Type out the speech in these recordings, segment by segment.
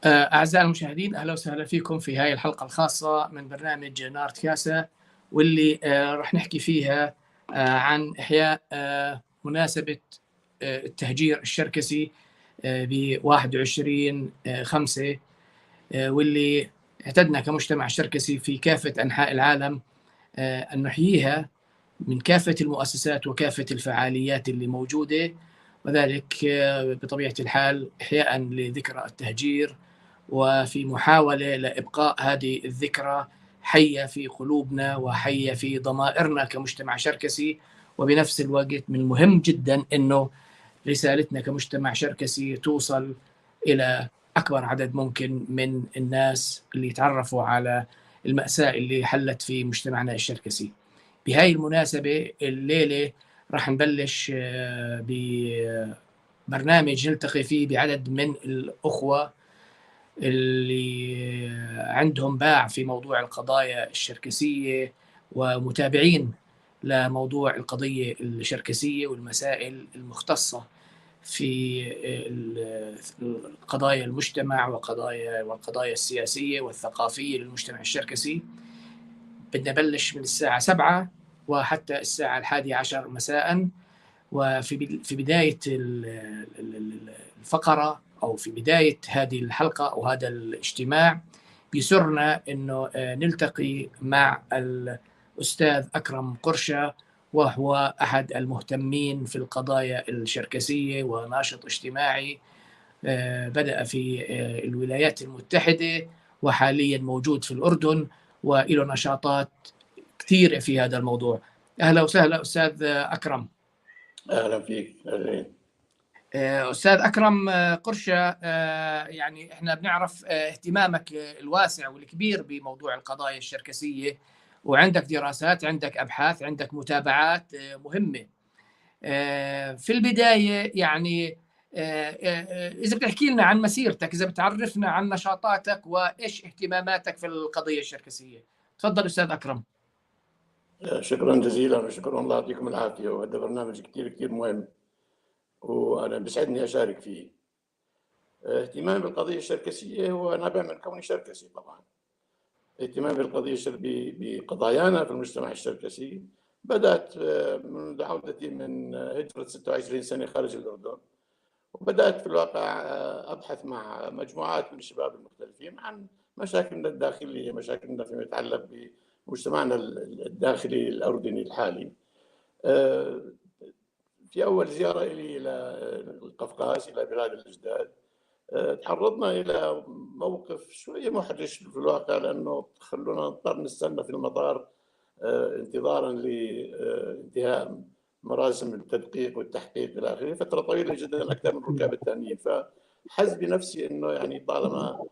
أعزائي المشاهدين، أهلا وسهلا فيكم في هاي الحلقة الخاصة من برنامج نارت كاسا، واللي رح نحكي فيها عن إحياء مناسبة التهجير الشركسي ب 21/5، واللي اعتدنا كمجتمع شركسي في كافة أنحاء العالم أن نحييها من كافة المؤسسات وكافة الفعاليات اللي موجودة، وذلك بطبيعة الحال إحياء لذكرى التهجير، وفي محاولة لإبقاء هذه الذكرى حية في قلوبنا وحية في ضمائرنا كمجتمع شركسي. وبنفس الوقت من المهم جدا أنه رسالتنا كمجتمع شركسي توصل إلى أكبر عدد ممكن من الناس اللي يتعرفوا على المأساة اللي حلت في مجتمعنا الشركسي. بهاي المناسبة الليلة راح نبلش ببرنامج نلتقي فيه بعدد من الأخوة اللي عندهم باع في موضوع القضايا الشركسية ومتابعين لموضوع القضية الشركسية والمسائل المختصة في قضايا المجتمع والقضايا السياسية والثقافية للمجتمع الشركسي. بدنا نبلش من الساعة 7 وحتى الساعة 11 مساء، وفي في بداية الفقرة أو في بداية هذه الحلقة أو هذا الاجتماع بيسرنا أنه نلتقي مع الأستاذ أكرم قرشة، وهو أحد المهتمين في القضايا الشركسية وناشط اجتماعي بدأ في الولايات المتحدة وحاليا موجود في الأردن، وله نشاطات كثيرة في هذا الموضوع. أهلا وسهلا أستاذ أكرم. أهلا فيك. أهلين. أستاذ أكرم قرشة، يعني إحنا بنعرف اهتمامك الواسع والكبير بموضوع القضايا الشركسية، وعندك دراسات، عندك أبحاث، عندك متابعات مهمة. في البداية يعني إذا بتحكي لنا عن مسيرتك، إذا بتعرفنا عن نشاطاتك وإيش اهتماماتك في القضية الشركسية. تفضل أستاذ أكرم. شكرا جزيلا وشكرا، الله يعطيكم العافية. وهذا برنامج كثير كثير مهم وأنا بسعدني أشارك فيه. اهتمامي بالقضية الشركسية هو نابع من كوني شركسي طبعا. اهتمامي بالقضية بقضايانا في المجتمع الشركسي بدأت منذ عودتي من هجرة 26 سنة خارج الأردن، وبدأت في الواقع أبحث مع مجموعات من الشباب المختلفين عن مشاكلنا الداخلية، مشاكلنا فيما يتعلق بمجتمعنا الداخلي الأردني الحالي. في أول زيارة إلي إلى القفقاز، إلى بلاد الأجداد، تعرضنا إلى موقف شوية محرج في الواقع، لأنه خلونا نضطر نستنى في المطار انتظارا لانتهاء مراسم التدقيق والتحقيق إلى آخره فترة طويلة جدا أكثر من الركاب الثانيين. فحز بنفسي أنه يعني طالما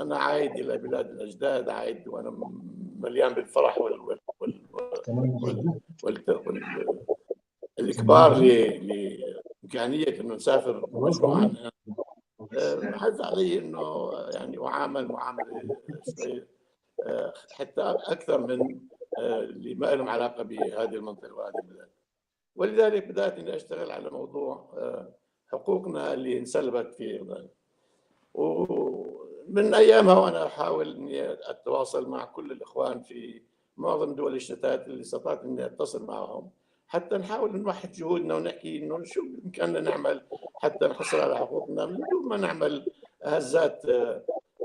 أنا عايد إلى بلاد الأجداد، عايد وأنا مليان بالفرح والإكبار لإمكانية أنه نسافر مجموعة، حز علي أنه يعني أعامل معاملة شوي حتى أكثر من اللي ما لهم علاقة بهذه المنطقة وهذه البلاد. ولذلك بدأت أني أشتغل على موضوع حقوقنا اللي انسلبت في، ومن أيامها وأنا أحاول أني أتواصل مع كل الإخوان في معظم دول الشتات اللي استطعت أني أتصل معهم، حتى نحاول نوحد جهودنا ونحكي إنه شو بإمكاننا نعمل حتى نحصل على حقوقنا من دون ما نعمل هزات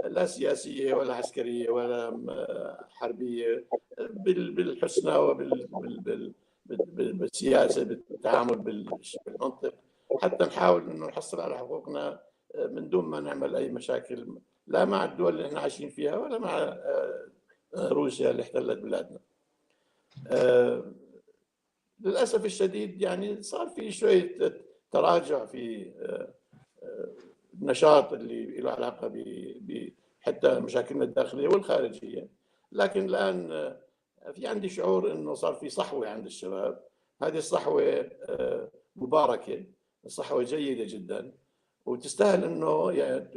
لا سياسية ولا عسكرية ولا حربية، بالحسنى وبالسياسة، بالتعامل بالمنطق، حتى نحاول إنه نحصل على حقوقنا من دون ما نعمل أي مشاكل لا مع الدول اللي احنا عايشين فيها ولا مع روسيا اللي احتلت بلادنا. للأسف الشديد يعني صار في شوية تراجع في النشاط اللي له علاقة حتى مشاكلنا الداخلية والخارجية، لكن الآن في عندي شعور إنه صار في صحوة عند الشباب. هذه الصحوة مباركة، صحوة جيدة جدا وتستاهل إنه يعني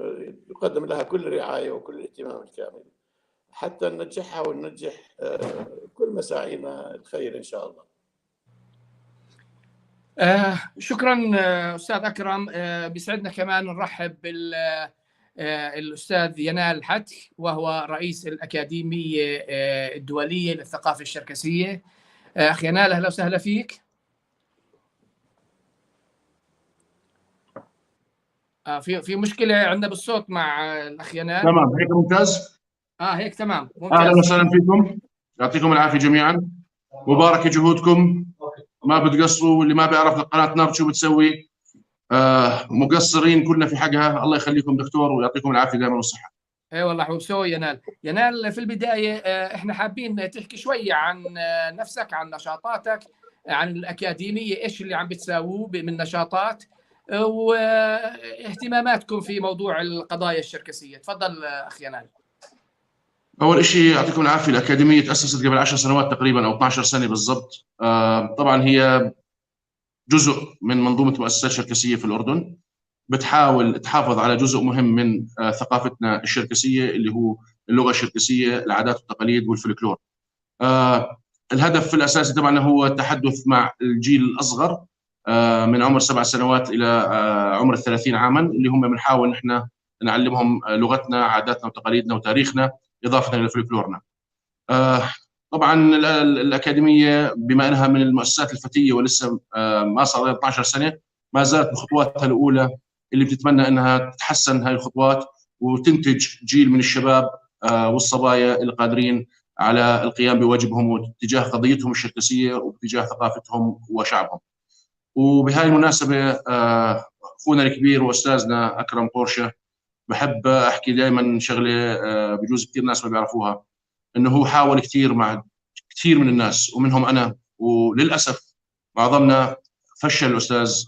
يقدم لها كل رعاية وكل اهتمام الكامل حتى ننجحها وننجح كل مساعينا الخير إن شاء الله. شكرا أستاذ أكرم. بيسعدنا كمان نرحب الأستاذ ينال حتك، وهو رئيس الأكاديمية الدولية للثقافة الشركسية. أخي ينال، أهلا وسهلا فيك. في مشكلة عندنا بالصوت مع الأخ ينال. تمام، هيك ممتاز. هيك تمام، ممتاز. أهلا وسهلا فيكم، يعطيكم العافية جميعا، مبارك جهودكم، ما بتقصروا، واللي ما بيعرف قناة نارت شو بتسوي مقصرين كلنا في حقها. الله يخليكم دكتور ويعطيكم العافية دائما والصحة. اي والله حبوب سوي ينال. ينال، في البداية احنا حابين تحكي شوية عن نفسك، عن نشاطاتك، عن الأكاديمية، ايش اللي عم بتساووه من نشاطات واهتماماتكم في موضوع القضايا الشركسية. تفضل أخ ينال. أول شيء يعطيكم العافية. الأكاديمية تأسست قبل 10 سنوات تقريبا أو 12 سنة بالضبط. طبعا هي جزء من منظومة مؤسسات شركسية في الأردن، بتحاول تحافظ على جزء مهم من ثقافتنا الشركسية اللي هو اللغة الشركسية، العادات والتقاليد والفلكلور. الهدف الأساسي طبعا هو التحدث مع الجيل الأصغر من عمر 7 سنوات إلى عمر 30 عاما، اللي هم بنحاول نحن نعلمهم لغتنا، عاداتنا وتقاليدنا وتاريخنا، إضافة إلى فلكلورنا. طبعا الأكاديمية بما أنها من المؤسسات الفتية ولسه ما صار لها 12 سنة، ما زالت بخطواتها الأولى اللي بتتمنى أنها تتحسن هاي الخطوات وتنتج جيل من الشباب والصبايا اللي قادرين على القيام بواجبهم تجاه قضيتهم الشركسية وتجاه ثقافتهم وشعبهم. وبهاي المناسبة أخونا الكبير وأستاذنا أكرم قرشة، بحب أحكي دائما شغلة بجوز كثير ناس ما بيعرفوها، إنه هو حاول كثير مع كثير من الناس ومنهم أنا، وللأسف معظمنا فشل الأستاذ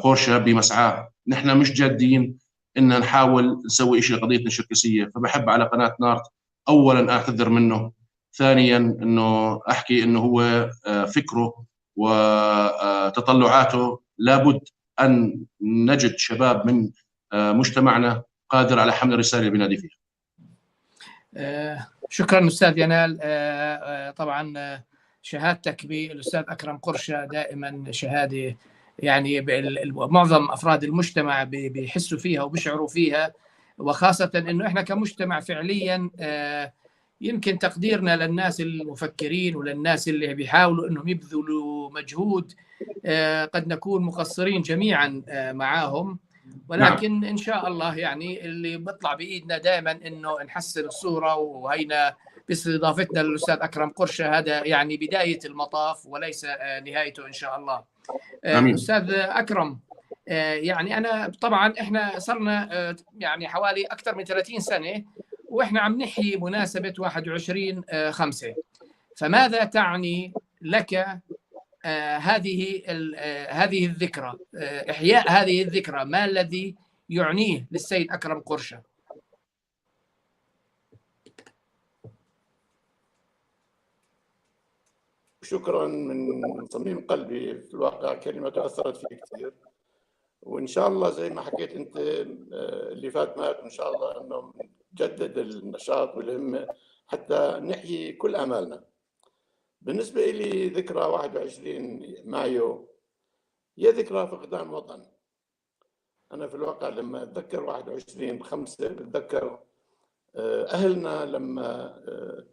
قرشة بمسعاه. نحن مش جادين إن نحاول نسوي شيء لقضيتنا الشركسية. فبحب على قناة نارت أولا أعتذر منه، ثانيا إنه أحكي إنه هو فكره وتطلعاته لابد أن نجد شباب من مجتمعنا قادر على حمل الرسالة اللي بينادي فيها. شكرا أستاذ ينال. طبعا شهادتك بالأستاذ أكرم قرشة دائما شهادة يعني معظم أفراد المجتمع بيحسوا فيها وبيشعروا فيها، وخاصة أنه إحنا كمجتمع فعليا يمكن تقديرنا للناس المفكرين وللناس اللي بيحاولوا أنهم يبذلوا مجهود قد نكون مقصرين جميعا معاهم، ولكن إن شاء الله يعني اللي بيطلع بإيدنا دائما أنه نحسن الصورة، وهينا باستضافتنا للأستاذ أكرم قرشة هذا يعني بداية المطاف وليس نهايته إن شاء الله. آمين. أستاذ أكرم، يعني أنا طبعا إحنا صرنا يعني حوالي أكثر من 30 سنة وإحنا عم نحيي مناسبة 21/5، فماذا تعني لك هذه الذكرى، إحياء هذه الذكرى، ما الذي يعنيه للسيد أكرم قرشة؟ شكرا من صميم قلبي. في الواقع كلمة تأثرت فيه كثير، وإن شاء الله زي ما حكيت أنت اللي فات مات، إن شاء الله أنه نجدد النشاط والهمة حتى نحيي كل آمالنا. بالنسبة لي ذكرى 21 مايو هي ذكرى فقدان وطن. أنا في الواقع لما أتذكر 21/5 بتذكر أهلنا لما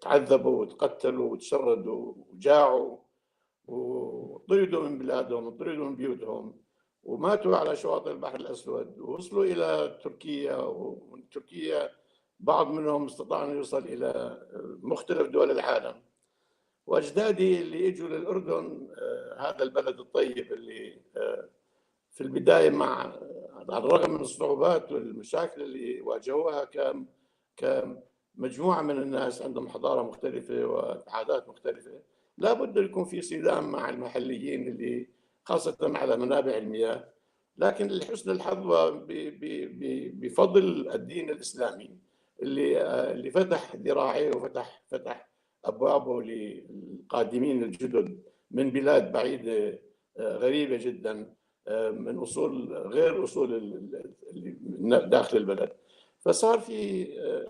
تعذبوا وتقتلوا وتشردوا وجاعوا وطردوا من بلادهم وطردوا من بيوتهم وماتوا على شواطئ البحر الأسود، ووصلوا إلى تركيا، ومن تركيا بعض منهم استطاع أن يوصل إلى مختلف دول العالم. وأجدادي اللي إجوا للأردن، هذا البلد الطيب اللي في البداية مع على الرغم من الصعوبات والمشاكل اللي واجهوها كمجموعة من الناس عندهم حضارة مختلفة وعادات مختلفة، لابد يكون في صدام مع المحليين اللي خاصة على منابع المياه. لكن لحسن الحظ بفضل الدين الإسلامي اللي فتح ذراعيه وفتح أبوابه للقادمين الجدد من بلاد بعيدة غريبة جدا، من أصول غير أصول اللي داخل البلد، فصار في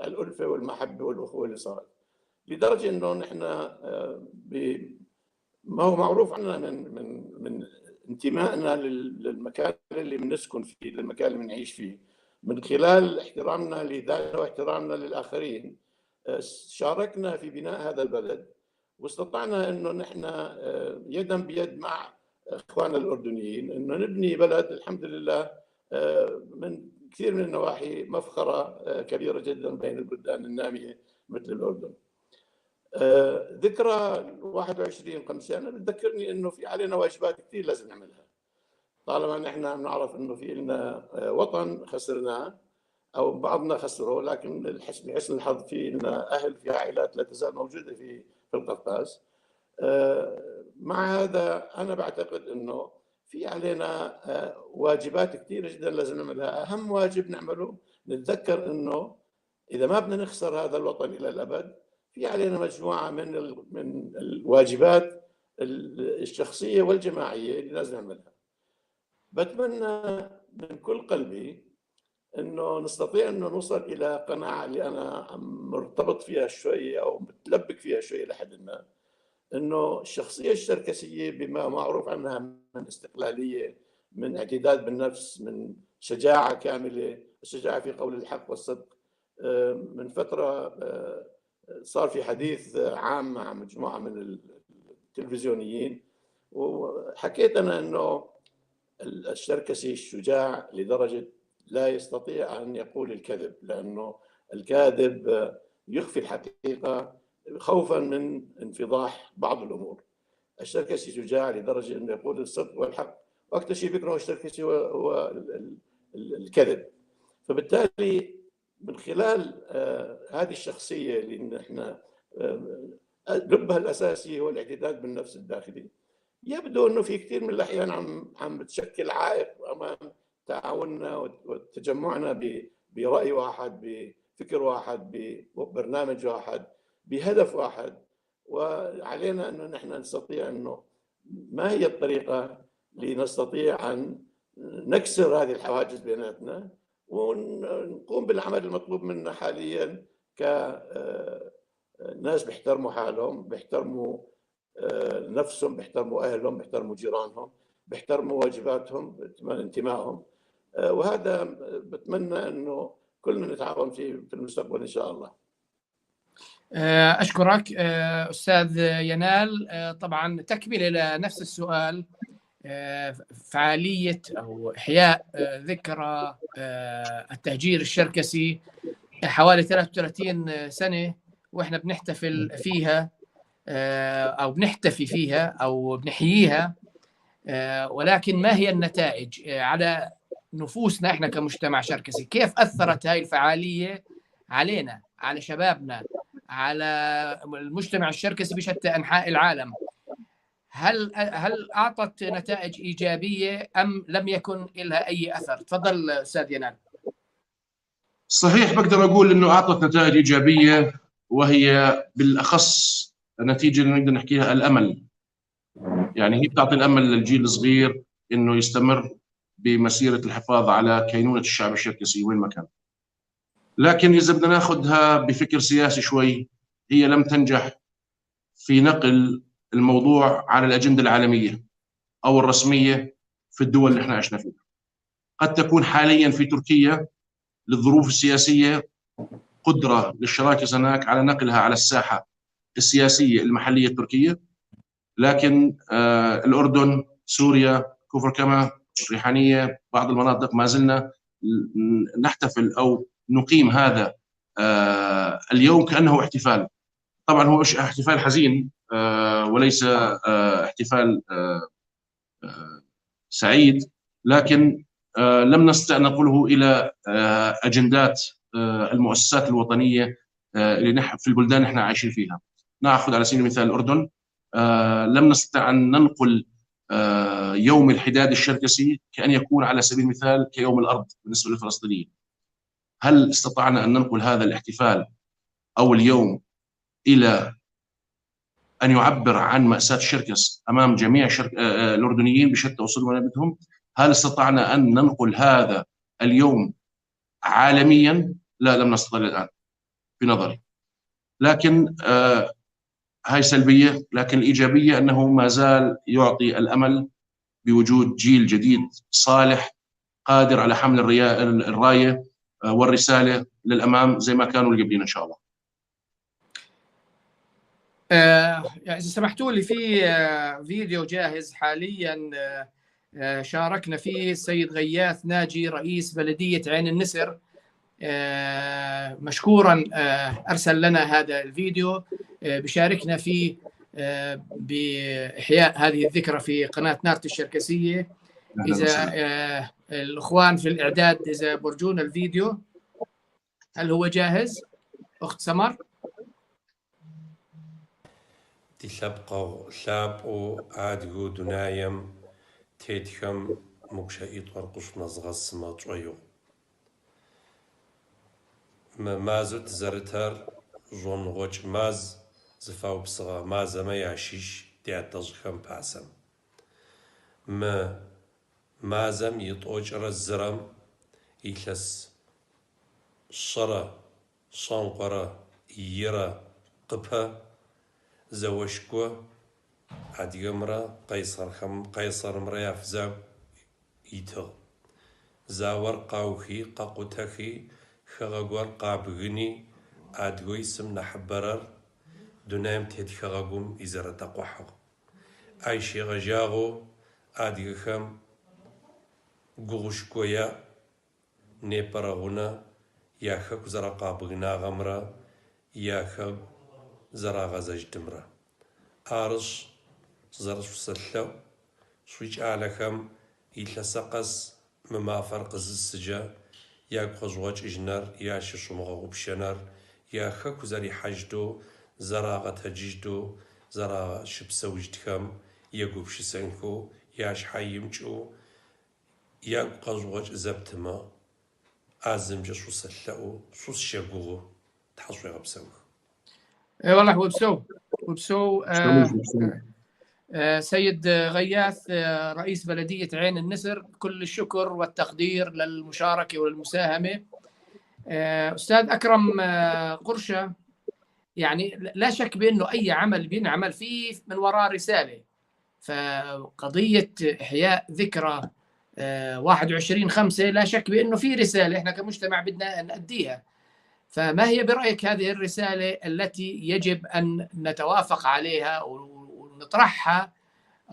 الألفة والمحبة والأخوة اللي صارت، لدرجة إنه نحن ما هو معروف عنا من من من انتمائنا للمكان اللي بنسكن فيه، للمكان اللي بنعيش فيه، من خلال احترامنا لذاتنا واحترامنا للآخرين شاركنا في بناء هذا البلد، واستطعنا أنه نحن يدا بيد مع إخواننا الأردنيين أنه نبني بلد الحمد لله من كثير من النواحي مفخرة كبيرة جدا بين البلدان النامية مثل الأردن. ذكرى 21/5 أنا بتذكرني أنه في علينا واجبات كثير لازم نعملها. طالما نحن بنعرف أنه في لنا وطن خسرناه أو بعضنا خسره، لكن لحسن الحظ في لنا أهل، في عائلات لا تزال موجودة في القفقاز. مع هذا أنا بعتقد أنه في علينا واجبات كثيرة جدا لازم نعملها. أهم واجب نعمله نتذكر أنه إذا ما بدنا نخسر هذا الوطن إلى الأبد، في علينا مجموعة من الواجبات الشخصية والجماعية اللي لازم نعملها. بتمنى من كل قلبي أنه نستطيع أنه نوصل إلى قناعة اللي أنا مرتبط فيها شوي أو متلبك فيها شوي لحد ما، أنه الشخصية الشركسية بما معروف عنها من استقلالية، من اعتداد بالنفس، من شجاعة كاملة، الشجاعة في قول الحق والصدق. من فترة صار في حديث عام مع مجموعة من التلفزيونيين، وحكيت أنا أنه الشركسي الشجاع لدرجة لا يستطيع أن يقول الكذب، لأنه الكاذب يخفي الحقيقة خوفا من انفضاح بعض الأمور. الشركسي شجاع لدرجة أنه يقول الصدق والحق، وأكثر شيء بيكرهه الشركسي هو الكذب. فبالتالي من خلال هذه الشخصية اللي نحن لبها الأساسي هو الاعتداد بالنفس الداخلي، يبدو أنه في كثير من الأحيان عم بتشكل عائق أمام تعاوننا وتجمعنا برأي واحد، بفكر واحد، ببرنامج واحد، بهدف واحد. وعلينا أنه نحن نستطيع أنه ما هي الطريقة لنستطيع أن نكسر هذه الحواجز بيناتنا ونقوم بالعمل المطلوب منا حاليا كناس بيحترموا حالهم، بيحترموا نفسهم، بيحترموا أهلهم، بيحترموا جيرانهم، بيحترموا واجباتهم، انتمائهم. وهذا بتمنى أنه كلنا نتعاون فيه في المستقبل إن شاء الله. أشكرك أستاذ ينال. طبعا تكملة لنفس السؤال، فعالية أو إحياء ذكرى التهجير الشركسي حوالي 33 سنة وإحنا بنحتفل فيها أو بنحتفي فيها أو بنحييها، ولكن ما هي النتائج على نفوسنا إحنا كمجتمع شركسي؟ كيف أثرت هاي الفعالية علينا، على شبابنا، على المجتمع الشركسي بشتى أنحاء العالم؟ هل أعطت نتائج إيجابية أم لم يكن لها أي أثر؟ تفضل أستاذ ينال. صحيح، بقدر أقول أنه أعطت نتائج إيجابية، وهي بالأخص النتيجة اللي نقدر نحكيها الأمل. يعني هي بتعطي الأمل للجيل الصغير أنه يستمر بمسيرة الحفاظ على كينونة الشعب الشركسي وين ما كان. لكن إذا بدنا ناخذها بفكر سياسي شوي، هي لم تنجح في نقل الموضوع على الأجندة العالمية أو الرسمية في الدول اللي احنا عشنا فيها. قد تكون حاليا في تركيا للظروف السياسية قدرة للشراكة هناك على نقلها على الساحة السياسية المحلية التركية، لكن الأردن، سوريا، كفر كما، الريحانية، بعض المناطق ما زلنا نحتفل أو نقيم هذا اليوم كأنه احتفال. طبعا هو احتفال حزين وليس احتفال سعيد، لكن لم نستطع نقله إلى أجندات المؤسسات الوطنية اللي في البلدان احنا عايشين فيها. نأخذ على سبيل المثال الأردن، لم نستطع أن ننقل يوم الحداد الشركسي كأن يكون على سبيل المثال كيوم الأرض بالنسبة للفلسطينيين. هل استطعنا أن ننقل هذا الاحتفال أو اليوم إلى أن يعبر عن مأساة الشركس أمام جميع الأردنيين بشتى أصول ونبتهم؟ هل استطعنا أن ننقل هذا اليوم عالميا؟ لا، لم نستطع الآن في نظري. لكن هاي سلبية، لكن الإيجابية أنه ما زال يعطي الأمل بوجود جيل جديد صالح قادر على حمل الراية والرسالة للأمام زي ما كانوا اللي قبلنا إن شاء الله. يعني إذا سمحتوا لي في فيديو جاهز حاليا شاركنا فيه السيد غياث ناجي رئيس بلدية عين النسر، مشكورا أرسل لنا هذا الفيديو، بشاركنا فيه بإحياء هذه الذكرى في قناة نارت الشركسية. إذا الإخوان في الإعداد إذا برجونا الفيديو، هل هو جاهز أخت سمر؟ Тилъэпкъэгъу лъапӏэу адыгэу дунаем тетхэм мы гущыӏитӏур къышъунэзгъэсымэ тшӏоигъу. Мы мазэу тызэрытэр жъоныгъокӏ маз зыфаупсыгъэ мазэмэ ящыщ тятэжъхэм пасэм. Мы мазэм итӏокӏырэ зырэм илъэс 101.5 къыпэ зэошко адыгэмрэ Къайсэрымрэ яфызагу итыгъ. Заор къаухи, къакъутэхи, хэгъэгур къабгыни, адыгэу исым нахьыбэрэр дунаем тет хэгъэгум изэрэтэкъухьыгъ. Ай щегъэжьагъэу адыгэхэм гугъушко яӏ, непэрэ гъунэ яхэку зэрэкъабгынагъэмрэ яхэгу зэрагъэзэжьтымрэ. Арышъ, сызэрэшъусэлъэӏу, шъуикӏалэхэм илъэсэ къэс мы мафэр къызысыджэ ягу къэжъугъэкӏыжьынэр, ящышъумыгъэгъупшэнэр, яхэку зэрихьажьтэу, зэрагъэтэджыжьтэу, зэращыпсэужьтхэм егупшысэнхэу, яшъхьэ имыкӏэу ягу къэжъугъэкӏ зэптымэ, азымкӏэ шъусэлъэӏу, шъусщэгугъу, Тхьэ шъуегъэпсэух. اي والله وبسو وبسو. سيد غياث رئيس بلدية عين النسر، كل الشكر والتقدير للمشاركة والمساهمة. أستاذ أكرم قرشة، يعني لا شك بأنه أي عمل بينعمل فيه من وراء رسالة، فقضية إحياء ذكرى 21/5 لا شك بأنه في رسالة إحنا كمجتمع بدنا نأديها، فما هي برأيك هذه الرسالة التي يجب أن نتوافق عليها ونطرحها،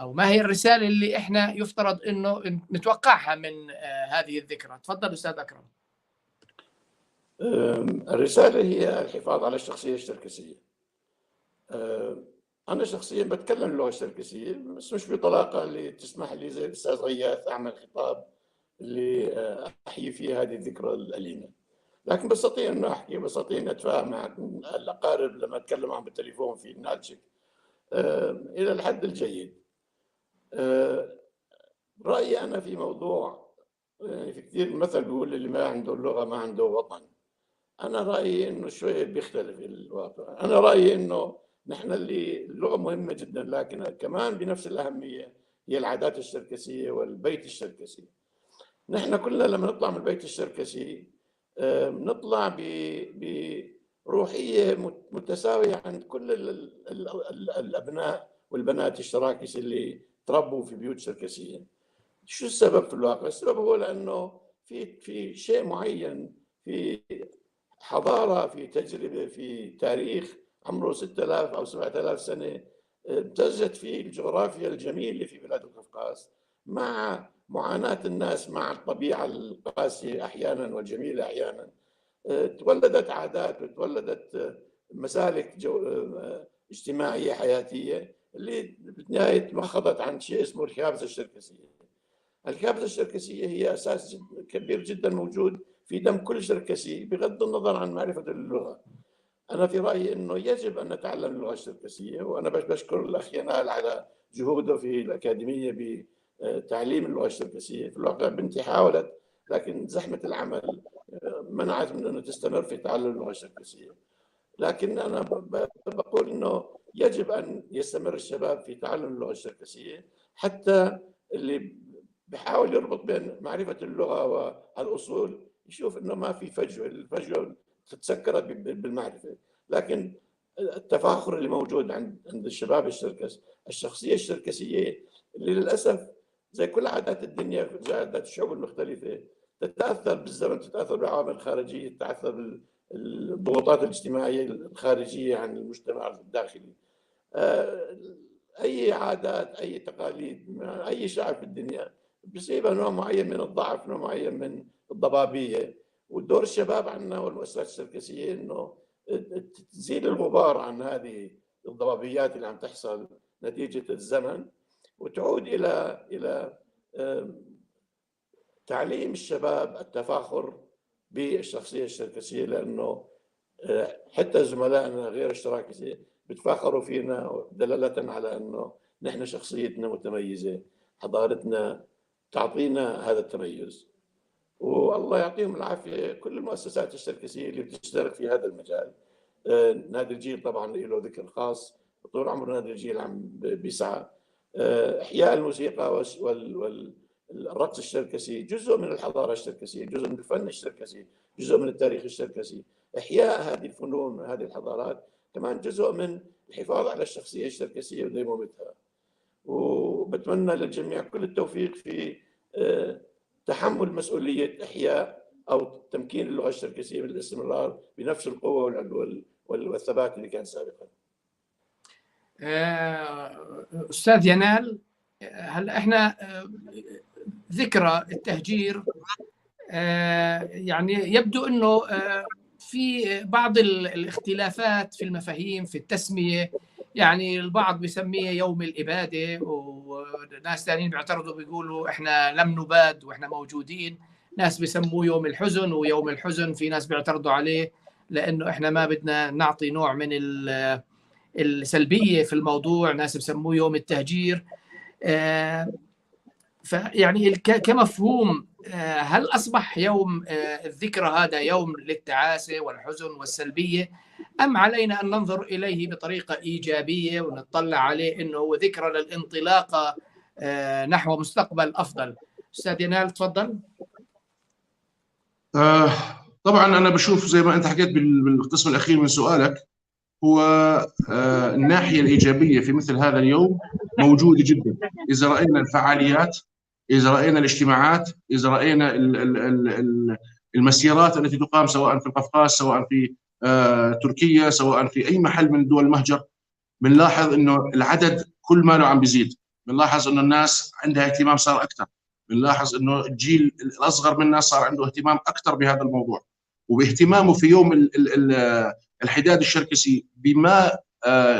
أو ما هي الرسالة اللي إحنا يفترض أنه نتوقعها من هذه الذكرى؟ تفضل أستاذ أكرم. الرسالة هي الحفاظ على الشخصية الشركسية. أنا شخصيا بتكلم اللغة الشركسية، بس مش بطلاقة اللي تسمح لي زي الأستاذ غياث أعمل خطاب اللي أحيي فيه هذه الذكرى الأليمة، لكن بستطيع أن أحكي، بستطيع أن أتفاهم مع الأقارب لما أتكلم معهم بالتليفون في نالشك إلى الحد الجيد. رأيي أنا في موضوع، يعني في كثير مثل بيقول اللي ما عنده اللغة ما عنده وطن. أنا رأيي إنه شوي بيختلف الواقع. أنا رأيي إنه نحن اللي اللغة مهمة جدا، لكن كمان بنفس الأهمية هي العادات الشركسية والبيت الشركسي. نحن كلنا لما نطلع من البيت الشركسي نطلع بروحية متساوية عند كل الأبناء والبنات الشراكس اللي تربوا في بيوت شركسية. شو السبب في الواقع؟ السبب هو لأنه في شيء معين، في حضارة، في تجربة، في تاريخ عمره 6000 أو 7000 سنة امتزجت فيه الجغرافيا الجميلة في بلاد القفقاز مع معاناة الناس مع الطبيعة القاسية أحيانا والجميلة أحيانا. تولدت عادات وتولدت مسالك اجتماعية حياتية اللي بالنهاية تمخضت عن شيء اسمه الخابزة الشركسية. الخابزة الشركسية هي أساس كبير جدا موجود في دم كل شركسي بغض النظر عن معرفة اللغة. أنا في رأيي أنه يجب أن نتعلم اللغة الشركسية، وأنا بشكر الأخ ينال على جهوده في الأكاديمية بتعليم اللغة الشركسية. في الواقع بنتي حاولت، لكن زحمة العمل منعت من أنه تستمر في تعلم اللغة الشركسية. لكن أنا بقول أنه يجب أن يستمر الشباب في تعلم اللغة الشركسية، حتى اللي بحاول يربط بين معرفة اللغة والأصول يشوف أنه ما في فجوة، الفجوة تسكرت بالمعرفة. لكن التفاخر اللي موجود عند الشباب الشركس، الشخصية الشركسية اللي للأسف زي كل عادات الدنيا، زي عادات الشعوب المختلفة، تتاثر بالزمن، تتاثر بالعوامل الخارجية، تتاثر بالضغوطات الاجتماعية الخارجية عن المجتمع الداخلي. اي عادات، اي تقاليد، اي شعب في الدنيا بيصيبها نوع معين من الضعف، نوع معين من الضبابيه. ودور الشباب عندنا والمؤسسات الشركسيه انه تزيل الغبار عن هذه الضبابيات اللي عم تحصل نتيجة الزمن، وتعود الى تعليم الشباب التفاخر بالشخصية الشركسيه، لانه حتى زملائنا غير الشراكسيه بتفاخروا فينا، دلالة على انه نحن شخصيتنا متميزة، حضارتنا تعطينا هذا التميز. والله يعطيهم العافية كل المؤسسات الشركسيه اللي بتشتغل في هذا المجال. نادي الجيل طبعا له ذكر خاص، طول عمر نادي الجيل عم بيسعى. احياء الموسيقى والرقص الشركسي جزء من الحضارة الشركسيه، جزء من الفن الشركسي، جزء من التاريخ الشركسي. احياء هذه الفنون وهذه الحضارات كمان جزء من الحفاظ على الشخصية الشركسيه وديمومتها. وبتمنى للجميع كل التوفيق في تحمل مسؤولية احياء او تمكين اللغة الشركسيه من الاستمرار بنفس القوة والثبات اللي كان سابقا. استاذ ينال، هلا احنا ذكرى التهجير يعني يبدو انه في بعض الاختلافات في المفاهيم في التسمية، يعني البعض بيسميه يوم الابادة، وناس ثانيين بيعترضوا بيقولوا احنا لم نباد واحنا موجودين، ناس بيسموه يوم الحزن، ويوم الحزن في ناس بيعترضوا عليه لانه احنا ما بدنا نعطي نوع من السلبية في الموضوع، ناس بسموه يوم التهجير. فيعني كمفهوم، هل أصبح يوم الذكرى هذا يوم للتعاسة والحزن والسلبية، أم علينا أن ننظر إليه بطريقة إيجابية ونطلع عليه أنه هو ذكرى للانطلاقة نحو مستقبل أفضل؟ أستاذ ينال تفضل. طبعا أنا بشوف زي ما أنت حكيت بالقسم الأخير من سؤالك، هو الناحية الإيجابية في مثل هذا اليوم موجودة جدا. إذا رأينا الفعاليات، إذا رأينا الاجتماعات، إذا رأينا المسيرات التي تقام سواء في القفقاز، سواء في تركيا، سواء في أي محل من دول المهجر، بنلاحظ إنه العدد كل ما له عم بيزيد، بنلاحظ إنه الناس عندها اهتمام صار أكثر، بنلاحظ إنه الجيل الأصغر منا صار عنده اهتمام أكثر بهذا الموضوع، وباهتمامه في يوم الحداد الشركسي بما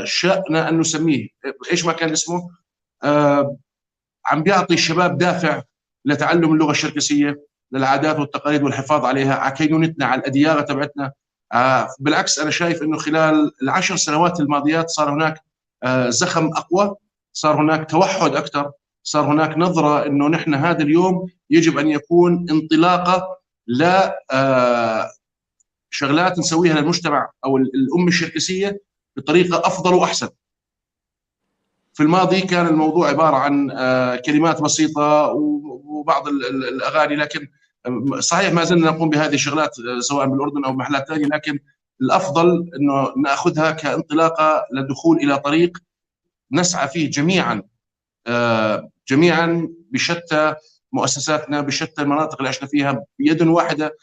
شأنا أن نسميه، إيش ما كان اسمه، عم بيعطي الشباب دافع لتعلم اللغة الشركسية، للعادات والتقاليد والحفاظ عليها، على كينونتنا، على الأدياغة تبعتنا. بالعكس أنا شايف أنه خلال ال10 سنوات الماضيات صار هناك زخم أقوى، صار هناك توحد أكثر، صار هناك نظرة أنه نحن هذا اليوم يجب أن يكون انطلاقة لا شغلات نسويها للمجتمع أو الأمة الشركسية بطريقة أفضل وأحسن. في الماضي كان الموضوع عبارة عن كلمات بسيطة وبعض الأغاني، لكن صحيح ما زلنا نقوم بهذه الشغلات سواء بالأردن أو بمحلات ثانية، لكن الأفضل أنه نأخذها كانطلاقة للدخول إلى طريق نسعى فيه جميعا، جميعا بشتى مؤسساتنا، بشتى المناطق اللي عشنا فيها، بيد واحدة.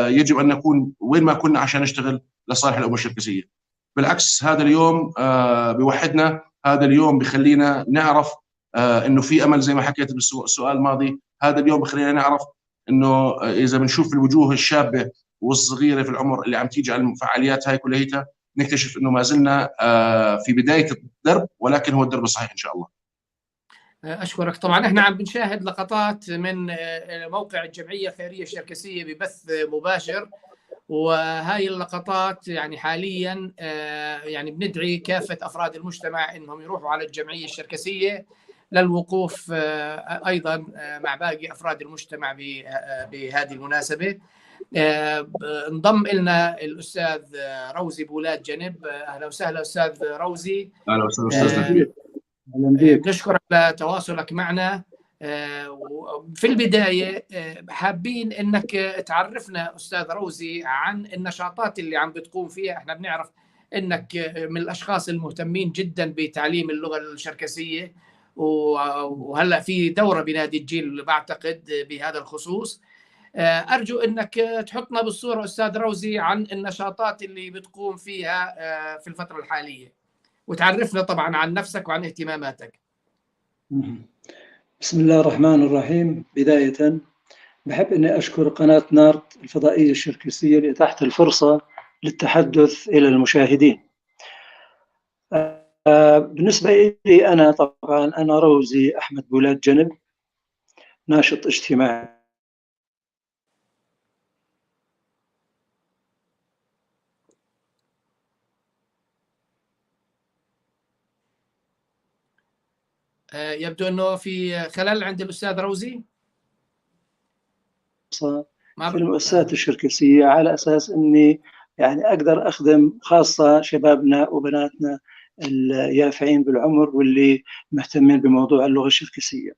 يجب أن نكون وين ما كنا عشان نشتغل لصالح الأمة الشركسية. بالعكس هذا اليوم بوحدنا، هذا اليوم بخلينا نعرف انه في امل زي ما حكيت بالسؤال الماضي. هذا اليوم بخلينا نعرف انه اذا بنشوف الوجوه الشابة والصغيرة في العمر اللي عم تيجي على المفعاليات هاي كليتها، نكتشف انه ما زلنا في بداية الدرب، ولكن هو الدرب الصحيح ان شاء الله. اشكرك. طبعا احنا عم بنشاهد لقطات من موقع الجمعية الخيرية الشركسيه ببث مباشر، وهاي اللقطات يعني حاليا يعني بندعي كافة أفراد المجتمع إنهم يروحوا على الجمعية الشركسية للوقوف أيضا مع باقي أفراد المجتمع بهذه المناسبة. انضم لنا الأستاذ روزي بولاد جنب. أهلا وسهلا أستاذ روزي. أهلا وسهلا أستاذ. نشكرك على تواصلك معنا. في البداية حابين أنك تعرفنا أستاذ روزي عن النشاطات اللي عم بتقوم فيها. احنا بنعرف أنك من الأشخاص المهتمين جدا بتعليم اللغة الشركسية، وهلأ في دورة بنادي الجيل بعتقد بهذا الخصوص. أرجو أنك تحطنا بالصورة أستاذ روزي عن النشاطات اللي بتقوم فيها في الفترة الحالية، وتعرفنا طبعا عن نفسك وعن اهتماماتك. بسم الله الرحمن الرحيم. بداية بحب أني أشكر قناة نارت الفضائية الشركسية لإتاحة الفرصة للتحدث إلى المشاهدين. بالنسبة لي أنا طبعا أنا روزي أحمد بولاد جنب، ناشط اجتماعي. يبدو أنه في خلل عند الأستاذ روزي في المؤسسات الشركسية، على أساس أني يعني أقدر أخدم خاصة شبابنا وبناتنا اليافعين بالعمر واللي مهتمين بموضوع اللغة الشركسية.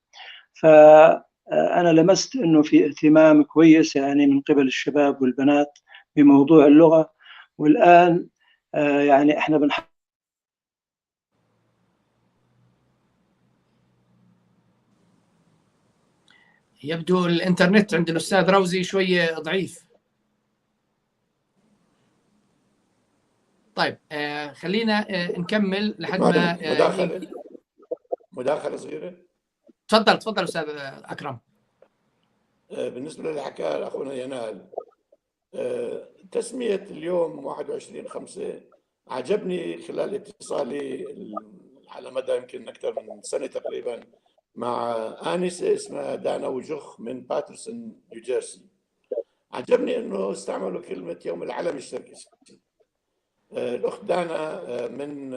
فأنا لمست أنه في اهتمام كويس يعني من قبل الشباب والبنات بموضوع اللغة، والآن يعني إحنا بنحاول. يبدو الإنترنت عند الأستاذ روزي شوية ضعيف. طيب خلينا نكمل لحد ما مداخلة صغيرة. تفضل تفضل أستاذ أكرم. بالنسبة للي حكاه أخونا ينال، تسمية اليوم 21/5 عجبني خلال اتصالي على مدى يمكن أكثر من سنة تقريبا مع آنسة اسمها دانا وجخ من باترسون نيوجيرسي. عجبني أنه استعملوا كلمة يوم العلم الشركسي. الأخت دانا من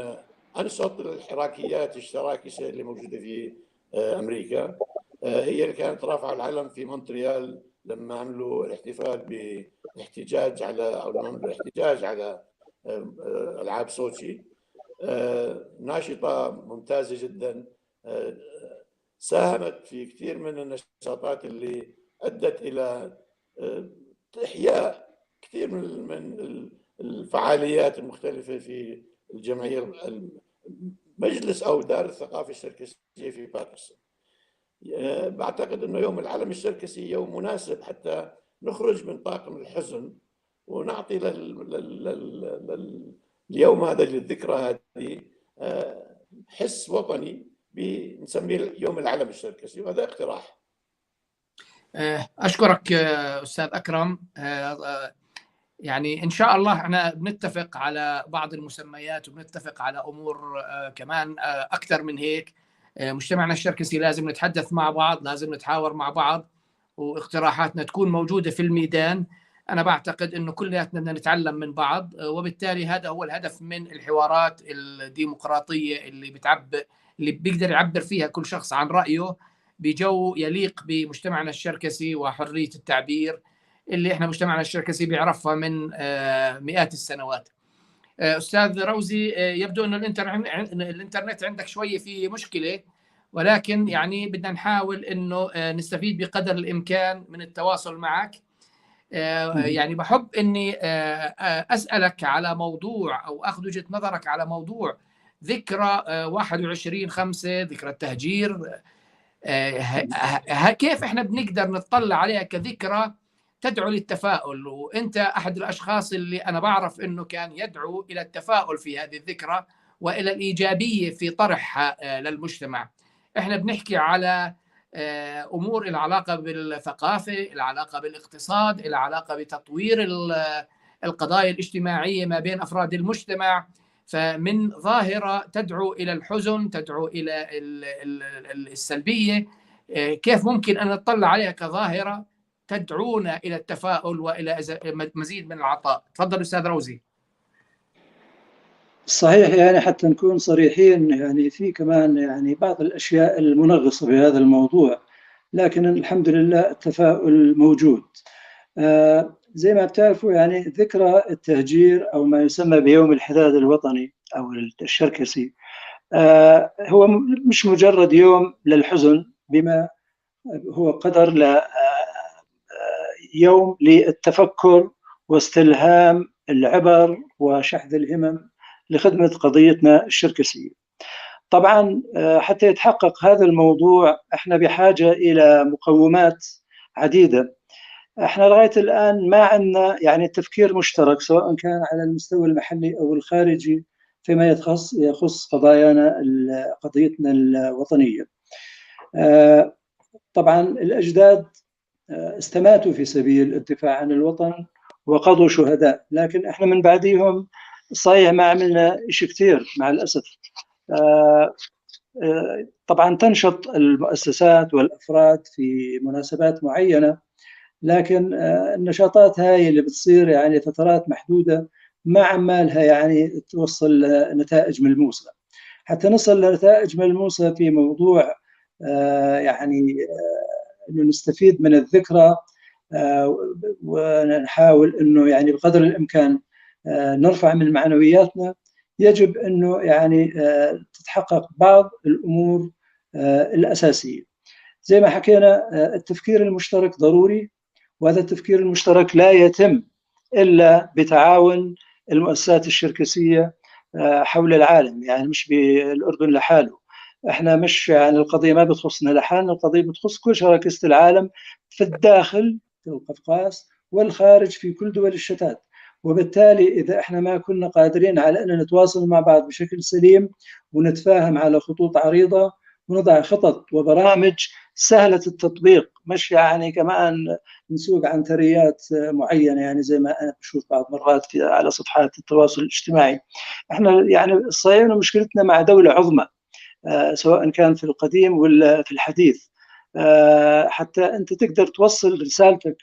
أنشط الحراكيات الشراكسة اللي موجودة في أمريكا، هي اللي كانت رافعة العلم في مونتريال لما عملوا الاحتفال باحتجاج على أو لما عملوا الاحتجاج على ألعاب سوتشي. ناشطة ممتازة جدا، ساهمت في كثير من النشاطات اللي أدت إلى إحياء كثير من الفعاليات المختلفة في الجمعية مجلس أو دار الثقافة الشركسية في باترسون. بعتقد أنه يوم العلم الشركسي يوم مناسب حتى نخرج من طاقم الحزن ونعطي اليوم هذا للذكرى هذه حس وطني بنسميه يوم العلم الشركسي، وهذا اقتراح. أشكرك أستاذ أكرم. يعني إن شاء الله احنا بنتفق على بعض المسميات وبنتفق على أمور كمان أكثر من هيك. مجتمعنا الشركسي لازم نتحدث مع بعض، لازم نتحاور مع بعض، واقتراحاتنا تكون موجودة في الميدان. أنا بعتقد أنه كلياتنا بدنا نتعلم من بعض، وبالتالي هذا هو الهدف من الحوارات الديمقراطية اللي بيقدر يعبر فيها كل شخص عن رأيه بجو يليق بمجتمعنا الشركسي وحرية التعبير اللي احنا مجتمعنا الشركسي بيعرفها من مئات السنوات. أستاذ روزي، يبدو أن الإنترنت عندك شوية في مشكلة، ولكن يعني بدنا نحاول أنه نستفيد بقدر الإمكان من التواصل معك. يعني بحب أني أسألك على موضوع أو أخذ وجهة نظرك على موضوع ذكرى 21/5، ذكرى التهجير. كيف احنا بنقدر نطلع عليها كذكرى تدعو للتفاؤل؟ وانت احد الاشخاص اللي انا بعرف انه كان يدعو الى التفاؤل في هذه الذكرى والى الايجابيه في طرحها للمجتمع. احنا بنحكي على امور العلاقه بالثقافه، العلاقه بالاقتصاد، العلاقه بتطوير القضايا الاجتماعيه ما بين افراد المجتمع. فمن ظاهره تدعو الى الحزن، تدعو الى السلبيه، كيف ممكن ان نطلع عليها كظاهره تدعونا الى التفاؤل والى مزيد من العطاء؟ تفضل استاذ روزي. صحيح، يعني حتى نكون صريحين، يعني في كمان يعني بعض الاشياء المنغصه بهذا الموضوع، لكن الحمد لله التفاؤل موجود. زي ما بتعرفوا يعني ذكرى التهجير او ما يسمى بيوم الحداد الوطني او الشركسي هو مش مجرد يوم للحزن، بما هو قدر ل يوم للتفكر واستلهام العبر وشحذ الهمم لخدمة قضيتنا الشركسية. طبعا حتى يتحقق هذا الموضوع احنا بحاجة إلى مقومات عديدة. احنا لغاية الآن ما عندنا يعني تفكير مشترك، سواء كان على المستوى المحلي أو الخارجي، فيما يخص قضايانا، قضيتنا الوطنية. طبعا الأجداد استماتوا في سبيل الدفاع عن الوطن وقضوا شهداء، لكن احنا من بعديهم صحيح ما عملنا شيء كثير مع الأسف. طبعا تنشط المؤسسات والأفراد في مناسبات معينة، لكن النشاطات هاي اللي بتصير يعني فترات محدودة ما عمالها يعني توصل لنتائج ملموسة. حتى نصل لنتائج ملموسة في موضوع يعني انه نستفيد من الذكرى ونحاول انه يعني بقدر الامكان نرفع من معنوياتنا، يجب انه يعني تتحقق بعض الامور الاساسية. زي ما حكينا، التفكير المشترك ضروري، وهذا التفكير المشترك لا يتم الا بتعاون المؤسسات الشركسيه حول العالم، يعني مش بالاردن لحاله. احنا مش يعني القضية ما بتخصنا لحالنا، القضية بتخص كل شراكسه العالم في الداخل في القفقاس والخارج في كل دول الشتات. وبالتالي اذا احنا ما كنا قادرين على ان نتواصل مع بعض بشكل سليم ونتفاهم على خطوط عريضة ونضع خطط وبرامج سهلة التطبيق، مش يعني كمان نسوق عنتريات معينة، يعني زي ما انا بشوف بعض مرات في على صفحات التواصل الاجتماعي. احنا يعني صحيح انه مشكلتنا مع دولة عظمى، سواء كان في القديم ولا في الحديث، حتى انت تقدر توصل رسالتك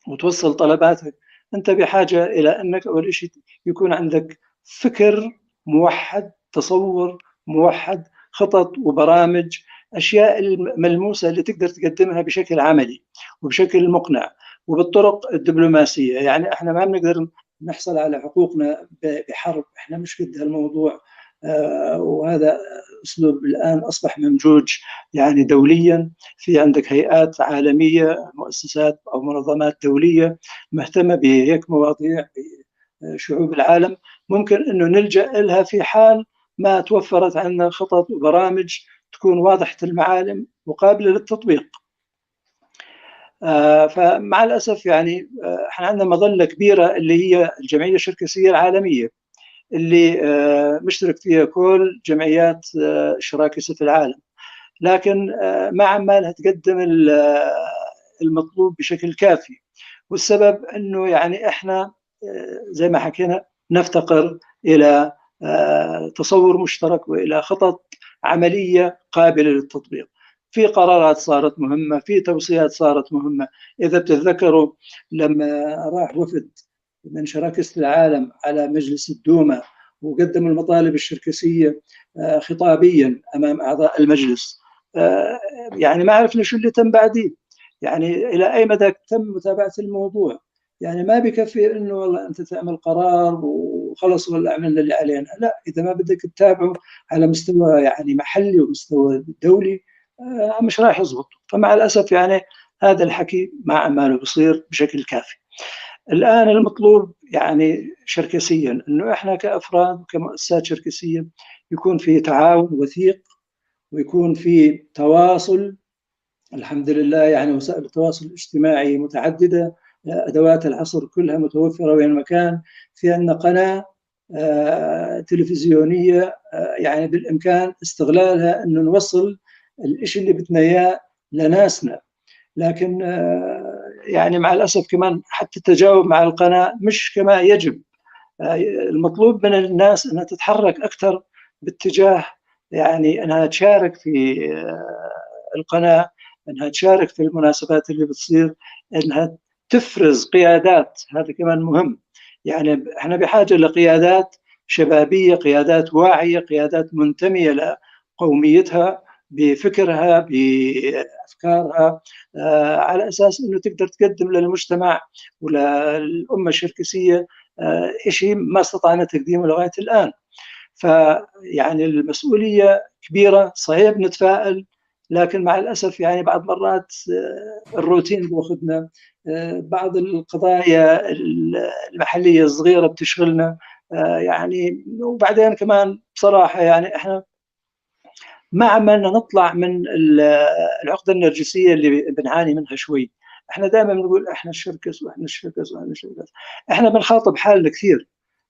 وتوصل طلباتك، انت بحاجة الى انك اول شيء يكون عندك فكر موحد، تصور موحد، خطط وبرامج، اشياء الملموسة اللي تقدر تقدمها بشكل عملي وبشكل مقنع وبالطرق الدبلوماسية. يعني احنا ما بنقدر نحصل على حقوقنا بحرب، احنا مش قد هالموضوع، وهذا اسلوب الان اصبح ممجوج يعني دوليا. في عندك هيئات عالمية، مؤسسات او منظمات دولية مهتمة بهيك مواضيع بشعوب العالم، ممكن انه نلجا لها في حال ما توفرت عندنا خطط وبرامج تكون واضحة المعالم وقابله للتطبيق. فمع الاسف يعني احنا عندنا مظلة كبيرة اللي هي الجمعية الشركسيه العالمية، اللي مشترك فيها كل جمعيات الشراكسه في العالم، لكن ما عمالها تقدم المطلوب بشكل كافي. والسبب انه يعني احنا زي ما حكينا نفتقر الى تصور مشترك والى خطط عملية قابله للتطبيق. في قرارات صارت مهمة، في توصيات صارت مهمة. اذا بتتذكروا لما راح وفد من شراكسة العالم على مجلس الدوما وقدم المطالب الشركسية خطابيا أمام أعضاء المجلس، يعني ما عرفنا شو اللي تم بعديه، يعني إلى أي مدى تم متابعة الموضوع. يعني ما بكفي إنه والله أنت تعمل قرار وخلص والله عملنا اللي علينا، لا، إذا ما بدك تتابعه على مستوى يعني محلي ومستوى دولي مش رايح يزبط. فمع الأسف يعني هذا الحكي ما عماله بصير بشكل كافي. الآن المطلوب يعني شركسيا أنه إحنا كأفراد وكمؤسسات شركسية يكون في تعاون وثيق ويكون في تواصل. الحمد لله يعني وسائل التواصل الاجتماعي متعددة، أدوات العصر كلها متوفرة وين مكان. في عندنا قناة تلفزيونية يعني بالإمكان استغلالها أنه نوصل الإشي اللي بدنا إياه لناسنا، لكن يعني مع الأسف كمان حتى التجاوب مع القناة مش كما يجب. المطلوب من الناس أنها تتحرك أكثر باتجاه يعني أنها تشارك في القناة، أنها تشارك في المناسبات اللي بتصير، أنها تفرز قيادات. هذا كمان مهم، يعني احنا بحاجة لقيادات شبابية، قيادات واعية، قيادات منتمية لقوميتها بفكرها بأفكارها، على أساس أنه تقدر تقدم للمجتمع وللأمة الشركسية شيء ما استطعنا تقديمه لغاية الآن. فيعني المسؤولية كبيرة، صحيح بنتفائل، لكن مع الأسف يعني بعض مرات الروتين بأخذنا، بعض القضايا المحلية الصغيرة بتشغلنا يعني. وبعدين كمان بصراحة يعني احنا ما عملنا نطلع من العقدة النرجسية اللي بنعاني منها شوي. احنا دائما بنقول احنا الشركس واحنا الشركس واحنا الشركس، احنا بنخاطب حالنا كثير،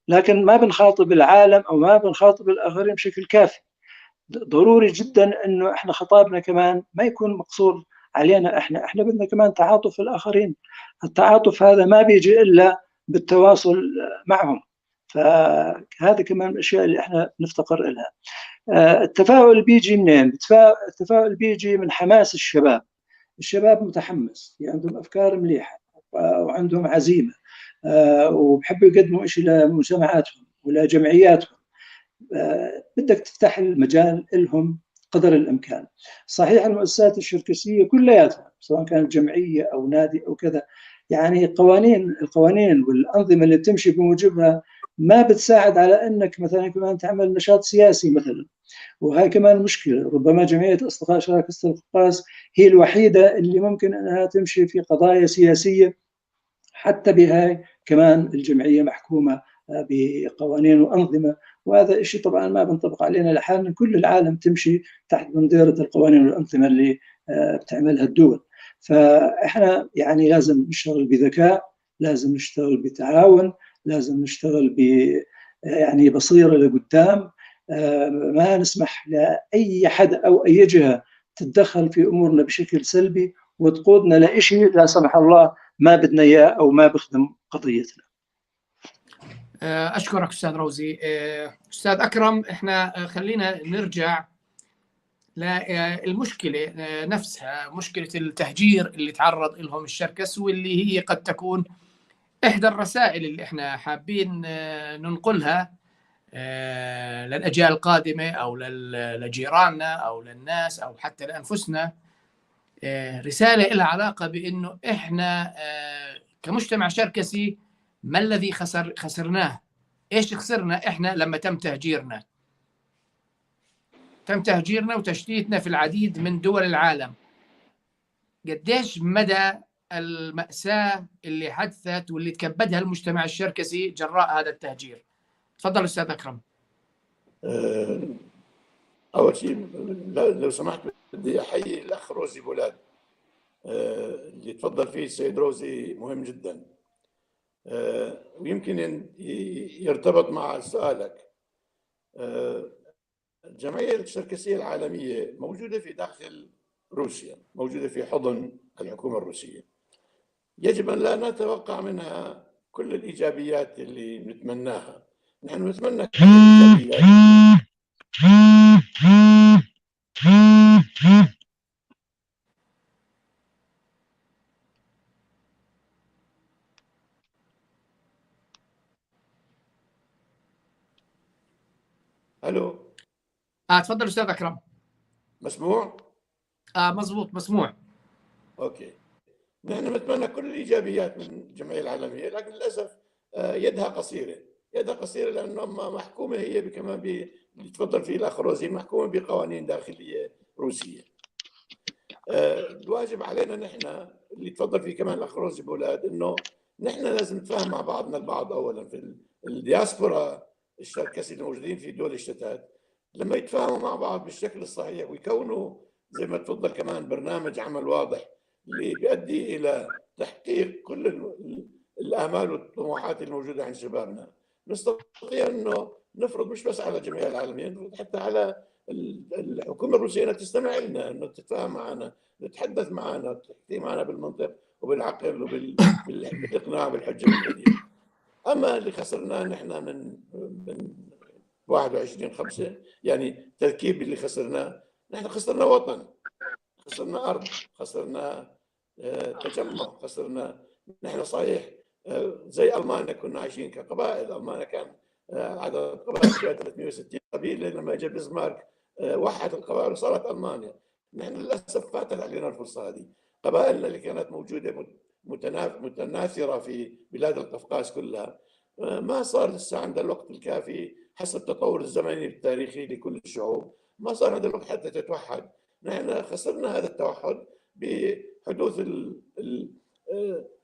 لكن ما بنخاطب العالم او ما بنخاطب الاخرين بشكل كافي. ضروري جدا انه احنا خطابنا كمان ما يكون مقصور علينا احنا بدنا كمان تعاطف الاخرين. التعاطف هذا ما بيجي الا بالتواصل معهم، فهذا كمان من الاشياء اللي احنا نفتقر لها. التفاؤل بيجي منين؟ التفاؤل بيجي من حماس الشباب. الشباب متحمس، في عندهم افكار مليحة وعندهم عزيمة، وبحبوا يقدموا شيء لمجتمعاتهم ولجمعياتهم. بدك تفتح المجال لهم قدر الامكان. صحيح المؤسسات الشركسيه كلياتها سواء كانت جمعية او نادي او كذا، يعني القوانين والانظمة اللي بتمشي بموجبها ما بتساعد على انك مثلا كمان تعمل نشاط سياسي مثلا، وهي كمان مشكلة. ربما جمعية اصدقاء شراكة القفقاز هي الوحيدة اللي ممكن انها تمشي في قضايا سياسية، حتى بهاي كمان الجمعية محكومة بقوانين وانظمة، وهذا الشيء طبعا ما بنطبق علينا لحالنا، كل العالم تمشي تحت بنديره القوانين والانظمة اللي بتعملها الدول. فاحنا يعني لازم نشتغل بذكاء، لازم نشتغل بتعاون، لازم نشتغل ب يعني بصيرة لقدام، ما نسمح لاي حد او اي جهة تتدخل في امورنا بشكل سلبي وتقودنا لشيء لا سمح الله ما بدنا اياه او ما بخدم قضيتنا. اشكرك استاذ روزي. استاذ اكرم، احنا خلينا نرجع للمشكلة نفسها، مشكلة التهجير اللي تعرض لهم الشركس، واللي هي قد تكون احدى الرسائل اللي احنا حابين ننقلها للاجيال القادمة او لجيراننا او للناس او حتى لانفسنا. رسالة لها علاقة بانه احنا كمجتمع شركسي ما الذي خسرناه؟ ايش خسرنا احنا لما تم تهجيرنا؟ تم تهجيرنا وتشتيتنا في العديد من دول العالم. قديش مدى المأساة اللي حدثت واللي تكبدها المجتمع الشركسي جراء هذا التهجير؟ تفضل أستاذ أكرم. أول شيء لو سمحت بدي أحيي الأخ روزي بولاد. اللي تفضل فيه السيد روزي مهم جدا، ويمكن يرتبط مع سؤالك. الجمعية الشركسية العالمية موجودة في داخل روسيا، موجودة في حضن الحكومة الروسية. يجب أن لا نتوقع منها كل الإيجابيات اللي نتمناها. نحن نتمنى كل الإيجابيات. الو. تفضل استاذ اكرم. مسموع؟ مزبوط مسموع. okay. نحن نتمنى كل الايجابيات من الجمعية العالمية، لكن للاسف يدها قصيرة، يدها قصيرة لانه محكومة هي كمان اللي تفضل فيه الاخ روزي، محكومة بقوانين داخلية روسية. الواجب علينا نحن اللي تفضل فيه كمان الاخ روزي بولاد، انه نحن لازم نتفاهم مع بعضنا البعض اولا. في الدياسبورا الشركسي الموجودين في دول الشتات، لما يتفاهموا مع بعض بالشكل الصحيح ويكونوا زي ما تفضل كمان برنامج عمل واضح اللي بيؤدي الى تحقيق كل الامال والطموحات الموجودة عند شبابنا، نستطيع انه نفرض مش بس على الجمعية العالمية، نفرض حتى على الحكومة الروسية انها تستمع لنا، انه تتفاهم معنا، تتحدث معنا، تحكي معنا بالمنطق وبالعقل وبالاقناع بالحجة والدليل. اما اللي خسرناه نحن من 21/5، يعني تركيب اللي خسرناه، نحن خسرنا وطن، خسرنا ارض، خسرنا تجمع، خسرنا. نحن صحيح زي المانيا كنا عايشين كقبائل، المانيا كان عدد القبائل فيها 360 قبيلة، لما اجى بسمارك وحد القبائل وصارت المانيا. نحن للاسف فاتت علينا الفرصة هذه، قبائلنا اللي كانت موجودة متناثره في بلاد القفقاز كلها ما صار لسه عندها الوقت الكافي حسب التطور الزمني التاريخي لكل الشعوب، ما صار عندها الوقت حتى تتوحد. نحن خسرنا هذا التوحد بحدوث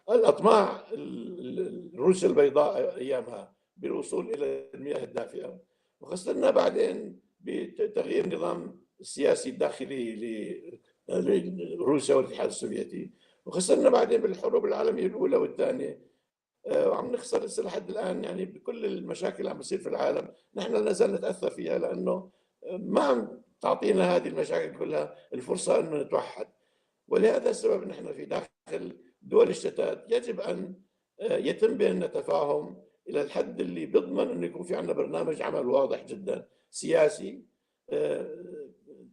الأطماع الروس البيضاء أيامها بالوصول إلى المياه الدافئة، وخسرنا بعدين بتغيير النظام السياسي الداخلي لروسيا والاتحاد السوفيتي، وخسرنا بعدين بالحروب العالمية الاولى والثانية، وعم نخسر لسه لحد الان، يعني بكل المشاكل اللي عم بتصير في العالم نحن لا زال نتاثر فيها، لانه ما عم تعطينا هذه المشاكل كلها الفرصة انه نتوحد. ولهذا السبب نحن في داخل دول الشتات يجب ان يتم بيننا تفاهم الى الحد اللي بيضمن انه يكون في عندنا برنامج عمل واضح جدا سياسي.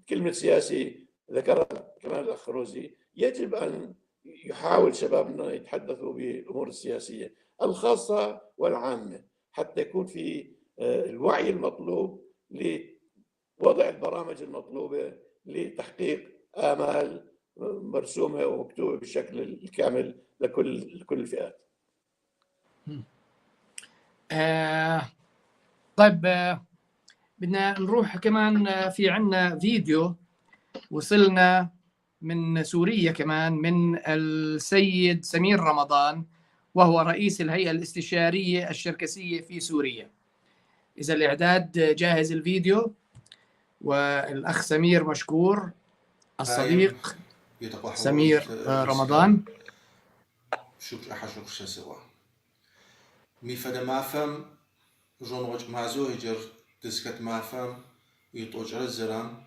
كلمة سياسي ذكرها كمان الاخ روزي، يجب ان يحاول شبابنا يتحدثوا بالامور السياسية الخاصة والعامة حتى يكون في الوعي المطلوب لوضع البرامج المطلوبة لتحقيق امال مرسومه ومكتوبه بالشكل الكامل لكل الفئات. طيب، بدنا نروح كمان، في عنا فيديو وصلنا من سوريا كمان من السيد سمير رمضان، وهو رئيس الهيئة الاستشارية الشركسية في سوريا. إذا الإعداد جاهز الفيديو، والأخ سمير مشكور، الصديق سمير رمضان. ميفدا مافم جونغوج مازو هجر دزكت مافم يطوج الزرام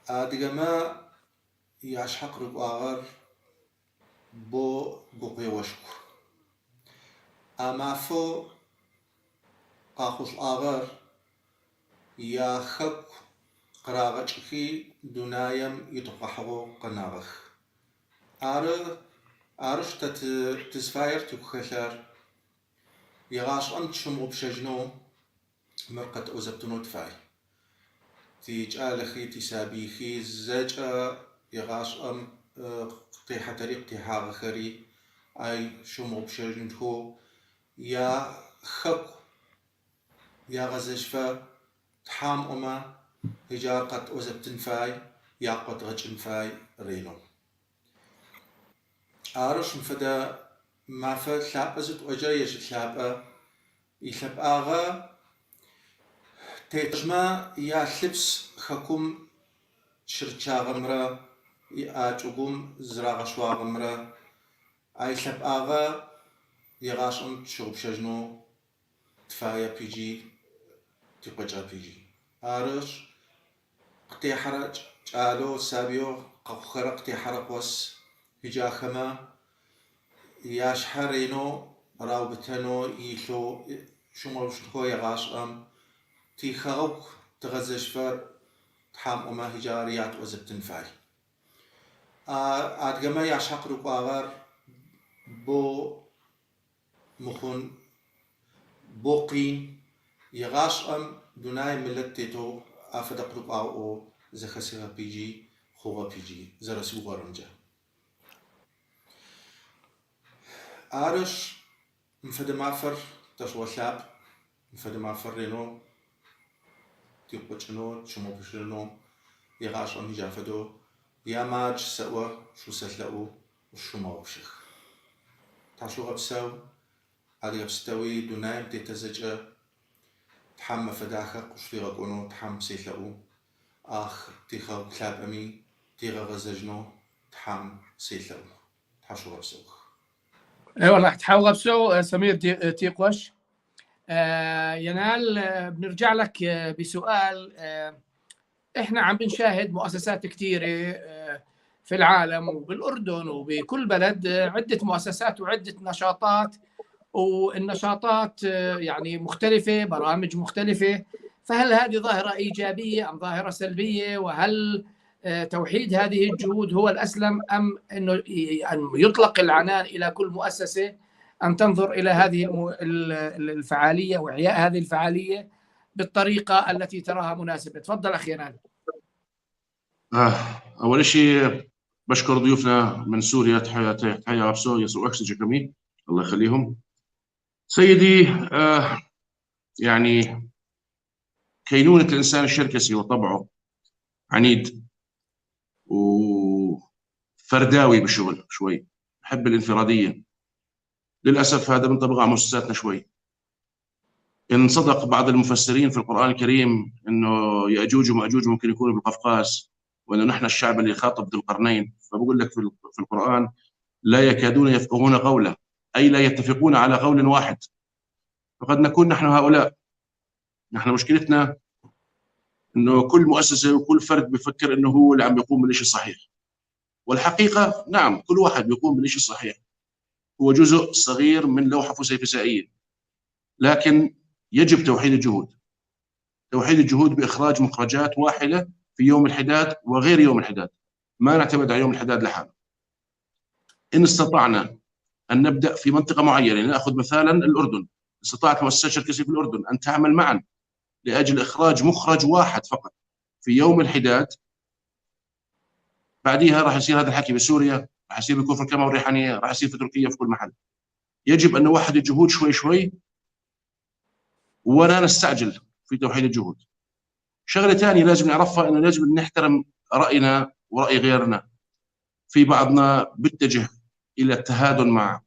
أدغما يشحق رقاغر بو قوقيوشكو أمافو قاخوش آغر يا خك قراغچخي دونايم يتقحغو قناغخ أرش تزفاير تكخلر يغاش أم تشمغو بشجنو مرقة أوزبتنو تفاي تيج آلخي تسابيخي زجأ يغاش أم قطيحة طريق تيحاغ خري أي شمغو بشجنتو يا خك يا غزجفا تحام أما هجار قد أوزبتن فاي يا قد غجن فاي رينو آرش مفدا ما فلابزت وجا يجد لابا يلاب آغا تيجما يا لبس خكم شرشاغمرا يا جوجم زراغ شواغمرا أي لاب آغا يغاشم تشوب شجنو تفايا بيجي تقجا بيجي آرش قتي حرج قالو سابيو قخرق قتي حرق وس هجاخما ياشحرينو راوبتنو يلو شموشتكو يغاش أم تيخاوك تغزشفر تحام أما هجاريات وزبتن فاي أدغما ياشحق رقاغر بو مخون بوقين يغاش أم دوناي ملت تيتو أفدق رقاو زخسيغا بيجي خوغا بيجي زرسو غرمجا آرش مفدمافر تشوثاب مفدمافر رينو تيقوشنو تشمو بشنو يغاش أم هجافدو يا ماج سوا شو سلأو وشو بشخ تعشو غبساو هذه غبستوي دونايم تيتزجأ تحم فداخة قشتي غكونو تحم سيتلأو آخ تيخا كلاب أمي تيغا غزجنو تحم سيتلأو تحشو غبسوخ. اي والله تحاول غبسو سمير تيقوش. ينال، بنرجع لك بسؤال. احنا عم بنشاهد مؤسسات كثيرة في العالم وبالاردن وبكل بلد، عده مؤسسات وعده نشاطات، والنشاطات يعني مختلفة، برامج مختلفة، فهل هذه ظاهره ايجابية ام ظاهره سلبية؟ وهل توحيد هذه الجهود هو الاسلم ام انه ان يطلق العنان الى كل مؤسسة ان تنظر الى هذه الفعالية واحياء هذه الفعالية بالطريقة التي تراها مناسبة؟ تفضل اخي ينال. اول شيء بشكر ضيوفنا من سوريا، تحية تحية عبسو يسوع جكمي، الله يخليهم. سيدي، يعني كينونة الإنسان الشركسي وطبعه عنيد وفرداوي بالشغل شوي، بحب الانفرادية. للأسف هذا بنطبق على مؤسساتنا شوي. إن صدق بعض المفسرين في القرآن الكريم إنه يأجوج ومأجوج ممكن يكونوا بالقفقاز، وإنه نحن الشعب اللي خاطب ذو القرنين، فبقول لك في القرآن لا يكادون يفقهون قولا، أي لا يتفقون على قول واحد. فقد نكون نحن هؤلاء. نحن مشكلتنا انه كل مؤسسة وكل فرد بفكر انه هو اللي عم بيقوم بالشيء الصحيح، والحقيقة نعم كل واحد بيقوم بالشيء الصحيح، هو جزء صغير من لوحة فسيفسائيه، لكن يجب توحيد الجهود، توحيد الجهود باخراج مخرجات واحدة في يوم الحداد وغير يوم الحداد، ما نعتمد على يوم الحداد لحاله. ان استطعنا ان نبدا في منطقة معينة، ناخذ مثالا الاردن، استطاعت مؤسسات شركسيه في الاردن ان تعمل معا لاجل اخراج مخرج واحد فقط في يوم الحداد. بعديها راح يصير هذا الحكي بسوريا، راح يصير بكفر كما والريحانيه، راح يصير في تركيا، في كل محل. يجب ان نوحد الجهود شوي شوي ولا نستعجل في توحيد الجهود. شغله ثانية لازم نعرفها، انه لازم نحترم راينا وراي غيرنا. في بعضنا بيتجه الى التهادن مع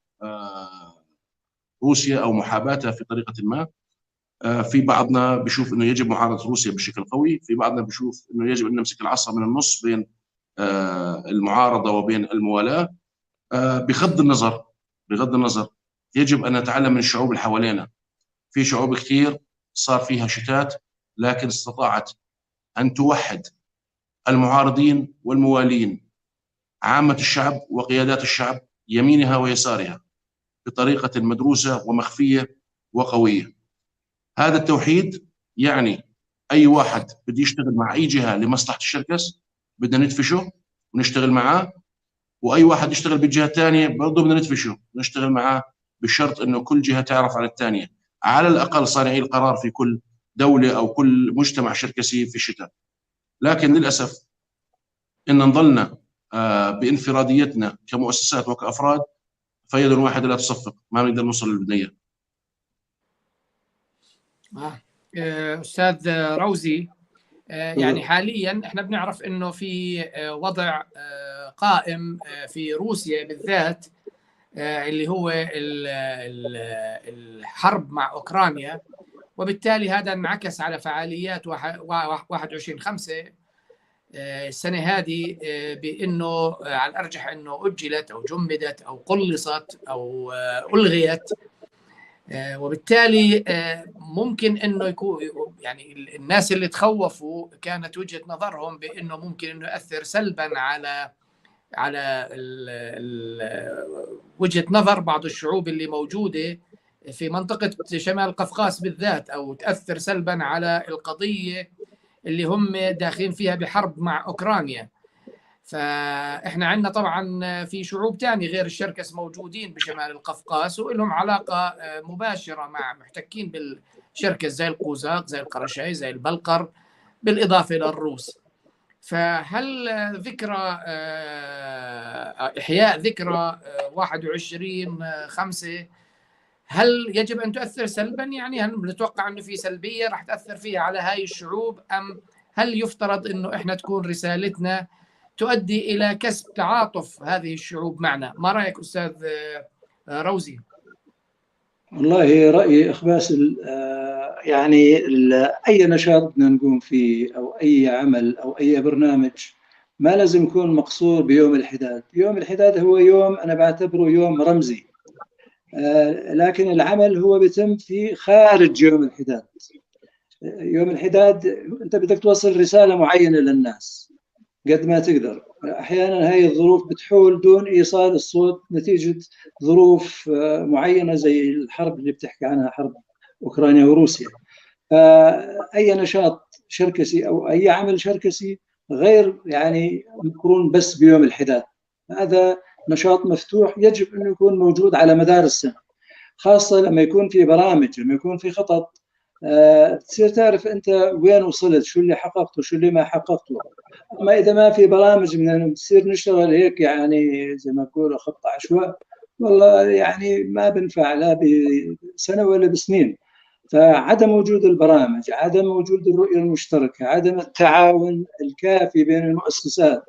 روسيا او محاباتها في طريقه ما، في بعضنا بيشوف انه يجب معارضة روسيا بشكل قوي، في بعضنا بيشوف انه يجب ان نمسك العصا من النص بين المعارضة وبين الموالاه. بغض النظر، بغض النظر يجب ان نتعلم من الشعوب اللي حوالينا. في شعوب كثير صار فيها شتات، لكن استطاعت ان توحد المعارضين والموالين، عامة الشعب وقيادات الشعب، يمينها ويسارها، بطريقة مدروسة ومخفيه وقويه. هذا التوحيد يعني اي واحد بده يشتغل مع اي جهة لمصلحة الشركس بدنا ندفشه ونشتغل معاه، واي واحد يشتغل بالجهة الثانية برضه بدنا ندفشه ونشتغل معاه، بشرط انه كل جهة تعرف عن الثانية، على الاقل صانعي القرار في كل دولة او كل مجتمع شركسي في الشتاء. لكن للاسف ان نظلنا بانفراديتنا كمؤسسات وكافراد، فيد واحدة لا تصفق، ما بنقدر نوصل للبنيه. استاذ روزي، يعني حاليا احنا بنعرف انه في وضع قائم في روسيا بالذات، اللي هو الحرب مع اوكرانيا، وبالتالي هذا انعكس على فعاليات 21/5 السنة هذه، بانه على الارجح انه اجلت او جمدت او قلصت او الغيت، وبالتالي ممكن انه يكون يعني الناس اللي تخوفوا كانت وجهة نظرهم بانه ممكن انه ياثر سلبا على وجهة نظر بعض الشعوب اللي موجودة في منطقة شمال القفقاس بالذات، او تاثر سلبا على القضية اللي هم داخلين فيها بحرب مع اوكرانيا. فاحنا عندنا طبعا في شعوب تانية غير الشركس موجودين بشمال القفقاس ولهم علاقة مباشرة مع محتكين بالشركس، زي القوزاق، زي القرشاي، زي البلقر، بالإضافة للروس. فهل ذكرى إحياء ذكرى 21/5 هل يجب أن تؤثر سلبا؟ يعني هل نتوقع أنه في سلبية راح تأثر فيها على هاي الشعوب، أم هل يفترض أنه إحنا تكون رسالتنا تؤدي إلى كسب تعاطف هذه الشعوب معنا؟ ما رأيك أستاذ روزي؟ والله رأيي أخ باسل، يعني أي نشاط بدنا نقوم فيه أو أي عمل أو أي برنامج ما لازم يكون مقصور بيوم الحداد. يوم الحداد هو يوم أنا بعتبره يوم رمزي، لكن العمل هو بيتم في خارج يوم الحداد. يوم الحداد أنت بدك توصل رسالة معينة للناس قد ما تقدر. أحيانا هاي الظروف بتحول دون إيصال الصوت نتيجة ظروف معينة زي الحرب اللي بتحكي عنها، حرب أوكرانيا وروسيا. فأي نشاط شركسي أو أي عمل شركسي غير يعني مقرون بس بيوم الحداد، هذا نشاط مفتوح يجب أنه يكون موجود على مدار السنة، خاصة لما يكون في برامج، لما يكون في خطط، تصير تعرف أنت وين وصلت، شو اللي حققته، شو اللي ما حققته. أما إذا ما في برامج بدنا نصير نشتغل هيك يعني زي ما بقولوا خط عشواء، والله يعني ما بنفع لا بسنة ولا بسنين. فعدم وجود البرامج، عدم وجود الرؤية المشتركة، عدم التعاون الكافي بين المؤسسات،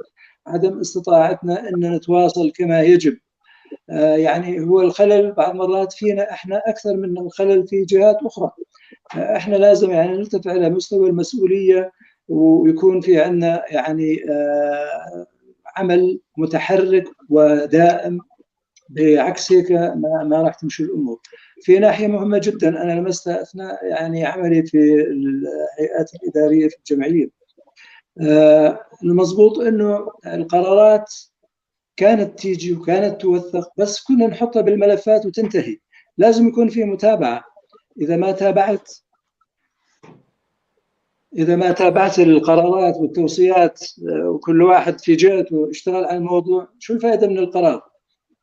عدم استطاعتنا أن نتواصل كما يجب، يعني هو الخلل بعض مرات فينا احنا اكثر من الخلل في جهات اخرى. احنا لازم يعني نرتفع الى مستوى المسؤولية، ويكون في عندنا يعني عمل متحرك ودائم، بعكس هيك ما راح تمشي الامور. في ناحية مهمة جدا انا لمستها اثناء يعني عملي في الهيئات الادارية في الجمعية. المضبوط انه القرارات كانت تيجي وكانت توثق، بس كنا نحطها بالملفات وتنتهي. لازم يكون في متابعه. اذا ما تابعت القرارات والتوصيات وكل واحد في جهته اشتغل على الموضوع، شو الفائدة من القرار؟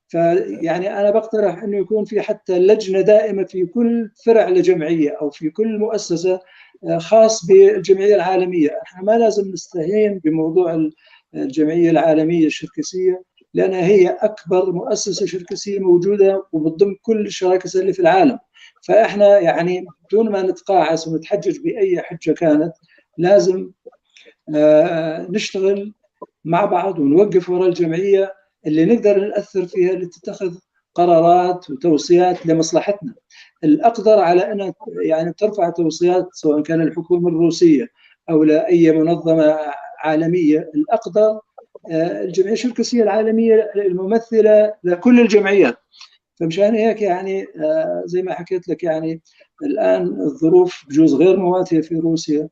فيعني انا بقترح انه يكون في حتى لجنة دائمة في كل فرع لجمعية او في كل مؤسسة خاص بالجمعيه العالمية. احنا ما لازم نستهين بموضوع الجمعية العالمية الشركسيه، لانها هي اكبر مؤسسة شركسيه موجودة وبتضم كل الشراكسه اللي في العالم. فاحنا يعني بدون ما نتقاعس ونتحجج باي حجه كانت، لازم نشتغل مع بعض ونوقف وراء الجمعية اللي نقدر نأثر فيها، اللي تتخذ قرارات وتوصيات لمصلحتنا. الأقدر على أنها يعني ترفع توصيات سواء كان الحكومة الروسية أو لأي منظمة عالمية، الأقدر الجمعية الشركسية العالمية الممثلة لكل الجمعيات. فمشان هيك يعني زي ما حكيت لك، يعني الآن الظروف بجوز غير مواتية في روسيا،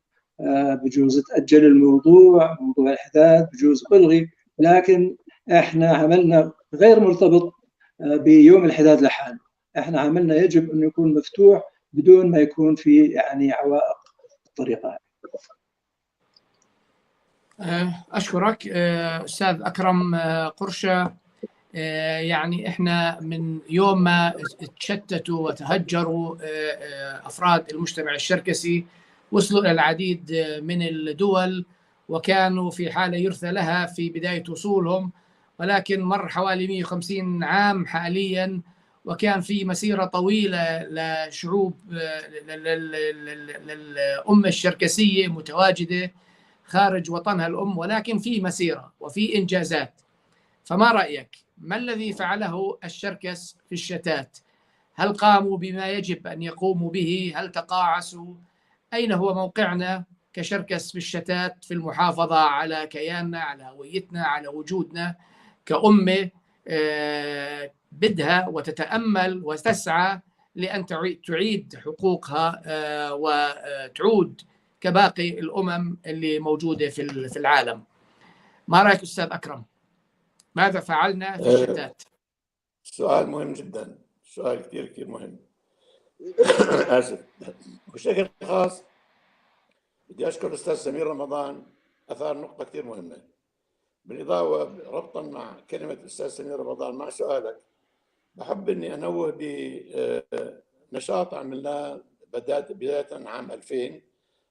بجوز تأجل الموضوع، موضوع الحداد بجوز ألغي، لكن احنا عملنا غير مرتبط بيوم الحداد لحاله. احنا عملنا يجب انه يكون مفتوح بدون ما يكون في يعني عوائق بالطريقة. اشكرك استاذ اكرم قرشه. يعني احنا من يوم ما تشتتوا وتهجروا افراد المجتمع الشركسي وصلوا الى العديد من الدول، وكانوا في حاله يرثى لها في بداية وصولهم، ولكن مر حوالي 150 عام حاليا، وكان في مسيرة طويلة لشعوب للأمة الشركسية متواجدة خارج وطنها الأم، ولكن في مسيرة وفي إنجازات. فما رأيك؟ ما الذي فعله الشركس في الشتات؟ هل قاموا بما يجب أن يقوموا به؟ هل تقاعسوا؟ أين هو موقعنا كشركس في الشتات في المحافظة على كياننا، على هويتنا، على وجودنا كأمة بدها وتتأمل وتسعى لأن تعيد حقوقها وتعود كباقي الأمم اللي موجودة في العالم؟ ما رأيك أستاذ أكرم؟ ماذا فعلنا في الشتات؟ سؤال مهم جدا، سؤال كثير كثير مهم. آسف. بشكل خاص بدي أشكر الأستاذ سمير رمضان، أثار نقطة كثير مهمة. بالإضافة ربطا مع كلمة الأستاذ سمير رمضان مع سؤالك، بحب إني أنوه بنشاط عملناه بداية عام 2000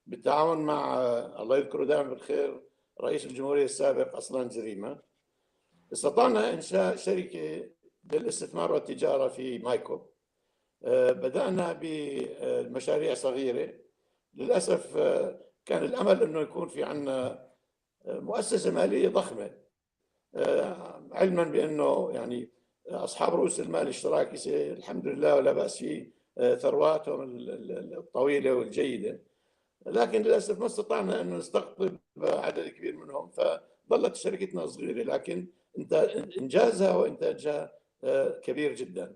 بالتعاون مع الله يذكره دائما بالخير رئيس الجمهورية السابق أصلان جريمة. استطعنا إنشاء شركة للاستثمار والتجارة في مايكوب. بدأنا بمشاريع صغيرة. للأسف كان الأمل أنه يكون في عندنا مؤسسة مالية ضخمة، علما بأنه يعني أصحاب رؤوس المال الاشتراكي الحمد لله ولا بأس في ثرواتهم الطويلة والجيدة، لكن للأسف ما استطعنا أن نستقطب عدد كبير منهم، فظلت شركتنا صغيرة، لكن إنجازها وإنتاجها كبير جدا.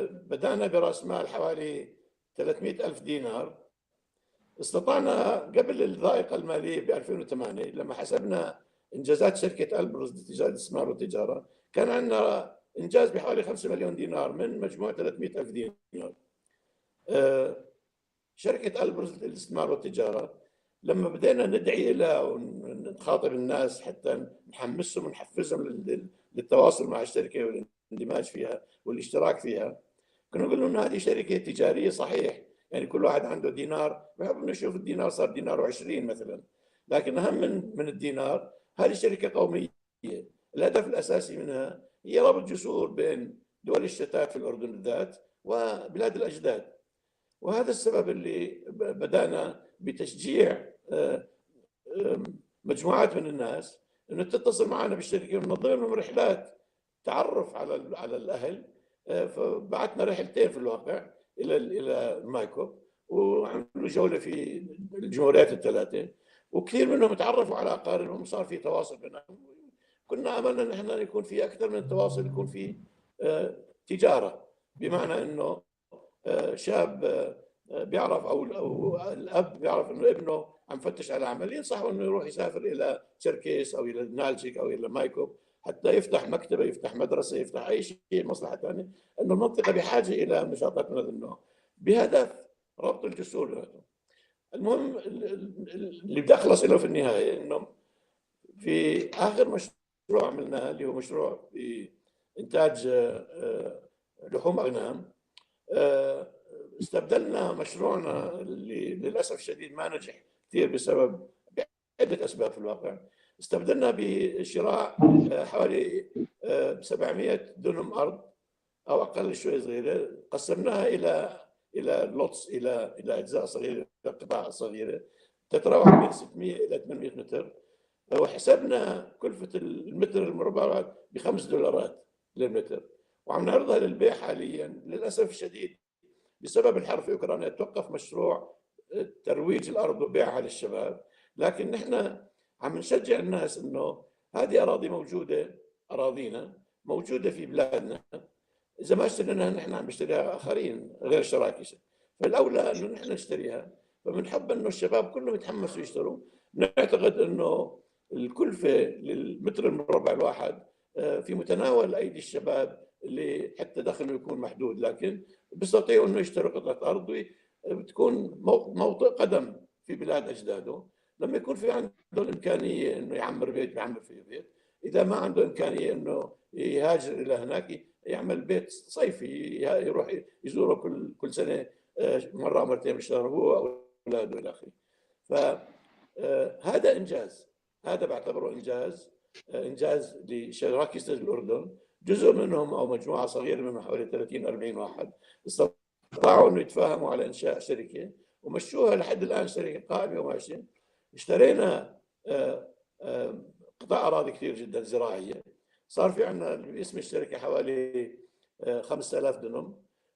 بدأنا برأس مال حوالي 300 ألف دينار. استطعنا قبل الضائقة المالية ب 2008 لما حسبنا إنجازات شركة ألبرز لتجارة الاستثمار والتجارة، كان عندنا إنجاز بحوالي 5 مليون دينار من مجموع 300 ألف دينار. شركة ألبرز للاستثمار والتجارة لما بدينا ندعي لها ونخاطب الناس حتى نحمسهم ونحفزهم للتواصل مع الشركة والاندماج فيها والاشتراك فيها، كنا نقول لهم هذه شركة تجارية صحيح، يعني كل واحد عنده دينار بحب انه يشوف الدينار صار دينار و20 مثلا، لكن اهم من الدينار هذه شركة قومية، الهدف الاساسي منها هي ربط جسور بين دول الشتات في الاردن بالذات وبلاد الاجداد. وهذا السبب اللي بدانا بتشجيع مجموعات من الناس انه تتصل معنا بالشركة وننظم لهم رحلات تعرف على الاهل. فبعثنا رحلتين في الواقع الى مايكوب، وعملوا جولة في الجمهوريات الثلاثة، وكثير منهم تعرفوا على اقاربهم وصار في تواصل بينهم، كنا املنا نحن يكون في اكثر من التواصل، يكون في تجارة، بمعنى انه شاب بيعرف او الاب بيعرف انه ابنه عم فتش على عمل، ينصحه انه يروح يسافر الى شركيس او الى نالشيك او الى مايكوب حتى يفتح مكتبه، يفتح مدرسه، يفتح اي شيء مصلحة ثانية، انه المنطقة بحاجة الى نشاطات من هذا النوع بهدف ربط الجسور. المهم اللي بدي اخلص له في النهاية انه في اخر مشروع عملناه اللي هو مشروع في انتاج لحوم اغنام، استبدلنا مشروعنا اللي للاسف الشديد ما نجح كثير بسبب عده اسباب في الواقع، استبدلنا بشراء حوالي 700 دنم ارض او اقل شوي صغيرة، قسمناها الى lots، الى اجزاء صغيرة، الى قطع صغيرة تتراوح بين 600 الى 800 متر، وحسبنا كلفه المتر المربع ب5 دولارات للمتر، وعم نعرضها للبيع حاليا. للاسف الشديد بسبب الحرب في اوكرانيا توقف مشروع ترويج الارض وبيعها للشباب، لكن نحن عم نشجع الناس انه هذه اراضي موجودة، اراضينا موجودة في بلادنا، اذا ما اشتريناها نحن عم بيشتريها اخرين غير شراكسه، فالاولى انه نحن نشتريها. فبنحب انه الشباب كلهم يتحمسوا يشتروا. نعتقد انه الكلفة للمتر المربع الواحد في متناول ايدي الشباب اللي حتى دخله يكون محدود، لكن بيستطيعوا انه يشتروا قطعه ارض بتكون موطئ قدم في بلاد اجداده. لما يكون في عنده الامكانية انه يعمر بيت بيعمر فيه بيت، اذا ما عنده امكانية انه يهاجر الى هناك يعمل بيت صيفي يروح يزوره كل سنة مرة او مرتين بالشهر هو واولاده الى اخره. فهذا انجاز، هذا بعتبره انجاز، انجاز لشراكسة الاردن، جزء منهم او مجموعة صغيرة منهم حوالي 30 40 واحد استطاعوا انه يتفاهموا على انشاء شركة ومشوها لحد الان، شركة قائمة وماشية. اشترينا قطاع اراضي كثير جدا زراعية، صار في عندنا باسم الشركة حوالي 5000 دنم.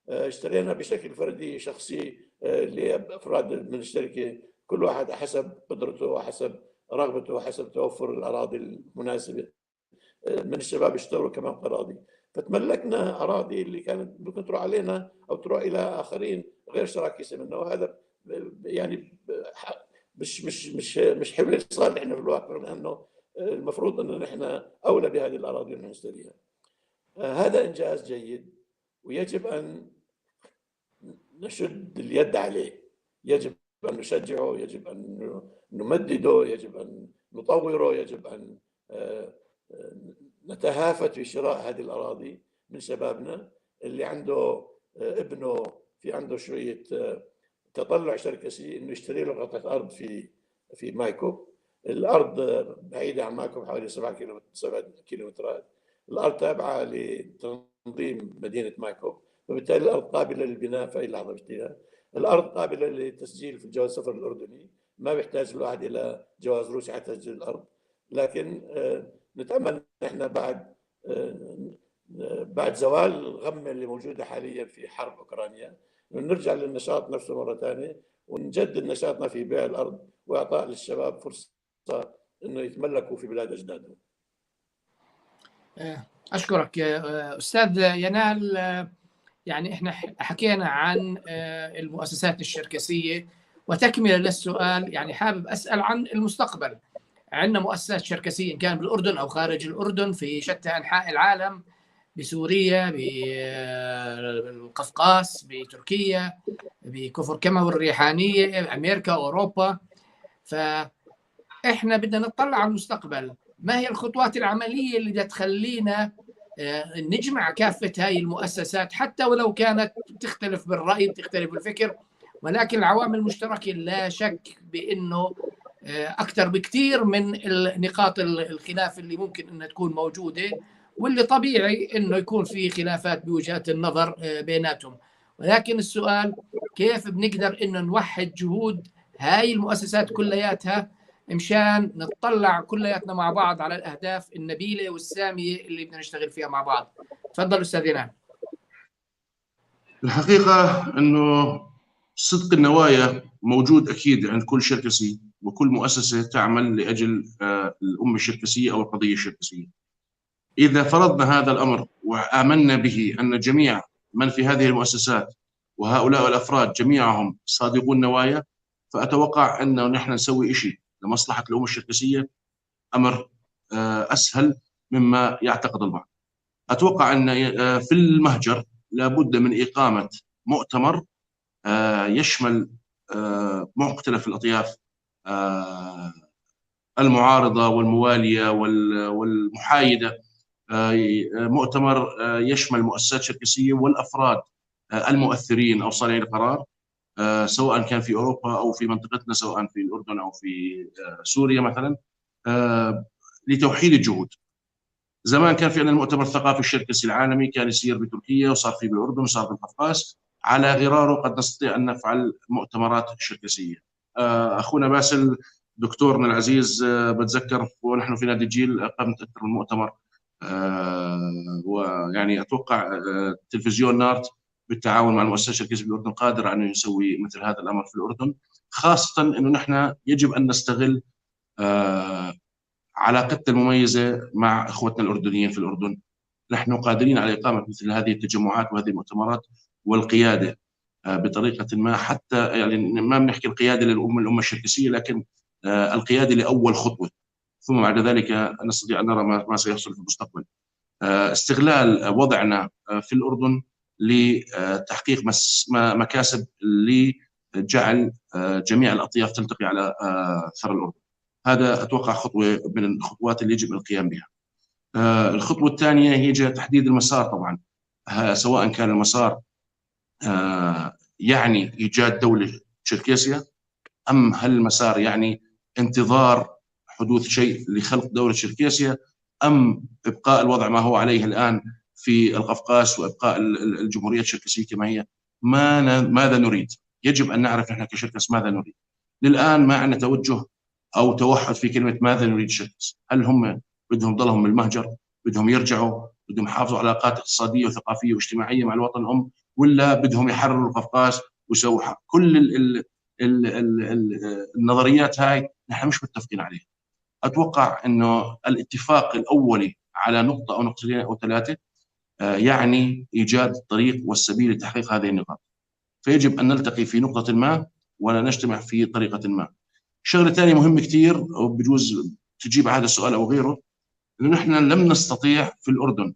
اشترينا بشكل فردي شخصي لافراد من الشركة، كل واحد حسب قدرته وحسب رغبته وحسب توفر الاراضي المناسبة. من الشباب اشتروا كمان اراضي، فتملكنا اراضي اللي كانت ممكن تروح علينا او تروح الى اخرين غير شراكسه منا، وهذا يعني مش حلو لصالحنا في الواقع، لانه المفروض ان نحن اولى بهذه الاراضي اللي نشتريها. هذا انجاز جيد ويجب ان نشد اليد عليه، يجب ان نشجعه، يجب ان نمدده، يجب ان نطوره، يجب ان نتهافت في شراء هذه الاراضي من شبابنا اللي عنده ابنه في عنده شوية تطلع شركسي انه يشتري له قطعه ارض في مايكوب. الارض بعيدة عن مايكوب حوالي 7 كيلو 7 كيلومترات، الارض تابعه لتنظيم مدينة مايكوب، فبالتالي الارض قابله للبناء في اي لحظة بيشتريها. الارض قابله للتسجيل في الجواز السفر الاردني، ما بيحتاج الواحد الى جواز روسي حتى يسجل الارض. لكن نتامل نحن بعد زوال الغمة اللي موجودة حاليا في حرب اوكرانيا نرجع للنشاط نفسه مرة ثانية ونجدد نشاطنا في بيع الارض واعطاء للشباب فرصة انه يتملكوا في بلاد اجدادهم. اشكرك استاذ ينال. يعني احنا حكينا عن المؤسسات الشركسيه، وتكمله للسؤال يعني حابب اسال عن المستقبل. عندنا مؤسسات شركسيه ان كان بالاردن او خارج الاردن في شتى انحاء العالم، بسوريا، بالقفقاس، بتركيا، بكفر كما والريحانيه، امريكا، اوروبا. فاحنا بدنا نطلع على المستقبل، ما هي الخطوات العملية اللي بدها تخلينا نجمع كافة هاي المؤسسات، حتى ولو كانت تختلف بالراي، بتختلف بالفكر، ولكن العوامل المشتركة لا شك بانه اكثر بكثير من النقاط الخلاف اللي ممكن انها تكون موجودة، واللي طبيعي انه يكون في خلافات بوجهات النظر بيناتهم. ولكن السؤال كيف بنقدر انه نوحد جهود هاي المؤسسات كلياتها مشان نطلع كلياتنا مع بعض على الاهداف النبيلة والساميه اللي بدنا نشتغل فيها مع بعض؟ تفضل استاذ ينال. الحقيقة انه صدق النوايا موجود اكيد عند كل شركسي. وكل مؤسسة تعمل لأجل الأمة الشركسية أو القضية الشركسية. إذا فرضنا هذا الأمر وآمنا به أن جميع من في هذه المؤسسات وهؤلاء الأفراد جميعهم صادقون النوايا، فأتوقع أنه نحن نسوي شيء لمصلحة الأمة الشركسية أمر أسهل مما يعتقد البعض. أتوقع أن في المهجر لابد من إقامة مؤتمر يشمل مختلف الأطياف المعارضة والموالية والمحايدة، مؤتمر يشمل مؤسسات شركسية والأفراد المؤثرين أو صانعي القرار، سواء كان في أوروبا أو في منطقتنا، سواء في الأردن أو في سوريا مثلا، لتوحيد الجهود. زمان كان في عندنا المؤتمر الثقافي الشركسي العالمي، كان يصير بتركيا وصار في بالأردن وصار في القفقاز. على غراره قد نستطيع أن نفعل مؤتمرات شركسية. أخونا باسل دكتورنا العزيز، بتذكر ونحن في نادي الجيل أقمت أكثر من مؤتمر، ويعني أتوقع تلفزيون نارت بالتعاون مع المؤسسة الشركسية بالأردن قادر على أن يسوي مثل هذا الأمر في الأردن، خاصة أنه نحن يجب أن نستغل علاقتنا المميزة مع إخوتنا الأردنيين في الأردن. نحن قادرين على إقامة مثل هذه التجمعات وهذه المؤتمرات والقيادة بطريقة ما، حتى يعني ما بنحكي القيادة للأمة الشركسية، لكن القيادة لأول خطوة، ثم بعد ذلك نستطيع أن نرى ما سيحصل في المستقبل. استغلال وضعنا في الأردن لتحقيق مكاسب لجعل جميع الأطياف تلتقي على ثرى الأردن. هذا أتوقع خطوة من الخطوات اللي يجب القيام بها. الخطوة الثانية هي تحديد المسار طبعا، سواء كان المسار يعني إيجاد دولة شركسية، أم هل المسار يعني انتظار حدوث شيء لخلق دولة شركسية، أم إبقاء الوضع ما هو عليه الآن في القفقاس وإبقاء الجمهورية الشركسية كما هي. ماذا نريد؟ يجب أن نعرف نحن كشركس ماذا نريد. للآن ما عندنا توجه أو توحد في كلمة ماذا نريد الشركس. هل هم بدهم ضلهم بالمهجر، بدهم يرجعوا، بدهم يحافظوا على علاقات اقتصادية وثقافية واجتماعية مع الوطن الأم، ولا بدهم يحرروا القفقاس ويسووا كل ال ال ال ال النظريات هاي نحن مش متفقين عليها. أتوقع أنه الاتفاق الأولي على نقطة أو نقطتين أو ثلاثة يعني إيجاد الطريق والسبيل لتحقيق هذه النقاط. فيجب أن نلتقي في نقطة ما ولا نجتمع في طريقة ما. شغلة ثانية مهمة كثير وبجوز تجيب على هذا السؤال أو غيره، أنه نحن لم نستطيع في الأردن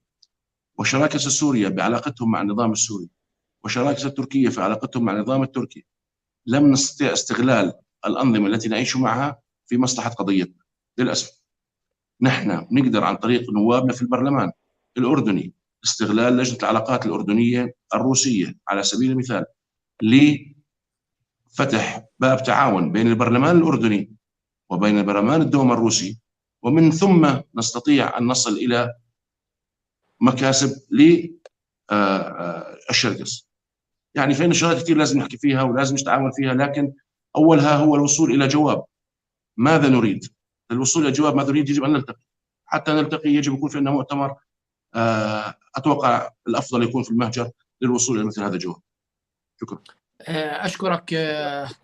وشراكة سوريا بعلاقتهم مع النظام السوري وشراكة التركية في علاقتهم مع النظام التركي، لم نستطيع استغلال الأنظمة التي نعيش معها في مصلحة قضيتنا للأسف. نحن نقدر عن طريق نوابنا في البرلمان الأردني استغلال لجنة العلاقات الأردنية الروسية على سبيل المثال لفتح باب تعاون بين البرلمان الأردني وبين البرلمان الدوما الروسي، ومن ثم نستطيع أن نصل إلى مكاسب للشركس. يعني في شغلات كثير لازم نحكي فيها ولازم نتعاون فيها، لكن أولها هو الوصول إلى جواب ماذا نريد. للوصول إلى جواب ماذا نريد يجب أن نلتقي. حتى نلتقي يجب يكون في عندنا مؤتمر، أتوقع الأفضل يكون في المهجر للوصول إلى مثل هذا الجواب. شكرا. أشكرك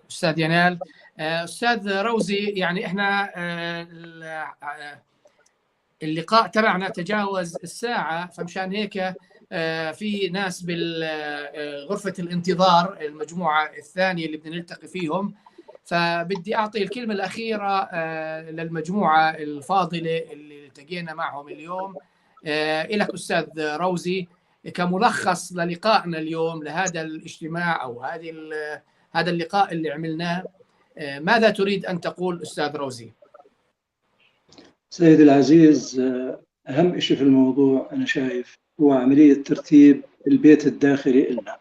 أستاذ ينال. أستاذ روزي، يعني إحنا اللقاء تبعنا تجاوز الساعة، فمشان هيك في ناس بالغرفة الانتظار المجموعة الثانية اللي بدنا نلتقي فيهم، فبدي أعطي الكلمة الأخيرة للمجموعة الفاضلة اللي التقينا معهم اليوم. إلك أستاذ روزي كملخص للقائنا اليوم، لهذا الاجتماع أو هذا اللقاء اللي عملناه، ماذا تريد أن تقول أستاذ روزي؟ سيدي العزيز، أهم شيء في الموضوع أنا شايف هو عملية ترتيب البيت الداخلي لنا.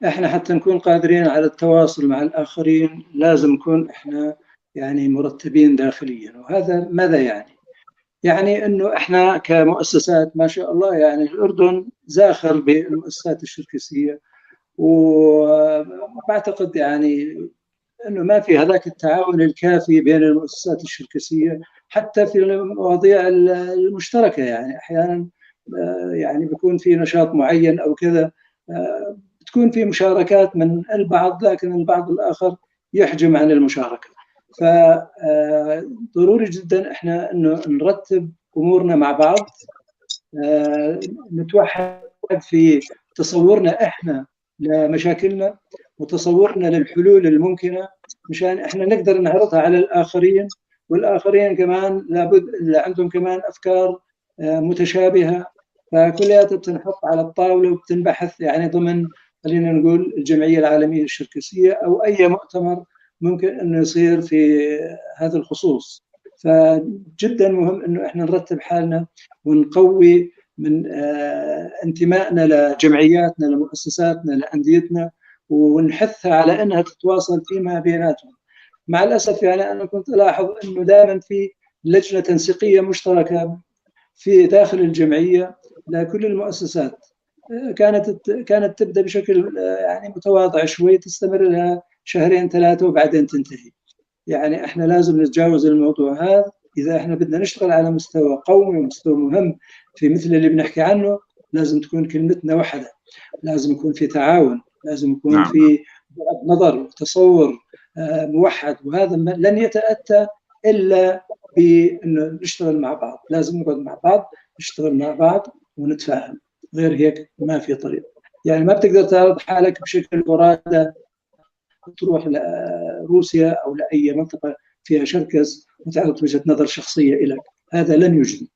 إحنا حتى نكون قادرين على التواصل مع الآخرين لازم نكون إحنا يعني مرتبين داخليا. وهذا ماذا يعني؟ يعني أنه إحنا كمؤسسات ما شاء الله، يعني الأردن زاخر بالمؤسسات الشركسية، وبعتقد يعني أنه ما في هذاك التعاون الكافي بين المؤسسات الشركسية حتى في المواضيع المشتركة. يعني أحيانا يعني بيكون في نشاط معين أو كذا، بتكون في مشاركات من البعض، لكن البعض الآخر يحجم عن المشاركة. فضروري جدا احنا انه نرتب امورنا مع بعض، نتوحد في تصورنا احنا لمشاكلنا وتصورنا للحلول الممكنة، مشان احنا نقدر نعرضها على الاخرين، والاخرين كمان لابد عندهم كمان افكار متشابهة، فكلها بتنحط على الطاولة وبتنبحث يعني ضمن خلينا نقول الجمعية العالمية الشركسيه او اي مؤتمر ممكن انه يصير في هذا الخصوص. فجدا مهم انه احنا نرتب حالنا ونقوي من انتمائنا لجمعياتنا، لمؤسساتنا، لانديتنا، ونحثها على انها تتواصل فيما بيناتهم. مع الاسف يعني انا كنت الاحظ انه دائما في لجنة تنسيقيه مشتركة في داخل الجمعية لكل المؤسسات، كانت تبدا بشكل يعني متواضع شوي، تستمر لها شهرين ثلاثة وبعدين تنتهي. يعني احنا لازم نتجاوز الموضوع هذا اذا احنا بدنا نشتغل على مستوى قومي ومستوى مهم في مثل اللي بنحكي عنه. لازم تكون كلمتنا واحدة، لازم يكون في تعاون، لازم يكون نعم. في بعد نظر وتصور موحد، وهذا لن يتأتى إلا بأنه نشتغل مع بعض. لازم نقعد مع بعض، نشتغل مع بعض ونتفاهم، غير هيك ما في طريق. يعني ما بتقدر تعرض حالك بشكل فرادى تروح لروسيا أو لأي منطقة فيها شركس وتعرض وجهة نظر شخصية إلك، هذا لن يجدي.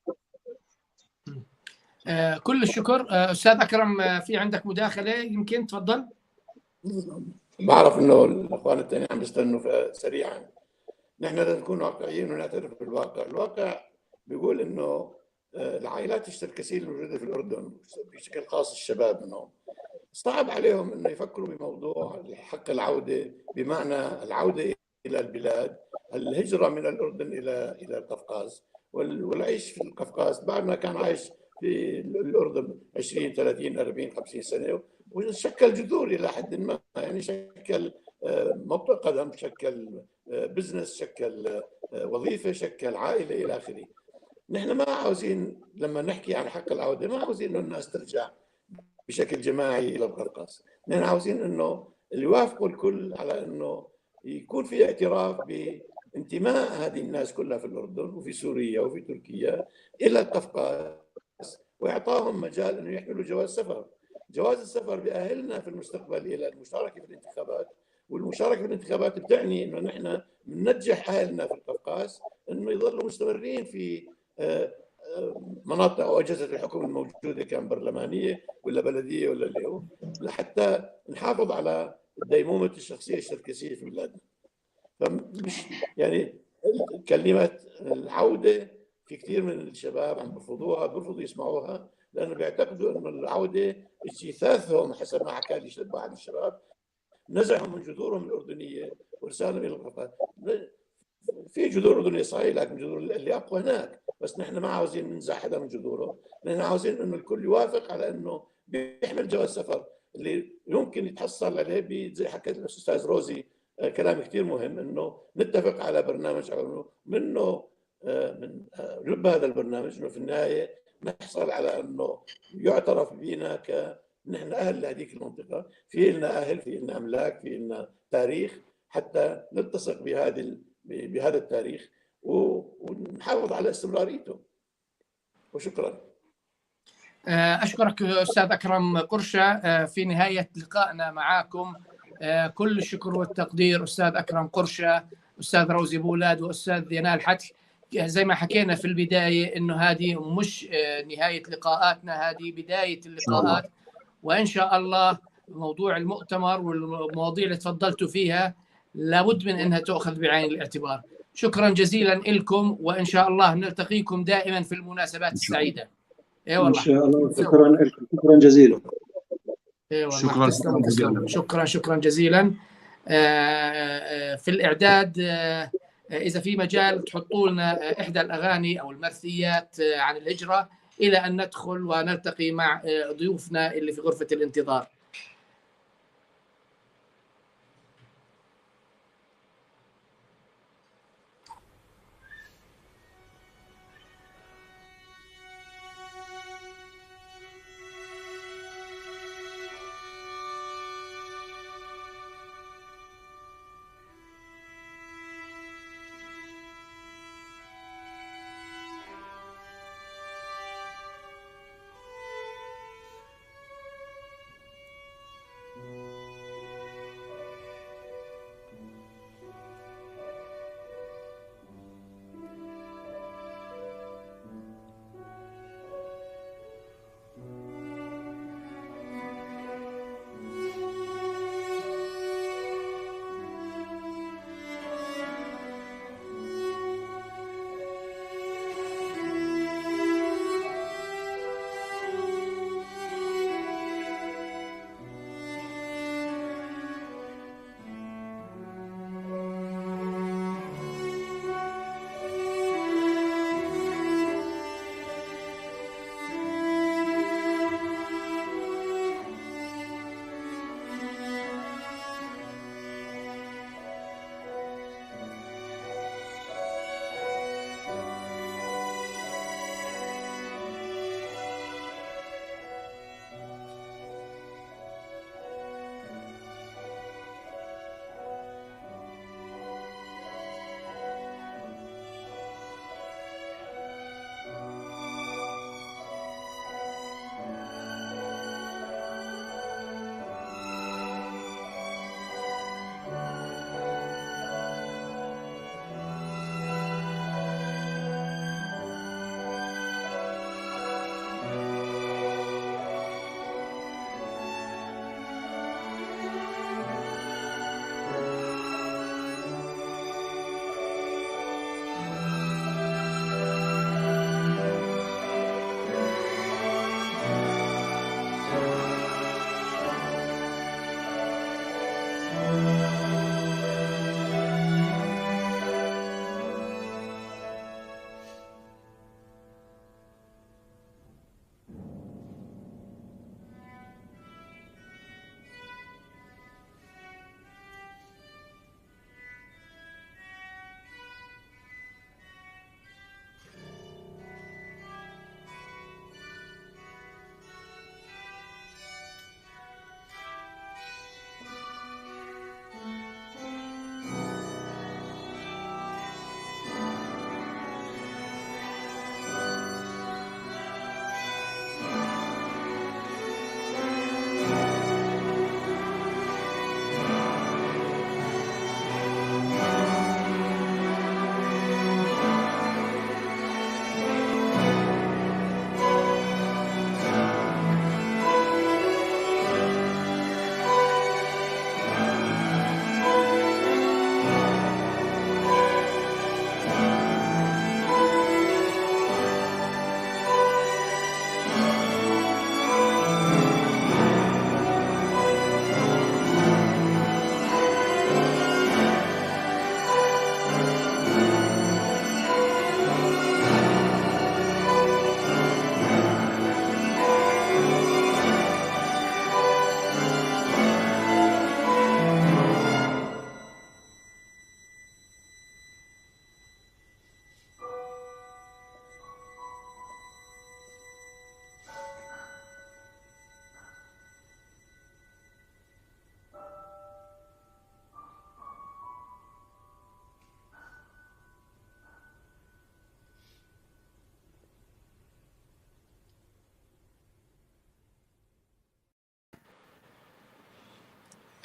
كل الشكر. أستاذ أكرم، في عندك مداخلة يمكن؟ تفضل. بعرف انه الاخوان الثانيين عم بيستنوا، سريعا نحن لازم نكون واقعيين ونعترف بالواقع. الواقع بيقول انه العائلات الشركسيه الموجودة في الاردن بشكل خاص الشباب منهم صعب عليهم انه يفكروا بموضوع حق العودة، بمعنى العودة الى البلاد، الهجرة من الاردن الى القفقاز والعيش في القفقاز بعد ما كان عايش في الاردن 20 30 40 50 سنة، وشكل جذور الى حد ما، يعني شكل موطئ قدم، شكل business، شكل وظيفة، شكل عائلة الى اخره. نحن ما عاوزين لما نحكي عن حق العودة ما عاوزين انه الناس ترجع بشكل جماعي الى القفقاز، نحن عاوزين انه اللي يوافقوا الكل على انه يكون في اعتراف بانتماء هذه الناس كلها في الاردن وفي سوريا وفي تركيا الى القفقاز، واعطاهم مجال انه يحملوا جواز سفر. جواز السفر بيأهلنا في المستقبل الى المشاركة في الانتخابات، والمشاركة في الانتخابات بتعني انه نحن بننجح اهلنا في القفقاز انه يظلوا مستمرين في مناطق واجهزة الحكم الموجودة، كان برلمانية ولا بلديه ولا اللي هو، لحتى نحافظ على ديمومه الشخصية الشركسيه في بلادنا. فمش يعني كلمة العودة في كثير من الشباب عم بيرفضوها، بيرفضوا يسمعوها، لانه بيعتقدوا انه العودة اجتثاثهم حسب ما حكى لي بعض الشباب، نزعهم من جذورهم الاردنية وارسالهم الى القفقاز. في جذور اردنية صحيح، لكن جذور اللي اقوى هناك، بس نحن ما عاوزين ننزع حدا من جذوره، نحن عاوزين انه الكل يوافق على انه بيحمل جواز سفر اللي يمكن يتحصل عليه، زي حكيت الاستاذ روزي كلام كثير مهم، انه نتفق على برنامج منه من لب هذا البرنامج، انه في النهاية نحصل على انه يعترف بنا نحن اهل لهذيك المنطقة، في لنا اهل، في لنا املاك، في لنا تاريخ، حتى نلتصق بهذا التاريخ ونحافظ على استمراريته. وشكرا. اشكرك استاذ اكرم قرشه. في نهاية لقائنا معاكم كل الشكر والتقدير استاذ اكرم قرشه، استاذ روزي بولاد، واستاذ ينال حتك. زي ما حكينا في البداية انه هذه مش نهاية لقاءاتنا، هذه بداية اللقاءات، وان شاء الله موضوع المؤتمر والمواضيع اللي تفضلتوا فيها لابد من انها تؤخذ بعين الاعتبار. شكرا جزيلا لكم، وان شاء الله نلتقيكم دائما في المناسبات السعيدة. اي والله ان شاء الله. شكرا لكم، شكرا جزيلا. اي والله شكرا، تسلم. شكرا شكرا جزيلا. في الاعداد اذا في مجال تحطوا لنا احدى الاغاني او المرثيات عن الهجرة الى ان ندخل ونلتقي مع ضيوفنا اللي في غرفة الانتظار.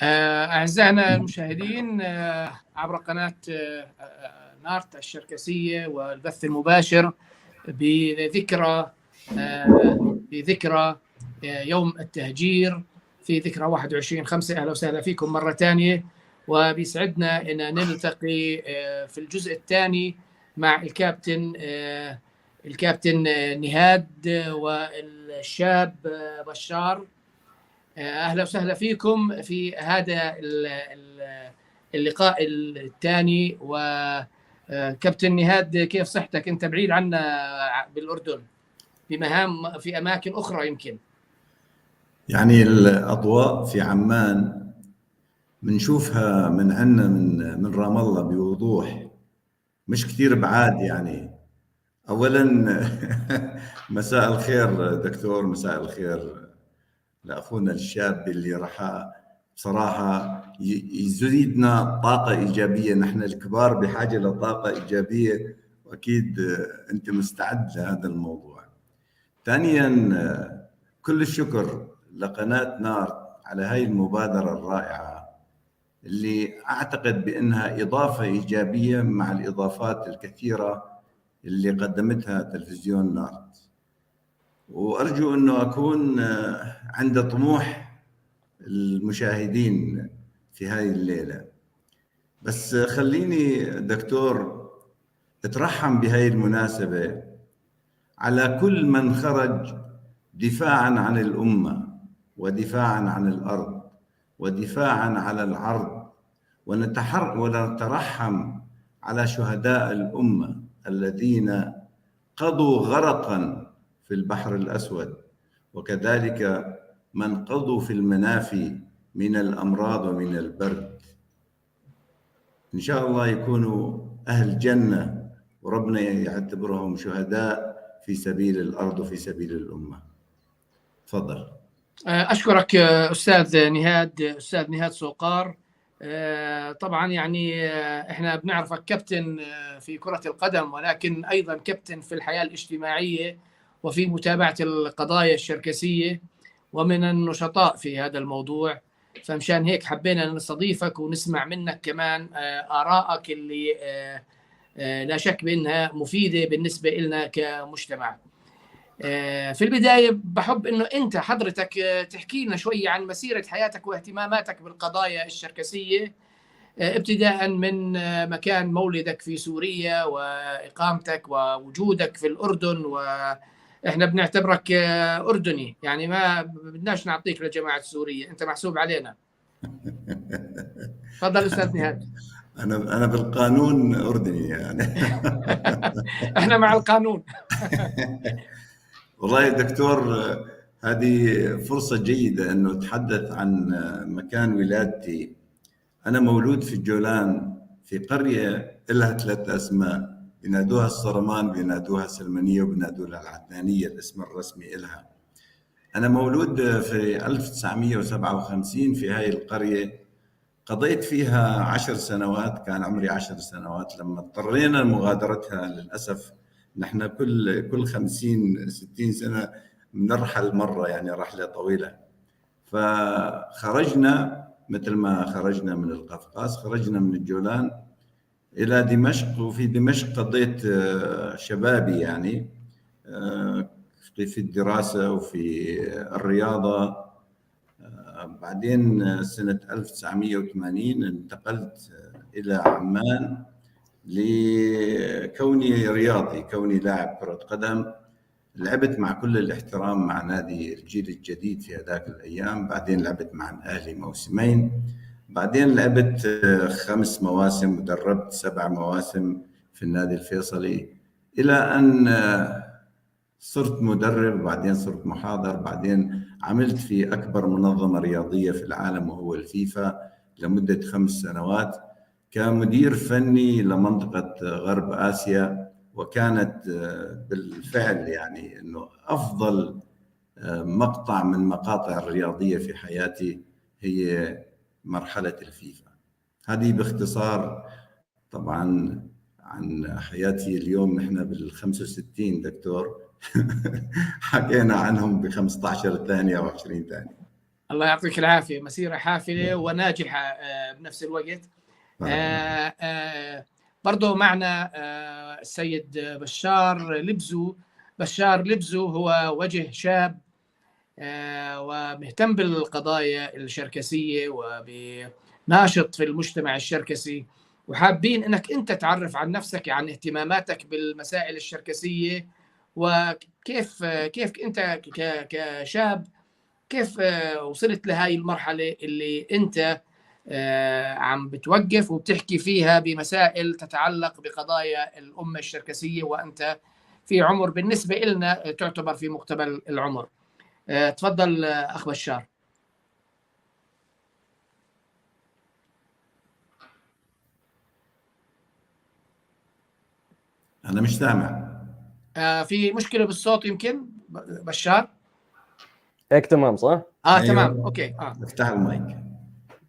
أعزائنا المشاهدين عبر قناة نارت الشركسية والبث المباشر بذكرى يوم التهجير في ذكرى 21/5، أهلا وسهلا فيكم مرة ثانية، وبيسعدنا أن نلتقي في الجزء الثاني مع الكابتن نهاد والشاب بشار. أهلا وسهلا فيكم في هذا اللقاء الثاني. وكابتن نهاد، كيف صحتك؟ أنت بعيد عنا بالأردن بمهام في أماكن أخرى يمكن. يعني الأضواء في عمان بنشوفها من عنا من رام الله بوضوح، مش كثير بعاد يعني. أولا مساء الخير دكتور، مساء الخير لأخونا الشاب اللي راح بصراحة يزيدنا طاقة إيجابية. نحن الكبار بحاجة لطاقة إيجابية، وأكيد أنت مستعد لهذا الموضوع. ثانيا كل الشكر لقناة نار على هاي المبادرة الرائعة اللي أعتقد بأنها إضافة إيجابية مع الإضافات الكثيرة اللي قدمتها تلفزيون نارت، وأرجو أنه أكون عند طموح المشاهدين في هاي الليلة. بس خليني دكتور أترحم بهاي المناسبة على كل من خرج دفاعا عن الأمة ودفاعا عن الأرض ودفاعا على العرض، ونترحم على شهداء الأمة الذين قضوا غرقا في البحر الأسود، وكذلك من قضوا في المنافي من الأمراض ومن البرد. إن شاء الله يكونوا أهل جنة وربنا يعتبرهم شهداء في سبيل الأرض وفي سبيل الأمة. تفضل. أشكرك أستاذ نهاد، أستاذ نهاد سوقار. طبعا يعني إحنا بنعرفك كابتن في كرة القدم، ولكن أيضا كابتن في الحياة الاجتماعية وفي متابعة القضايا الشركسية ومن النشطاء في هذا الموضوع، فمشان هيك حبينا نستضيفك ونسمع منك كمان آرائك اللي لا شك بأنها مفيدة بالنسبة لنا كمجتمع. في البداية بحب أنه أنت حضرتك تحكي لنا شوية عن مسيرة حياتك واهتماماتك بالقضايا الشركسية، ابتداء من مكان مولدك في سوريا وإقامتك ووجودك في الأردن، وإحنا بنعتبرك أردني، يعني ما بدناش نعطيك لجماعة سوريا، أنت محسوب علينا. تفضل أستاذ نهاد. أنا بالقانون أردني يعني. إحنا مع القانون. والله يا دكتور هذه فرصة جيدة أنه أتحدث عن مكان ولادتي. أنا مولود في الجولان في قرية لها 3 أسماء، بينادوها الصرمان، بينادوها السلمانية، وبينادوها العدنانية الاسم الرسمي إلها. أنا مولود في 1957 في هاي القرية، قضيت فيها 10 سنوات، كان عمري 10 سنوات لما اضطرينا مغادرتها للأسف. نحن كل 50-60 سنة بنرحل مرة، يعني رحلة طويلة. فخرجنا مثل ما خرجنا من القفقاز، خرجنا من الجولان إلى دمشق، وفي دمشق قضيت شبابي يعني في الدراسة وفي الرياضة. بعدين سنة 1980 انتقلت إلى عمان لكوني رياضي، كوني لاعب كرة قدم. لعبت مع كل الاحترام مع نادي الجيل الجديد في هذاك الأيام، بعدين لعبت مع الأهلي موسمين، بعدين لعبت 5 مواسم ودربت 7 مواسم في النادي الفيصلي، إلى أن صرت مدرب، بعدين صرت محاضر، بعدين عملت في أكبر منظمة رياضية في العالم وهو الفيفا لمدة 5 سنوات كمدير فني لمنطقة غرب آسيا. وكانت بالفعل يعني أنه أفضل مقطع من مقاطع الرياضية في حياتي هي مرحلة الفيفا. هذه باختصار طبعا عن حياتي. اليوم نحن بال65 دكتور، حكينا عنهم ب15 ثانية أو 20 ثانية. الله يعطيك العافية، مسيرة حافلة وناجحة بنفس الوقت. برضو معنا السيد بشار لبزو. بشار لبزو هو وجه شاب ومهتم بالقضايا الشركسية وناشط في المجتمع الشركسي، وحابين انك انت تعرف عن نفسك، عن اهتماماتك بالمسائل الشركسية، وكيف كيف انت كشاب كيف وصلت لهاي المرحلة اللي انت عم بتوقف وبتحكي فيها بمسائل تتعلق بقضايا الأمة الشركسية، وأنت في عمر بالنسبة لنا تعتبر في مقتبل العمر. تفضل أخ بشار. أنا مش سامع. في مشكلة بالصوت يمكن بشار؟ هيك تمام صح؟ أيوة. تمام، okay. افتح المايك.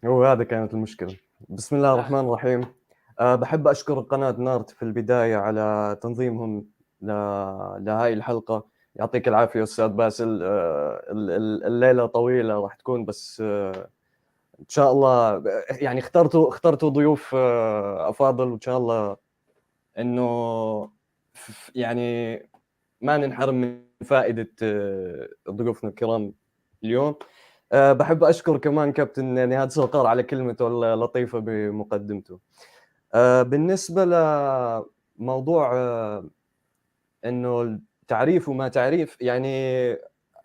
هو هذا كانت المشكلة. بسم الله الرحمن الرحيم. بحب أشكر قناة نارت في البداية على تنظيمهم لهاي الحلقة. يعطيك العافية أستاذ باسل. الليلة طويلة راح تكون، بس إن شاء الله يعني اخترتوا ضيوف أفاضل، وإن شاء الله إنه يعني ما ننحرم من فائدة ضيوفنا الكرام اليوم. بحب أشكر كمان كابتن نهاد سوقار على كلمته اللطيفة بمقدمته. بالنسبة لموضوع إنه تعريف وما تعريف، يعني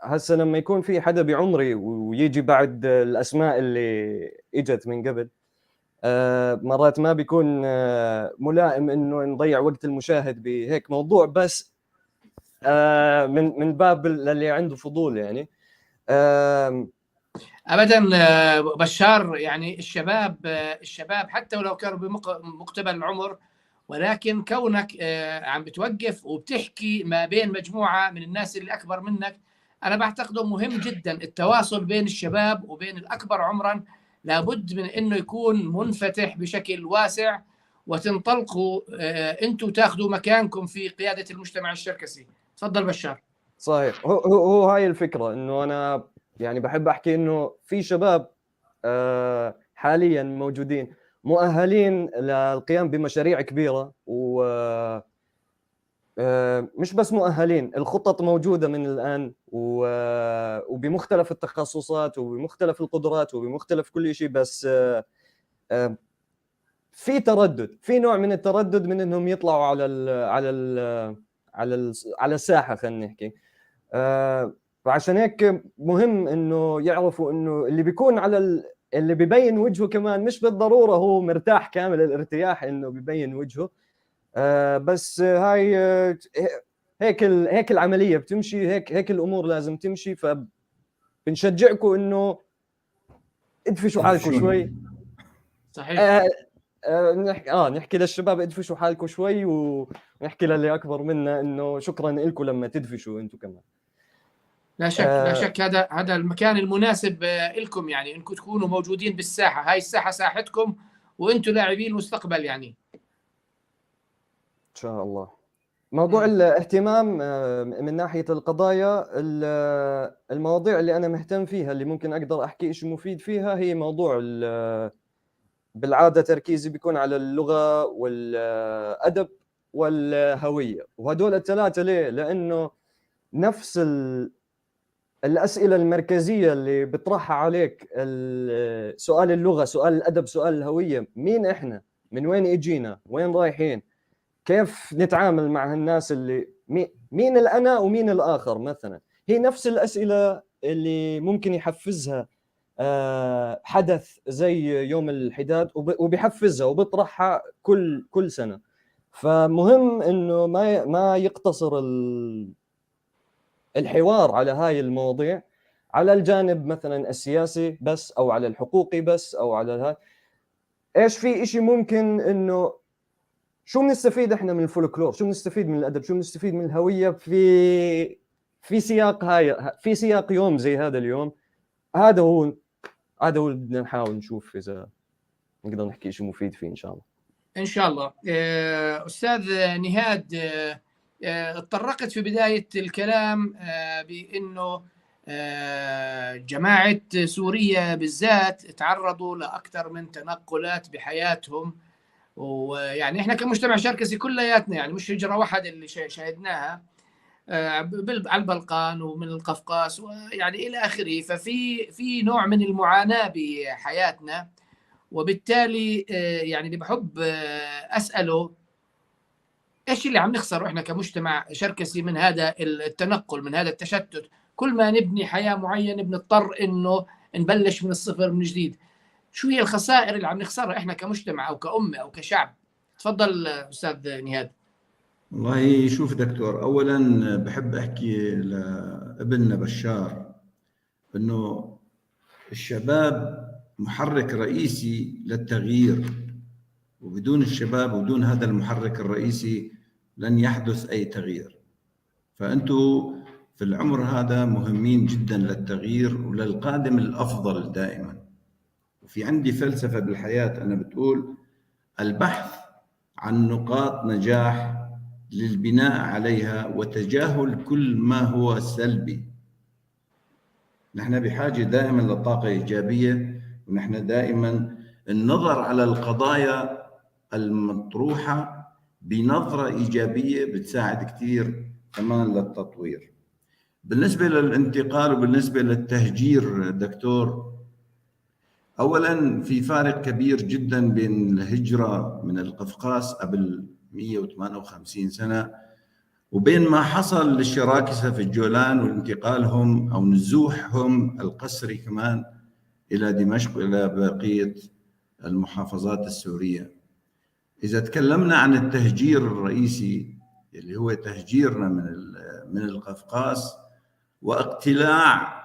هسه لما يكون في حدا بعمري ويجي بعد الأسماء اللي إجت من قبل، مرات ما بيكون ملائم إنه نضيع وقت المشاهد بهيك موضوع، بس من باب اللي عنده فضول يعني. ابدا بشار، يعني الشباب حتى ولو كانوا بمقتبل العمر، ولكن كونك عم بتوقف وبتحكي ما بين مجموعة من الناس اللي اكبر منك، انا بعتقده مهم جدا التواصل بين الشباب وبين الاكبر عمرا. لابد من انه يكون منفتح بشكل واسع، وتنطلقوا انتم تاخذوا مكانكم في قيادة المجتمع الشركسي. تفضل بشار. صحيح، هو هاي الفكرة، انه انا يعني بحب احكي انه في شباب حاليا موجودين مؤهلين للقيام بمشاريع كبيرة، و مش بس مؤهلين، الخطط موجودة من الان وبمختلف التخصصات وبمختلف القدرات وبمختلف كل شيء، بس في تردد، في نوع من التردد من انهم يطلعوا على ال على ال على على الساحة، خلينا نحكي. فعشان هيك مهم انه يعرفوا انه اللي بيكون على اللي بيبين وجهه كمان مش بالضرورة هو مرتاح كامل الارتياح انه بيبين وجهه، بس هاي هيك هيك العملية بتمشي، هيك الامور لازم تمشي. فبنشجعكم انه ادفشوا حالكم شوي. صحيح. نحكي للشباب ادفشوا حالكم شوي، ونحكي للي اكبر منا انه شكرا لكم لما تدفشوا انتم كمان. لا شك، لا شك هذا المكان المناسب لكم، يعني انكم تكونوا موجودين بالساحة، هاي الساحة ساحتكم وانتم لاعبين المستقبل يعني. ان شاء الله. موضوع الاهتمام من ناحية القضايا، المواضيع اللي انا مهتم فيها اللي ممكن اقدر احكي شيء مفيد فيها، هي موضوع بالعادة تركيزي بيكون على اللغة والادب والهوية، وهدول الثلاثة ليه؟ لانه نفس الأسئلة المركزية اللي بطرحها عليك، سؤال اللغة، سؤال الأدب، سؤال الهوية، مين إحنا؟ من وين إجينا؟ وين رايحين؟ كيف نتعامل مع هالناس اللي مين الأنا ومين الآخر مثلا؟ هي نفس الأسئلة اللي ممكن يحفزها حدث زي يوم الحداد، وبيحفزها وبطرحها كل سنة. فمهم إنه ما يقتصر الحوار على هاي المواضيع على الجانب مثلا السياسي بس، او على الحقوقي بس، او على هاي. ايش في اشي ممكن انه شو بنستفيد احنا من الفولكلور، شو بنستفيد من الادب، شو بنستفيد من الهوية في سياق هاي، في سياق يوم زي هذا اليوم. هذا هو اللي بدنا نحاول نشوف اذا نقدر نحكي شيء مفيد فيه ان شاء الله. ان شاء الله. استاذ نهاد، تطرقت في بداية الكلام بأنه جماعة سوريا بالذات تعرضوا لأكثر من تنقلات بحياتهم، ويعني احنا كمجتمع شركسي كلياتنا يعني مش هجرة واحدة اللي شاهدناها على البلقان ومن القفقاس ويعني إلى آخره. ففي نوع من المعاناة بحياتنا، وبالتالي يعني اللي بحب أسأله إيش اللي عم نخسره إحنا كمجتمع شركسي من هذا التنقل، من هذا التشتت؟ كل ما نبني حياة معينة بنضطر إنه نبلش من الصفر من جديد. شو هي الخسائر اللي عم نخسرها إحنا كمجتمع أو كأمة أو كشعب؟ تفضل أستاذ نهاد. والله شوف دكتور، أولا بحب أحكي لابننا بشار إنه الشباب محرك رئيسي للتغيير، وبدون الشباب وبدون هذا المحرك الرئيسي لن يحدث أي تغيير. فأنتوا في العمر هذا مهمين جدا للتغيير وللقادم الأفضل دائما. وفي عندي فلسفة بالحياة أنا بتقول البحث عن نقاط نجاح للبناء عليها وتجاهل كل ما هو سلبي. نحن بحاجة دائما لطاقة إيجابية، ونحن دائما النظر على القضايا المطروحة بنظرة إيجابية بتساعد كثير كمان للتطوير. بالنسبة للانتقال وبالنسبة للتهجير دكتور، أولا في فارق كبير جدا بين الهجرة من القفقاس قبل 158 سنة وبين ما حصل للشراكسة في الجولان وانتقالهم أو نزوحهم القسري كمان إلى دمشق وإلى بقية المحافظات السورية. إذا تكلمنا عن التهجير الرئيسي اللي هو تهجيرنا من القفقاس واقتلاع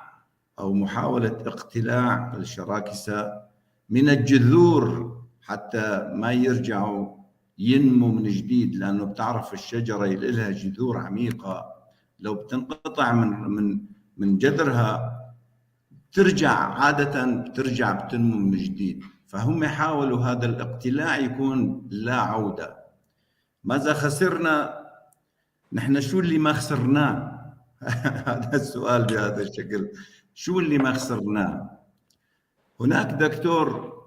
أو محاولة اقتلاع الشراكسة من الجذور حتى ما يرجعوا ينمو من جديد، لأنه بتعرف الشجرة اللي لها جذور عميقة لو بتنقطع من جذرها ترجع عادة، بترجع بتنمو من جديد. فهم حاولوا هذا الاقتلاع يكون لا عودة. ماذا خسرنا؟ نحن شو اللي ما خسرناه؟ هذا السؤال بهذا الشكل، شو اللي ما خسرناه؟ هناك دكتور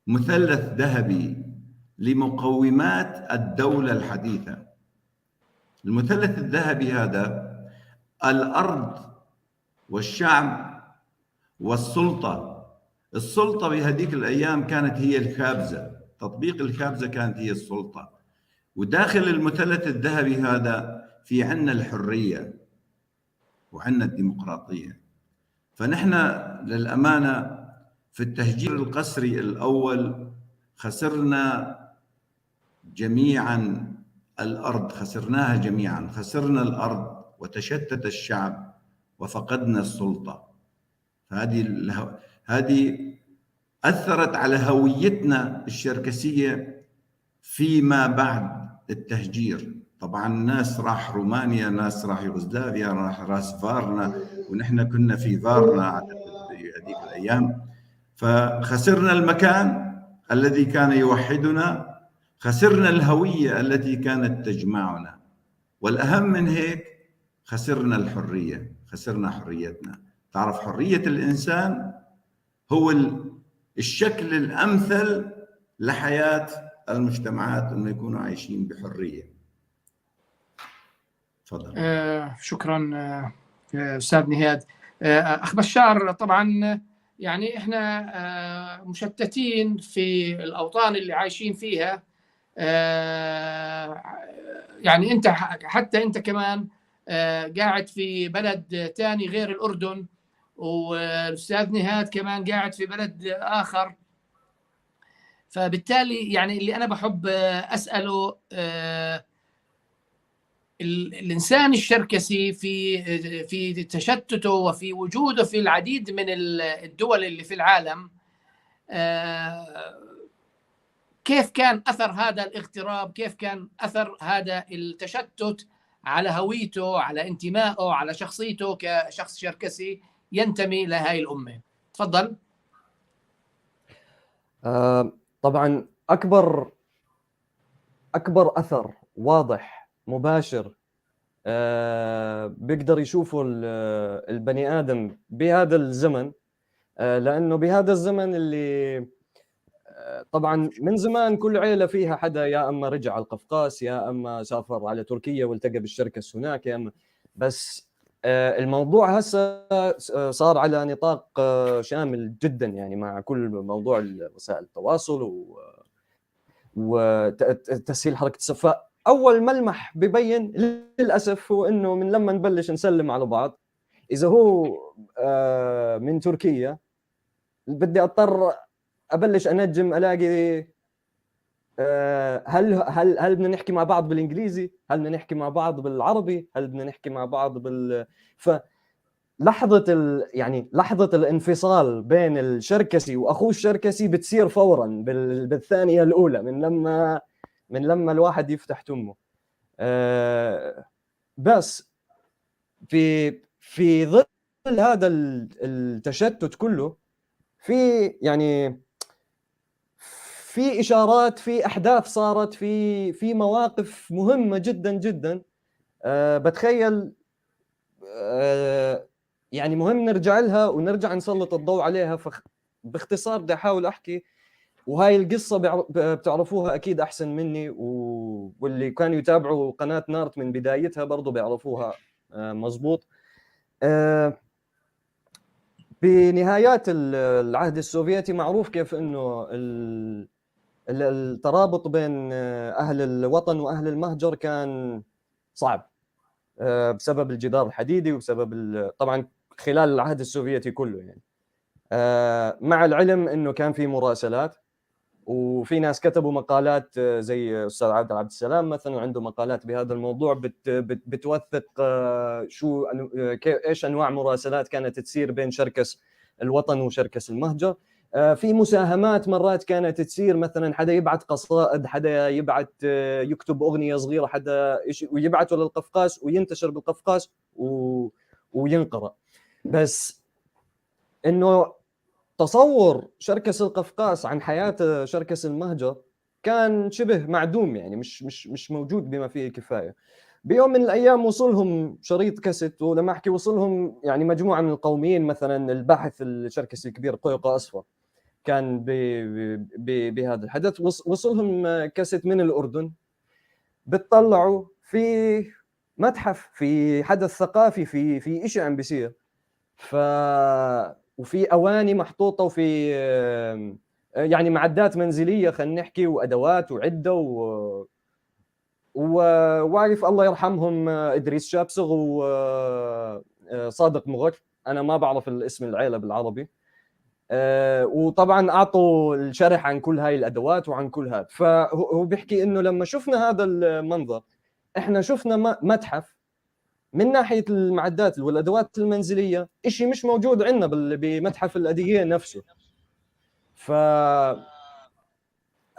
مثلث ذهبي لمقومات الدولة الحديثة. المثلث الذهبي هذا الأرض والشعب والسلطة. السلطة بهذيك الأيام كانت هي الخابزة، تطبيق الخابزة كانت هي السلطة. وداخل المثلث الذهبي هذا في عنا الحرية وعنا الديمقراطية. فنحن للأمانة في التهجير القسري الأول خسرنا جميعا الأرض، خسرناها جميعا، خسرنا الأرض وتشتت الشعب وفقدنا السلطة. هذه أثرت على هويتنا الشركسية فيما بعد التهجير. طبعا ناس راح رومانيا، ناس راح يوغوسلافيا، راح راس فارنا، ونحن كنا في فارنا أعتقد هذيك الأيام. فخسرنا المكان الذي كان يوحدنا، خسرنا الهوية التي كانت تجمعنا، والأهم من هيك خسرنا الحرية، خسرنا حريتنا. تعرف حرية الإنسان هو الشكل الأمثل لحياة المجتمعات، أنه يكونوا عايشين بحرية. تفضل. شكرا أستاذ نهاد. أخ بشار، طبعا يعني إحنا مشتتين في الأوطان اللي عايشين فيها، يعني أنت حتى أنت كمان قاعد في بلد تاني غير الأردن، والأستاذ نهاد كمان قاعد في بلد آخر. فبالتالي يعني اللي أنا بحب أسأله، الإنسان الشركسي في تشتته وفي وجوده في العديد من الدول اللي في العالم، كيف كان أثر هذا الاغتراب، كيف كان أثر هذا التشتت على هويته، على انتمائه، على شخصيته كشخص شركسي ينتمي لهذه الأمة؟ تفضل. طبعا أكبر أثر واضح مباشر بيقدر يشوفه البني آدم بهذا الزمن، لأنه بهذا الزمن اللي طبعا من زمان كل عيلة فيها حدا يا أما رجع على القفقاس، يا أما سافر على تركيا والتقى بالشركس هناك، يا أما بس الموضوع هسه صار على نطاق شامل جدا، يعني مع كل موضوع وسائل التواصل وتسهيل حركة السفر. أول ملمح ببين للأسف هو إنه من لما نبلش نسلم على بعض، إذا هو من تركيا بدي أضطر أبلش أنجم ألاقي هل هل هل بدنا نحكي مع بعض بالإنجليزي؟ هل بدنا نحكي مع بعض بالعربي؟ هل بدنا نحكي مع بعض بال فلحظة يعني لحظة الانفصال بين الشركسي وأخوه الشركسي بتصير فورا بالثانية الأولى من لما الواحد يفتح تمه. بس في ظل هذا التشتت كله في يعني في اشارات، في احداث صارت، في مواقف مهمة جدا جدا. بتخيل يعني مهم نرجع لها ونرجع نسلط الضوء عليها. باختصار بدي احاول احكي، وهاي القصة بتعرفوها اكيد احسن مني، واللي كانوا يتابعوا قناة نارت من بدايتها برضو بيعرفوها مزبوط. بنهايات العهد السوفيتي معروف كيف انه الترابط بين اهل الوطن واهل المهجر كان صعب بسبب الجدار الحديدي وبسبب طبعا خلال العهد السوفيتي كله يعني. مع العلم انه كان في مراسلات وفي ناس كتبوا مقالات زي استاذ عبد السلام مثلا عنده مقالات بهذا الموضوع بت بت بتوثق شو ايش انواع مراسلات كانت تصير بين شركس الوطن وشركس المهجر. في مساهمات مرات كانت تصير، مثلا حدا يبعث قصائد، حدا يبعث يكتب اغنية صغيرة، حدا ويبعثه للقفقاس وينتشر بالقفقاس وينقرأ. بس انه تصور شركس القفقاس عن حياة شركس المهجر كان شبه معدوم، يعني مش مش مش موجود بما فيه الكفاية. بيوم من الايام وصلهم شريط كاسيت، ولما احكي وصلهم يعني مجموعة من القوميين، مثلا الباحث الشركسي الكبير قيقة اصفر كان بهذا الحدث، وصلهم كاسيت من الاردن. بتطلعوا في متحف، في حدث ثقافي، في شيء عم بيصير، وفي اواني محطوطة، وفي يعني معدات منزلية خلينا نحكي، وادوات وعده وواقف الله يرحمهم ادريس شابسغ وصادق مغك، انا ما بعرف الاسم العيلة بالعربي. وطبعا اعطوا الشرح عن كل هاي الادوات وعن كل هذا. فهو بيحكي انه لما شفنا هذا المنظر احنا شفنا متحف من ناحية المعدات والادوات المنزلية، شيء مش موجود عندنا بمتحف الادية نفسه. ف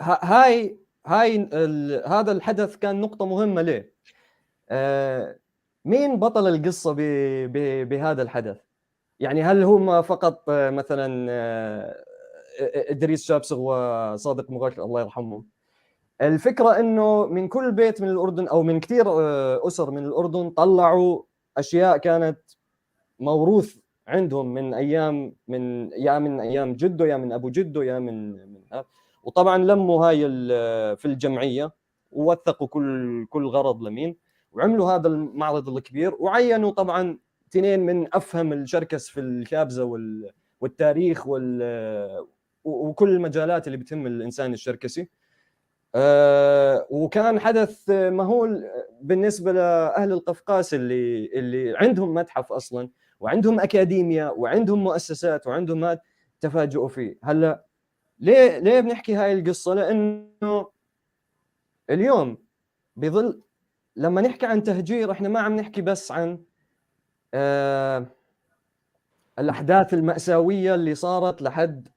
هاي هاي هذا الحدث كان نقطة مهمة. ليه؟ مين بطل القصة بهذا الحدث؟ يعني هل هم فقط مثلا ادريس شابسغ وصادق مغاك الله يرحمهم؟ الفكرة انه من كل بيت من الاردن او من كثير اسر من الاردن طلعوا اشياء كانت موروث عندهم من ايام، من يا من ايام جده يا من ابو جده يا من وطبعا لموا هاي في الجمعية ووثقوا كل غرض لمين، وعملوا هذا المعرض الكبير، وعينوا طبعا اثنين من افهم الشركس في الكابزه والتاريخ وكل المجالات اللي بتهم الانسان الشركسي. وكان حدث مهول بالنسبة لاهل القفقاس اللي عندهم متحف اصلا وعندهم اكاديميا وعندهم مؤسسات وعندهم هذا، تفاجئوا فيه. هلا ليه بنحكي هاي القصة؟ لانه اليوم بظل لما نحكي عن تهجير احنا ما عم نحكي بس عن الاحداث المأساوية اللي صارت لحد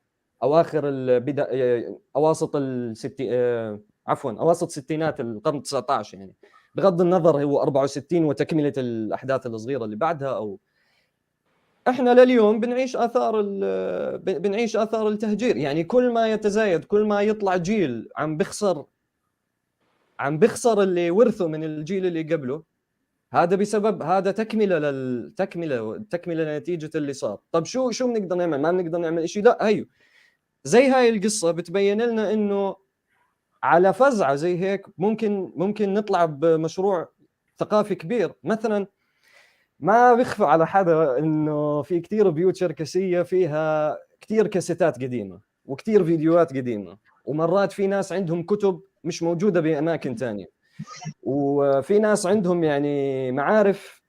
اواخر البدا اواسط عفوا اواسط ستينات القرن 19، يعني بغض النظر هو 64 وتكمله الاحداث الصغيرة اللي بعدها، او احنا لليوم بنعيش اثار بنعيش اثار التهجير. يعني كل ما يتزايد، كل ما يطلع جيل عم بخسر اللي ورثه من الجيل اللي قبله، هذا بسبب هذا تكمله للتكمله، تكمله لنتيجة اللي صار. طب شو بنقدر نعمل؟ ما بنقدر نعمل شيء. لا، هيو زي هاي القصة بتبين لنا انه على فزعه زي هيك ممكن نطلع بمشروع ثقافي كبير. مثلا ما بيخفى على حدا انه في كثير بيوت شركسيه فيها كثير كاسيتات قديمة وكثير فيديوهات قديمة، ومرات في ناس عندهم كتب مش موجودة باماكن ثانية، وفي ناس عندهم يعني معارف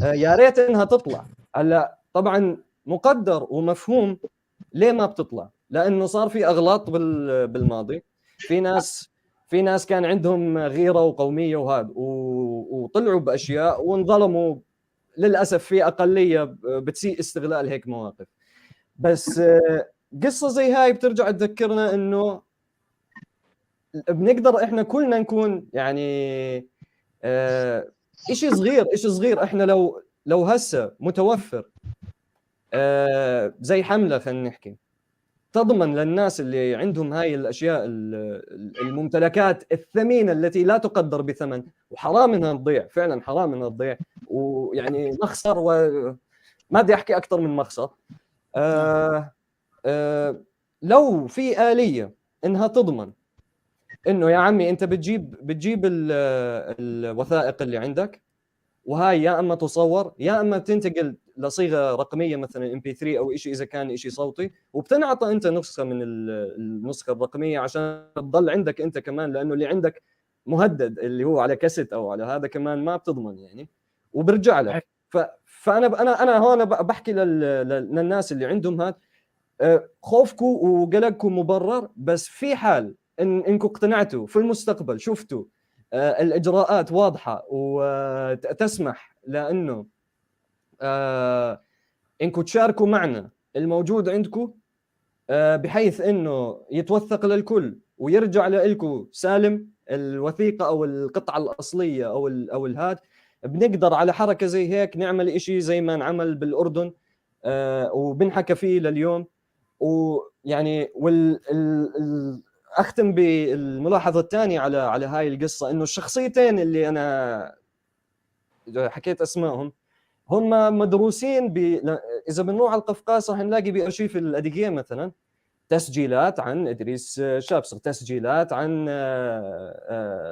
يا ريت انها تطلع. هلا طبعا مقدر ومفهوم ليه ما بتطلع، لانه صار في اغلاط بالماضي، في ناس كان عندهم غيره وقوميه وهذا وطلعوا باشياء وانظلموا للاسف. في اقلية بتسيء استغلال هيك مواقف. بس قصة زي هاي بترجع تذكرنا انه بنقدر احنا كلنا نكون يعني شيء صغير، شيء صغير. احنا لو هسه متوفر زي حمله، خلينا نحكي، تضمن للناس اللي عندهم هاي الاشياء، الممتلكات الثمينة التي لا تقدر بثمن، وحرام انها تضيع، فعلا حرام انها تضيع، ويعني مخسر، وما بدي احكي اكثر من مخسر. لو في آلية انها تضمن انه يا عمي انت بتجيب الوثائق اللي عندك، وهاي يا اما تصور يا اما تنتقل لصيغه رقمية مثلا MP3 او شيء اذا كان شيء صوتي، وبتنعطى انت نسخه من النسخة الرقمية عشان تضل عندك انت كمان، لانه اللي عندك مهدد اللي هو على كاسيت او على هذا كمان ما بتضمن يعني، وبرجع لك. فانا انا انا هون بحكي للناس اللي عندهم هذا خوفكم وقلقكم مبرر، بس في حال انكم اقتنعتوا في المستقبل، شفتوا الاجراءات واضحة وتسمح لانه انكم تشاركوا معنا الموجود عندكم، بحيث انه يتوثق للكل ويرجع لكم سالم الوثيقة او القطعة الاصلية او الهاد، بنقدر على حركة زي هيك نعمل إشي زي ما انعمل بالاردن وبنحكى فيه لليوم. ويعني اختم بالملاحظه الثانية على هاي القصة، انه الشخصيتين اللي انا حكيت اسمائهم هم مدروسين اذا بنروح على القفقاز راح نلاقي بارشيف الاديجيه مثلا تسجيلات عن ادريس شابسر، تسجيلات عن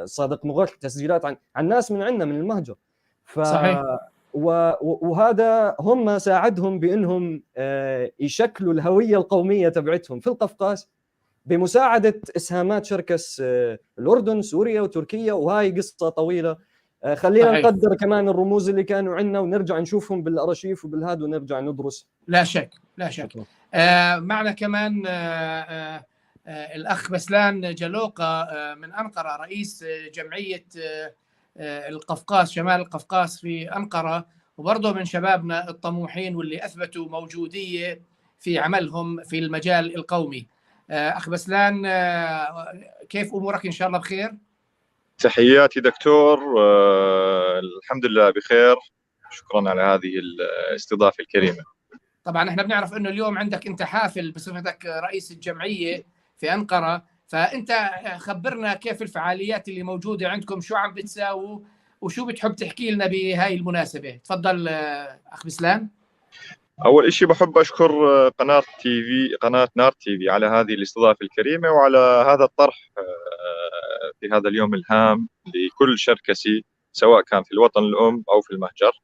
صادق مغرك، تسجيلات عن ناس من عندنا من المهجر. صحيح. وهذا هم ساعدهم بانهم يشكلوا الهوية القومية تبعتهم في القفقاز بمساعدة اسهامات شركس الاردن، سوريا وتركيا، وهاي قصة طويلة. خلينا صحيح. نقدر كمان الرموز اللي كانوا عندنا ونرجع نشوفهم بالارشيف وبالهاد ونرجع ندرس. لا شك، لا شك. معنا كمان الاخ بسلان جلوقة من انقرة، رئيس جمعية القفقاس، شمال القفقاس في انقرة، وبرضه من شبابنا الطموحين واللي اثبتوا موجوديه في عملهم في المجال القومي. اخ بسلان، كيف امورك؟ ان شاء الله بخير. تحياتي دكتور، الحمد لله بخير، شكرا على هذه الاستضافة الكريمة. طبعا احنا بنعرف انه اليوم عندك انت حافل بصفتك رئيس الجمعية في انقرة، فانت خبرنا كيف الفعاليات اللي موجودة عندكم، شو عم بتساووا وشو بتحب تحكي لنا بهاي المناسبة. تفضل اخ بسلان. اول شيء بحب اشكر قناة تي في، قناة نار تي في على هذه الاستضافة الكريمة وعلى هذا الطرح في هذا اليوم الهام لكل شركسي سواء كان في الوطن الام او في المهجر.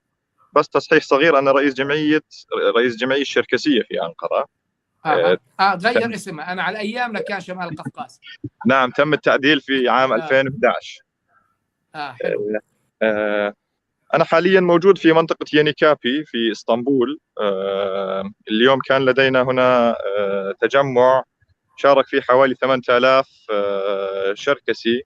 بس تصحيح صغير، انا رئيس جمعية الشركسيه في انقرة. تغير اسمها، انا على ايامنا كان شمال القفقاز. نعم، تم التعديل في عام 2011. حلو. أنا حاليا موجود في منطقة ينيكابي في إسطنبول. اليوم كان لدينا هنا تجمع شارك فيه حوالي 8000 شركسي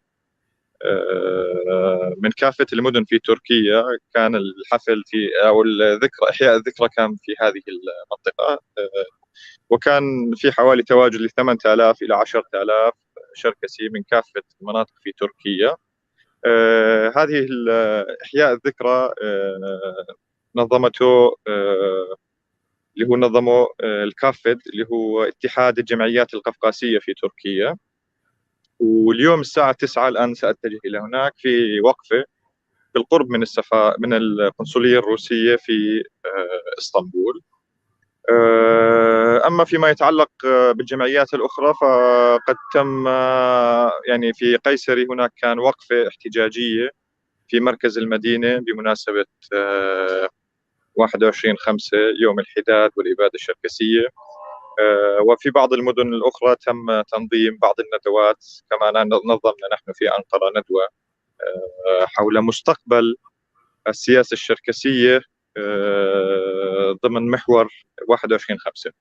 من كافة المدن في تركيا. كان الحفل في أو الذكرى، إحياء الذكرى كان في هذه المنطقة، وكان في حوالي تواجد ل 8000 إلى 10000 شركسي من كافة المناطق في تركيا. هذه إحياء الذكرى نظمته اللي هو نظمه الكافد اللي هو اتحاد الجمعيات القفقاسية في تركيا. واليوم الساعة 9 الآن سأتجه إلى هناك في وقفة بالقرب من من القنصلية الروسية في اسطنبول. أما فيما يتعلق بالجمعيات الأخرى فقد تم يعني في قيصري هناك كان وقفة احتجاجية في مركز المدينة بمناسبة 21/5 يوم الحداد والإبادة الشركسية. وفي بعض المدن الأخرى تم تنظيم بعض الندوات، كما نظمنا نحن في أنقرة ندوة حول مستقبل السياسة الشركسية ضمن محور 21/5.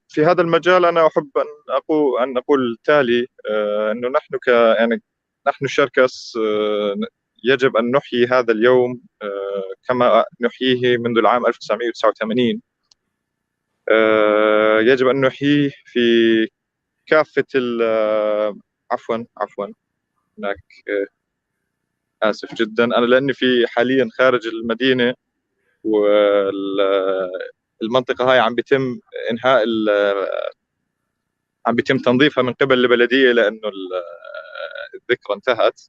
في هذا المجال أنا أحب أن أقول التالي، أنه نحن يعني نحن الشركس يجب أن نحيي هذا اليوم كما نحييه منذ العام 1989. يجب أن نحييه في كافة عفوا هناك، آسف جدا، أنا لأني في حاليا خارج المدينة والمنطقة هاي عم بيتم إنهاء عم بيتم تنظيفها من قبل البلدية لأنه الذكرى انتهت.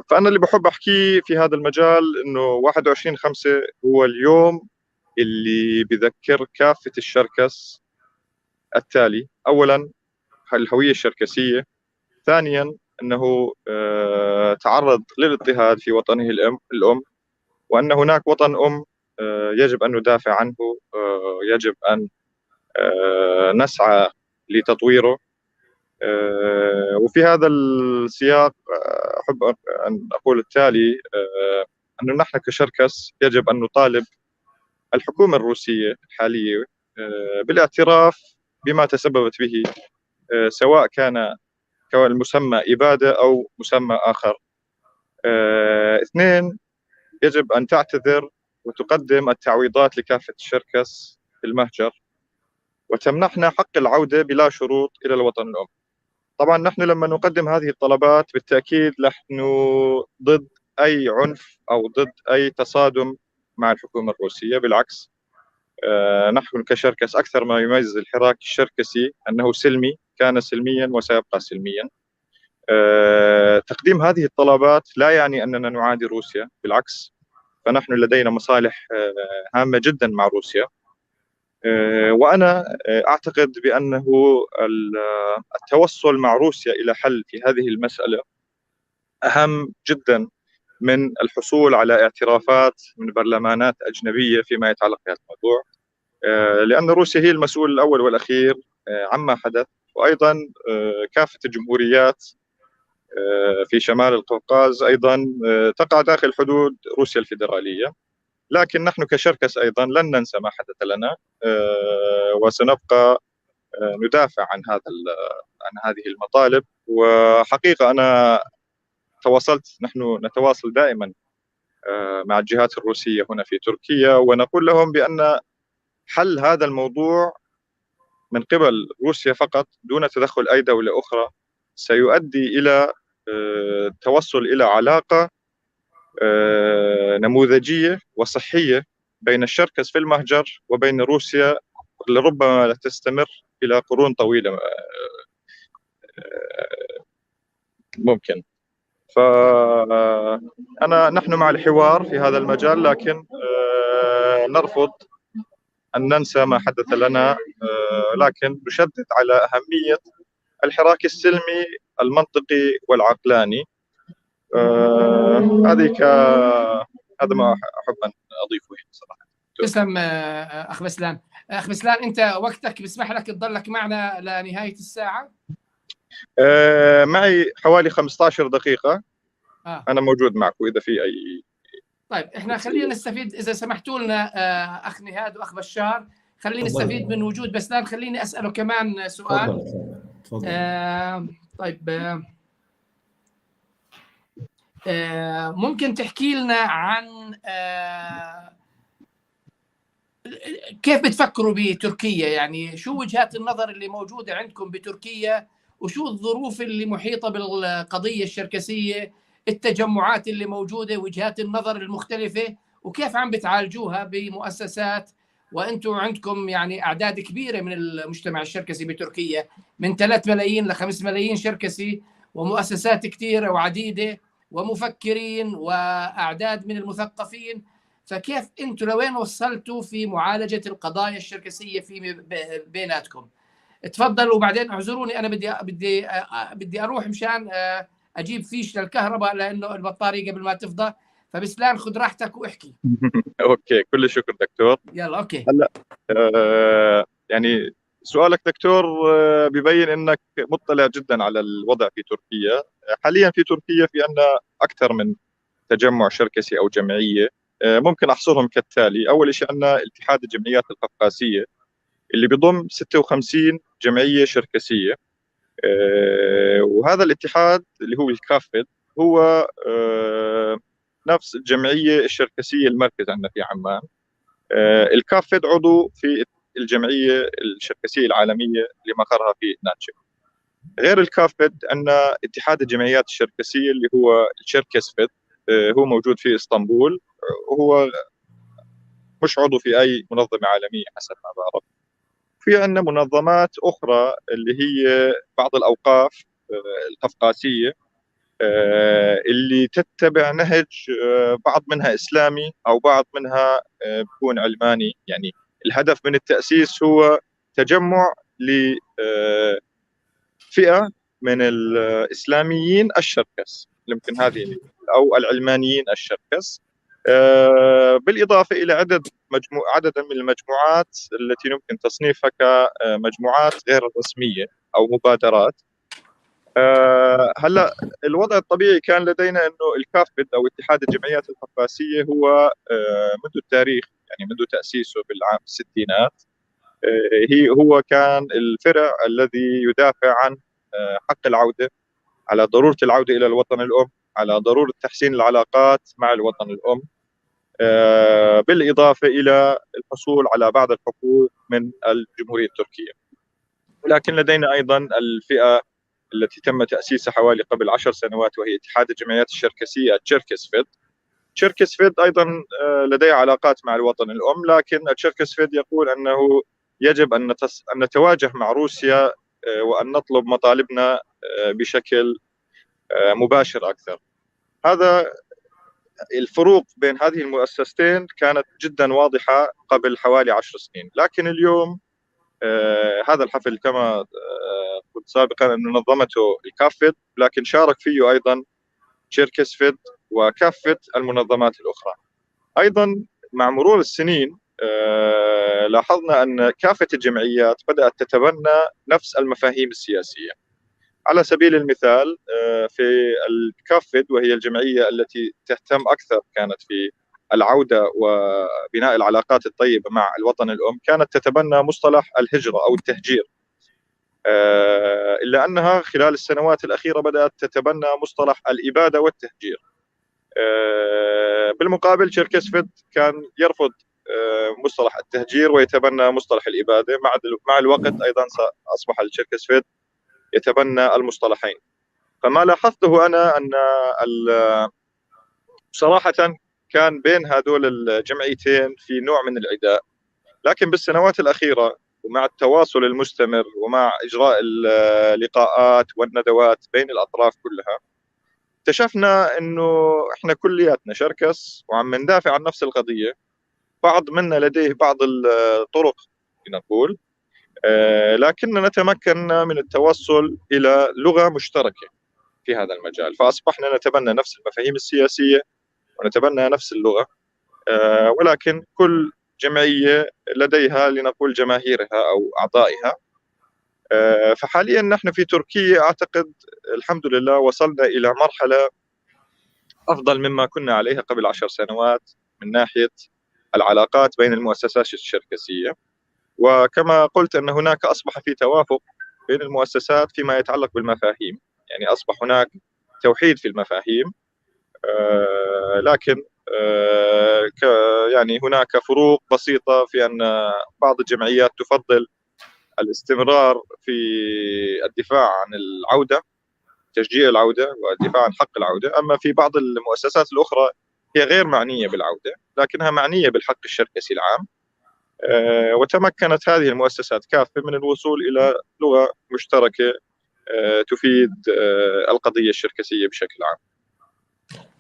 فأنا اللي بحب أحكيه في هذا المجال إنه 21/5 هو اليوم اللي بذكر كافة الشركس التالي: أولا الهوية الشركسية، ثانيا أنه تعرض للاضطهاد في وطنه الأم، وأن هناك وطن أم يجب أن ندافع عنه، يجب أن نسعى لتطويره. وفي هذا السياق أحب أن أقول التالي، أنه نحن كشركس يجب أن نطالب الحكومة الروسية الحالية بالاعتراف بما تسببت به، سواء كان المسمى إبادة أو مسمى آخر. اثنين، يجب أن تعتذر وتقدم التعويضات لكافة الشركس في المهجر، وتمنحنا حق العودة بلا شروط إلى الوطن الأم. طبعا نحن لما نقدم هذه الطلبات بالتأكيد نحن ضد أي عنف أو ضد أي تصادم مع الحكومة الروسية، بالعكس نحن كشركس أكثر ما يميز الحراك الشركسي أنه سلمي، كان سلميا وسيبقى سلميا. تقديم هذه الطلبات لا يعني أننا نعادي روسيا، بالعكس فنحن لدينا مصالح هامة جدا مع روسيا. وأنا أعتقد بأنه التوصل مع روسيا إلى حل في هذه المسألة أهم جدا من الحصول على اعترافات من برلمانات أجنبية فيما يتعلق بهذا الموضوع، لأن روسيا هي المسؤول الأول والأخير عما حدث، وأيضا كافة الجمهوريات في شمال القوقاز أيضا تقع داخل حدود روسيا الفيدرالية. لكن نحن كشركس أيضا لن ننسى ما حدث لنا، وسنبقى ندافع عن عن هذه المطالب. وحقيقة أنا تواصلت، نحن نتواصل دائما مع الجهات الروسية هنا في تركيا، ونقول لهم بأن حل هذا الموضوع من قبل روسيا فقط دون تدخل أي دولة أخرى سيؤدي إلى التوصل إلى علاقة نموذجية وصحية بين الشركس في المهجر وبين روسيا، لربما تستمر إلى قرون طويلة ممكن. فأنا نحن مع الحوار في هذا المجال، لكن نرفض أن ننسى ما حدث لنا، لكن نشدد على أهمية الحراك السلمي المنطقي والعقلاني. هذه هذا ما أحب أن أضيفه صراحة. تسلم أخ بسلان. أخ بسلان، أنت وقتك بسمح لك تضلك معنا لنهاية الساعة؟ معي حوالي 15 دقيقة. أنا موجود معكم إذا في أي. طيب إحنا خلينا نستفيد إذا سمحتوا لنا أخ نهاد وأخ بشار، خلينا نستفيد من وجود بسلان. خليني أسأله كمان سؤال. تفضل. طيب ممكن تحكي لنا عن كيف بتفكروا بتركيا؟ يعني شو وجهات النظر اللي موجودة عندكم بتركيا، وشو الظروف اللي محيطة بالقضية الشركسية، التجمعات اللي موجودة، وجهات النظر المختلفة، وكيف عم بتعالجوها بمؤسسات، وانتم عندكم يعني أعداد كبيرة من المجتمع الشركسي بتركيا، من 3 ملايين ل 5 ملايين شركسي، ومؤسسات كثيرة وعديدة ومفكرين وأعداد من المثقفين، فكيف أنتم لوين وصلتوا في معالجة القضايا الشركسية في بيناتكم؟ تفضلوا. وبعدين اعذروني أنا بدي أروح مشان أجيب فيش للكهرباء لأنه البطارية قبل ما تفضى، فبسلان خذ راحتك واحكي. okay، كل الشكر دكتور. يلا okay. هلا يعني سؤالك دكتور ببين انك مطلع جدا على الوضع في تركيا. حاليا في تركيا في عندنا اكثر من تجمع شركسي او جمعية، ممكن احصرهم كالتالي. اول شيء عندنا اتحاد الجمعيات القفقاسيه اللي بيضم 56 جمعية شركسيه، وهذا الاتحاد اللي هو الكافد هو نفس الجمعية الشركسيه المركز عندنا في عمان. الكافد عضو في الجمعية الشركسيه العالمية اللي مقرها في ناتشك. غير الكافد عندنا اتحاد الجمعيات الشركسيه اللي هو الشركسفد، هو موجود في اسطنبول، وهو مش عضو في اي منظمة عالمية حسب ما بعرف. في عندنا منظمات اخرى اللي هي بعض الاوقاف القفقاسيه اللي تتبع نهج بعض منها اسلامي او بعض منها بيكون علماني. يعني الهدف من التاسيس هو تجمع لفئة من الاسلاميين الشركس، يمكن هذه، او العلمانيين الشركس، بالاضافة الى عدد من المجموعات التي يمكن تصنيفها كمجموعات غير رسمية او مبادرات. هلا الوضع الطبيعي كان لدينا انه الكافد او اتحاد الجمعيات القفقاسيه هو منذ التاريخ، يعني منذ تاسيسه بالعام الستينات، هو كان الفرع الذي يدافع عن حق العودة، على ضرورة العودة الى الوطن الام، على ضرورة تحسين العلاقات مع الوطن الام، بالاضافة الى الحصول على بعض الحقوق من الجمهورية التركية. ولكن لدينا ايضا الفئة التي تم تأسيسها حوالي قبل 10 سنوات، وهي اتحاد الجمعيات الشركسية تشركسفيد. تشركسفيد أيضا لديه علاقات مع الوطن الأم، لكن تشركسفيد يقول أنه يجب أن نتواجه مع روسيا وأن نطلب مطالبنا بشكل مباشر أكثر. هذا الفروق بين هذه المؤسستين كانت جدا واضحة قبل حوالي 10 سنين، لكن اليوم هذا الحفل كما قلت سابقا أنه نظمته الكافد، لكن شارك فيه أيضا تشركسفيد وكافة المنظمات الأخرى. أيضا مع مرور السنين لاحظنا أن كافة الجمعيات بدأت تتبنى نفس المفاهيم السياسية. على سبيل المثال في الكافد، وهي الجمعية التي تهتم أكثر كانت في العودة وبناء العلاقات الطيبة مع الوطن الأم، كانت تتبنى مصطلح الهجرة أو التهجير، إلا أنها خلال السنوات الأخيرة بدأت تتبنى مصطلح الإبادة والتهجير. بالمقابل تشركسفيد كان يرفض مصطلح التهجير ويتبنى مصطلح الإبادة. مع الوقت أيضا أصبح التشركسفيد يتبنى المصطلحين. فما لاحظته أنا أن صراحة كان بين هذول الجمعيتين في نوع من العداء، لكن بالسنوات الأخيرة ومع التواصل المستمر ومع إجراء اللقاءات والندوات بين الأطراف كلها، اكتشفنا أنه إحنا كلياتنا شركس وعم ندافع عن نفس القضية. بعض منا لديه بعض الطرق لنقول، لكننا تمكنا من التوصل إلى لغة مشتركة في هذا المجال، فأصبحنا نتبنى نفس المفاهيم السياسية ونتبنى نفس اللغة، ولكن كل جمعية لديها لنقول جماهيرها أو أعضائها. فحاليا نحن في تركيا أعتقد الحمد لله وصلنا إلى مرحلة أفضل مما كنا عليها قبل 10 سنوات من ناحية العلاقات بين المؤسسات الشركسية. وكما قلت أن هناك أصبح في توافق بين المؤسسات فيما يتعلق بالمفاهيم، يعني أصبح هناك توحيد في المفاهيم، لكن يعني هناك فروق بسيطة في أن بعض الجمعيات تفضل الاستمرار في الدفاع عن العودة، تشجيع العودة والدفاع عن حق العودة، أما في بعض المؤسسات الأخرى هي غير معنية بالعودة لكنها معنية بالحق الشركسي العام، وتمكنت هذه المؤسسات كافة من الوصول إلى لغة مشتركة تفيد القضية الشركسية بشكل عام.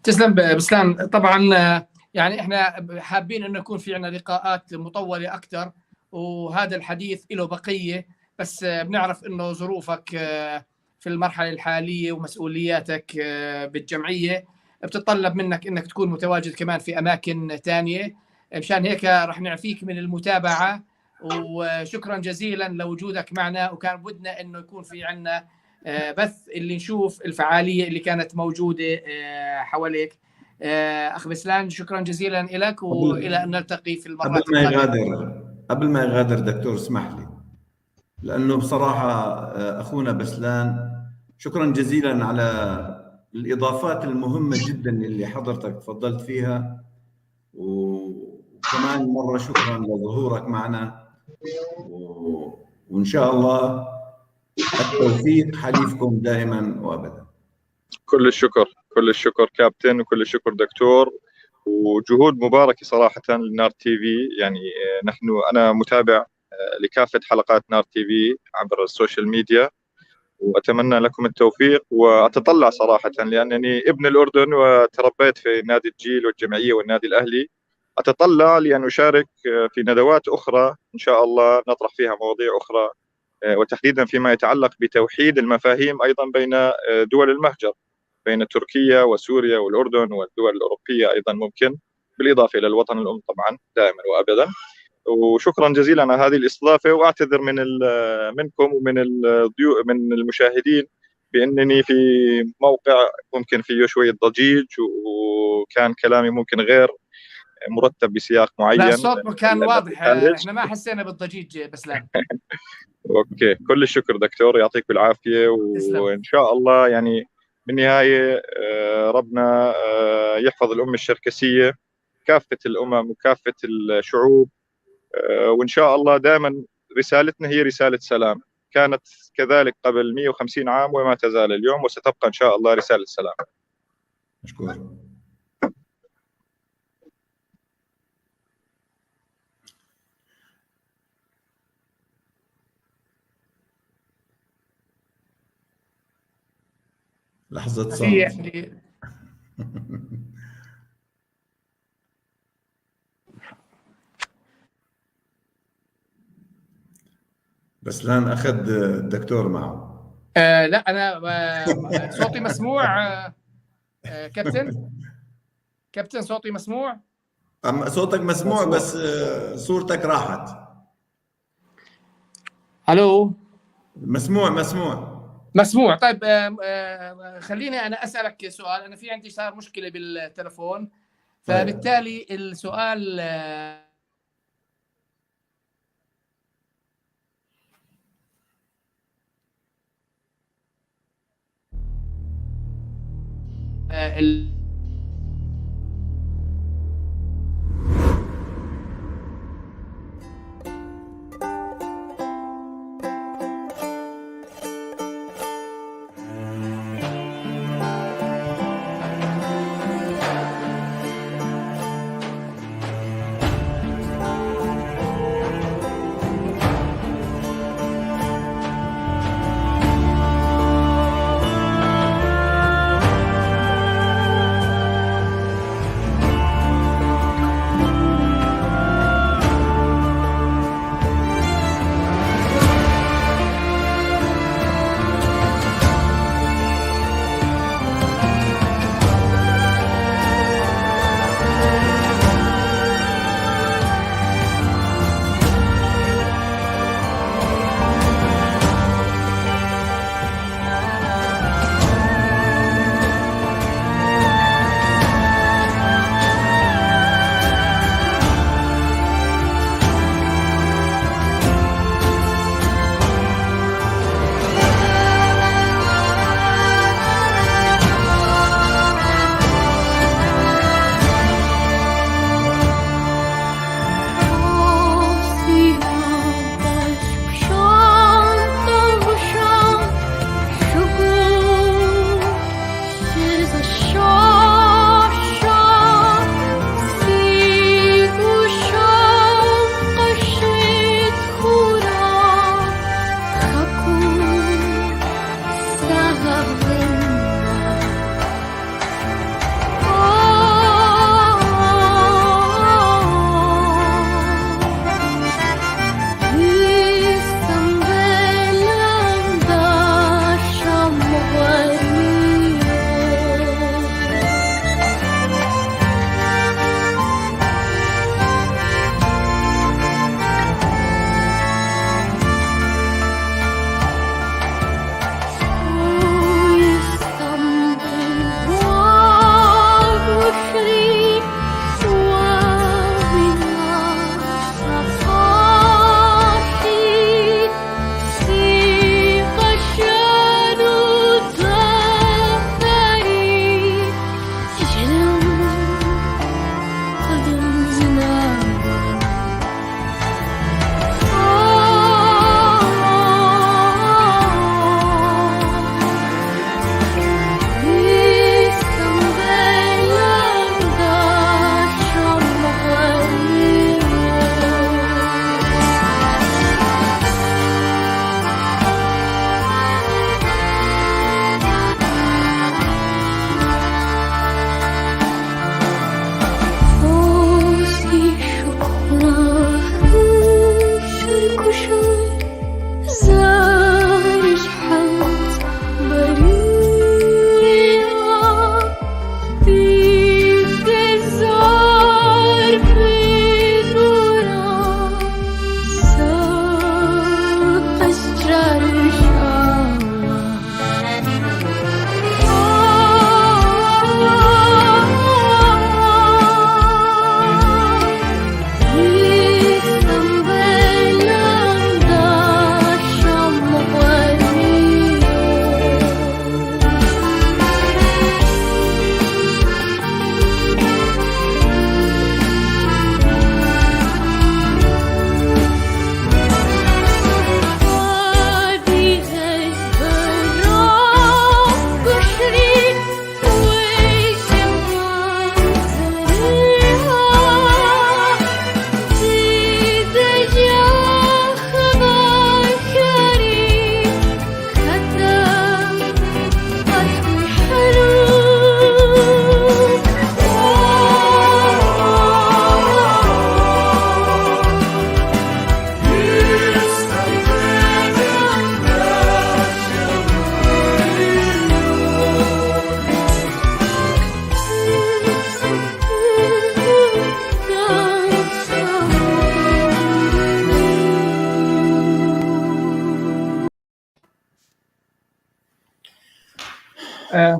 تسلم بسلان. طبعا يعني احنا حابين انه يكون في عندنا لقاءات مطولة اكثر، وهذا الحديث له بقية، بس بنعرف انه ظروفك في المرحلة الحالية ومسؤولياتك بالجمعيه بتتطلب منك انك تكون متواجد كمان في اماكن ثانية، مشان هيك رح نعفيك من المتابعة. وشكرا جزيلا لوجودك معنا، وكان بدنا انه يكون في عندنا بث اللي نشوف الفعالية اللي كانت موجودة حواليك. اخ بسلان شكرا جزيلا لك، والى ان نلتقي في المرات القادمة. قبل ما يغادر دكتور اسمح لي، لانه بصراحة اخونا بسلان شكرا جزيلا على الاضافات المهمة جدا اللي حضرتك تفضلت فيها، وكمان مرة شكرا لظهورك معنا، وان شاء الله التوفيق حليفكم دائما وابدا. كل الشكر، كل الشكر كابتن، وكل الشكر دكتور، وجهود مباركة صراحة لنار تي في. يعني نحن انا متابع لكافة حلقات نار تي في عبر ال social media، واتمنى لكم التوفيق، واتطلع صراحة لانني ابن الاردن وتربيت في نادي الجيل والجمعية والنادي الاهلي، اتطلع لان اشارك في ندوات اخرى ان شاء الله نطرح فيها مواضيع اخرى، وتحديدا فيما يتعلق بتوحيد المفاهيم ايضا بين دول المهجر، بين تركيا وسوريا والاردن والدول الاوروبية ايضا ممكن، بالاضافة الى الوطن الام طبعا دائما وابدا. وشكرا جزيلا على هذه الاستضافة، واعتذر منكم ومن الضيوف من المشاهدين بانني في موقع ممكن فيه شوية ضجيج، وكان كلامي ممكن غير مرتب بسياق معين. لا الصوت كان واضح، احنا ما حسينا بالضجيج بسلام. okay، كل الشكر دكتور، يعطيك العافية، وان شاء الله يعني بالنهاية ربنا يحفظ الامة الشركسيه، كافة الامم وكافة الشعوب، وان شاء الله دائما رسالتنا هي رسالة سلام، كانت كذلك قبل 150 عام وما تزال اليوم، وستبقى ان شاء الله رسالة سلام. مشكور. لحظة صمت. يعني بس لان أخذ الدكتور معه. لا أنا صوتي مسموع. كابتن، كابتن صوتي مسموع؟ صوتك مسموع بس صورتك راحت. ألو. مسموع مسموع مسموع. طيب خليني أنا أسألك سؤال. أنا في عندي صار مشكلة بالتلفون، فبالتالي السؤال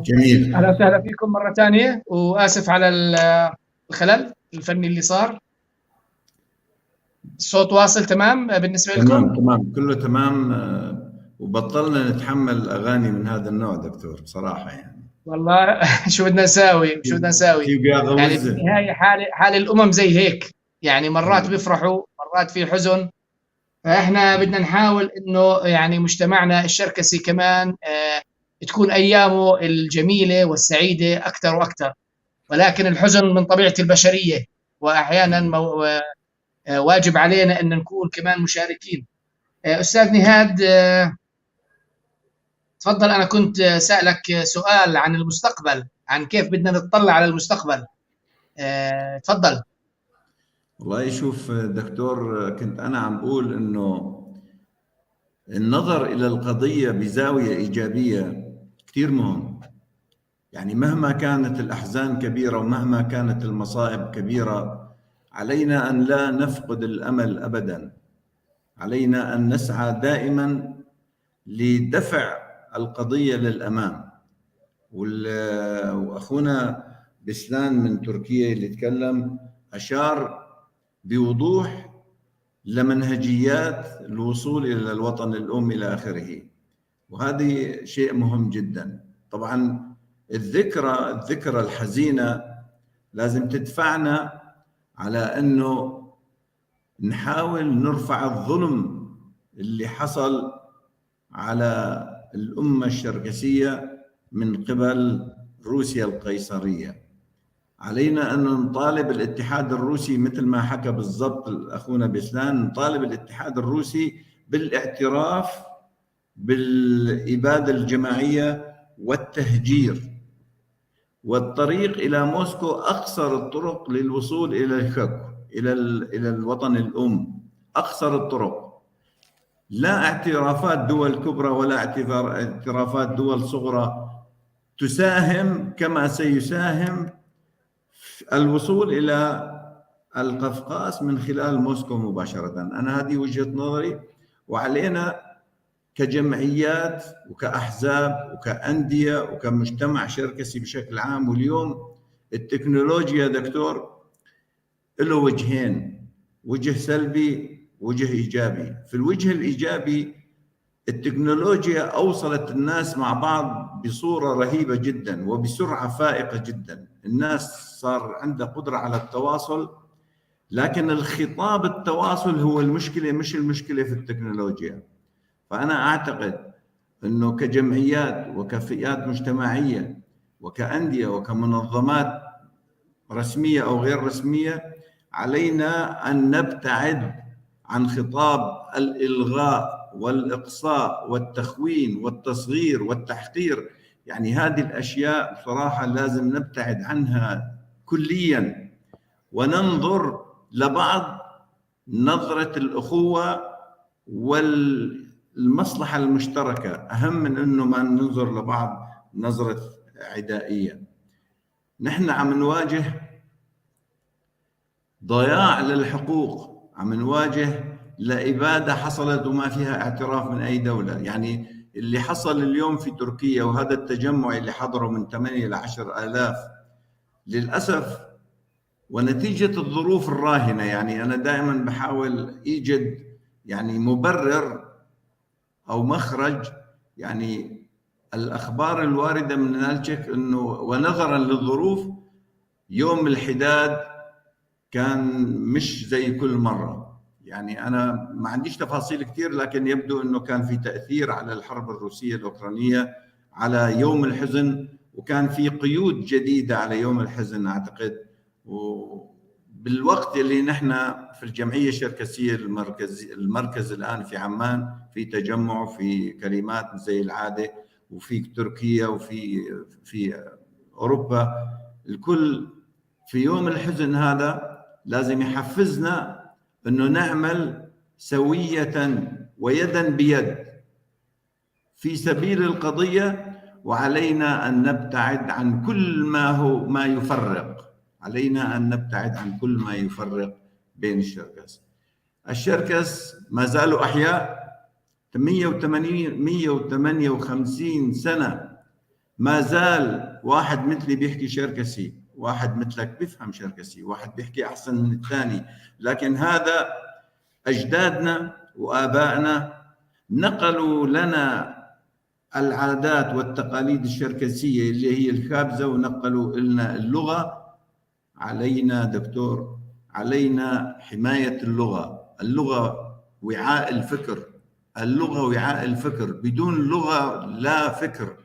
جميل. اهلا وسهلا فيكم مرة ثانية، واسف على الخلل الفني اللي صار. الصوت واصل تمام بالنسبة لكم؟ تمام تمام، كله تمام. وبطلنا نتحمل اغاني من هذا النوع دكتور بصراحة يعني. والله شو بدنا نساوي، شو بدنا نساوي يعني في النهاية، حال الامم زي هيك يعني، مرات بيفرحوا، مرات في حزن. فاحنا بدنا نحاول انه يعني مجتمعنا الشركسي كمان تكون ايامه الجميلة والسعيده اكثر واكثر، ولكن الحزن من طبيعة البشرية، واحيانا واجب علينا ان نكون كمان مشاركين. استاذ نهاد تفضل. انا كنت سألك سؤال عن المستقبل، عن كيف بدنا نتطلع على المستقبل. تفضل. والله شوف دكتور، كنت انا عم بقول انه النظر الى القضية بزاوية ايجابية كثير مهم. يعني مهما كانت الاحزان كبيرة ومهما كانت المصائب كبيرة، علينا ان لا نفقد الامل ابدا. علينا ان نسعى دائما لدفع القضية للامام. واخونا بسلان من تركيا اللي تكلم اشار بوضوح لمنهجيات الوصول الى الوطن الام الى اخره، وهذه شيء مهم جدا. طبعا الذكرى الحزينة لازم تدفعنا على انه نحاول نرفع الظلم اللي حصل على الامة الشركسيه من قبل روسيا القيصريه. علينا أن نطالب الاتحاد الروسي مثل ما حكى بالضبط أخونا بسلان، نطالب الاتحاد الروسي بالاعتراف بالإبادة الجماعية والتهجير، والطريق إلى موسكو أقصر الطرق للوصول إلى الكوك، إلى الوطن الأم، أقصر الطرق. لا اعترافات دول كبرى ولا اعترافات دول صغرى تساهم كما سيساهم الوصول إلى القفقاس من خلال موسكو مباشرة. أنا هذه وجهة نظري، وعلينا كجمعيات وكأحزاب وكأندية وكمجتمع شركسي بشكل عام. واليوم التكنولوجيا دكتور له وجهين، وجه سلبي وجه إيجابي. في الوجه الإيجابي التكنولوجيا أوصلت الناس مع بعض بصورة رهيبة جدا وبسرعة فائقة جدا. الناس صار عندها قدرة على التواصل، لكن الخطاب التواصل هو المشكلة، مش المشكلة في التكنولوجيا. فأنا أعتقد أنه كجمعيات وكفئات مجتمعية وكأندية وكمنظمات رسمية أو غير رسمية، علينا أن نبتعد عن خطاب الإلغاء والإقصاء والتخوين والتصغير والتحقير. يعني هذه الأشياء بصراحة لازم نبتعد عنها كليا، وننظر لبعض نظرة الأخوة والمصلحة المشتركة، أهم من أنه ما ننظر لبعض نظرة عدائية. نحن عم نواجه ضياع للحقوق، عم نواجه لإبادة حصلت وما فيها اعتراف من أي دولة. يعني اللي حصل اليوم في تركيا وهذا التجمع اللي حضره من 8 إلى 10 آلاف للأسف، ونتيجة الظروف الراهنة، يعني أنا دائما بحاول إيجد يعني مبرر أو مخرج. يعني الأخبار الواردة من نالتشيك أنه ونظرا للظروف يوم الحداد كان مش زي كل مرة. يعني أنا ما عنديش تفاصيل كثير، لكن يبدو أنه كان في تأثير على الحرب الروسية الأوكرانية على يوم الحزن، وكان في قيود جديدة على يوم الحزن أعتقد. وبالوقت اللي نحن في الجمعية الشركسية المركز الآن في عمان في تجمع، في كلمات زي العادة، وفي تركيا وفي في أوروبا، الكل في يوم الحزن هذا لازم يحفزنا أنه نعمل سوية ويدا بيد في سبيل القضية، وعلينا أن نبتعد عن كل ما يفرق. علينا أن نبتعد عن كل ما يفرق بين الشركس. الشركس ما زالوا أحياء 158 سنة ما زال واحد مثلي بيحكي شركسي، واحد مثلك بيفهم شركسي، واحد بيحكي أحسن من الثاني، لكن هذا أجدادنا وآبائنا نقلوا لنا العادات والتقاليد الشركسية اللي هي الخابزة، ونقلوا لنا اللغة. علينا دكتور، علينا حماية اللغة. اللغة وعاء الفكر، اللغة وعاء الفكر، بدون لغة لا فكر.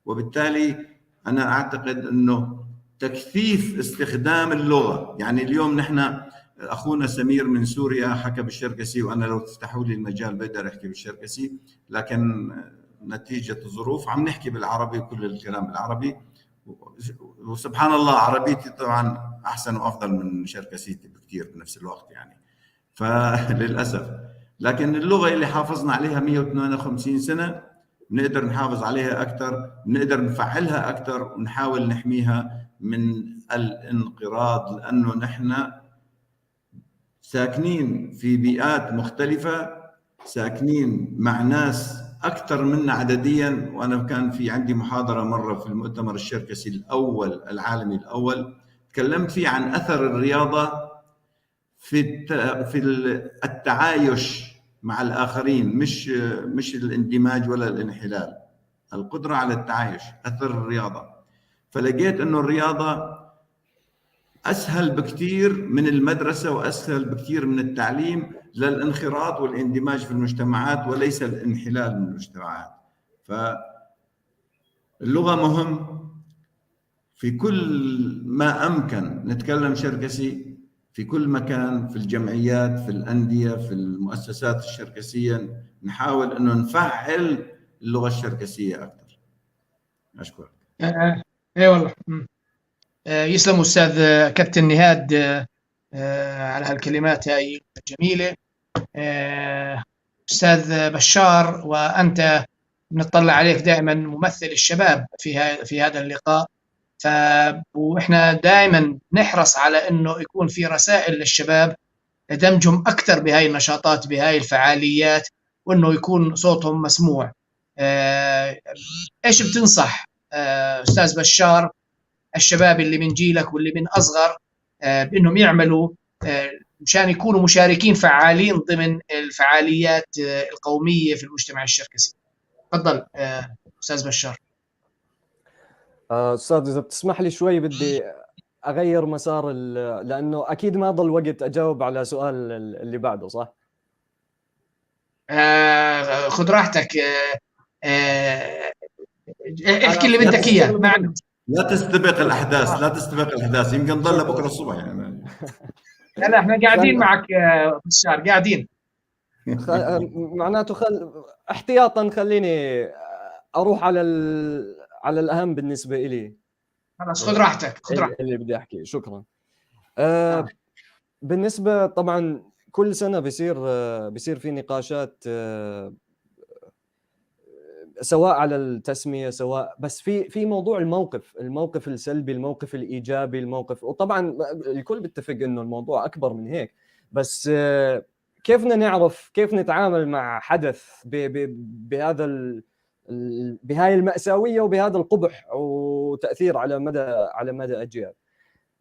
وبالتالي أنا أعتقد أنه تكثيف استخدام اللغة، يعني اليوم نحن أخونا سمير من سوريا حكى بالشركسي، وأنا لو تفتحوا لي المجال بقدر أحكي بالشركسي، لكن نتيجة الظروف عم نحكي بالعربي وكل الكلام بالعربي، وسبحان الله عربيتي طبعا أحسن وأفضل من شركسيتي بكثير بنفس الوقت يعني، فللأسف. لكن اللغة اللي حافظنا عليها 158 سنة بنقدر نحافظ عليها أكثر، بنقدر نفعلها أكثر، ونحاول نحميها من الانقراض، لأنه نحن ساكنين في بيئات مختلفة، ساكنين مع ناس أكثر منا عدديا. وأنا كان في عندي محاضرة مرة في المؤتمر الشركسي الأول العالمي الأول، تكلمت فيه عن أثر الرياضة في التعايش مع الآخرين، مش الاندماج ولا الانحلال، القدرة على التعايش، أثر الرياضة. فلقيت أنه الرياضة أسهل بكثير من المدرسة وأسهل بكثير من التعليم للانخراط والاندماج في المجتمعات وليس الانحلال من المجتمعات. فاللغة مهم في كل ما أمكن، نتكلم شركسي في كل مكان، في الجمعيات، في الأندية، في المؤسسات الشركسية، نحاول أنه نفعل اللغة الشركسية أكثر. أشكرك. اي والله. يسلم أستاذ كابتن نهاد على هالكلمات هاي الجميلة. أستاذ بشار، وأنت بنطلع عليك دائما ممثل الشباب في هذا اللقاء، وإحنا دائما نحرص على إنه يكون في رسائل للشباب دمجهم أكثر بهاي النشاطات، بهاي الفعاليات، وإنه يكون صوتهم مسموع. إيش بتنصح أستاذ بشار الشباب اللي من جيلك واللي من أصغر بأنهم يعملوا مشان يكونوا مشاركين فعالين ضمن الفعاليات القومية في المجتمع الشركسي؟ تفضل أستاذ بشار. أستاذ إذا بتسمح لي شوي بدي أغير مسار، لأنه أكيد ما ضل وقت أجاوب على سؤال اللي بعده، صح؟ خذ راحتك، احكي اللي بدك إياه. لا تستبق الأحداث، لا تستبق الأحداث، يمكن نضل بكرة الصبح يعني. لا احنا قاعدين معك بشار، قاعدين. معناته احتياطا خليني أروح على على الأهم بالنسبة إلي. خلاص خذ راحتك، خذ راحتك اللي بدي أحكي. شكرا. بالنسبة طبعا كل سنة بيصير في نقاشات سواء على التسمية، سواء بس في موضوع الموقف، الموقف السلبي، الموقف الإيجابي، الموقف، وطبعا الكل بيتفق إنه الموضوع أكبر من هيك، بس كيف بدنا نعرف كيف نتعامل مع حدث بهذا بهاي المأساوية وبهذا القبح وتأثير على مدى أجيال.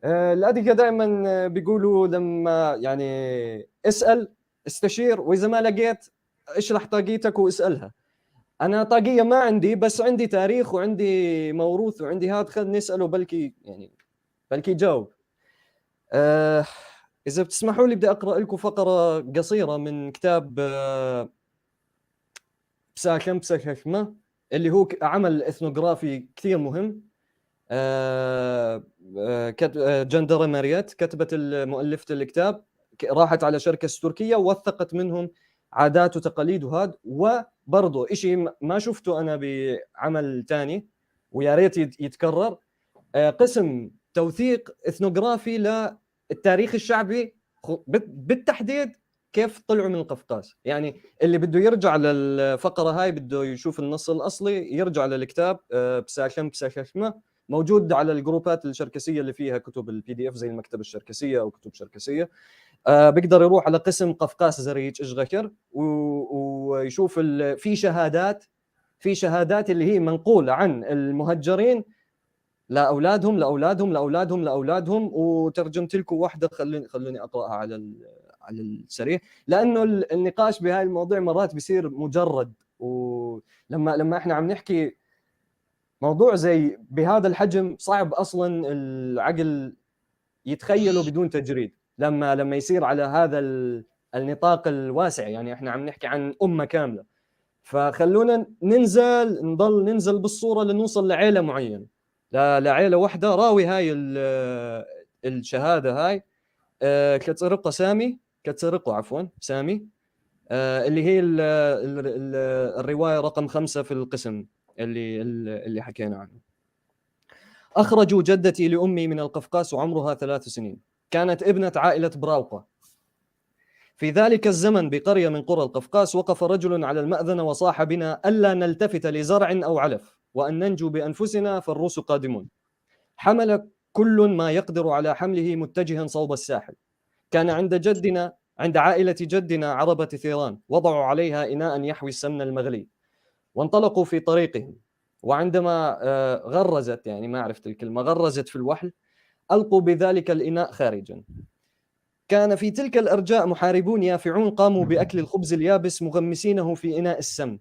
الأديكا دائما بيقولوا لما يعني اسأل، استشير، وإذا ما لقيت اشرح طاقيتك واسألها. أنا طاقية ما عندي، بس عندي تاريخ وعندي موروث وعندي هذا، خلينا نسأله بلكي يعني بلكي يجاوب. إذا بتسمحوا لي بدي أقرأ لكم فقرة قصيرة من كتاب بساكم بساكمة، اللي هو عمل إثنوغرافي كثير مهم. جندرة ماريات كتبت مؤلفة الكتاب، راحت على شركة تركية ووثقت منهم عادات وتقاليد وهاد، وبرضه إشي ما شفته أنا بعمل تاني ويا ريت يتكرر، قسم توثيق إثنوغرافي للتاريخ الشعبي بالتحديد كيف طلعوا من القفقاز. يعني اللي بده يرجع للفقرة هاي بده يشوف النص الأصلي يرجع للكتاب بساكم بساكمة، موجود على الجروبات الشركسية اللي فيها كتب ال PDF زي المكتبة الشركسية أو كتب شركسية. بيقدر يروح على قسم قفقاس زريج إشغكر ويشوف في شهادات في شهادات اللي هي منقولة عن المهجرين لأولادهم لأولادهم لأولادهم لأولادهم. وترجمت لكم واحدة، خلوني أقرأها على السريع، لأنه النقاش بهاي المواضيع مرات بيصير مجرد، ولما احنا عم نحكي موضوع زي بهذا الحجم صعب أصلا العقل يتخيله بدون تجريد، لما يصير على هذا النطاق الواسع، يعني احنا عم نحكي عن أمة كاملة. فخلونا ننزل، نضل ننزل بالصورة لنوصل لعيلة معينة، لعيلة واحدة. راوي هاي الشهادة هاي كتسرقة سامي، كتسرقة عفوا سامي، اللي هي الرواية رقم 5 في القسم اللي حكينا عنه. أخرجوا جدتي لأمي من القفقاس وعمرها 3 سنين، كانت ابنة عائلة براوقة. في ذلك الزمن بقرية من قرى القفقاس وقف رجل على المأذنة وصاح بنا ألا نلتفت لزرع أو علف، وأن ننجو بأنفسنا فالروس قادمون. حمل كل ما يقدر على حمله متجها صوب الساحل. كان عند عائلة جدنا عربة ثيران، وضعوا عليها إناء يحوي السمن المغلي وانطلقوا في طريقهم. وعندما غرزت، يعني ما عرفت الكلمة، غرزت في الوحل، ألقوا بذلك الإناء خارجا. كان في تلك الأرجاء محاربون يافعون قاموا بأكل الخبز اليابس مغمسينه في إناء السمن.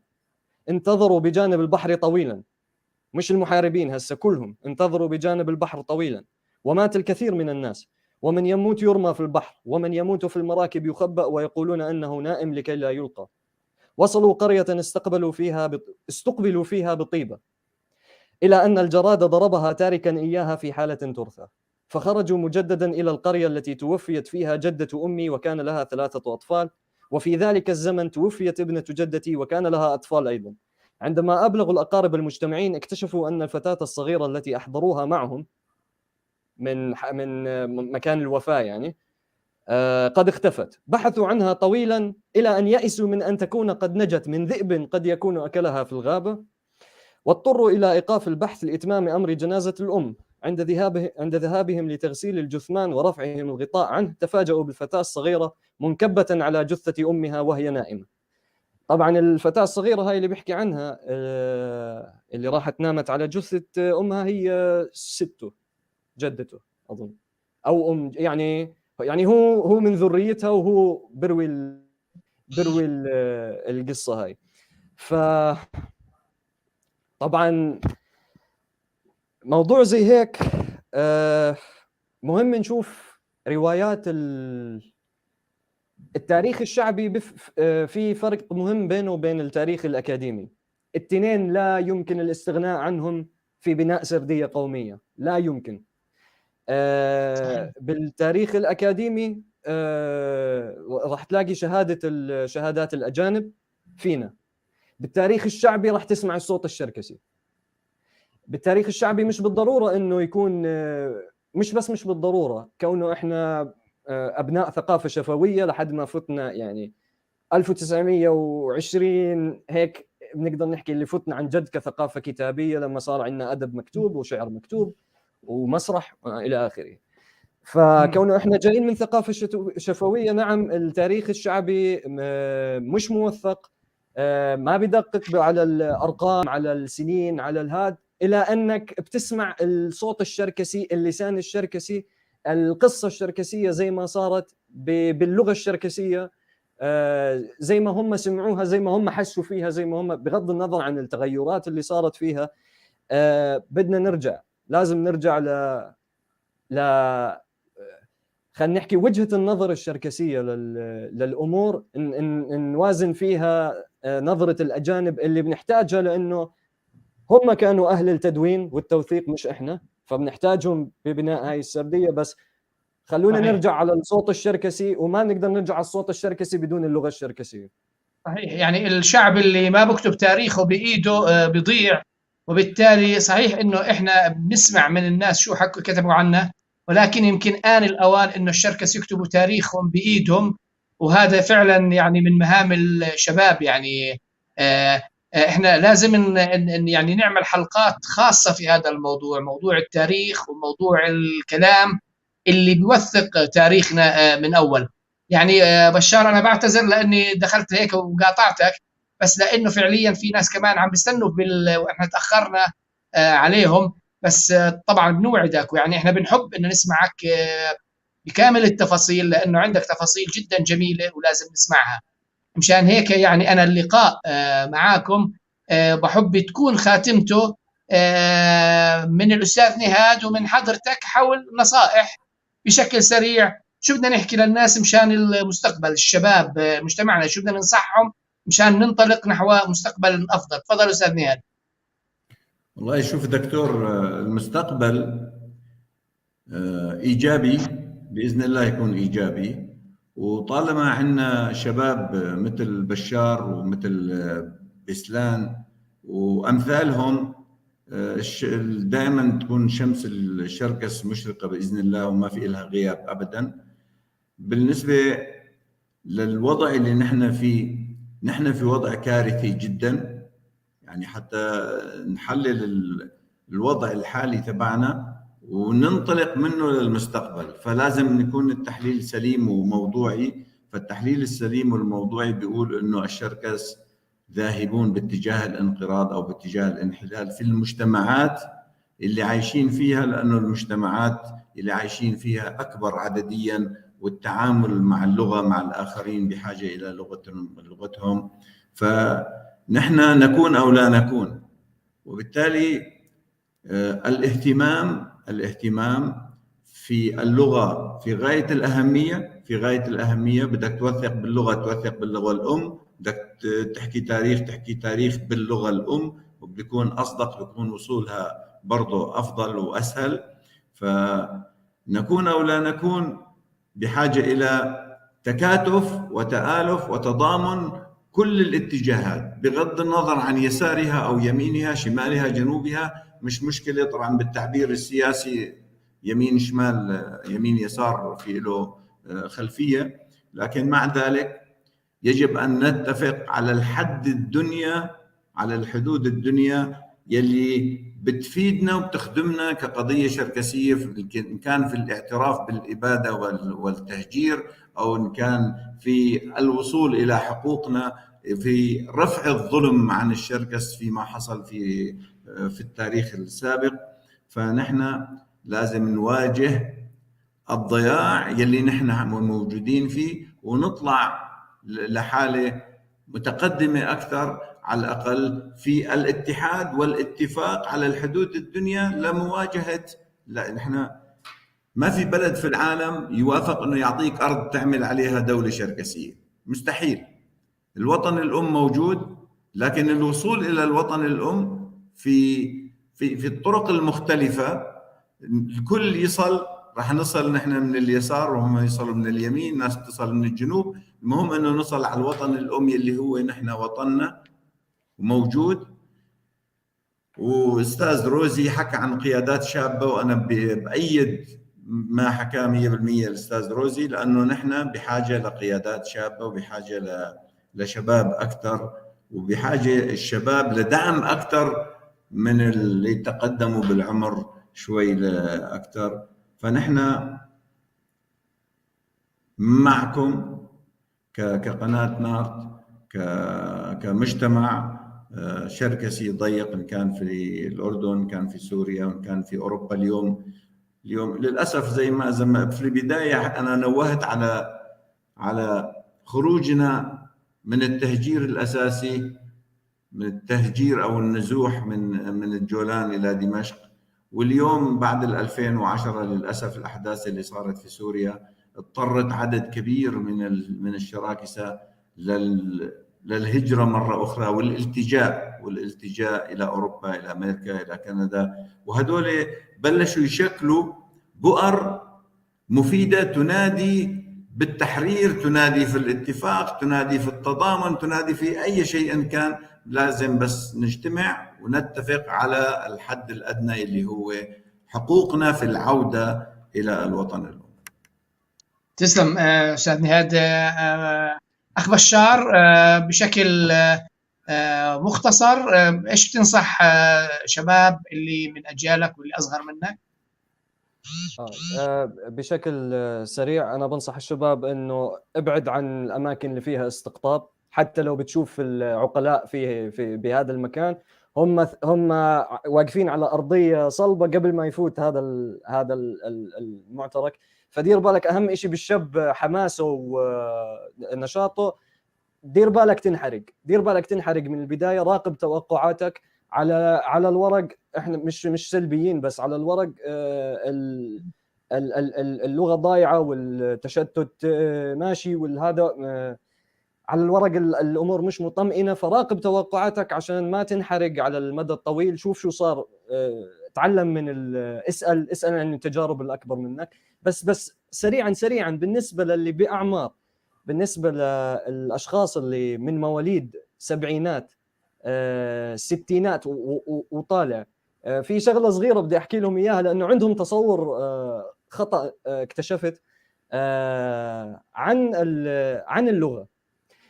انتظروا بجانب البحر طويلا، مش المحاربين هسه كلهم انتظروا بجانب البحر طويلا، ومات الكثير من الناس، ومن يموت يرمى في البحر، ومن يموت في المراكب يخبأ ويقولون أنه نائم لكي لا يلقى. وصلوا قرية استقبلوا فيها بطيبة، إلى أن الجراد ضربها تاركا إياها في حالة ترثى. فخرجوا مجددا إلى القرية التي توفيت فيها جدة أمي وكان لها 3 أطفال، وفي ذلك الزمن توفيت ابنة جدتي وكان لها أطفال أيضا. عندما أبلغوا الأقارب المجتمعين اكتشفوا أن الفتاة الصغيرة التي أحضروها معهم من مكان الوفاة يعني قد اختفت. بحثوا عنها طويلا إلى أن يأسوا من أن تكون قد نجت من ذئب قد يكون أكلها في الغابة، واضطروا إلى إيقاف البحث لإتمام أمر جنازة الأم. عند ذهابهم لتغسيل الجثمان ورفعهم الغطاء عنه تفاجؤوا بالفتاة الصغيرة منكبة على جثة أمها وهي نائمة. طبعا الفتاة الصغيرة هاي اللي بيحكي عنها اللي راحت نامت على جثة أمها هي سته، جدته أظن، أو أم، يعني هو من ذريتها، وهو بروي القصة هاي. ف طبعا موضوع زي هيك مهم نشوف روايات التاريخ الشعبي. في فرق مهم بينه وبين التاريخ الأكاديمي. التنين لا يمكن الاستغناء عنهم في بناء سردية قومية، لا يمكن. بالتاريخ الأكاديمي راح تلاقي شهادات الأجانب فينا. بالتاريخ الشعبي راح تسمع الصوت الشركسي. بالتاريخ الشعبي مش بالضرورة إنه يكون، مش بالضرورة، كونه إحنا أبناء ثقافة شفوية لحد ما فتنا يعني 1920 هيك بنقدر نحكي اللي فتنا عن جد كثقافة كتابية لما صار عندنا أدب مكتوب وشعر مكتوب ومسرح إلى آخره. فكونه إحنا جايين من ثقافة شفوية، نعم التاريخ الشعبي مش موثق، ما بدقق على الأرقام، على السنين، على الهاد، إلى أنك بتسمع الصوت الشركسي، اللسان الشركسي، القصة الشركسية زي ما صارت باللغة الشركسية، زي ما هم سمعوها، زي ما هم حسوا فيها، زي ما هم، بغض النظر عن التغيرات اللي صارت فيها. بدنا نرجع، لازم نرجع ل خلينا نحكي وجهة النظر الشركسية للأمور، نوازن فيها نظرة الأجانب اللي بنحتاجها، لأنه هم كانوا أهل التدوين والتوثيق مش إحنا، فبنحتاجهم ببناء هاي السردية. بس خلونا صحيح. نرجع على الصوت الشركسي، وما نقدر نرجع على الصوت الشركسي بدون اللغة الشركسية. صحيح، يعني الشعب اللي ما بكتب تاريخه بإيده بيضيع، وبالتالي صحيح إنه إحنا بنسمع من الناس شو حكوا كتبوا عنا، ولكن يمكن آن الأوان إنه الشركس يكتبوا تاريخهم بإيدهم، وهذا فعلا يعني من مهام الشباب. يعني احنا لازم يعني نعمل حلقات خاصة في هذا الموضوع، موضوع التاريخ وموضوع الكلام اللي بيوثق تاريخنا من أول. يعني بشار، أنا بعتذر لأني دخلت هيك وقاطعتك، بس لانه فعليا في ناس كمان عم بيستنوا واحنا تاخرنا عليهم. بس طبعا بنوعدك، ويعني احنا بنحب انه نسمعك بكامل التفاصيل، لانه عندك تفاصيل جدا جميلة ولازم نسمعها. مشان هيك يعني انا اللقاء معاكم بحب تكون خاتمته من الاستاذ نهاد ومن حضرتك حول نصائح بشكل سريع. شو بدنا نحكي للناس مشان المستقبل، الشباب، مجتمعنا، شو بدنا ننصحهم مشان ننطلق نحو مستقبل افضل؟ تفضل استاذ نهاد. والله شوف دكتور، المستقبل ايجابي باذن الله، يكون ايجابي، وطالما عندنا شباب مثل بشار ومثل بسلان وامثالهم، دائما تكون شمس الشركس مشرقة باذن الله وما في لها غياب ابدا. بالنسبة للوضع اللي نحن فيه، نحن في وضع كارثي جدا، يعني حتى نحلل الوضع الحالي تبعنا وننطلق منه للمستقبل، فلازم يكون التحليل سليم وموضوعي. فالتحليل السليم والموضوعي بيقول انه الشركس ذاهبون باتجاه الانقراض او باتجاه الانحلال في المجتمعات اللي عايشين فيها، لانه المجتمعات اللي عايشين فيها اكبر عدديا، والتعامل مع اللغة مع الاخرين بحاجة الى لغتهم. فنحن نكون او لا نكون، وبالتالي الاهتمام في اللغة في غاية الاهمية، في غاية الاهمية. بدك توثق باللغة، توثق باللغة الام، بدك تحكي تاريخ، تحكي تاريخ باللغة الام، وبيكون اصدق، بيكون وصولها برضه افضل واسهل. فنكون او لا نكون بحاجة الى تكاتف وتآلف وتضامن كل الاتجاهات، بغض النظر عن يسارها او يمينها، شمالها جنوبها، مش مشكلة. طبعا بالتعبير السياسي يمين شمال يمين يسار في له خلفية، لكن مع ذلك يجب ان نتفق على الحد الدنيا، على الحدود الدنيا يلي بتفيدنا وبتخدمنا كقضية شركسيه، ان كان في الاعتراف بالاباده والتهجير، او ان كان في الوصول الى حقوقنا، في رفع الظلم عن الشركس فيما حصل في التاريخ السابق. فنحن لازم نواجه الضياع يلي نحن موجودين فيه ونطلع لحالة متقدمة أكثر، على الأقل في الاتحاد والاتفاق على الحدود الدنيا لمواجهة. لا، نحن ما في بلد في العالم يوافق أنه يعطيك أرض تعمل عليها دولة شركسية، مستحيل. الوطن الأم موجود، لكن الوصول إلى الوطن الأم في في في الطرق المختلفة، الكل يصل. راح نصل نحن من اليسار وهم يصلوا من اليمين، ناس تصل من الجنوب، المهم انه نصل على الوطن الام اللي هو نحن وطننا وموجود. واستاذ روزي حكى عن قيادات شابه، وانا بايد ما حكاه 100% الاستاذ روزي، لانه نحن بحاجة لقيادات شابه، وبحاجة لشباب اكثر، وبحاجة الشباب لدعم اكثر من اللي تقدموا بالعمر شوي اكثر. فنحن معكم كقناة نارت، كمجتمع شركسي ضيق، إن كان في الأردن، إن كان في سوريا، وإن كان في أوروبا. اليوم للأسف زي ما في البداية أنا نوهت على خروجنا من التهجير الأساسي، من التهجير أو النزوح من الجولان إلى دمشق. واليوم بعد 2010 للأسف الأحداث اللي صارت في سوريا اضطرت عدد كبير من الشراكسة للهجرة مرة أخرى والالتجاء إلى أوروبا، إلى أمريكا، إلى كندا. وهدول بلشوا يشكلوا بؤر مفيدة تنادي بالتحرير، تنادي في الاتفاق، تنادي في التضامن، تنادي في أي شيء كان. لازم بس نجتمع ونتفق على الحد الأدنى اللي هو حقوقنا في العودة إلى الوطن الأم. تسلم أستاذ نهاد. أخ بشار، بشكل مختصر، إيش بتنصح شباب اللي من أجيالك واللي أصغر منك؟ بشكل سريع أنا بنصح الشباب إنه ابعد عن الأماكن اللي فيها استقطاب، حتى لو بتشوف العقلاء في في بهذا المكان، هم واقفين على ارضية صلبه قبل ما يفوت هذا المعترك. فدير بالك، اهم شيء بالشاب حماسه ونشاطه، دير بالك تنحرق، دير بالك تنحرق من البداية. راقب توقعاتك على الورق، احنا مش سلبيين، بس على الورق اللغة ضايعة والتشتت ماشي والهذا، على الورق الامور مش مطمئنة. فراقب توقعاتك عشان ما تنحرق على المدى الطويل. شوف شو صار، تعلم من اسال عن التجارب الاكبر منك. بس سريعا بالنسبة للي باعمار، بالنسبة للاشخاص اللي من مواليد سبعينات ستينات وطالع، في شغله صغيرة بدي احكي لهم اياها لانه عندهم تصور خطا اكتشفت عن اللغة.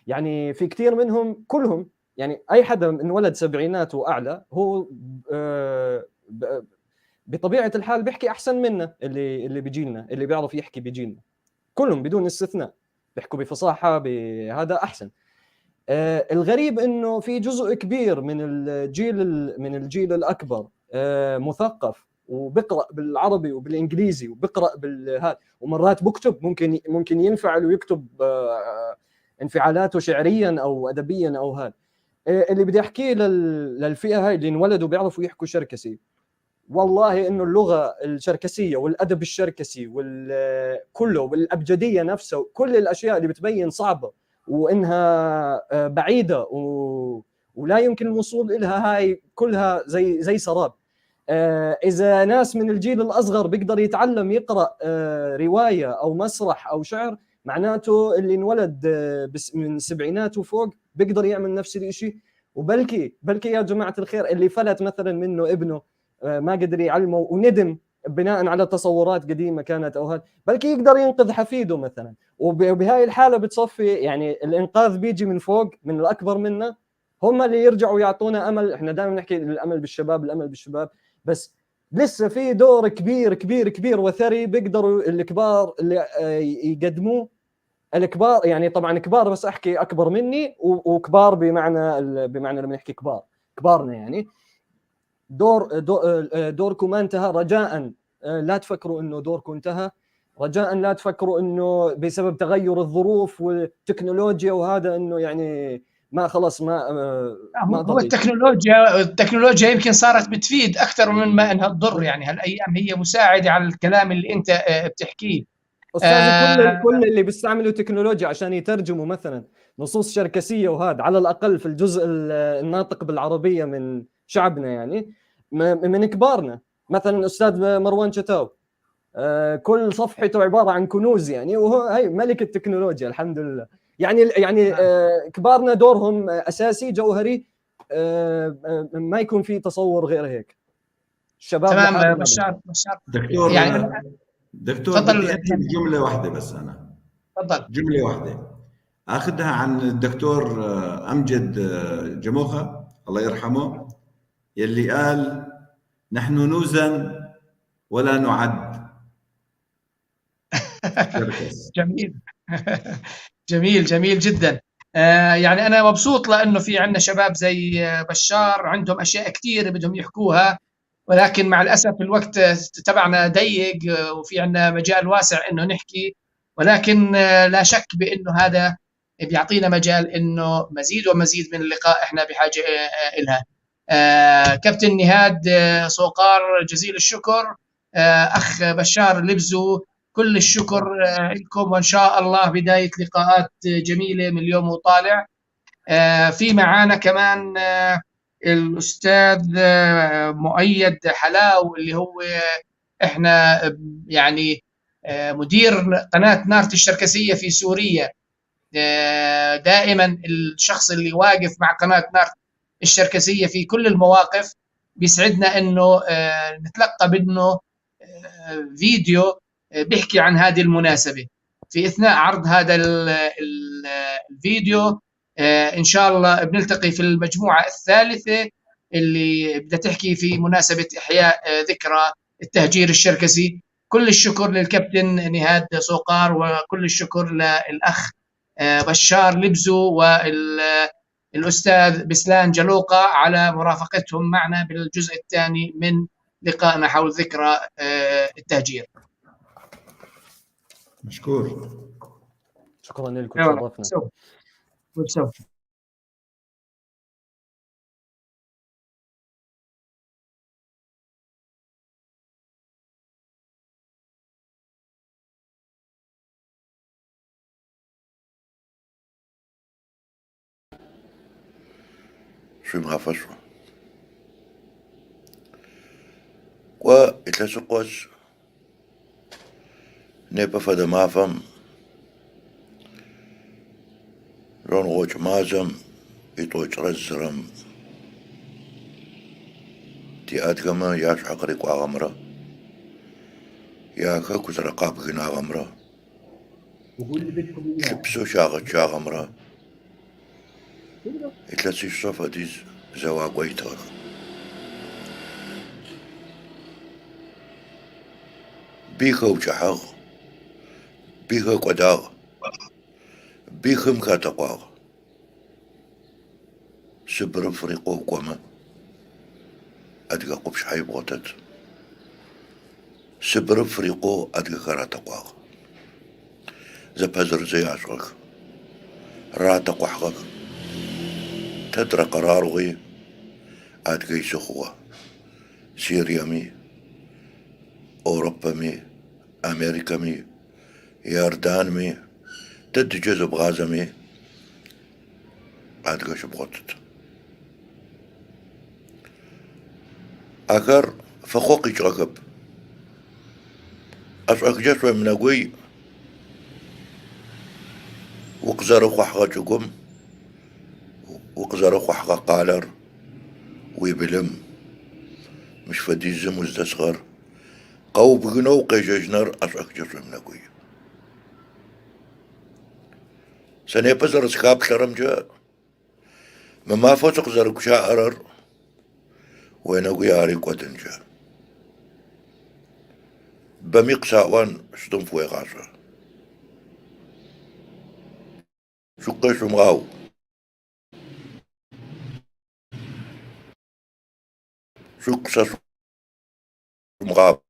يعني في كثير منهم كلهم، يعني اي حدا انولد سبعينات واعلى هو بطبيعة الحال بيحكي احسن منا، اللي بيجيلنا، اللي بيعرف يحكي بيجيلنا كلهم بدون استثناء بيحكوا بفصاحه بهذا احسن. الغريب انه في جزء كبير من الجيل الاكبر مثقف وبقرا بالعربي وبالانجليزي وبقرا بالهذا، ومرات بكتب، ممكن ينفعل ويكتب انفعالاته شعريا او ادبيا او هذا. اللي بدي احكيه للفئه هاي اللي انولدوا بيعرفوا يحكوا شركسي، والله انه اللغة الشركسيه والادب الشركسي وكله والابجديه نفسها، كل الاشياء اللي بتبين صعبة وانها بعيدة ولا يمكن الوصول لها، هاي كلها زي سراب. اذا ناس من الجيل الاصغر بيقدر يتعلم يقرا رواية او مسرح او شعر، معناته اللي انولد من سبعينات وفوق بيقدر يعمل نفس الشيء. وبلكي يا جماعة الخير اللي فلت مثلا منه ابنه ما قدر يعلمه وندم بناء على تصورات قديمة كانت او هذا، بلكي يقدر ينقذ حفيده مثلا. وبهاي الحالة بتصفي يعني الانقاذ بيجي من فوق، من الاكبر منا، هم اللي يرجعوا يعطونا امل. احنا دائما نحكي الامل بالشباب، الامل بالشباب، بس لسه في دور كبير كبير كبير وثري بيقدروا الكبار اللي يقدموه. الكبار يعني طبعا كبار، بس احكي اكبر مني وكبار بمعنى لما نحكي كبار كبارنا يعني. دوركم ما انتهى، رجاء لا تفكروا انه دوركم انتهى، رجاء لا تفكروا انه بسبب تغير الظروف والتكنولوجيا وهذا انه يعني ما خلص ما هو التكنولوجيا يمكن صارت بتفيد اكثر من ما انها تضر. يعني هالايام هي مساعدة على الكلام اللي انت بتحكيه استاذ. كل اللي بيستعملوا تكنولوجيا عشان يترجموا مثلا نصوص شركسيه وهذا، على الاقل في الجزء الناطق بالعربية من شعبنا، يعني من كبارنا، مثلا استاذ مروان شتاو كل صفحته عبارة عن كنوز يعني، وهو هي ملك التكنولوجيا الحمد لله. يعني كبارنا دورهم اساسي جوهري، ما يكون في تصور غير هيك. الشباب تمام. بشار دكتور يعني دكتور بدي جملة واحدة بس، انا تفضل. جملة واحدة اخذها عن الدكتور امجد جموخه الله يرحمه، يلي قال نحن نوزن ولا نعد. جميل جميل جميل جدا. يعني أنا مبسوط لأنه في عندنا شباب زي بشار عندهم أشياء كثير بدهم يحكوها، ولكن مع الأسف الوقت تبعنا ضيق وفي عندنا مجال واسع إنه نحكي، ولكن لا شك بأنه هذا بيعطينا مجال إنه مزيد ومزيد من اللقاء إحنا بحاجة إلها. كابتن نهاد صوقار جزيل الشكر، أخ بشار لبزو كل الشكر لكم، وإن شاء الله بداية لقاءات جميلة من اليوم وطالع. في معانا كمان الأستاذ مؤيد حلاو اللي هو إحنا يعني مدير قناة نارت الشركسية في سوريا، دائما الشخص اللي واقف مع قناة نارت الشركسية في كل المواقف. بيسعدنا إنه نتلقى منه فيديو بيحكي عن هذه المناسبة. في أثناء عرض هذا الفيديو إن شاء الله بنلتقي في المجموعة الثالثة اللي بدها تحكي في مناسبة إحياء ذكرى التهجير الشركسي. كل الشكر للكابتن نهاد صوقار، وكل الشكر للأخ بشار لبزو والأستاذ بسلان جلوقة على مرافقتهم معنا بالجزء الثاني من لقائنا حول ذكرى التهجير. مشكور. شكرا لكم، تشرفنا. Шъуимгъэфэшӏу. Кӏо, илъэсыкъошъ, непэ фэдэ мафэм жъоныгъокӏ мазэм итӏокӏрэ зырэм тиадыгэмэ яшъхьэ къырикӏуагъэмрэ яхэку зэрэкъабгынагъэмрэ лъыпсэу щагъэчъагъэмрэ илъэсишъэ фэдиз зэуакӏо итыгъэх. Би хэукӏыхьагъ, би хэкӏодагъ, би хым хатэкъуагъ. Сыбырым фырикъоу кӏомэ, адыгэ къупшъхьэ ибгъотэт. Сыбырым фырикъоу адыгэхэр ратэкъуагъ. Зэпэзырызэ яшӏыгъэх, ратэкъухьыгъэх. Тэдрэ къэралыгъуи адыгэ исы хъугъэ. Сириеми, Европэми, Америкэми, Иорданми, тэдыкӏэ зыбгъазэми адыгэ щыбгъотыт. Ахэр фэхъо къикӏыгъэхэп. ӏэшӏэхыкӏэ шъуемынэгуй укъызэрыхъухьэгъэ чӏыгум, укъызэрыхъухьэгъэ къалэр, уибылым, мыщ фэдизым уздэсыгъэр къэубгынэу укъежьэжьынэр ӏэшӏэхыкӏэ шъуемынэгуй. Сэ непэ зэрэсыхаплъэрэмкӏэ мы мафэу сыкъызэрыгущыӏэрэр уенэгуй ари кӏодынкӏэ. Бэми къысаӏон сыдым фыуегъашӏэ. Шъукъешъумыгъау. Шъукъысэшъумыгъабгъ.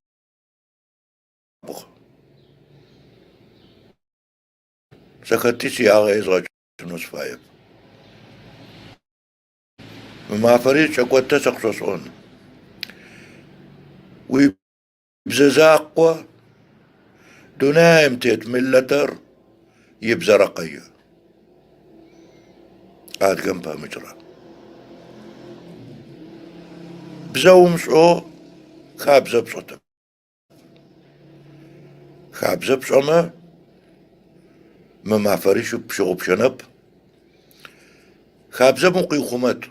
Сэ хэти сиягъэ езгъэкӏынэу сыфаеп. Мы мафэри кӏэкӏотэ сэ къышъосӏон. Уибзэ закъо дунаим тет миллэтэр ибзэрэ къэе. Адыгэм пэмыкӏрэ. Бзэ умышӏэу хабзэ пшӏэтэп. Хабзэ пшӏэмэ, мы мафэри пщыгъупшэнэп. Хабзэм укъиухъумэт.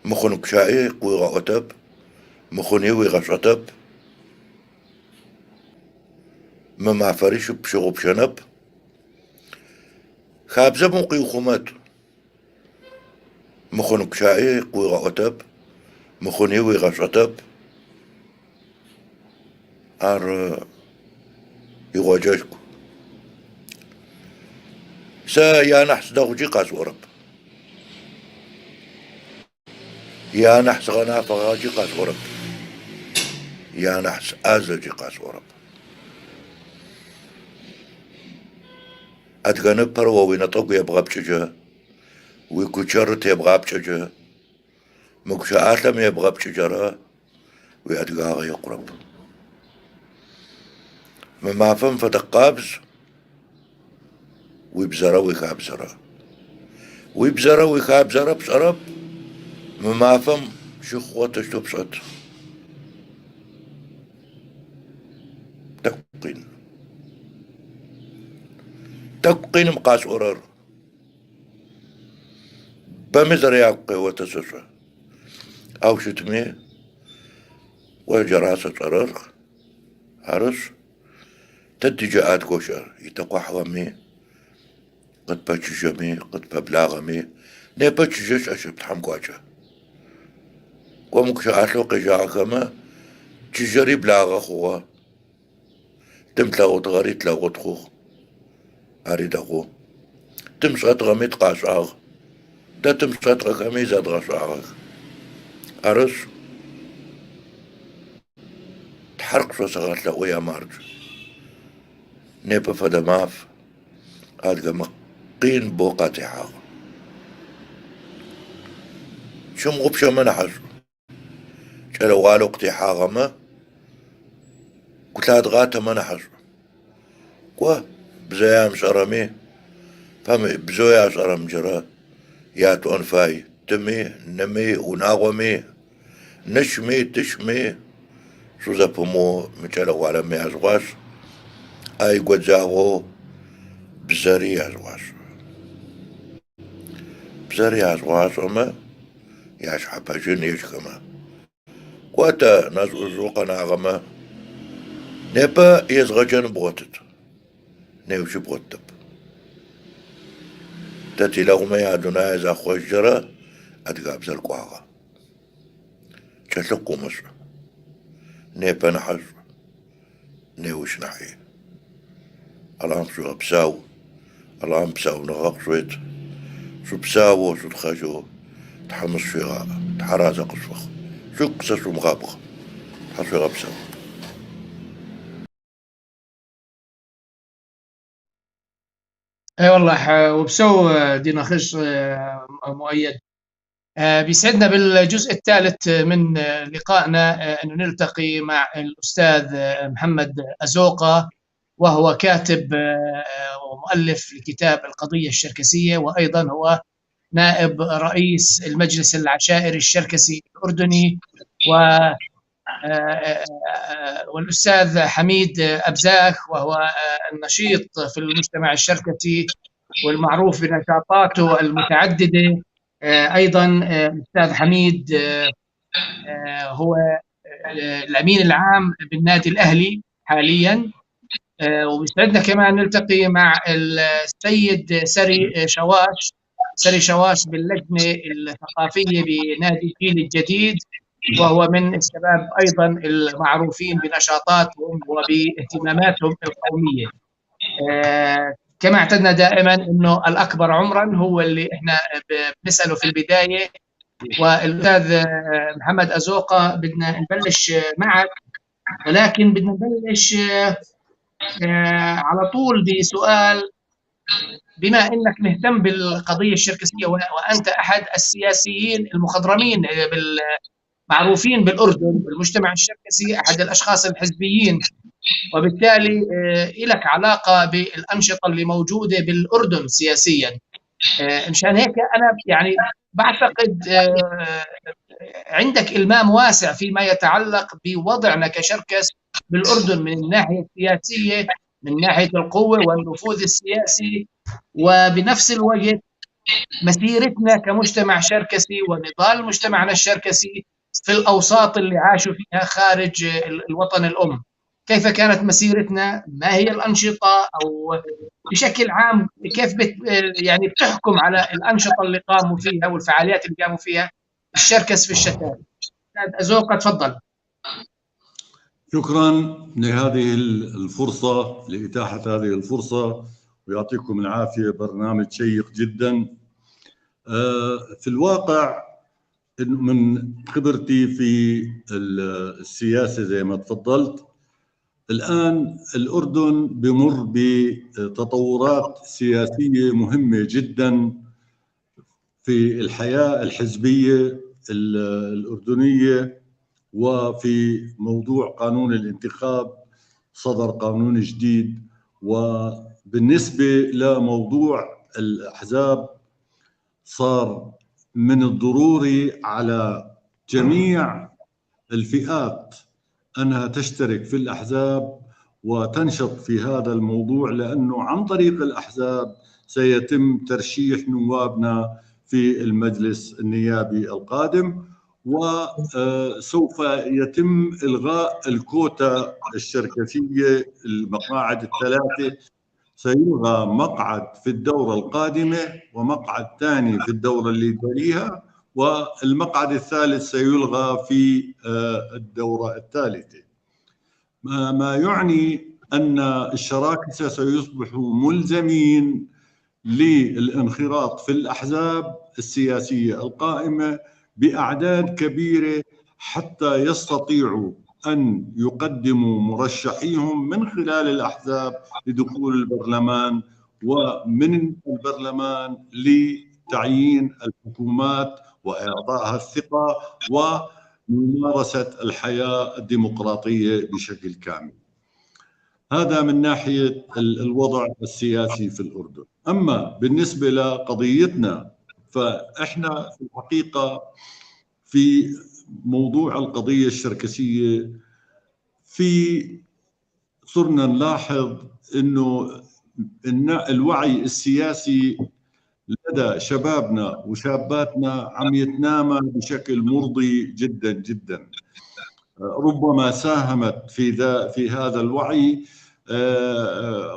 Мыхъун гущыӏи къыуигъэӏотэп, мыхъуни уигъэшӏотэп. Мы мафэри пщыгъупшэнэп. Хабзэм укъиухъумэт. Мыхъун гущыӏи къыуигъэӏотэп, мыхъуни уигъэшӏотэп. Ар игъоджэшху. Сэ янахь сыдэгъукӏи къасӏорэп. Янахь сыгъэнафэгъакӏи къасӏорэп. Янахь сыӏазэкӏи къасӏорэп. Адыгэ ныпэр о уинэтӏэгу ебгъэпкӏыкӏэ, уигучэры тебгъапкӏэкӏэ, мы гущыӏалъэм ебгъэпкӏыкӏэрэ уиадыгагъэ икъурэп. Мы мафэм фэдэ къабз уибзэрэ уихабзэрэ. Уибзэрэ уихабзэрэ пшӏэрэп, мы мафэм щыхъугъэ пшӏэт. Тӏэкӏу къин. Тӏэкӏу къиным къасӏорэр. Бэми зэрэягу къеотэ сэшӏэ. Ау щытми, о джара сэшӏэрэр. Арышъ, тэ тиджы адыгэу щыӏэр итэкъуахьыгъэми, къытпэчыжьэми, къытпэблагъэми, непэ чыжьэ щыӏэщэп Тхьэм кӏуачӏэ. Кӏом гущыӏалъэу къежьагъэхэмэ, чыжьэри благъэ хъугъэ. Тымылъэгъутыгъэри тлъэгъут хъугъ. Ари дэгъу. Тымышӏэтыгъэми тыкъашӏагъ. Тэ тымышӏэтыгъэхэми зэдгъэшӏагъэх. Арышъ, Тхьэр къышъосэгъэлъэӏу, я мардж. Непэ фэдэ маф, адыгэмэ къин бэу къатехьагъ. Тщымыгъупшэмэ нахьышӏу. Кӏэлэ-гъуалэу къытехьагъэмэ гу лъадгъатэмэ нахьышӏу. Кӏо, бзэ ямышӏэрэми, бзэу яшӏэрэмджэрэ ятӏон фай. Тыми, ными, унагъоми, ныщми, тыщми шъузэпымыу мы кӏэлэ-гъуалэм яжъугъашӏ. Ай годзагъэу бзэри яжъугъашӏ. Бзэр яжъугъашӏэмэ, яшъхьэпэжьын ежьхэмэ. Кӏо тэ нэжъ-ӏужъэу къэнагъэмэ, непэ езгъэджэн бгъотыт, неущи бгъотытэп. Тэ тилэгъумэ ядунае захъожьджэрэ адыгабзэр кӏуагъэ. Кӏэлъыкъу умышӏ. Непэ нахьышӏу, неущ нахьи. Алахьым шъуигъэпсау, Алахьым псауныгъэ къышъует, шъупсаоу, шъутхъэжьэу Тхьэм шъуигъаӏ, Тхьэ разэ къышъуфэхъу. Шъугу къысэшъумыгъабгъ. Тхьэ шъуегъэпсэу. اي والله، وبسو دي نخش مؤيد. بيسعدنا بالجزء الثالث من لقائنا أنه نلتقي مع الأستاذ محمد أزوقة، وهو كاتب ومؤلف لكتاب القضية الشركسية، وأيضا هو نائب رئيس المجلس العشائري الشركسي الأردني، والأستاذ حميد أبزاخ، وهو النشيط في المجتمع الشركسي والمعروف بنشاطاته المتعددة. أيضا الأستاذ حميد هو الأمين العام بالنادي الأهلي حاليا. وبيسعدنا كمان نلتقي مع السيد سري شواش، سري شواش باللجنة الثقافية بنادي الجيل الجديد، وهو من الشباب أيضا المعروفين بنشاطاتهم وباهتماماتهم القومية. كما اعتدنا دائما أنه الأكبر عمرا هو اللي احنا بنسأله في البداية. والأستاذ محمد أزوقة بدنا نبلش معك، ولكن بدنا نبلش على طول بسؤال. بما أنك مهتم بالقضية الشركسية وأنت أحد السياسيين المخضرمين معروفين بالأردن بالمجتمع الشركسي، أحد الأشخاص الحزبيين، وبالتالي لك علاقة بالأنشطة اللي موجودة بالأردن سياسيا، مشان هيك أنا يعني بعتقد عندك إلمام واسع فيما يتعلق بوضعنا كشركس بالأردن من الناحية السياسية، من ناحية القوة والنفوذ السياسي، وبنفس الوقت مسيرتنا كمجتمع شركسي ونضال مجتمعنا الشركسي في الأوساط اللي عاشوا فيها خارج الوطن الأم. كيف كانت مسيرتنا؟ ما هي الأنشطة؟ أو بشكل عام كيف يعني بتحكم على الأنشطة اللي قاموا فيها والفعاليات اللي قاموا فيها الشركس في الشتات؟ أستاذ أزوقة تفضل. شكرا لهذه الفرصة، لإتاحة هذه الفرصة، ويعطيكم العافية. برنامج شيق جدا. في الواقع من خبرتي في السياسة زي ما تفضلت، الآن الأردن بمر بتطورات سياسية مهمة جدا في الحياة الحزبية الأردنية، وفي موضوع قانون الانتخاب صدر قانون جديد، وبالنسبة لموضوع الأحزاب صار من الضروري على جميع الفئات أنها تشترك في الأحزاب وتنشط في هذا الموضوع، لأنه عن طريق الأحزاب سيتم ترشيح نوابنا في المجلس النيابي القادم، وسوف يتم إلغاء الكوتا الشركسية، المقاعد الثلاثة. سيلغى مقعد في الدورة القادمة ومقعد ثاني في الدورة اللي تليها، والمقعد الثالث سيلغى في الدورة الثالثة. ما يعني أن الشراكسة سيصبحوا ملزمين للانخراط في الأحزاب السياسية القائمة بأعداد كبيرة حتى يستطيعوا أن يقدموا مرشحيهم من خلال الأحزاب لدخول البرلمان، ومن البرلمان لتعيين الحكومات وإعطائها الثقة وممارسة الحياة الديمقراطية بشكل كامل. هذا من ناحية الوضع السياسي في الأردن. أما بالنسبة لقضيتنا فإحنا في الحقيقة في موضوع القضية الشركسية في صرنا نلاحظ أنه الوعي السياسي لدى شبابنا وشاباتنا عم يتنامى بشكل مرضي جدا جدا. ربما ساهمت في هذا الوعي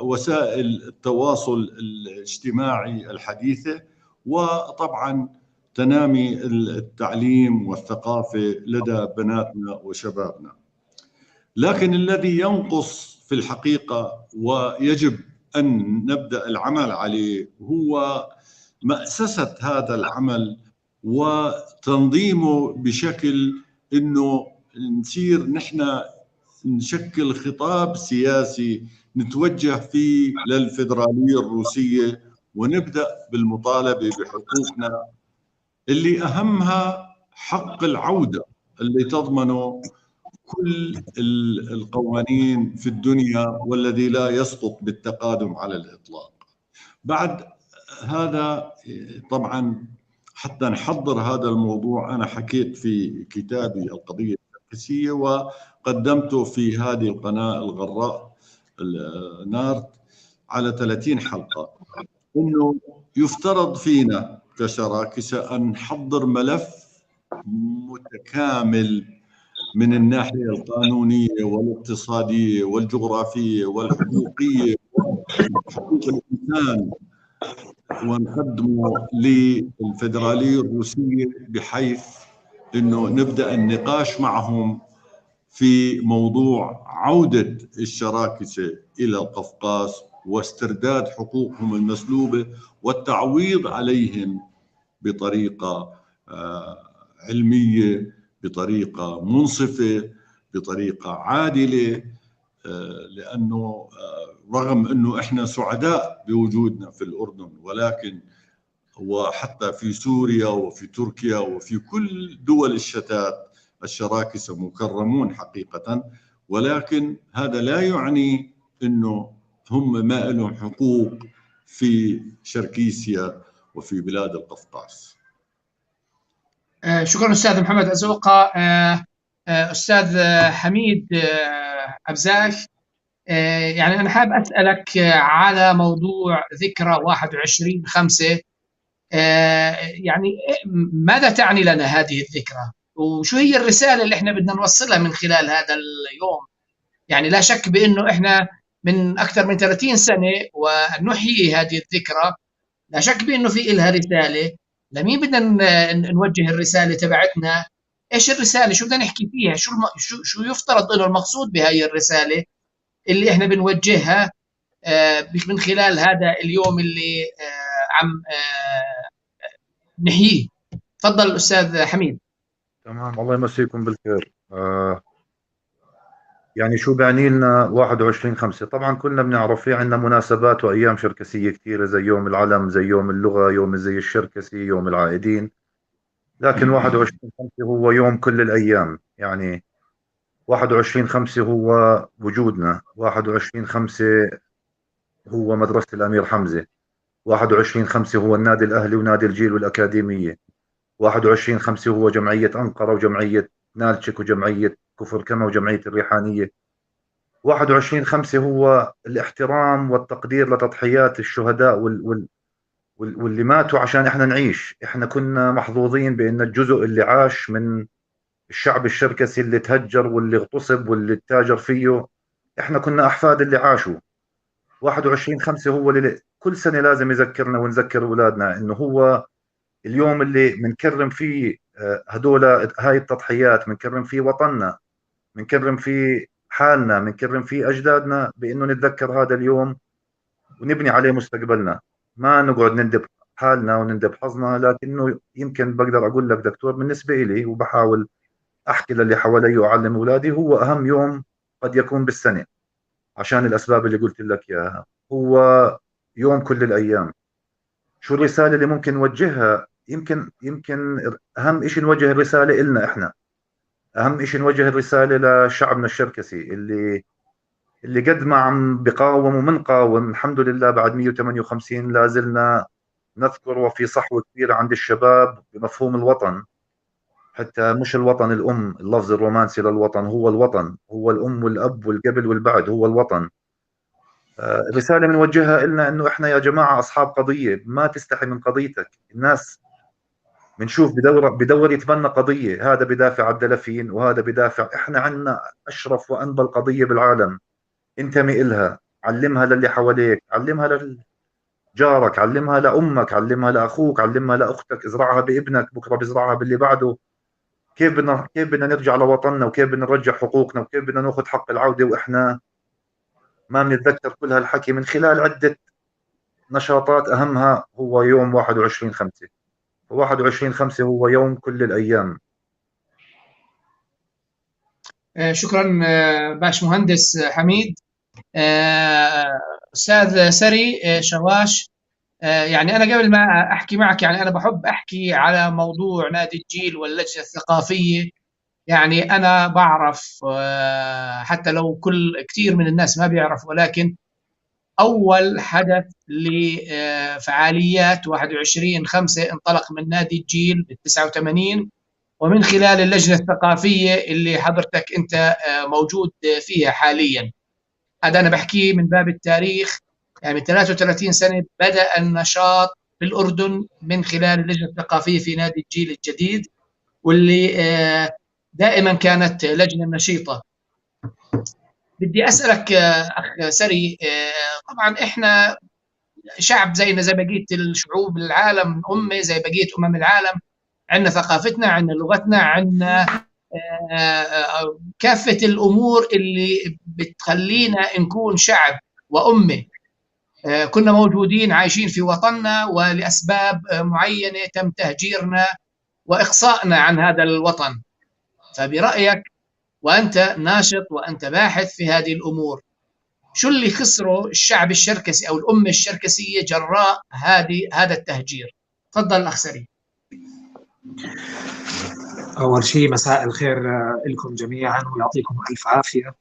وسائل التواصل الاجتماعي الحديثة، وطبعا تنامي التعليم والثقافة لدى بناتنا وشبابنا. لكن الذي ينقص في الحقيقة ويجب أن نبدأ العمل عليه هو مأسسة هذا العمل وتنظيمه بشكل أنه نصير نحن نشكل خطاب سياسي نتوجه فيه للفيدرالية الروسية ونبدأ بالمطالبة بحقوقنا اللي أهمها حق العودة اللي تضمنه كل القوانين في الدنيا والذي لا يسقط بالتقادم على الإطلاق. بعد هذا طبعا حتى نحضر هذا الموضوع أنا حكيت في كتابي القضية الشركسية وقدمته في هذه القناة الغراء نارت على 30 حلقة، إنه يفترض فينا كشراكسة أن نحضر ملف متكامل من الناحية القانونية والاقتصادية والجغرافية والحقوقية وحقوق الإنسان، ونقدمه للفيدرالية الروسية بحيث أنه نبدأ النقاش معهم في موضوع عودة الشراكسة إلى القفقاز واسترداد حقوقهم المسلوبة والتعويض عليهم بطريقة علمية، بطريقة منصفة، بطريقة عادلة، لأنه رغم أنه إحنا سعداء بوجودنا في الأردن، ولكن وحتى في سوريا وفي تركيا وفي كل دول الشتات الشراكسة مكرمون حقيقة، ولكن هذا لا يعني أنه هم ما لهم حقوق في شركيسيا وفي بلاد القفقاز. شكرا أستاذ محمد أزوقة. أستاذ حميد أبزاك، يعني أنا حاب أسألك على موضوع ذكرى 21/5، يعني ماذا تعني لنا هذه الذكرى وشو هي الرسالة اللي احنا بدنا نوصلها من خلال هذا اليوم؟ يعني لا شك بأنه احنا من أكثر من 30 سنة ونحيي هذه الذكرى، لا شك بأنه في إلها رسالة. لمين بدنا نوجه الرسالة تبعتنا؟ إيش الرسالة؟ شو بدنا نحكي فيها؟ شو يفترض إنه المقصود بهاي الرسالة اللي إحنا بنوجهها من خلال هذا اليوم اللي عم نحييه؟ تفضل أستاذ حميد. تمام، الله يمسيكم بالخير. يعني شو بعني لنا 21/5؟ طبعا كلنا بنعرف في عندنا مناسبات وايام شركسيه كثيرة، زي يوم العلم، زي يوم اللغة، يوم زي الشركسي، يوم العائدين، لكن 21/5 هو يوم كل الايام. يعني 21/5 هو وجودنا، 21/5 هو مدرسه الامير حمزة، 21/5 هو النادي الاهلي ونادي الجيل والاكاديميه، 21/5 هو جمعية انقرة وجمعية نالتشك وجمعية كفر كما وجمعية الريحانية. 21/5 هو الاحترام والتقدير لتضحيات الشهداء واللي ماتوا عشان احنا نعيش. احنا كنا محظوظين بان الجزء اللي عاش من الشعب الشركسي اللي تهجر واللي اغتصب واللي تاجر فيه، احنا كنا احفاد اللي عاشوا. 21/5 هو اللي كل سنة لازم يذكرنا ونذكر اولادنا انه هو اليوم اللي بنكرم فيه هدول هاي التضحيات، بنكرم فيه وطننا، بنكرم فيه حالنا، بنكرم فيه أجدادنا، بإنه نتذكر هذا اليوم ونبني عليه مستقبلنا، ما نقعد نندب حالنا ونندب حظنا. لكنه يمكن بقدر أقول لك دكتور، بالنسبة إلي وبحاول أحكي للي حوالي وأعلم أولادي، هو أهم يوم قد يكون بالسنة عشان الأسباب اللي قلت لك إياها. هو يوم كل الأيام. شو الرسالة اللي ممكن نوجهها؟ يمكن أهم إشي نوجه الرسالة إلنا إحنا، أهم إشي نوجه الرسالة لشعبنا الشركسي اللي قد ما عم بقاوم ومنقاوم، الحمد لله بعد 158 لازلنا نذكر، وفي صحوة كبيرة عند الشباب بمفهوم الوطن، حتى مش الوطن الأم، اللفظ الرومانسي للوطن، هو الوطن، هو الأم والأب والقبل والبعد، هو الوطن. الرسالة بنوجهها إلنا إنه إحنا يا جماعة أصحاب قضية، ما تستحي من قضيتك. الناس بنشوف بدور يتبنى قضية، هذا بدافع على الدلافين وهذا بدافع، إحنا عندنا أشرف وأنبل قضية بالعالم، انتمي إلها، علمها للي حواليك، علمها لجارك، علمها لأمك، علمها لأخوك، علمها لأختك، ازرعها بابنك، بكرة بزرعها باللي بعده. كيف بدنا نرجع لوطننا، وكيف بدنا نرجع حقوقنا، وكيف بدنا ناخذ حق العودة وإحنا ما بنتذكر كل هالحكي؟ من خلال عدة نشاطات أهمها هو يوم 21/5. 21/5 هو يوم كل الأيام. شكرا باش مهندس حميد. أستاذ سري شواش، يعني أنا قبل ما أحكي معك، يعني أنا بحب أحكي على موضوع نادي الجيل واللجنة الثقافية. يعني أنا بعرف حتى لو كل كثير من الناس ما بيعرف، ولكن أول حدث لفعاليات 21/5 انطلق من نادي الجيل بال 89، ومن خلال اللجنة الثقافية اللي حضرتك أنت موجود فيها حاليا. هذا أنا بحكيه من باب التاريخ، يعني من 33 سنة بدأ النشاط في الأردن من خلال اللجنة الثقافية في نادي الجيل الجديد، واللي دائما كانت لجنة نشيطة. بدي أسألك أخ سري، طبعا إحنا شعب زينا زي بقية الشعوب العالم، أمة زي بقية أمم العالم، عندنا ثقافتنا، عندنا لغتنا، عندنا كافة الأمور اللي بتخلينا نكون شعب وأمة. كنا موجودين عايشين في وطننا، ولأسباب معينة تم تهجيرنا وإقصائنا عن هذا الوطن. فبرأيك وأنت ناشط وأنت باحث في هذه الأمور، شو اللي خسره الشعب الشركسي أو الأمة الشركسية جراء هذا التهجير؟ تفضل أخ سري. أول شيء مساء الخير لكم جميعا ويعطيكم ألف عافية،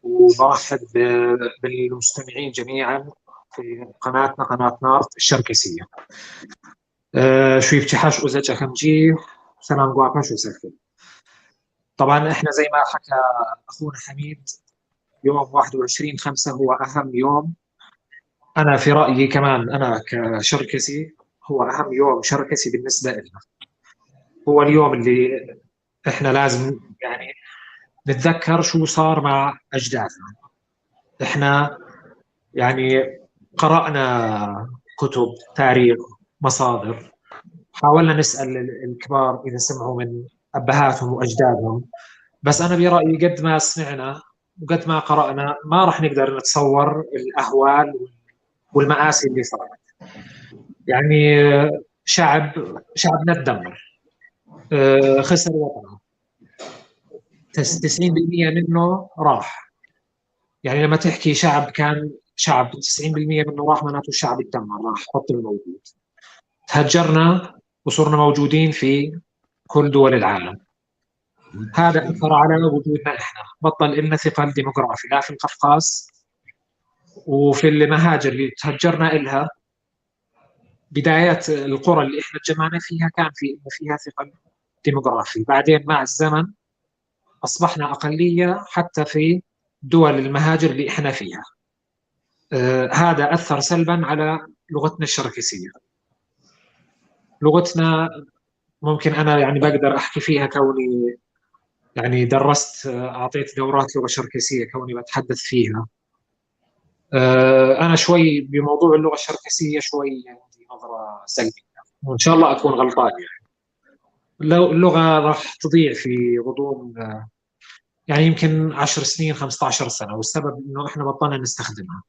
وبرحب بالمستمعين جميعا في قناتنا قناة نارت الشركسية. شو يفتحاش أوزاتشا خمجي سلام قواكاش وسكتي. طبعا احنا زي ما حكى اخونا حميد، يوم 21/5 هو اهم يوم. انا في رايي كمان، انا كشركسي، هو اهم يوم شركسي بالنسبة لنا. هو اليوم اللي احنا لازم يعني نتذكر شو صار مع اجدادنا. احنا يعني قرانا كتب تاريخ، مصادر، حاولنا نسال الكبار اذا سمعوا من ابهاتهم واجدادهم، بس انا برايي قد ما سمعنا وقد ما قرانا ما راح نقدر نتصور الاهوال والمآسي اللي صارت. يعني شعبنا تدمر، خسر وطنه، 90% منه راح. يعني لما تحكي شعب كان شعب 90% منه راح، معناته الشعب اتدمر، راح بطل موجود. تهجرنا وصرنا موجودين في كل دول العالم. هذا أثر على وجودنا إحنا، بطل إلنا ثقل ديموغرافي لا في القفقاز وفي المهاجر اللي تهجرنا إلها. بدايات القرى اللي إحنا تجمعنا فيها كان فيها ثقل ديموغرافي، بعدين مع الزمن أصبحنا أقلية حتى في دول المهاجر اللي إحنا فيها. هذا أثر سلبا على لغتنا الشركسية. لغتنا ممكن أنا يعني بقدر أحكي فيها كوني يعني درست، أعطيت دورات لغة شركسية، كوني بتحدث فيها. أنا شوي بموضوع اللغة الشركسية شوي عندي نظرة سلبية، وإن شاء الله أكون غلطان. يعني اللغة راح تضيع في غضون يعني يمكن 10 سنين 15 سنة، والسبب انه احنا بطلنا نستخدمها.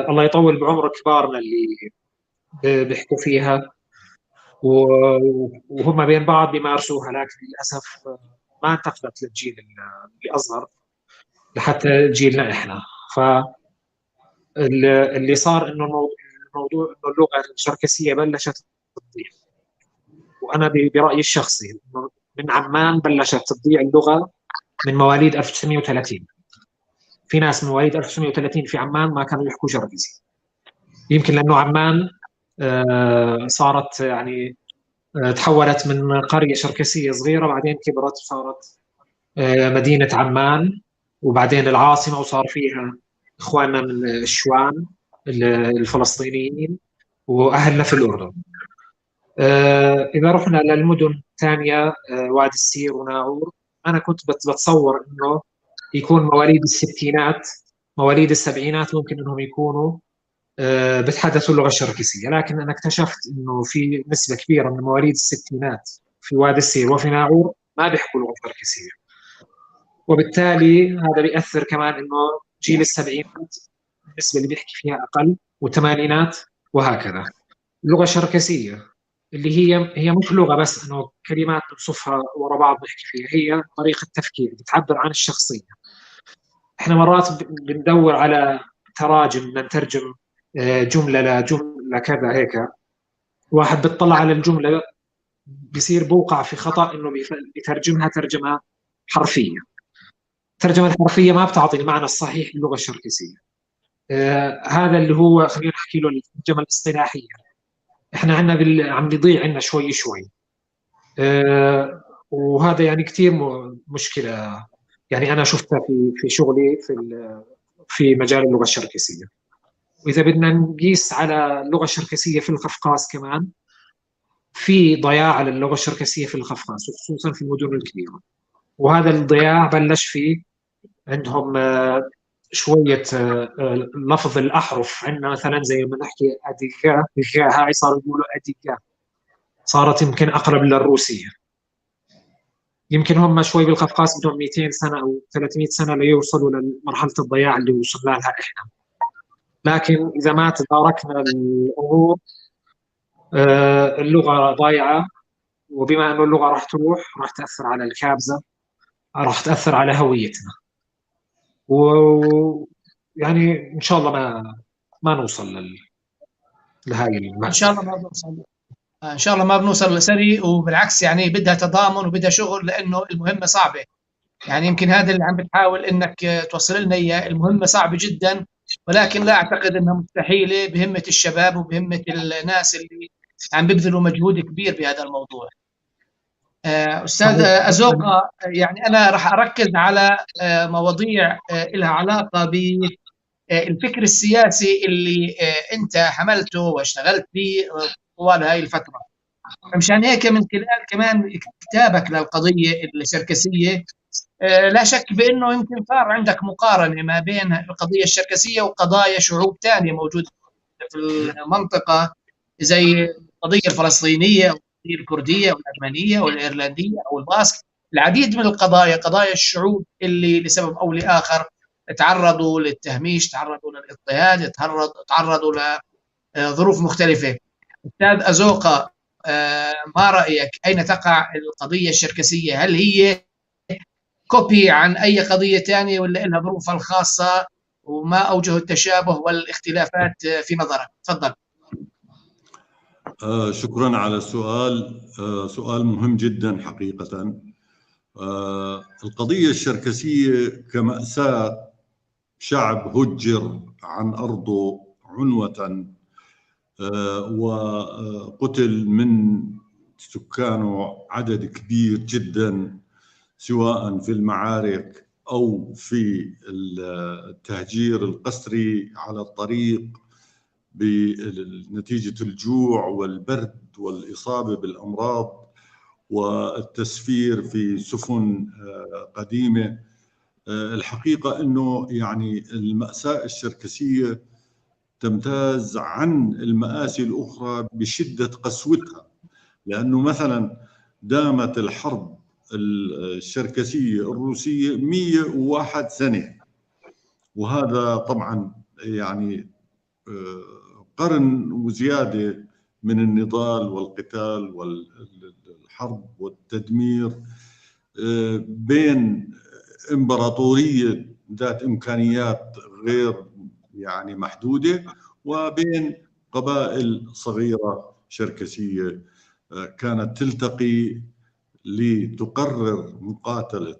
الله يطول بعمر كبارنا اللي بيحكوا فيها وهم بين بعض بيمارسوها، لكن للاسف ما انتقلت للجيل اللي اصغر لحتى جيلنا احنا. ف اللي صار انه الموضوع انه اللغة الشركسيه بلشت تضيع، وانا برايي الشخصي انه من عمان بلشت تضيع اللغة من مواليد 1930. في ناس من مواليد 1930 في عمان ما كانوا يحكوا شركسي، يمكن لانه عمان صارت يعني تحولت من قرية شركسيه صغيرة، بعدين كبرت وصارت مدينة عمان، وبعدين العاصمة، وصار فيها اخواننا من الشوام الفلسطينيين واهلنا في الاردن. اذا رحنا للمدن الثانية، وادي السير وناعور، انا كنت بتصور انه يكون مواليد الستينات مواليد السبعينات ممكن انهم يكونوا بتحدثوا اللغة الشركسيه، لكن انا اكتشفت انه في نسبه كبيرة من مواليد الستينات في وادي السير وفي ناعور ما بيحكوا لغة شركسيه، وبالتالي هذا بيأثر كمان انه جيل السبعينات النسبة اللي بيحكي فيها اقل، والثمانينات وهكذا. اللغة الشركسيه اللي هي مش لغة بس انه كلمات بنصفها ورا بعض نحكي فيها، هي طريقه تفكير بتعبر عن الشخصية. احنا مرات بندور على تراجم، بدنا نترجم جملة لجملة كذا هيك، واحد بيطلع على الجملة بصير بوقع في خطا انه بيترجمها ترجمه حرفية. الترجمة الحرفية ما بتعطي المعنى الصحيح للغة الشركسيه. هذا اللي هو خلينا نحكي له الترجمة الاصطلاحيه. احنا عندنا عم بيضيع عندنا شوي شوي، وهذا يعني كثير مشكلة، يعني انا شفتها في شغلي في مجال اللغة الشركسيه. واذا بدنا نقيس على اللغة الشركسيه في القفقاز كمان في ضياع للغة الشركسيه في القفقاز، وخصوصا في المدن الكبيرة، وهذا الضياع بلش فيه عندهم شوية لفظ الاحرف. عندنا مثلا زي ما نحكي اديغا، الغاء هاي صاروا يقولوا اديغا، صارت يمكن اقرب للروسيه. يمكن هم شوي بالقفقاز بدهم 200 سنة او 300 سنة ليوصلوا لمرحلة الضياع اللي وصلنا لها احنا، لكن اذا ما تداركنا الامور اللغة ضايعة، وبما انه اللغة راح تروح راح تاثر على الكابزه، راح تاثر على هويتنا، ويعني ان شاء الله ما نوصل لهاي ان شاء الله ما بنوصل، ان شاء الله ما بنوصل لسري، وبالعكس يعني بدها تضامن وبدها شغل، لانه المهمة صعبة. يعني يمكن هذا اللي عم بتحاول انك توصل لنا اياه، المهمة صعبة جدا، ولكن لا اعتقد انها مستحيلة بهمه الشباب وبهمه الناس اللي عم بيبذلوا مجهود كبير بهذا الموضوع. استاذ أزوقة، يعني انا راح اركز على مواضيع لها علاقة بالفكر السياسي اللي انت حملته واشتغلت به طوال هاي الفترة. فمشان هيك من خلال كمان كتابك للقضية الشركسيه، لا شك بانه يمكن صار عندك مقارنة ما بين القضية الشركسيه وقضايا شعوب ثانية موجودة في المنطقة، زي القضية الفلسطينية والقضية الكردية والارمنيه والايرلنديه او الباسك، العديد من القضايا، قضايا الشعوب اللي لسبب او لاخر تعرضوا للتهميش، تعرضوا للاضطهاد، تعرضوا لظروف مختلفة. استاذ أزوقة، ما رايك اين تقع القضية الشركسيه؟ هل هي copy عن اي قضية ثانية ولا لها ظروفها الخاصة، وما اوجه التشابه والاختلافات في نظرك؟ تفضل. شكرا على السؤال، سؤال مهم جدا حقيقة. القضية الشركسية كمأساة شعب هجر عن أرضه عنوة وقتل من سكانه عدد كبير جدا، سواء في المعارك أو في التهجير القسري على الطريق بنتيجة الجوع والبرد والإصابة بالأمراض والتسفير في سفن قديمة. الحقيقة أنه يعني المأساة الشركسية تمتاز عن المآسي الأخرى بشدة قسوتها، لأنه مثلا دامت الحرب الشركسية الروسية 101 سنة، وهذا طبعا يعني قرن وزيادة من النضال والقتال والحرب والتدمير بين إمبراطورية ذات إمكانيات غير يعني محدودة وبين قبائل صغيرة شركسية كانت تلتقي لتقرر مقاتلة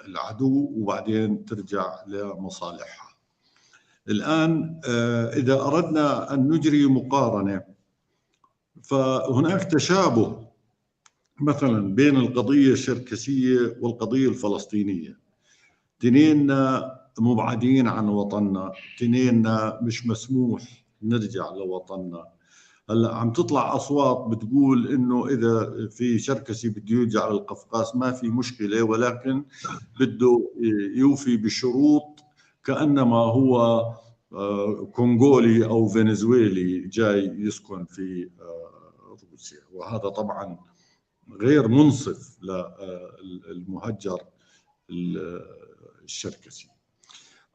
العدو وبعدين ترجع لمصالحها. الآن إذا أردنا أن نجري مقارنة فهناك تشابه مثلا بين القضية الشركسية والقضية الفلسطينية. تنيننا مبعدين عن وطننا، تنيننا مش مسموح نرجع لوطننا. هلا عم تطلع اصوات بتقول انه اذا في شركسي بده يرجع للقفقاس ما في مشكلة، ولكن بده يوفي بشروط كانما هو كونغولي او فنزويلي جاي يسكن في روسيا، وهذا طبعا غير منصف للمهجر الشركسي.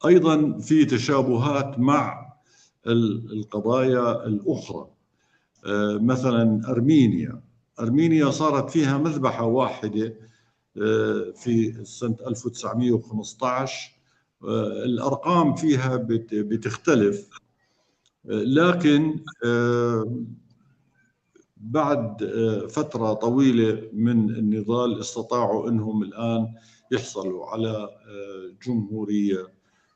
ايضا في تشابهات مع القضايا الاخرى، مثلا أرمينيا. أرمينيا صارت فيها مذبحة واحدة في سنة 1915، الأرقام فيها بتختلف، لكن بعد فترة طويلة من النضال استطاعوا أنهم الآن يحصلوا على جمهورية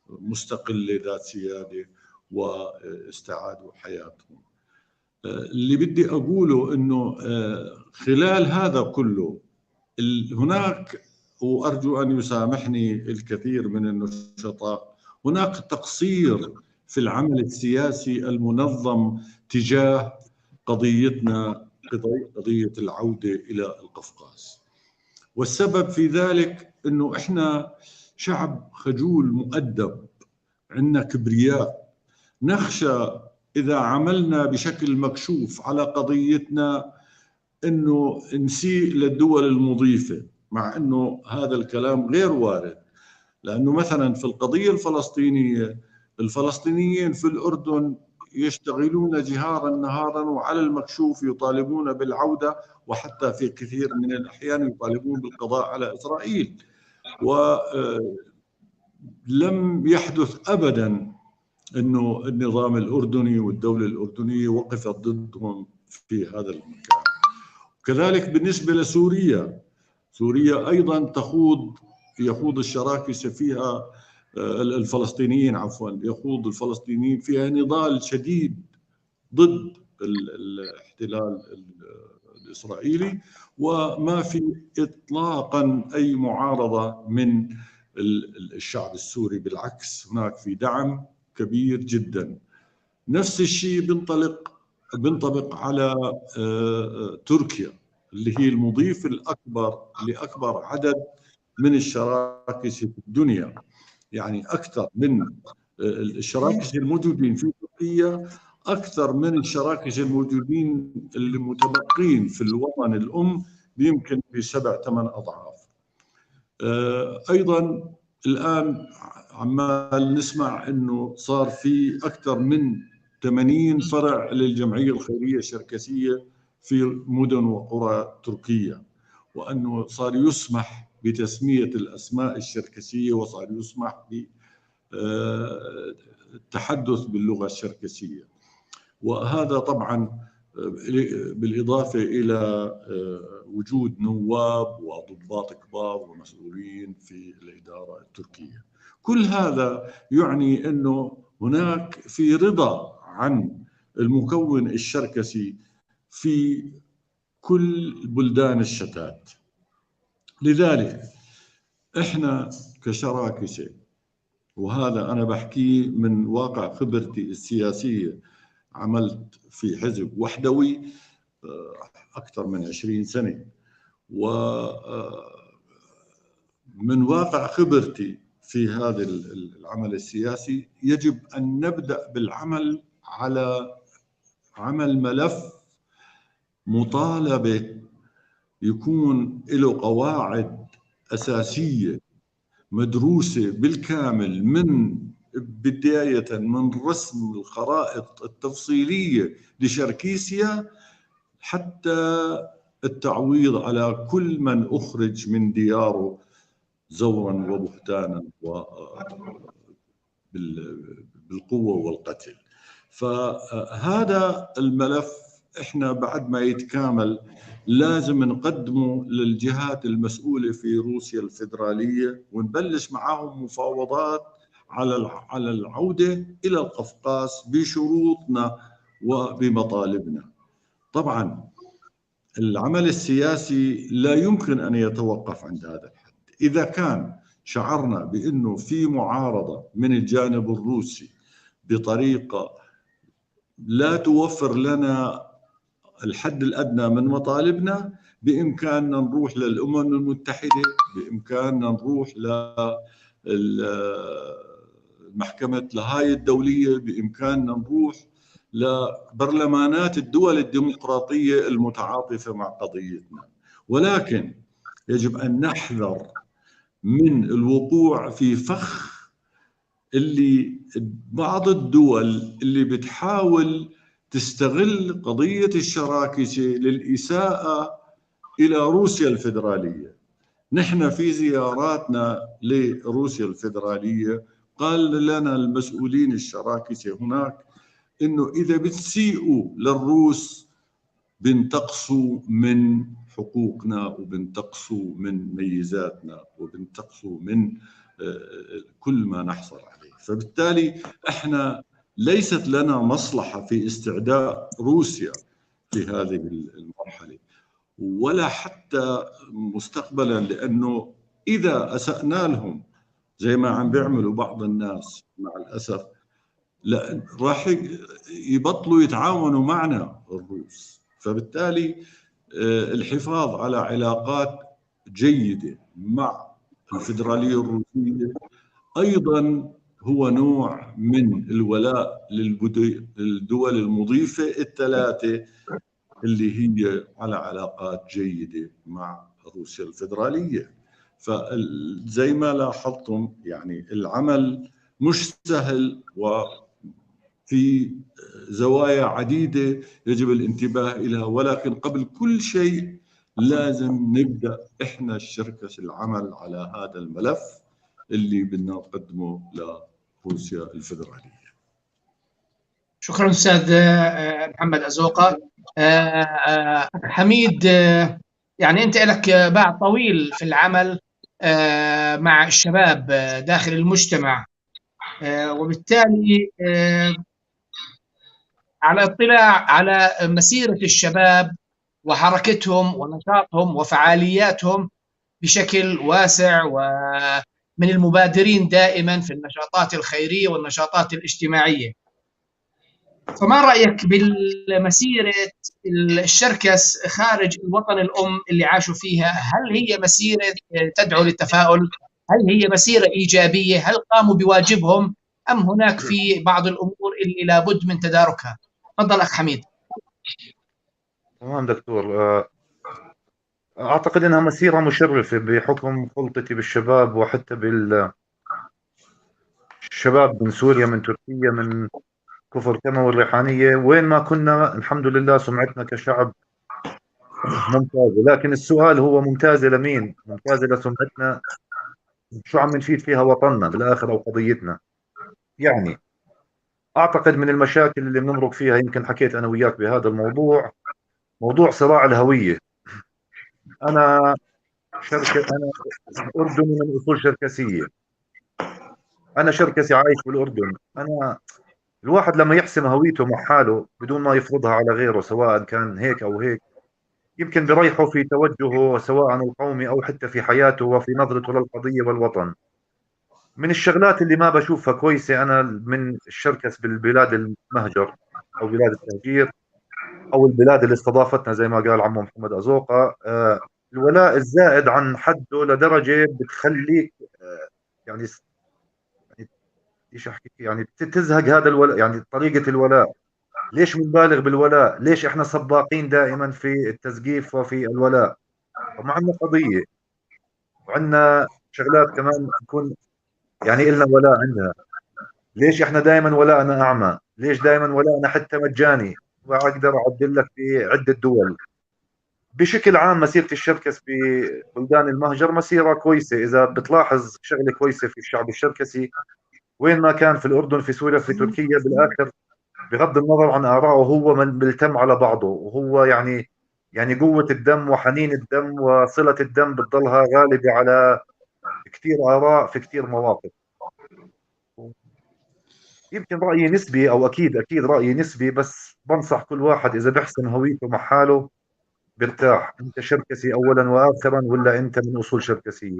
مستقلة ذات سيادة واستعادوا حياتهم. اللي بدي أقوله أنه خلال هذا كله هناك، وأرجو أن يسامحني الكثير من النشطاء، هناك تقصير في العمل السياسي المنظم تجاه قضيتنا، قضية العودة إلى القفقاز. والسبب في ذلك أنه إحنا شعب خجول مؤدب، عندنا كبرياء، نخشى إذا عملنا بشكل مكشوف على قضيتنا أنه نسيء للدول المضيفة، مع أنه هذا الكلام غير وارد. لأنه مثلا في القضية الفلسطينية، الفلسطينيين في الأردن يشتغلون جهارا نهارا وعلى المكشوف يطالبون بالعودة، وحتى في كثير من الأحيان يطالبون بالقضاء على إسرائيل، ولم يحدث أبدا أنه النظام الأردني والدولة الأردنية وقفت ضدهم في هذا المكان. كذلك بالنسبة لسوريا، سوريا أيضا يخوض الشراكسة فيها، الفلسطينيين عفوا، يخوض الفلسطينيين فيها نضال شديد ضد الاحتلال الإسرائيلي، وما في إطلاقا أي معارضة من الشعب السوري، بالعكس هناك في دعم كبير جدا. نفس الشيء بينطبق على تركيا اللي هي المضيف الأكبر لأكبر عدد من الشراكسة في الدنيا، يعني أكثر من الشراكسة الموجودين في تركيا أكثر من الشراكسة الموجودين اللي متبقين في الوطن الأم بيمكن ب7-8 أضعاف. أيضا الآن عمال نسمع أنه صار في أكثر من 80 فرع للجمعية الخيرية الشركسية في مدن وقرى تركيا، وأنه صار يسمح بتسمية الأسماء الشركسية، وصار يسمح بالتحدث باللغة الشركسية. وهذا طبعا بالإضافة إلى وجود نواب وضباط كبار ومسؤولين في الإدارة التركية. كل هذا يعني أنه هناك في رضا عن المكون الشركسي في كل بلدان الشتات. لذلك إحنا كشراكسة، وهذا أنا بحكيه من واقع خبرتي السياسية، عملت في حزب وحدوي أكثر من 20 سنة، ومن واقع خبرتي في هذا العمل السياسي يجب أن نبدأ بالعمل على عمل ملف مطالبة يكون له قواعد أساسية مدروسة بالكامل من بداية من رسم الخرائط التفصيلية لشركيسيا حتى التعويض على كل من أخرج من دياره زورا وبهتانا بالقوة والقتل. فهذا الملف احنا بعد ما يتكامل لازم نقدمه للجهات المسؤولة في روسيا الفيدرالية ونبلش معاهم مفاوضات على العودة إلى القفقاس بشروطنا وبمطالبنا. طبعا العمل السياسي لا يمكن أن يتوقف عند هذا الحد. إذا كان شعرنا بأنه في معارضة من الجانب الروسي بطريقة لا توفر لنا الحد الأدنى من مطالبنا، بإمكاننا نروح للأمم المتحدة، بإمكاننا نروح لمحكمة لاهاي الدولية، بإمكاننا نروح لبرلمانات الدول الديمقراطية المتعاطفة مع قضيتنا. ولكن يجب أن نحذر من الوقوع في فخ اللي بعض الدول اللي بتحاول تستغل قضية الشراكسة للإساءة إلى روسيا الفيدرالية. نحن في زياراتنا لروسيا الفيدرالية قال لنا المسؤولين الشراكسة هناك إنه إذا بتسيئوا للروس بنتقصوا من حقوقنا وبنتقصوا من ميزاتنا وبنتقصوا من كل ما نحصل عليه. فبالتالي احنا ليست لنا مصلحة في استعداء روسيا في هذه المرحلة ولا حتى مستقبلا، لأنه إذا أسأنا لهم زي ما عم بيعملوا بعض الناس مع الأسف، لا راح يبطلوا يتعاونوا معنا الروس. فبالتالي الحفاظ على علاقات جيدة مع الفيدرالية الروسية أيضا هو نوع من الولاء للدول المضيفة الثلاثة اللي هي على علاقات جيدة مع روسيا الفيدرالية. فزي ما لاحظتم يعني العمل مش سهل وفي زوايا عديدة يجب الانتباه إليها، ولكن قبل كل شيء لازم نبدأ إحنا الشركة العمل على هذا الملف اللي بدنا نقدمه لروسيا الفيدرالية. شكرا أستاذ محمد أزوقة. حميد، يعني أنت لك باع طويل في العمل مع الشباب داخل المجتمع، وبالتالي على اطلاع على مسيرة الشباب وحركتهم ونشاطهم وفعالياتهم بشكل واسع، ومن المبادرين دائما في النشاطات الخيرية والنشاطات الاجتماعية. فما رأيك بالمسيرة الشركس خارج الوطن الأم اللي عاشوا فيها؟ هل هي مسيرة تدعو للتفاؤل؟ هل هي مسيرة إيجابية؟ هل قاموا بواجبهم؟ أم هناك في بعض الأمور اللي لابد من تداركها؟ تفضل أخ حميد. تمام دكتور، أعتقد أنها مسيرة مشرفة بحكم خلطتي بالشباب وحتى بالشباب من سوريا، من تركيا، من كفر كما والريحانية، وين ما كنا الحمد لله سمعتنا كشعب ممتازة. لكن السؤال هو ممتازة لمين؟ ممتازة لسمعتنا، شو عم نفيد فيها وطننا بالآخر أو قضيتنا؟ يعني أعتقد من المشاكل اللي بنمرق فيها، يمكن حكيت أنا وياك بهذا الموضوع، موضوع صراع الهوية. أنا أنا أردني من أصول شركسية، أنا شركسي عايش بالأردن. أنا الواحد لما يحسم هويته مع حاله بدون ما يفرضها على غيره، سواء كان هيك أو هيك، يمكن بريحه في توجهه سواء القومي أو حتى في حياته وفي نظرته للقضية والوطن. من الشغلات اللي ما بشوفها كويسة أنا من الشركس بالبلاد المهجر أو بلاد التهجير أو البلاد اللي استضافتنا زي ما قال عمو محمد أزوقة، الولاء الزائد عن حده لدرجة بتخليك يعني ايش احكي، يعني تزهق هذا الولاء، يعني طريقة الولاء. ليش بنبالغ بالولاء؟ ليش احنا سباقين دائما في التزقيف وفي الولاء؟ طب ما عندنا قضية وعندنا شغلات كمان نكون يعني إلنا ولاء عندها. ليش احنا دائما ولاءنا اعمى؟ ليش دائما ولاءنا حتى مجاني؟ واقدر اعدل لك في عده دول. بشكل عام مسيره الشركس ببلدان المهجر مسيره كويسة، اذا بتلاحظ شغله كويسة في الشعب الشركسي وين ما كان، في الاردن، في سوريا، في تركيا، بالاخر بغض النظر عن ارائه هو من بيلتم على بعضه، وهو يعني قوة الدم وحنين الدم وصله الدم بتضلها غالبه على كثير اراء في كثير مواقف. يمكن رأيي نسبي، أو أكيد أكيد رأيي نسبي، بس بنصح كل واحد إذا بيحسن هويته مع حاله بيرتاح. أنت شركسي أولا وآخرا، ولا أنت من أصول شركسية؟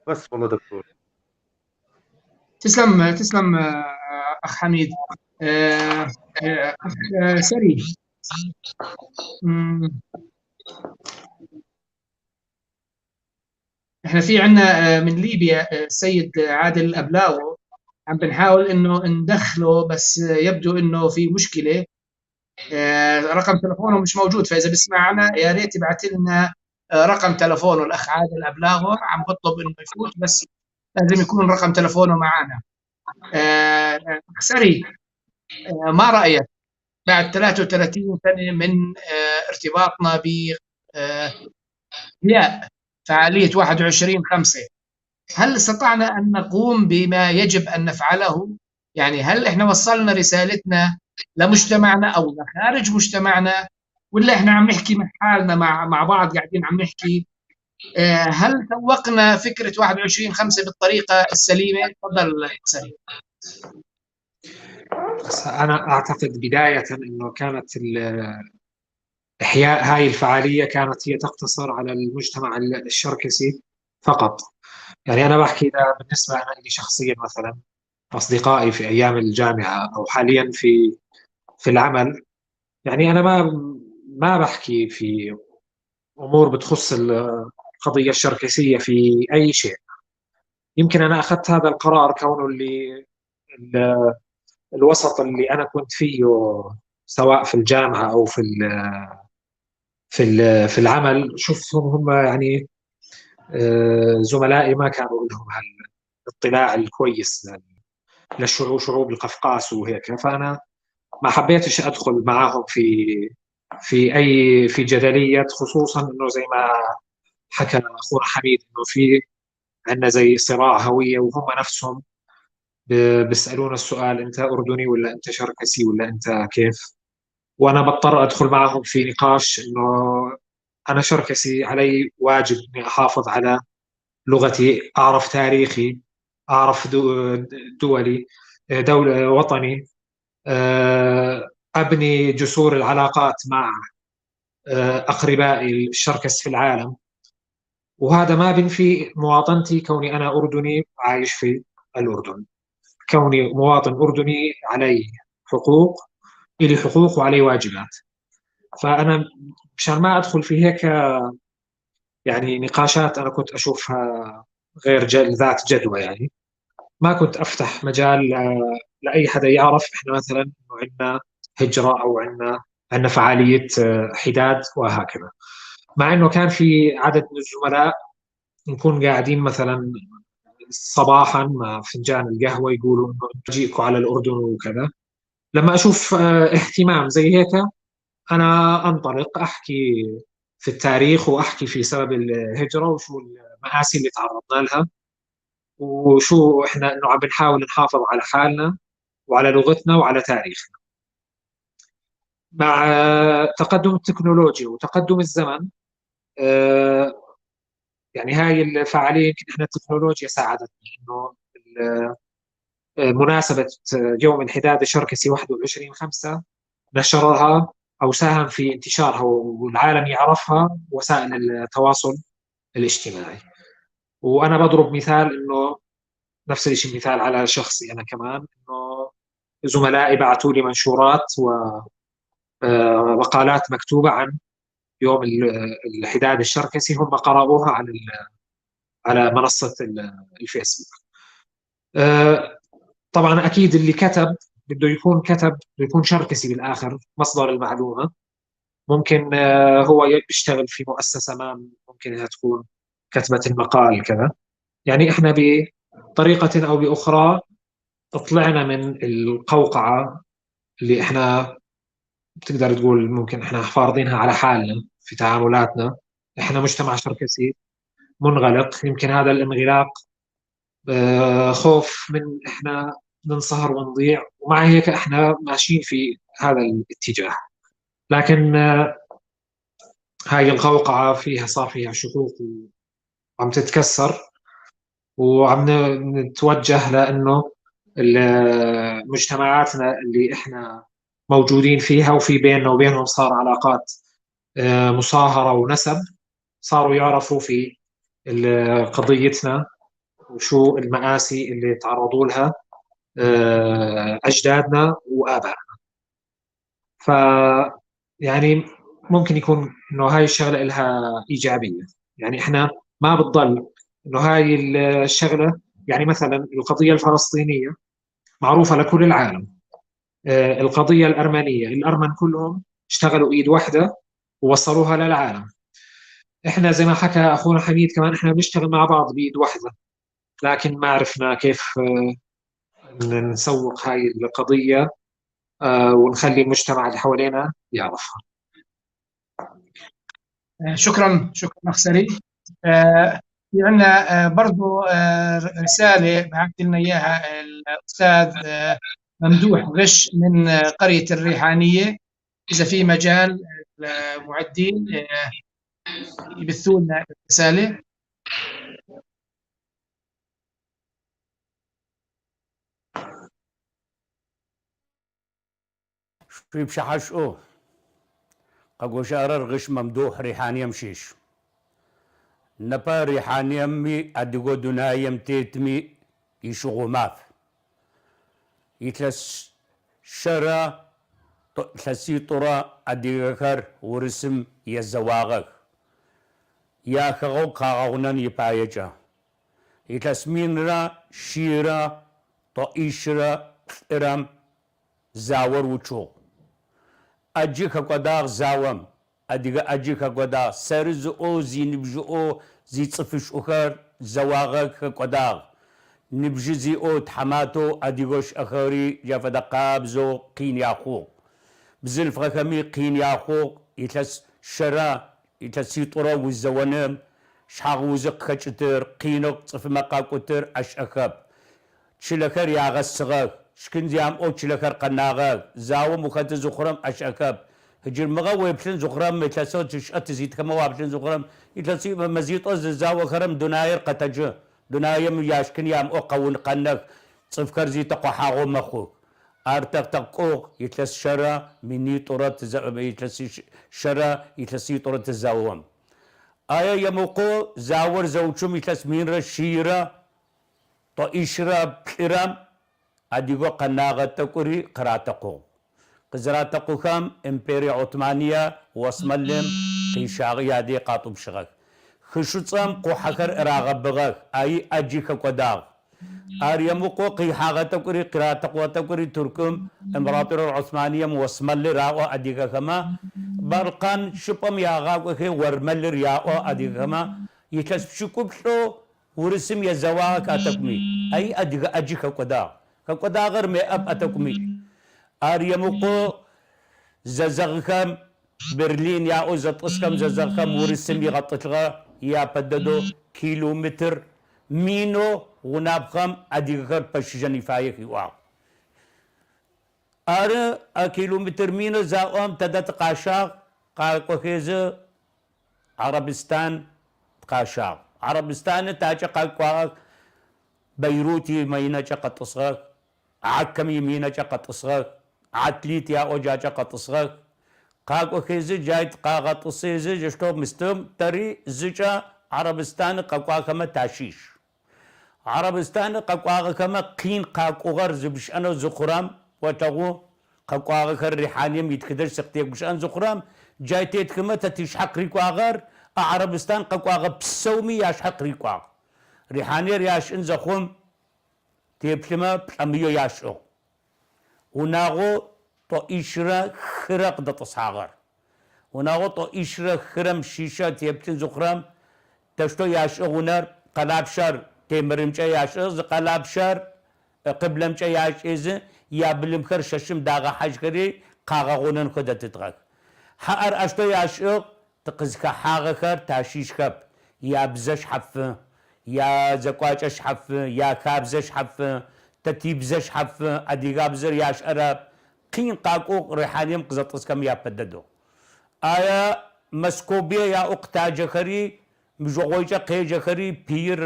بس والله دكتور. تسلم تسلم أخ حميد. أخ سري، احنا في عندنا من ليبيا السيد عادل أبلاغو، عم بنحاول انه ندخله بس يبدو انه في مشكلة، رقم تلفونه مش موجود، فاذا بسمعنا يا ريت يبعث لنا رقم تلفونه. الاخ عادل أبلاغو عم بطلب انه يفوت، بس لازم يكون رقم تلفونه معنا. اخ سري، ما رايك بعد 33 سنة من ارتباطنا ب فعالية 21/5، هل استطعنا أن نقوم بما يجب أن نفعله؟ يعني هل إحنا وصلنا رسالتنا لمجتمعنا أو لخارج مجتمعنا، ولا إحنا عم نحكي مع حالنا مع بعض قاعدين عم نحكي؟ هل سوقنا فكرة 21/5 بالطريقة السليمة؟ تفضل سليم. بس أنا أعتقد بداية أنه كانت إحياء هاي الفعالية كانت هي تقتصر على المجتمع الشركسي فقط. يعني أنا بحكي إذا بالنسبة أنا لي شخصيا مثلا أصدقائي في أيام الجامعة أو حاليا في العمل، يعني أنا ما بحكي في أمور بتخص القضية الشركسية في أي شيء. يمكن أنا أخذت هذا القرار كونه اللي الوسط اللي أنا كنت فيه سواء في الجامعة أو في العمل شفتهم هم يعني زملائي ما كانوا لهم هالاطلاع الكويس للشعوب، شعوب القفقاس وهيك، فأنا ما حبيتش أدخل معاهم في أي في جدلية، خصوصا إنه زي ما حكى أخونا حميد إنه في عندنا زي صراع هوية، وهم نفسهم بيسألونا السؤال أنت أردني ولا أنت شركسي ولا أنت كيف، وأنا بضطر أدخل معهم في نقاش إنه أنا شركسي، علي واجب إني أحافظ على لغتي، أعرف تاريخي، أعرف دولي، دولة وطني، أبني جسور العلاقات مع أقربائي الشركس في العالم، وهذا ما بنفي مواطنتي كوني أنا أردني عايش في الأردن. كوني مواطن أردني علي حقوق، إلي حقوق وعلي واجبات. فأنا مشان ما أدخل في هيك يعني نقاشات أنا كنت أشوفها غير ذات جدوى، يعني ما كنت أفتح مجال لأي حدا يعرف إحنا مثلا إنه عندنا هجرة أو عندنا فعالية حداد وهكذا. مع إنه كان في عدد من الزملاء نكون قاعدين مثلا صباحا مع فنجان القهوة يقولوا إنه جيكوا على الأردن وكذا. لما أشوف اهتمام زي هيك أنا أنطلق أحكي في التاريخ وأحكي في سبب الهجرة وشو المآسي اللي تعرضنا لها وشو إحنا إنه عم بنحاول نحافظ على حالنا وعلى لغتنا وعلى تاريخنا. مع تقدم التكنولوجيا وتقدم الزمن يعني هاي الفعالية يمكن إحنا التكنولوجيا ساعدتنا إنه مناسبة يوم الحداد الشركسي 21/5 نشرها أو ساهم في انتشارها والعالم يعرفها وسائل التواصل الاجتماعي. وأنا بضرب مثال إنه نفس الشيء مثال على شخصي أنا كمان، إنه زملائي بعثوا لي منشورات ومقالات مكتوبة عن يوم الحداد الشركسي، هم قرأوها على منصة الفيسبوك. طبعا أكيد اللي كتب بده يكون كتب بده يكون شركسي بالآخر، مصدر المعلومة ممكن هو بيشتغل في مؤسسة ما ممكن إنها تكون كتبت المقال كذا. يعني إحنا بطريقة أو بأخرى طلعنا من القوقعة اللي إحنا بتقدر تقول ممكن إحنا فارضينها على حالنا في تعاملاتنا. إحنا مجتمع شركسي منغلق، يمكن هذا الانغلاق خوف من إحنا ننصهر ونضيع، ومع هيك إحنا ماشيين في هذا الاتجاه. لكن هاي القوقعة صار فيها شقوق وعم تتكسر، وعم نتوجه لأنه مجتمعاتنا اللي إحنا موجودين فيها وفي بيننا وبينهم صار علاقات مصاهرة ونسب، صاروا يعرفوا في قضيتنا وشو المآسي اللي تعرضوا لها أجدادنا وآبائنا. ف يعني ممكن يكون إنه هاي الشغلة إلها إيجابية. يعني إحنا ما بتضل إنه هاي الشغلة، يعني مثلا القضية الفلسطينية معروفة لكل العالم، القضية الأرمنية الأرمن كلهم اشتغلوا إيد واحدة ووصلوها للعالم. إحنا زي ما حكى أخونا حميد كمان إحنا بنشتغل مع بعض بإيد واحدة، لكن ما عرفنا كيف نسوق هاي القضية ونخلي المجتمع اللي حوالينا يعرفها. شكرا أخ سري. في عندنا برضو رسالة بعثت لنا إياها الأستاذ ممدوح غش من قرية الريحانية، إذا في مجال المعدين يبثوا لنا الرسالة. شو بشحشقو قاقوشارر غش ممدوح ريحانية مشيش نبا ريحانية مي أدقو دنايم تيتمي يشغو ماف يتلس شرا تلسي طرا أدقكر ورسم يزواغك يا خغو قاغونن يبايجا يتلس مينرا شيرا طئيشرا إرم زاور وچو أجي خقداغ زاوم أديك أجي خقداغ سرز أو زي نبجو أو زي تصفش أخر زواغك خقداغ نبجي زي أو تحماتو أديكوش أخري جافدا قابزو قين ياخو بزلف غكمي قين ياخو يتلس شرا يتلس يطرا والزوانم شحاغ وزق خشتر قينق تصف مقاكوتر أش أخب تشلخر يا غسغك شكن زيام أو تشلخر قناغك زاو مخت زخرم أش أخب هجر مغا ويبشن زخرم متلسو تشأت زيت كما وابشن زخرم يتلسي مزيط أز زاو خرم دناير قتج دنايم ياشكن يام أو قون قنك تصفكر زيت قحاغو مخوك أرتق تقوق يتلس شرا مني طرت يتلس شرا يتلسي طرت الزاوم آيا يموقو زاور زوجهم يتلس مين رشيرة طائشرة بحرام أديقو قناغة تقري قراتقو قزراتقو خام إمبيريا عثمانية واسملم قيشاغ يادي قاطب شغك خشوصام قو حكر إراغب أي أجي خقداغ أريموقو قيحاغة تقري قراتقو تقري تركم إمبراطور العثمانية واسمل راو أديقا خما برقان شبم ياغاغ وخي ورمل رياو أديقا خما يتلس شكوبشو ورسم يزواك أتكمي أي أديقا أجي خقداغ خقداغر مي أب أتكمي أريموقو ززغكم برلين يا أوزت أسكم ززغكم ورسم يغطتلغا يا بددو كيلومتر مينو ونابخم أديغر بشجني فايق يواو أرى كيلومتر مينو زاوم تدت قاشاق قاقوخيز عربستان قاشاق عربستان تاجا قاقواق بيروتي مينة قطصغ عكم يمينة قطصغ عتليت يا أوجاجا قطصغ قاقوخيز جايت قاقطصيز جشتو مستم تري زجا عربستان قاقواخما تاشيش عربستان قاقواخما قين قاقوغر زبش أنا زخرام وتغو قاقواخر ريحانيم يتكدر سقتيك بش أن زخرام جايتيت كما تتشحق ريكواغر عربستان قاقواغ بسومي ياشحق ريكواغ ريحاني رياش إن زخوم تيبلما بلاميو ياشو وناغو طائشرا خرق دتصاغر Унагъо тӏоӏищрэ хырэм щыщэ теплъын зыхъурэм, тэущтэу яшӏыгъ унэр, къэлапчъэр темырымкӏэ яшӏыгъ, зы къэлапчъэр къыблэмкӏэ яшӏызы, ябылымхэр шэщым дагъэхьажьхэри къагъэгъунэнхэу дэтытыгъэх. Хьаӏэр ащтэу яшӏыгъ, тыкъызхэхьагъэхэр тащыщхэп, ябзэ шъхьафы, язекӏуакӏэ шъхьафы, яхабзэ шъхьафы, тэ тибзэ шъхьафы, адыгабзэр яшӏэрэп. Къин къакӏугъ Рихьанием къызэтӏысхэм япэ дэдэу. Ая Московие яӏэу къытаджэхэри, мыжъогъойкӏэ къеджэхэри, пыир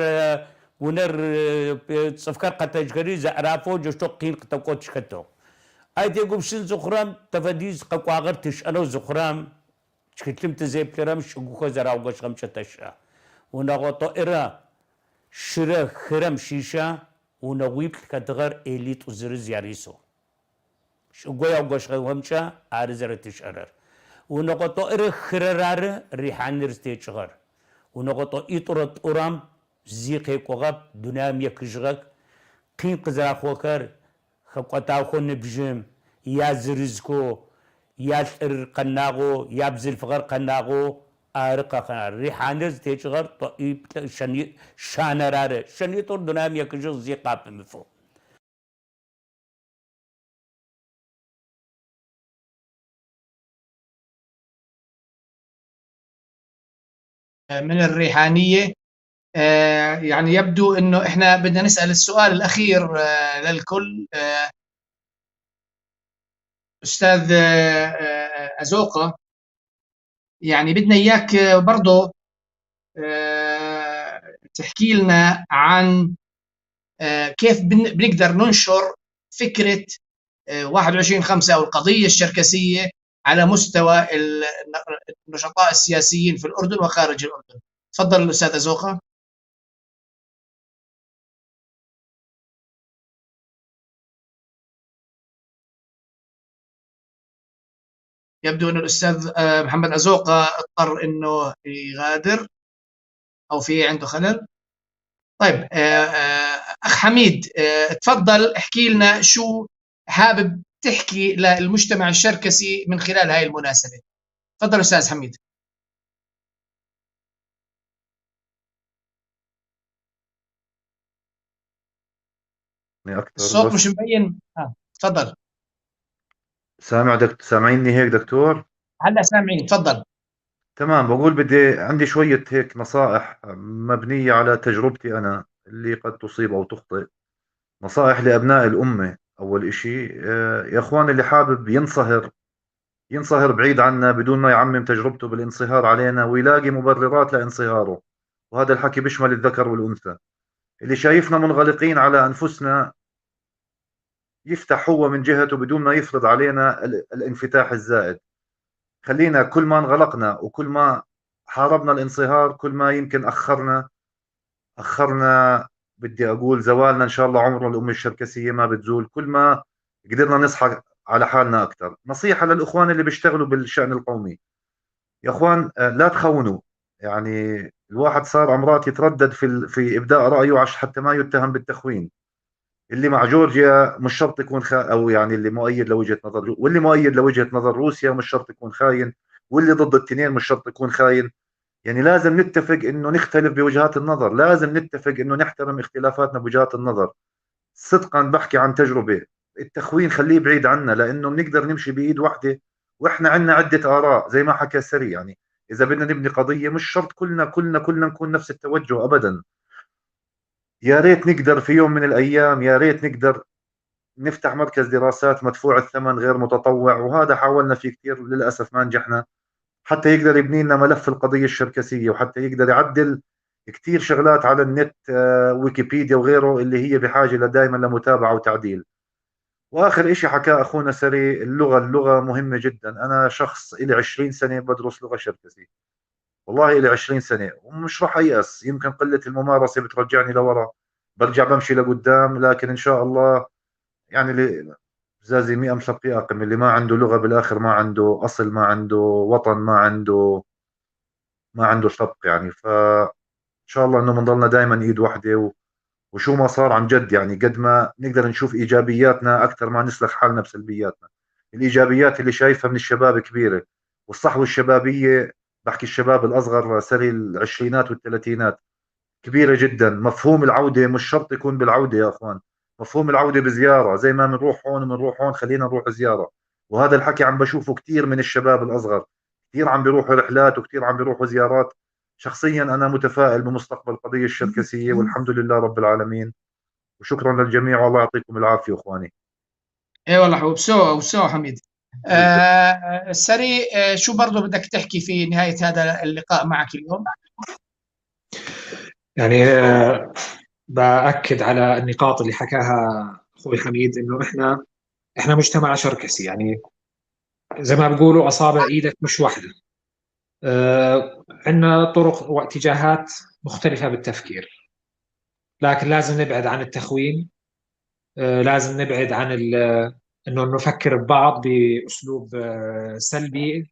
унэр цӏыфхэр къэтэджхэри зэӏэрафэу джэущтэу къин къытэкӏоу тыщхэтыгъ. Ай тегупшысын зыхъурэм, тэ фэдиз къэкӏуагъэр тышӏэнэу зыхъурэм, тхылъым тызеплъырэм чӏыгухэр зэраугощыгъэмкӏэ тэшӏэ. Унэгъо тӏоӏирэ щырэ хырэм щыщэ унэгъуиплӏ хэтыгъэр ӏелитӏу зырыз ярисэу. Чӏыгоу яугощыгъэхэмкӏэ ары зэрэтышӏэрэр. Унэгъо тӏоӏирэ хырэр ары Рихьаныр зытекӏыгъэр. Унэгъо тӏоӏитӏурэ тӏурэм зи къекӏугъэп, дунаим ехыжьыгъэх. Къин къызэрахъугъэхэр хэкӏотагъэхэу ныбжьым, язырызхэу, ялӏыр къэнагъэу, ябзылъфыгъэр къэнагъэу ары къэхъэнар. Рихьаныр зытекӏыгъэр тӏоӏиплӏ щанэр ары. Щэнитӏур дунаим ехыжьыгъ зи къапымыфэу. من الريحانية. يعني يبدو انه احنا بدنا نسأل السؤال الاخير للكل. استاذ أزوقة، يعني بدنا اياك برضه تحكي لنا عن كيف بنقدر ننشر فكرة 21/5 أو القضية الشركسية على مستوى النشطاء السياسيين في الأردن وخارج الأردن. تفضل الأستاذ أزوقة. يبدو أن الأستاذ محمد أزوقة اضطر أنه يغادر أو في عنده خلل. طيب أخ حميد، تفضل احكي لنا شو حابب تحكي للمجتمع الشركسي من خلال هاي المناسبة. تفضل أستاذ حميد. أكثر الصوت بس مش مبين. تفضل. سامع سامعيني هيك دكتور؟ هلا سامعين، تفضل. تمام. بقول بدي عندي شوية هيك نصائح مبنية على تجربتي أنا اللي قد تصيب أو تخطئ. نصائح لأبناء الأمة. أول إشي، يا أخوان اللي حابب ينصهر ينصهر بعيد عنا بدون ما يعمم تجربته بالانصهار علينا ويلاقي مبررات لانصهاره، وهذا الحكي بيشمل الذكر والأنثى. اللي شايفنا منغلقين على أنفسنا يفتح هو من جهته بدون ما يفرض علينا الانفتاح الزائد. خلينا كل ما انغلقنا وكل ما حاربنا الانصهار كل ما يمكن أخرنا بدي أقول زوالنا إن شاء الله عمره الأمة الشركسية ما بتزول، كل ما قدرنا نصحى على حالنا أكثر. نصيحة للإخوان اللي بيشتغلوا بالشأن القومي، يا إخوان لا تخونوا. يعني الواحد صار أمرات يتردد في إبداء رأيه عشان حتى ما يتهم بالتخوين. اللي مع جورجيا مش شرط يكون أو يعني اللي مؤيد لوجهة نظر، واللي مؤيد لوجهة نظر روسيا مش شرط يكون خاين، واللي ضد التنين مش شرط يكون خاين. يعني لازم نتفق إنه نختلف بوجهات النظر، لازم نتفق إنه نحترم اختلافاتنا بوجهات النظر. صدقا بحكي عن تجربة، التخوين خليه بعيد عنا، لأنه بنقدر نمشي بإيد واحدة وإحنا عنا عدة آراء زي ما حكى سري. يعني إذا بدنا نبني قضية مش شرط كلنا كلنا كلنا نكون نفس التوجه أبدا. يا ريت نقدر في يوم من الأيام، يا ريت نقدر نفتح مركز دراسات مدفوع الثمن غير متطوع، وهذا حاولنا فيه كثير للأسف ما نجحنا، حتى يقدر يبني لنا ملف القضية الشركسية، وحتى يقدر يعدل كثير شغلات على النت، ويكيبيديا وغيره اللي هي بحاجة دائما لمتابعة وتعديل. وآخر إشي حكاه أخونا سري، اللغة مهمة جدا. أنا شخص إلي 20 سنة بدرس لغة شركسية، والله إلي 20 سنة ومش راح أيأس. يمكن قلة الممارسة بترجعني لورا، برجع بمشي لقدام، لكن إن شاء الله يعني اللي زازي مئة مشقي أقم، اللي ما عنده لغة بالآخر ما عنده أصل، ما عنده وطن، ما عنده شق يعني. فإن شاء الله إنه بنضلنا دايما إيد واحدة، وشو ما صار عن جد يعني قد ما نقدر نشوف إيجابياتنا أكثر ما نسلخ حالنا بسلبياتنا. الإيجابيات اللي شايفها من الشباب كبيرة، والصحوة الشبابية، بحكي الشباب الأصغر سري العشرينات والثلاثينات، كبيرة جدا. مفهوم العودة مش شرط يكون بالعودة يا أخوان، مفهوم العودة بزيارة، زي ما بنروح هون وبنروح هون خلينا نروح زيارة. وهذا الحكي عم بشوفه كثير من الشباب الأصغر، كثير عم بيروحوا رحلات وكثير عم بيروحوا زيارات. شخصيا أنا متفائل بمستقبل القضية الشركسية والحمد لله رب العالمين، وشكرا للجميع والله يعطيكم العافية إخواني. اي والله وبسو وبسو حميد. سري، شو برضو بدك تحكي في نهاية هذا اللقاء معك اليوم؟ يعني بأكد على النقاط اللي حكاها أخوي حميد، إنه إحنا مجتمع شركسي، يعني زي ما بيقولوا أصابع إيدك مش واحدة. عندنا طرق واتجاهات مختلفة بالتفكير، لكن لازم نبعد عن التخوين، لازم نبعد عن إنه نفكر ببعض بأسلوب سلبي.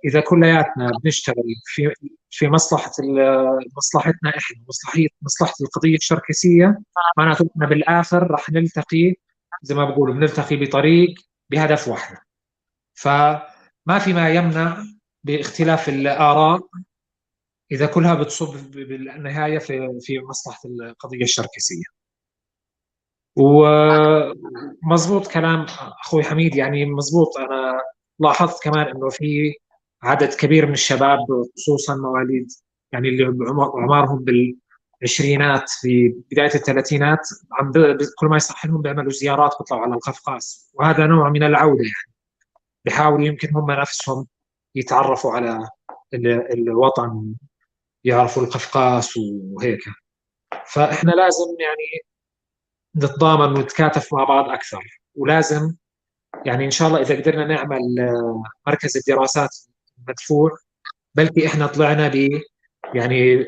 إذا كلياتنا بنشتغل في مصلحتنا إحنا، مصلحة القضية الشركسية، معناته إحنا بالآخر رح نلتقي زي ما بقولوا، بنلتقي بطريق بهدف واحد. فما في ما يمنع باختلاف الآراء إذا كلها بتصب بالنهاية في مصلحة القضية الشركسية. ومزبوط كلام أخوي حميد، يعني مزبوط. أنا لاحظت كمان إنه في عدد كبير من الشباب، خصوصا مواليد يعني اللي أعمارهم بالعشرينات في بداية الثلاثينات، عم كل ما يصح لهم بيعملوا زيارات، بيطلعوا على القفقاز، وهذا نوع من العودة. يعني بيحاولوا يمكن هم نفسهم يتعرفوا على الوطن، يعرفوا القفقاس وهيك. فإحنا لازم يعني نتضامن ونتكاتف مع بعض أكثر، ولازم يعني إن شاء الله إذا قدرنا نعمل مركز الدراسات مدفوع، بلكي إحنا طلعنا ب يعني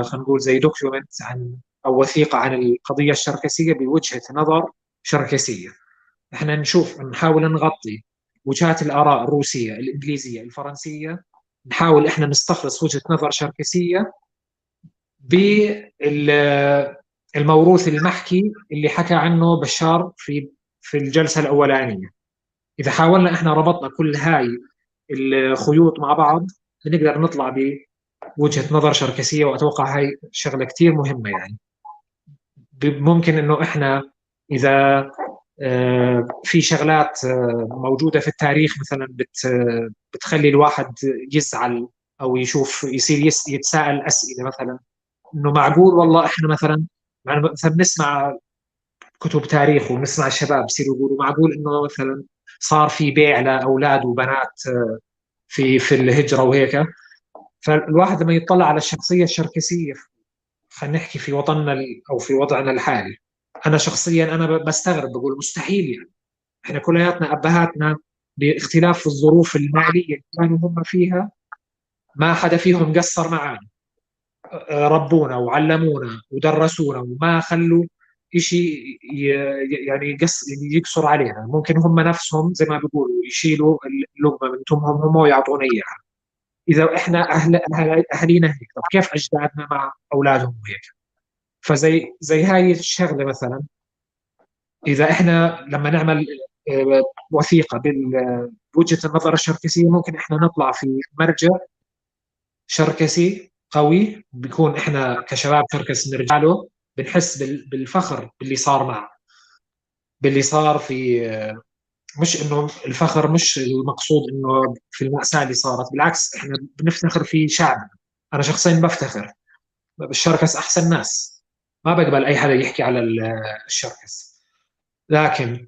خلينا نقول زي document عن أو وثيقة عن القضية الشركسية بوجهة نظر شركسية. إحنا نشوف، نحاول نغطي وجهات الآراء الروسية، الإنجليزية، الفرنسية، نحاول إحنا نستخلص وجهة نظر شركسية بالموروث المحكي اللي حكى عنه بشار في الجلسة الأولانية. إذا حاولنا إحنا ربطنا كل هاي الخيوط مع بعض، بنقدر نطلع بوجهة نظر شركسية، وأتوقع هاي شغلة كتير مهمة. يعني ممكن إنه إحنا إذا في شغلات موجودة في التاريخ مثلا بتخلي الواحد يزعل أو يشوف، يصير يتساءل أسئلة، مثلا إنه معقول والله إحنا مثلا بنسمع كتب تاريخ ونسمع الشباب بصيروا يقولوا معقول إنه مثلا صار في بيع لأولاد وبنات في الهجرة وهيك. فالواحد لما يطلع على الشخصية الشركسية، خلينا نحكي في وطننا أو في وضعنا الحالي، أنا شخصيا أنا بستغرب، بقول مستحيل. يعني إحنا كلياتنا أبهاتنا باختلاف الظروف المالية اللي كانوا هم فيها، ما حدا فيهم قصر معنا، ربونا وعلمونا ودرسونا وما خلوا إشي يعني يقصر علينا. ممكن هم نفسهم زي ما بيقولوا يشيلوا اللقمة من تمهم هم ويعطونا إياها. إذا إحنا أهالينا هيك، طب كيف أجدادنا مع أولادهم هيك؟ فزي زي هاي الشغلة مثلا، إذا إحنا لما نعمل وثيقة بوجهة النظر الشركسية، ممكن إحنا نطلع في مرجع شركسي قوي، بيكون إحنا كشباب شركس نرجع له، بنحس بالفخر باللي صار معه، باللي صار في، مش إنه الفخر مش المقصود إنه في المأساة اللي صارت، بالعكس إحنا بنفتخر في شعبنا. أنا شخصيا بفتخر بالشركس، أحسن ناس، ما بقبل أي حدا يحكي على الشركس. لكن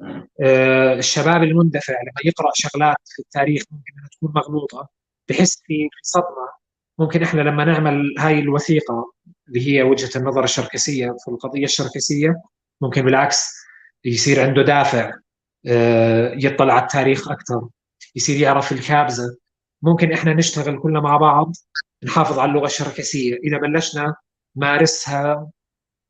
الشباب المندفع لما يقرأ شغلات في التاريخ ممكن أنها تكون مغلوطة، بحس في صدمة. ممكن إحنا لما نعمل هاي الوثيقة اللي هي وجهة النظر الشركسية في القضية الشركسية، ممكن بالعكس يصير عنده دافع يطلع على التاريخ أكثر، يصير يعرف الكابزة. ممكن إحنا نشتغل كلنا مع بعض نحافظ على اللغة الشركسية. إذا بلشنا مارسها،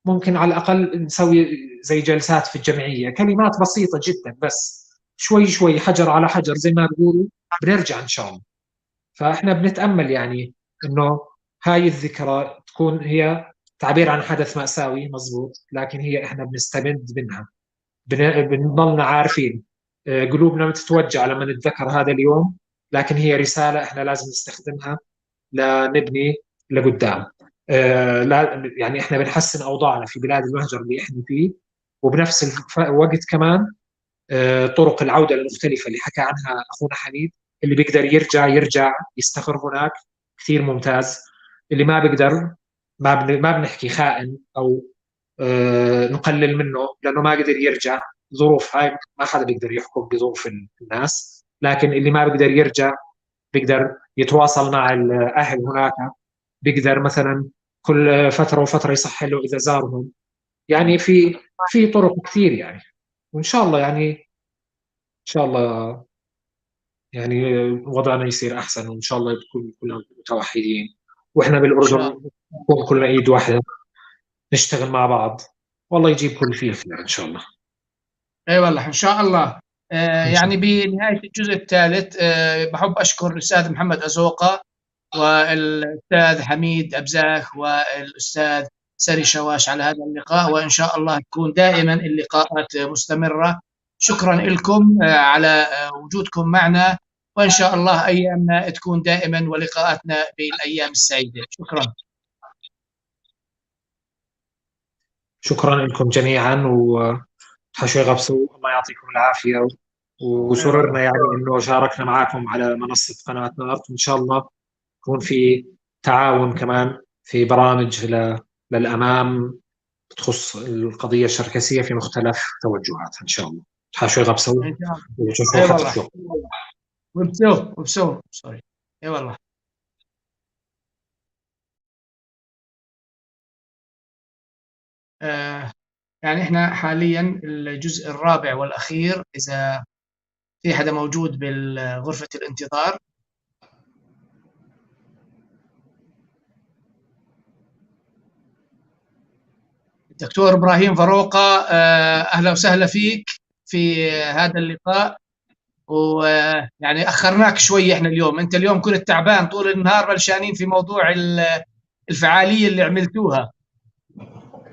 ممكن على الأقل نسوي زي جلسات في الجمعية، كلمات بسيطة جدا، بس شوي شوي حجر على حجر زي ما بيقولوا بنرجع إن شاء الله. فإحنا بنتأمل يعني إنه هاي الذكرى تكون هي تعبير عن حدث مأساوي مزبوط، لكن هي إحنا بنستمد منها، بنضلنا عارفين، قلوبنا بتتوجع لما نتذكر هذا اليوم، لكن هي رسالة احنا لازم نستخدمها لنبني لقدام. لا يعني احنا بنحسن اوضاعنا في بلاد المهجر اللي احنا فيه، وبنفس الوقت كمان طرق العودة المختلفة اللي حكى عنها اخونا حميد، اللي بيقدر يرجع يستقر هناك كثير ممتاز، اللي ما بيقدر ما بنحكي خائن او نقلل منه لانه ما قدر يرجع، ظروف هاي ما حدا بيقدر يحكم بظروف الناس، لكن اللي ما بيقدر يرجع بيقدر يتواصل مع الاهل هناك، بيقدر مثلا كل فترة وفترة يصح له اذا زارهم، يعني في طرق كثير يعني، وان شاء الله يعني ان شاء الله يعني وضعنا يصير احسن، وان شاء الله يكون كلنا متوحدين، واحنا بالاردن نكون كلنا ايد واحدة نشتغل مع بعض، والله يجيب كل فيه الخير ان شاء الله. اي والله ان شاء الله. يعني بنهاية الجزء الثالث بحب اشكر الاستاذ محمد ازوقه والاستاذ حميد ابزاخ والاستاذ سري شواش على هذا اللقاء، وان شاء الله تكون دائما اللقاءات مستمرة. شكرا لكم على وجودكم معنا، وان شاء الله ايامنا تكون دائما ولقاءاتنا بالايام السعيدة. شكرا. شكرا لكم جميعا، وحشوي غبسو، الله يعطيكم العافية، وسررنا يعني انه شاركنا معكم على منصة قناة نارت، وان شاء الله يكون في تعاون كمان في برامج للامام بتخص القضية الشركسيه في مختلف توجهاتها ان شاء الله. حشوي غبسو. اي والله وبسو وبسو سوري. اي والله. يعني احنا حاليا الجزء الرابع والاخير، اذا في حدا موجود بالغرفة الانتظار. الدكتور ابراهيم فاروقة، اهلا وسهلا فيك في هذا اللقاء، ويعني اخرناك شوي احنا اليوم، انت اليوم كنت تعبان طول النهار، بلشانين في موضوع الفعالية اللي عملتوها.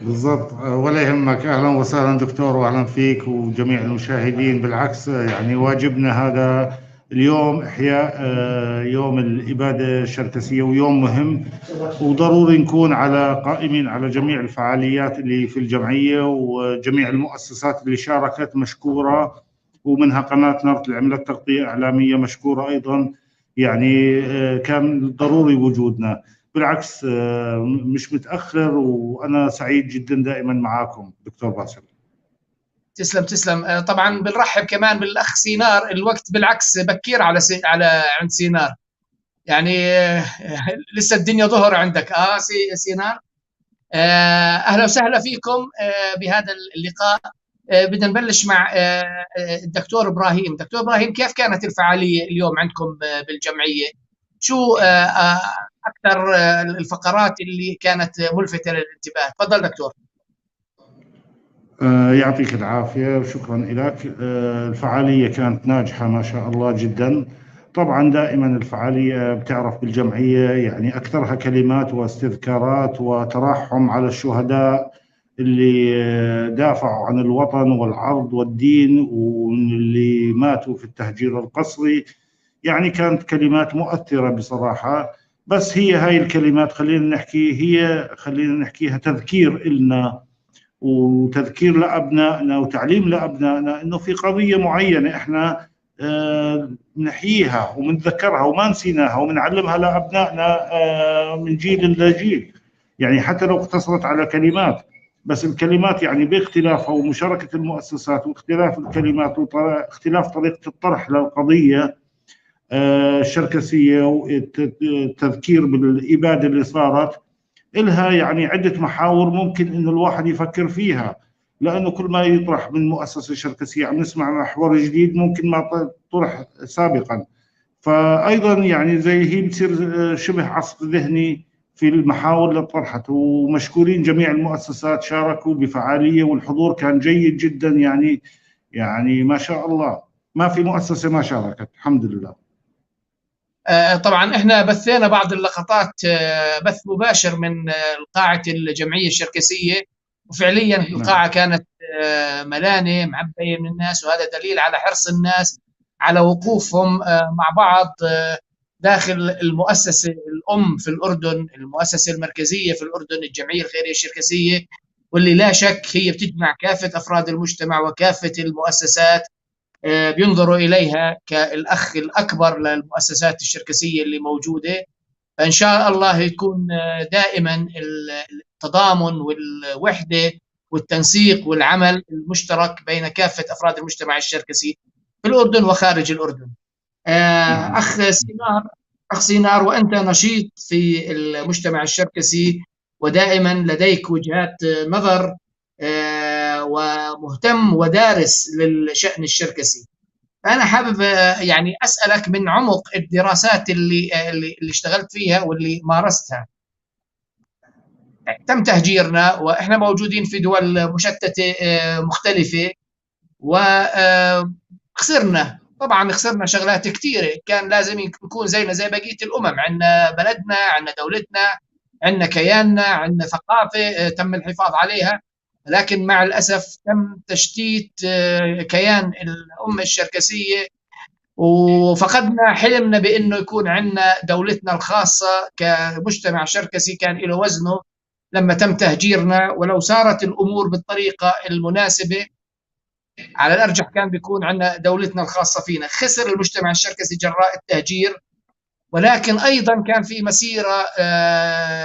بالضبط، ولا يهمك. اهلا وسهلا دكتور، واهلا فيك وجميع المشاهدين. بالعكس يعني واجبنا هذا اليوم احياء يوم الابادة الشركسيه، ويوم مهم وضروري نكون على قائمين على جميع الفعاليات اللي في الجمعية وجميع المؤسسات اللي شاركت مشكورة، ومنها قناة نارت اللي عملت تغطيه اعلامية مشكورة ايضا. يعني كان ضروري وجودنا. بالعكس مش متأخر، وأنا سعيد جدا دائما معاكم دكتور باسل. تسلم تسلم. طبعا بنرحب كمان بالأخ سينار، الوقت بالعكس بكير على عند سينار، يعني لسه الدنيا ظهر عندك. سينار، أهلا وسهلا فيكم بهذا اللقاء. بدنا نبلش مع الدكتور إبراهيم. دكتور إبراهيم، كيف كانت الفعالية اليوم عندكم بالجمعية؟ شو أكثر الفقرات اللي كانت ملفتة للانتباه؟ تفضل دكتور. يعطيك العافية وشكرا لك. الفعالية كانت ناجحة ما شاء الله جدا. طبعا دائما الفعالية بتعرف بالجمعية يعني أكثرها كلمات واستذكارات وترحم على الشهداء اللي دافعوا عن الوطن والعرض والدين واللي ماتوا في التهجير القسري. يعني كانت كلمات مؤثرة بصراحة، بس هي هاي الكلمات خلينا نحكي، هي خلينا نحكيها تذكير إلنا وتذكير لأبنائنا وتعليم لأبنائنا إنه في قضية معينة إحنا نحييها ومنذكرها وما نسيناها ومنعلمها لأبنائنا من جيل لجيل. يعني حتى لو اقتصرت على كلمات، بس الكلمات يعني باختلافها ومشاركة المؤسسات واختلاف الكلمات واختلاف طريقة الطرح للقضية الشركسية والتذكير بالإبادة اللي صارت إلها يعني عدة محاور ممكن إنه الواحد يفكر فيها، لأنه كل ما يطرح من مؤسسة شركسية عم نسمع محور جديد ممكن ما طرح سابقا. فأيضا يعني زي هي بتصير شبه عصف ذهني في المحاور اللي طرحت، ومشكورين جميع المؤسسات شاركوا بفعالية والحضور كان جيد جدا. يعني ما شاء الله ما في مؤسسة ما شاركت، الحمد لله. طبعا احنا بثينا بعض اللقطات بث مباشر من قاعة الجمعية الشركسية، وفعليا القاعة كانت ملانة معبية من الناس، وهذا دليل على حرص الناس على وقوفهم مع بعض داخل المؤسسة الأم في الأردن، المؤسسة المركزية في الأردن، الجمعية الخيرية الشركسية، واللي لا شك هي بتجمع كافة أفراد المجتمع وكافة المؤسسات، بينظروا إليها كالأخ الأكبر للمؤسسات الشركسية اللي موجودة. فإن شاء الله يكون دائما التضامن والوحدة والتنسيق والعمل المشترك بين كافة أفراد المجتمع الشركسي في الأردن وخارج الأردن. أخ سينار، وأنت نشيط في المجتمع الشركسي ودائما لديك وجهات نظر ومهتم ودارس للشأن الشركسي، فأنا حابب يعني أسألك من عمق الدراسات اللي اشتغلت فيها واللي مارستها. تم تهجيرنا وإحنا موجودين في دول مشتتة مختلفة، وخسرنا طبعا، خسرنا شغلات كثيرة كان لازم نكون زينا زي بقية الأمم، عندنا بلدنا، عندنا دولتنا، عندنا كياننا، عندنا ثقافة تم الحفاظ عليها، لكن مع الأسف تم تشتيت كيان الأمة الشركسية، وفقدنا حلمنا بأنه يكون عندنا دولتنا الخاصة كمجتمع شركسي كان له وزنه لما تم تهجيرنا. ولو سارت الأمور بالطريقة المناسبة على الأرجح كان بيكون عندنا دولتنا الخاصة فينا. خسر المجتمع الشركسي جراء التهجير، ولكن أيضا كان في مسيرة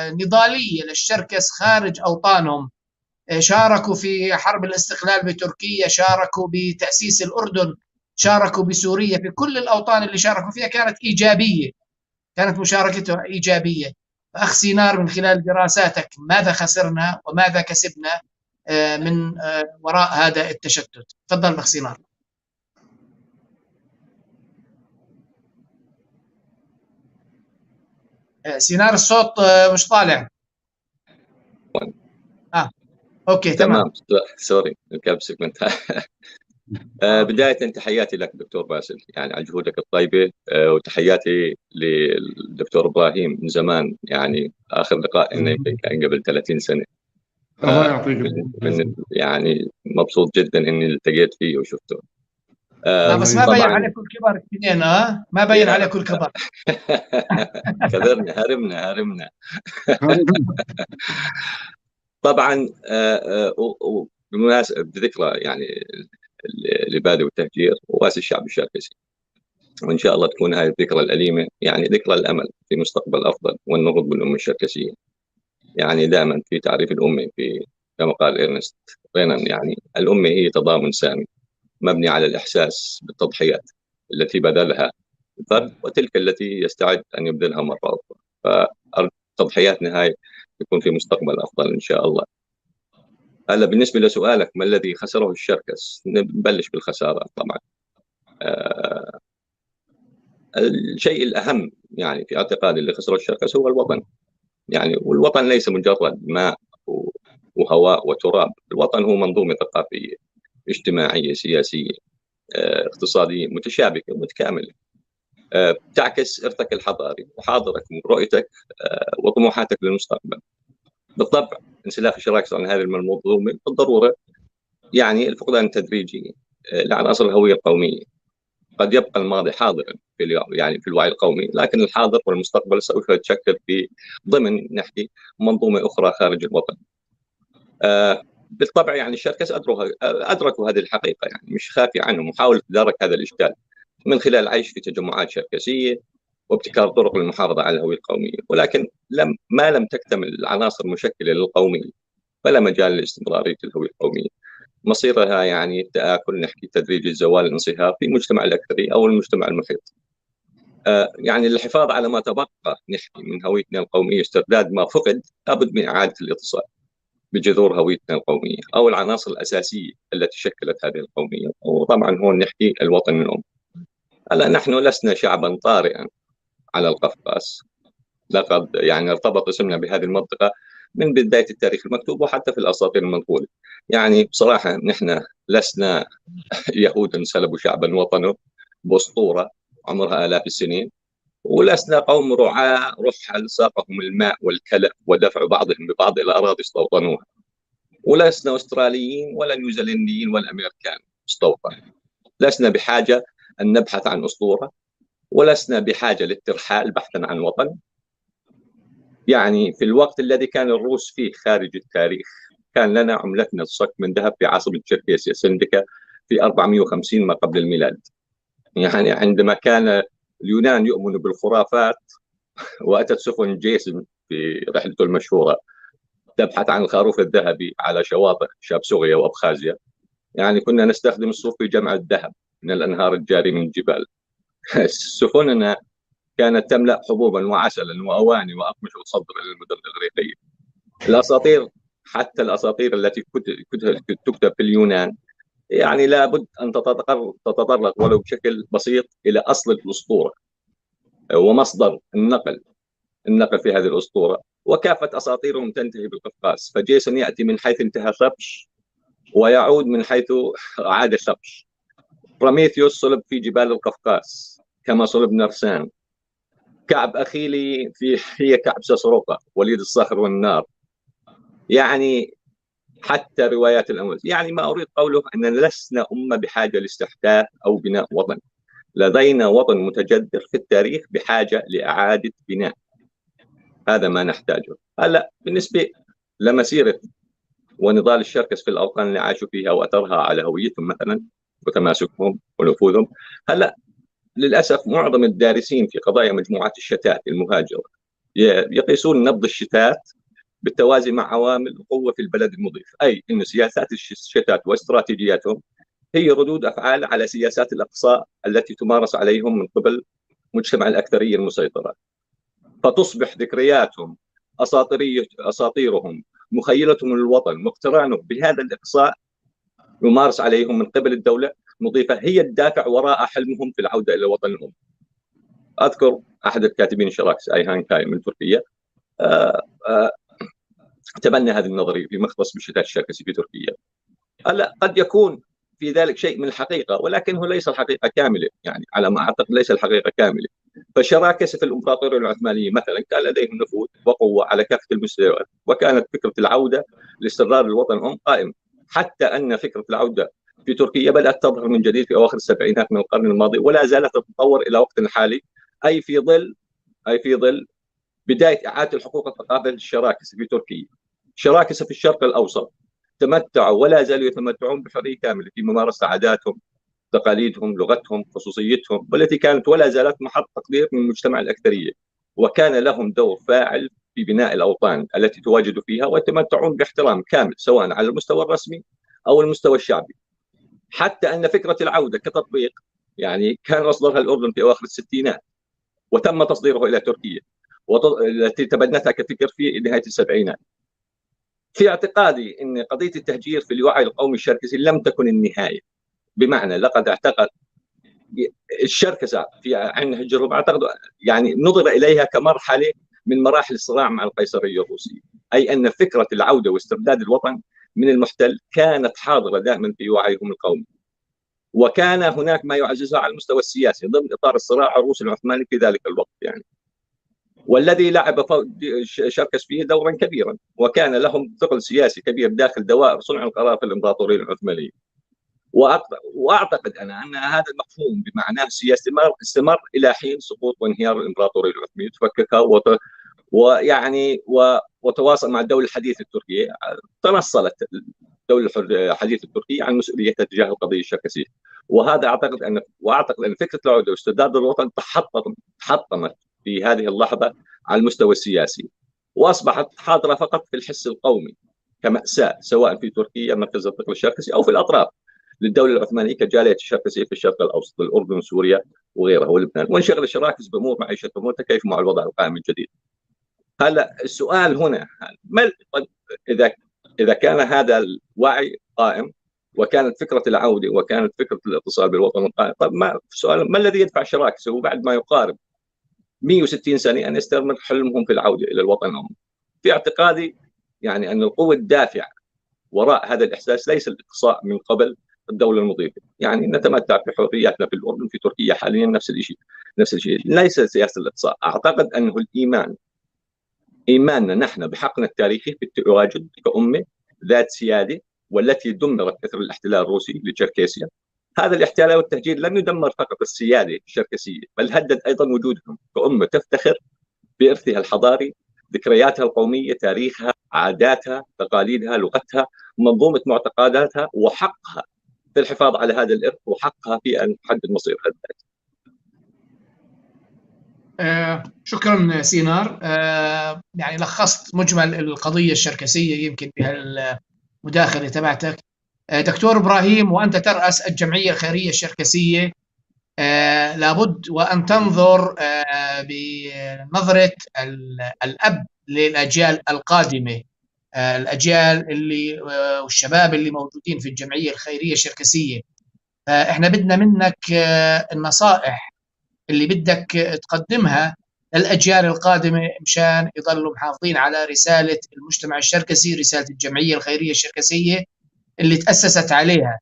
نضالية للشركس خارج أوطانهم، شاركوا في حرب الاستقلال بتركيا، شاركوا بتأسيس الأردن، شاركوا بسوريا، في كل الأوطان اللي شاركوا فيها كانت إيجابية، كانت مشاركتها إيجابية. فأخ سينار، من خلال دراساتك ماذا خسرنا وماذا كسبنا من وراء هذا التشتت؟ تفضل أخ سينار. سينار الصوت مش طالع. okay تمام، sorry الكبسة كنت. بداية تحياتي لك دكتور باسل، يعني على جهودك الطيبة، وتحياتي للدكتور إبراهيم من زمان، يعني آخر لقاء لنا كان قبل 30 سنة. الله يعطيك يعني مبسوط جدا اني التقيت فيه وشفته. بس ما بين عليكم الكبر الاثنين. ما بين عليكم الكبر. كبرنا، هرمنا. طبعا بمناسبة بذكرى يعني الإبادة والتهجير واسي الشعب الشركسي، وإن شاء الله تكون هذه الذكرى الأليمة يعني ذكرى الأمل في مستقبل أفضل والنهوض بالأمة الشركسية. يعني دائما في تعريف الأمة، في كما قال إرنست رينان، يعني الأمة هي تضامن سامي مبني على الإحساس بالتضحيات التي بذلها الفرد وتلك التي يستعد أن يبذلها مرة أخرى. فتضحياتنا هاي يكون في مستقبل أفضل إن شاء الله. هلا بالنسبة لسؤالك ما الذي خسره الشركس، نبلش بالخسارة طبعا. الشيء الأهم يعني في اعتقادي اللي خسره الشركس هو الوطن. يعني والوطن ليس مجرد ماء وهواء وتراب، الوطن هو منظومة ثقافية اجتماعية سياسية اقتصادية متشابكة ومتكاملة، تعكس إرثك الحضاري وحاضرك ورؤيتك وطموحاتك للمستقبل. بالطبع انسلاخ الشراكس عن هذه المنظومة بالضرورة يعني الفقدان التدريجي لعناصر الهوية القومية. قد يبقى الماضي حاضرا في يعني في الوعي القومي، لكن الحاضر والمستقبل سوف يتشكل في ضمن نحكي منظومة أخرى خارج الوطن. بالطبع يعني الشركس أدركوا هذه الحقيقة، يعني مش خافية عنهم، وحاولوا تدارك هذا الإشكال من خلال العيش في تجمعات شركسية وابتكار طرق للمحافظة على الهوية القومية. ولكن ما لم تكتمل العناصر المشكلة للقومية فلا مجال لاستمرارية الهوية القومية. مصيرها يعني التآكل، نحكي تدريج الزوال الانصهار في مجتمع الأكثرية أو المجتمع المحيط. يعني للحفاظ على ما تبقى نحكي من هويتنا القومية، استرداد ما فقد، لابد من إعادة الاتصال بجذور هويتنا القومية أو العناصر الأساسية التي شكلت هذه القومية، وطبعا هون نحكي الوطن الأم. هلا نحن لسنا شعبا طارئا على القفقاز، لقد يعني ارتبط اسمنا بهذه المنطقة من بداية التاريخ المكتوب وحتى في الأساطير المنقولة. يعني بصراحة نحن لسنا يهود سلبوا شعبا وطنه بأسطورة عمرها آلاف السنين، ولسنا قوم رعاة رحل ساقهم الماء والكلأ ودفعوا بعضهم ببعض إلى أراضي استوطنوها، ولسنا أستراليين ولا نيوزيلنديين ولا أمريكان استوطن. لسنا بحاجة أن نبحث عن أسطورة، ولسنا بحاجة للترحال بحثا عن وطن. يعني في الوقت الذي كان الروس فيه خارج التاريخ كان لنا عملتنا الصك من ذهب في عاصمة شركيسيا سندكا في 450 ما قبل الميلاد. يعني عندما كان اليونان يؤمن بالخرافات وأتت سفن جيسون في رحلته المشهورة تبحث عن الخروف الذهبي على شواطئ شابسوغيا وأبخازيا، يعني كنا نستخدم الصوف في جمع الذهب من الأنهار الجارية من الجبال. سفننا كانت تملأ حبوبا وعسلا وأواني وأقمشة وتصدر إلى المدن الإغريقية. الأساطير، حتى الأساطير التي تكتب في اليونان، يعني لابد أن تتطرق ولو بشكل بسيط إلى أصل الأسطورة ومصدر النقل في هذه الأسطورة. وكافة أساطيرهم تنتهي بالقفقاز، فجيسون يأتي من حيث انتهى ثبش ويعود من حيث عاد ثبش. بروميثيوس صلب في جبال القفقاز كما صلب نرسان. كعب أخيلي هي كعب سسروقة وليد الصخر والنار. يعني حتى روايات الأموات. يعني ما أريد قوله أننا لسنا أمة بحاجة لاستحداث أو بناء وطن، لدينا وطن متجذر في التاريخ بحاجة لإعادة بناء، هذا ما نحتاجه. هلا بالنسبة لمسيرة ونضال الشركس في الأوطان اللي عاشوا فيها وأثرها على هويتهم مثلا وتماسكهم ونفوذهم، هلا للأسف معظم الدارسين في قضايا مجموعات الشتات المهاجرة يقيسون نبض الشتات بالتوازي مع عوامل القوة في البلد المضيف، أي أن سياسات الشتات واستراتيجياتهم هي ردود أفعال على سياسات الإقصاء التي تمارس عليهم من قبل مجتمع الأكثرية المسيطرة، فتصبح ذكرياتهم، أساطيرهم، مخيلتهم للوطن واقترانه بهذا الإقصاء يمارس عليهم من قبل الدولة المضيفة هي الدافع وراء حلمهم في العودة إلى وطنهم. أذكر أحد الكاتبين الشراكس أيهان كاي من تركيا تبنى هذه النظرية في مختص بالشتات الشركسي في تركيا. هلا قد يكون في ذلك شيء من الحقيقة، ولكنه ليس الحقيقة كاملة، يعني على ما أعتقد ليس الحقيقة كاملة. فالشراكسة في الإمبراطورية العثمانية مثلا كان لديهم نفوذ وقوة على كافة المستويات، وكانت فكرة العودة لاسترداد الوطن الأم قائمة، حتى أن فكرة العودة في تركيا بدأت تظهر من جديد في أواخر السبعينات من القرن الماضي، ولا زالت تتطور إلى وقت الحالي، أي في ظل بداية إعادة الحقوق الثقافية للشراكسة في تركيا. الشراكسة في الشرق الأوسط تمتعوا ولا زالوا يتمتعون بحرية كاملة في ممارسة عاداتهم، تقاليدهم، لغتهم، خصوصيتهم، والتي كانت ولا زالت محط تقدير من المجتمع الأكثرية، وكان لهم دور فاعل في بناء الأوطان التي تواجدوا فيها، ويتمتعون باحترام كامل سواء على المستوى الرسمي أو المستوى الشعبي. حتى أن فكرة العودة كتطبيق يعني كان مصدرها الأردن في أواخر الستينات، وتم تصديره إلى تركيا التي تبنتها كفكر في نهاية السبعينات. في اعتقادي أن قضية التهجير في الوعي القومي الشركسي لم تكن النهاية، بمعنى لقد اعتقد الشركسة في عند هجرهم، اعتقد يعني نظر إليها كمرحلة من مراحل الصراع مع القيصرية الروسية، أي أن فكرة العودة واسترداد الوطن من المحتل كانت حاضرة دائما في وعيهم القومي، وكان هناك ما يعززها على المستوى السياسي ضمن إطار الصراع الروسي العثماني في ذلك الوقت يعني، والذي لعب شركس فيه دورا كبيرا، وكان لهم ثقل سياسي كبير داخل دوائر صنع القرار في الإمبراطورية العثمانية. وأعتقد أنا أن هذا المفهوم بمعناه السياسي استمر إلى حين سقوط وانهيار الإمبراطورية العثمانية، تفككها ويعني وتواصل مع الدولة الحديثة التركية. تنصلت الدولة الحديثة التركية عن مسؤوليتها تجاه القضية الشركسية، وهذا أعتقد أن وأعتقد أن فكرة العودة واسترداد الوطن تحطمت في هذه اللحظة على المستوى السياسي، وأصبحت حاضرة فقط في الحس القومي كمأساة، سواء في تركيا مركز الثقل الشركسي أو في الأطراف للدولة العثمانية كجالية الشركسية في الشرق الأوسط، الأردن وسوريا وغيرها ولبنان. وانشغل الشراكس بأمور معيشتهم وتكيف مع الوضع القائم الجديد. هلا السؤال هنا، ما إذا كان هذا الوعي قائم وكانت فكرة العودة وكانت فكرة الاتصال بالوطن القائم، طيب ما السؤال، ما الذي يدفع الشراكسة وبعد ما يقارب 160 سنة أن يستمر حلمهم في العودة إلى الوطن الأم؟ في اعتقادي يعني أن القوة الدافعة وراء هذا الإحساس ليس الإقصاء من قبل الدولة المضيفة، يعني نتمتع بحرياتنا في الأردن، في تركيا حاليا نفس الشيء، ليس سياسة الإقصاء. أعتقد أنه الإيمان، إيماننا نحن بحقنا التاريخي في التواجد كأمة ذات سيادة، والتي دمرت إثر الاحتلال الروسي لتشركيسيا، هذا الاحتلال والتهجير لم يدمر فقط السيادة الشركسية، بل هدد أيضا وجودهم كأمة تفتخر بإرثها الحضاري، ذكرياتها القومية، تاريخها، عاداتها، تقاليدها، لغتها، منظومة معتقداتها، وحقها في الحفاظ على هذا الإرث، وحقها في أن تحدد مصيرها الذاتي. شكرا سينار. يعني لخصت مجمل القضية الشركسية يمكن بهالمداخلة تبعتك. دكتور إبراهيم، وأنت ترأس الجمعية الخيرية الشركسية، لابد وأن تنظر بنظرة الأب للأجيال القادمة، الأجيال اللي والشباب اللي موجودين في الجمعية الخيرية الشركسية. احنا بدنا منك النصائح اللي بدك تقدمها للأجيال القادمة مشان يضلوا محافظين على رسالة المجتمع الشركسي، رسالة الجمعية الخيرية الشركسية اللي تأسست عليها.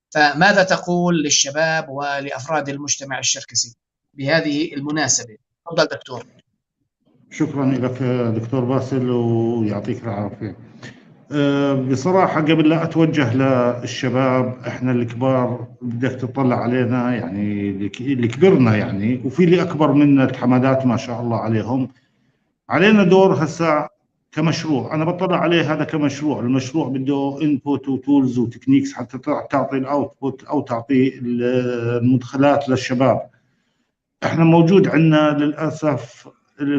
فماذا تقول للشباب ولأفراد المجتمع الشركسي بهذه المناسبة؟ تفضل دكتور. شكرا لك دكتور باسل ويعطيك العافية. بصراحة قبل لا أتوجه للشباب، إحنا الكبار بدك تطلع علينا، يعني اللي كبرنا يعني، وفي اللي أكبر منا الحمادات ما شاء الله عليهم، علينا دور هسا كمشروع. أنا بطلع عليه هذا كمشروع، المشروع بده input و tools و techniques حتى تعطي ال output أو تعطي المدخلات للشباب. إحنا موجود عندنا للأسف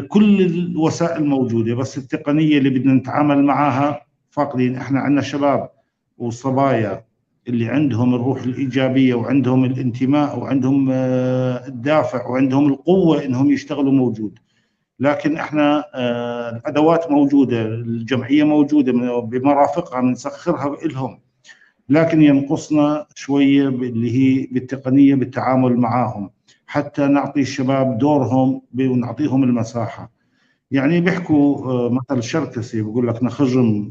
كل الوسائل موجودة، بس التقنية اللي بدنا نتعامل معها فاقدين. احنا عندنا شباب وصبايا اللي عندهم الروح الإيجابية وعندهم الانتماء وعندهم الدافع وعندهم القوة انهم يشتغلوا موجود، لكن احنا الأدوات موجودة، الجمعية موجودة بمرافقها بنسخرها لهم، لكن ينقصنا شوية اللي هي بالتقنية بالتعامل معاهم حتى نعطي الشباب دورهم ونعطيهم المساحة. يعني بيحكوا مثل شركسي بقول لك نخجم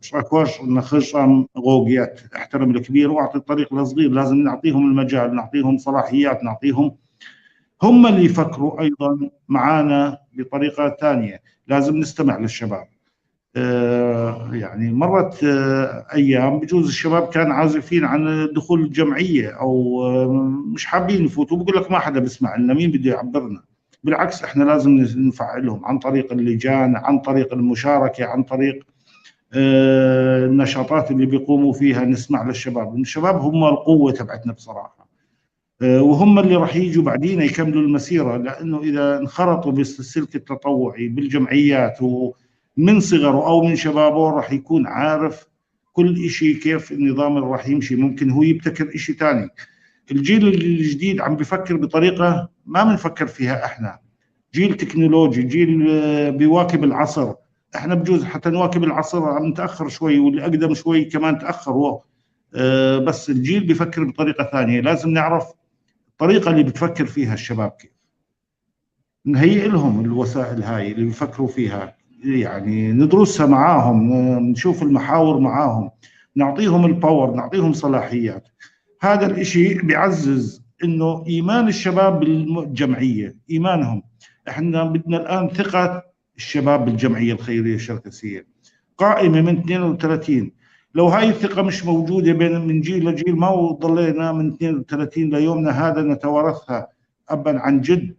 بشاكوش نخجم غوغيات، احترم الكبير واعطي الطريق للصغير. لازم نعطيهم المجال، نعطيهم صلاحيات، نعطيهم هم اللي يفكروا ايضا معانا بطريقة ثانية. لازم نستمع للشباب. يعني مرت ايام بجوز الشباب كان عازفين عن دخول الجمعية او مش حابين يفوتوا، بقول لك ما حدا بيسمع لنا، مين بده يعبرنا؟ بالعكس احنا لازم نفعلهم عن طريق اللجان، عن طريق المشاركة، عن طريق النشاطات اللي بيقوموا فيها. نسمع للشباب، الشباب هم القوة تبعتنا بصراحة، وهم اللي راح يجوا بعدين يكملوا المسيرة، لانه اذا انخرطوا بالسلك التطوعي بالجمعيات ومن صغره او من شبابه راح يكون عارف كل شيء كيف النظام اللي راح يمشي. ممكن هو يبتكر شيء ثاني. الجيل الجديد عم بفكر بطريقة ما بنفكر فيها احنا، جيل تكنولوجي، جيل بيواكب العصر. احنا بجوز حتى نواكب العصر عم نتاخر شوي، واللي اقدم شوي كمان تاخر هو، بس الجيل بفكر بطريقة ثانية. لازم نعرف الطريقة اللي بتفكر فيها الشباب كيف نهيئ لهم الوسائل هاي اللي بيفكروا فيها، يعني ندرسها معاهم، نشوف المحاور معاهم، نعطيهم ال power، نعطيهم صلاحيات. هذا الاشي بيعزز انه ايمان الشباب بالجمعيه، ايمانهم. احنا بدنا الان ثقة الشباب بالجمعيه الخيرية الشركسيه قائمة من 32. لو هاي الثقة مش موجودة بين من جيل لجيل ما ضلينا من 32 ليومنا هذا نتوارثها ابا عن جد،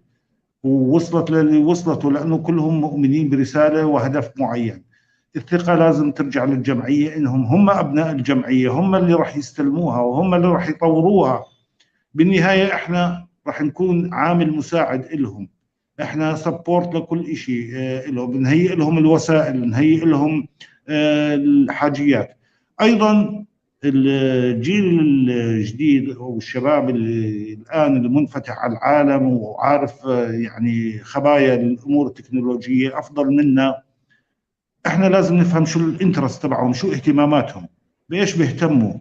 ووصلت للي وصلته، لانه كلهم مؤمنين برسالة وهدف معين. الثقة لازم ترجع للجمعية، إنهم هم أبناء الجمعية، هم اللي راح يستلموها وهم اللي راح يطوروها. بالنهاية إحنا راح نكون عامل مساعد إلهم، إحنا support لكل إشي إلهم، بنهيئ لهم الوسائل، نهيئ لهم الحاجيات. أيضا الجيل الجديد والشباب اللي الآن اللي منفتح على العالم وعارف يعني خبايا الأمور التكنولوجية أفضل منا، احنا لازم نفهم شو ال interest تبعهم، شو اهتماماتهم، بايش بيهتموا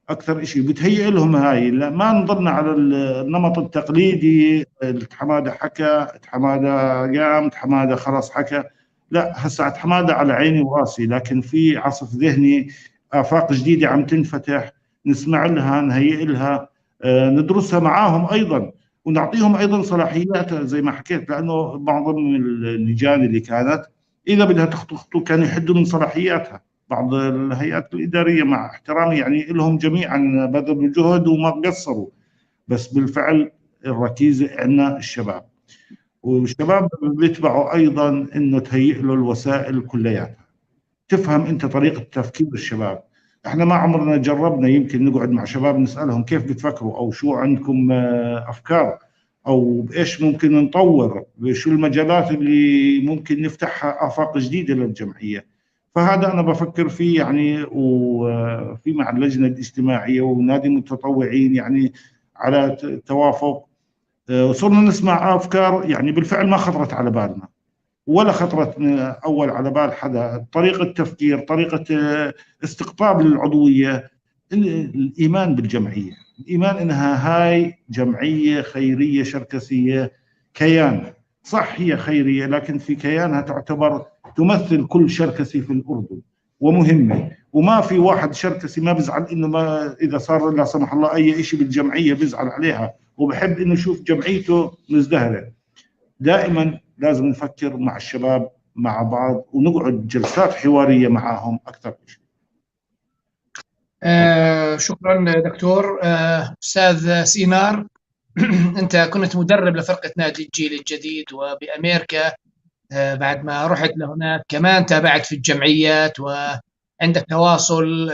اكثر شيء، بتهيئ لهم هاي. لا ما نضلنا على النمط التقليدي، حمادة حكى، حمادة قام، حمادة خلاص حكى. لا، هسه حمادة على عيني وراسي، لكن في عصف ذهني، افاق جديدة عم تنفتح، نسمع لها، نهيئ لها، ندرسها معاهم ايضا، ونعطيهم ايضا صلاحيات زي ما حكيت. لانه بعض من اللجان اللي كانت اذا بدها تخطو كانوا يحدوا من صلاحياتها، بعض الهيئات الإدارية مع احترامي يعني لهم جميعا بذلوا جهد وما قصروا، بس بالفعل الركيزة عندنا الشباب، والشباب بيتبعوا أيضا إنه تهيئ له الوسائل كلياتها، تفهم أنت طريقة تفكير الشباب. احنا ما عمرنا جربنا يمكن نقعد مع شباب نسألهم كيف بتفكروا أو شو عندكم أفكار أو بإيش ممكن نطور، شو المجالات اللي ممكن نفتحها آفاق جديدة للجمعية. فهذا أنا بفكر فيه يعني، وفي مع اللجنة الاجتماعية ونادي المتطوعين يعني على توافق، وصرنا نسمع أفكار يعني بالفعل ما خطرت على بالنا ولا خطرت أول على بال حدا. طريقة تفكير، طريقة استقطاب للعضوية، الإيمان بالجمعية، الإيمان إنها هاي جمعية خيرية شركسية، كيان صح هي خيرية لكن في كيانها تعتبر تمثل كل شركسي في الأردن ومهمة، وما في واحد شركسي ما بزعل إنه ما إذا صار لا سمح الله أي شيء بالجمعية بزعل عليها، وبحب إنه يشوف جمعيته مزدهرة. دائما لازم نفكر مع الشباب مع بعض ونقعد جلسات حوارية معاهم أكثر شيء. شكرا دكتور. أستاذ سينار، أنت كنت مدرب لفرقة نادي الجيل الجديد وبأمريكا، بعد ما رحت لهناك كمان تابعت في الجمعيات وعندك تواصل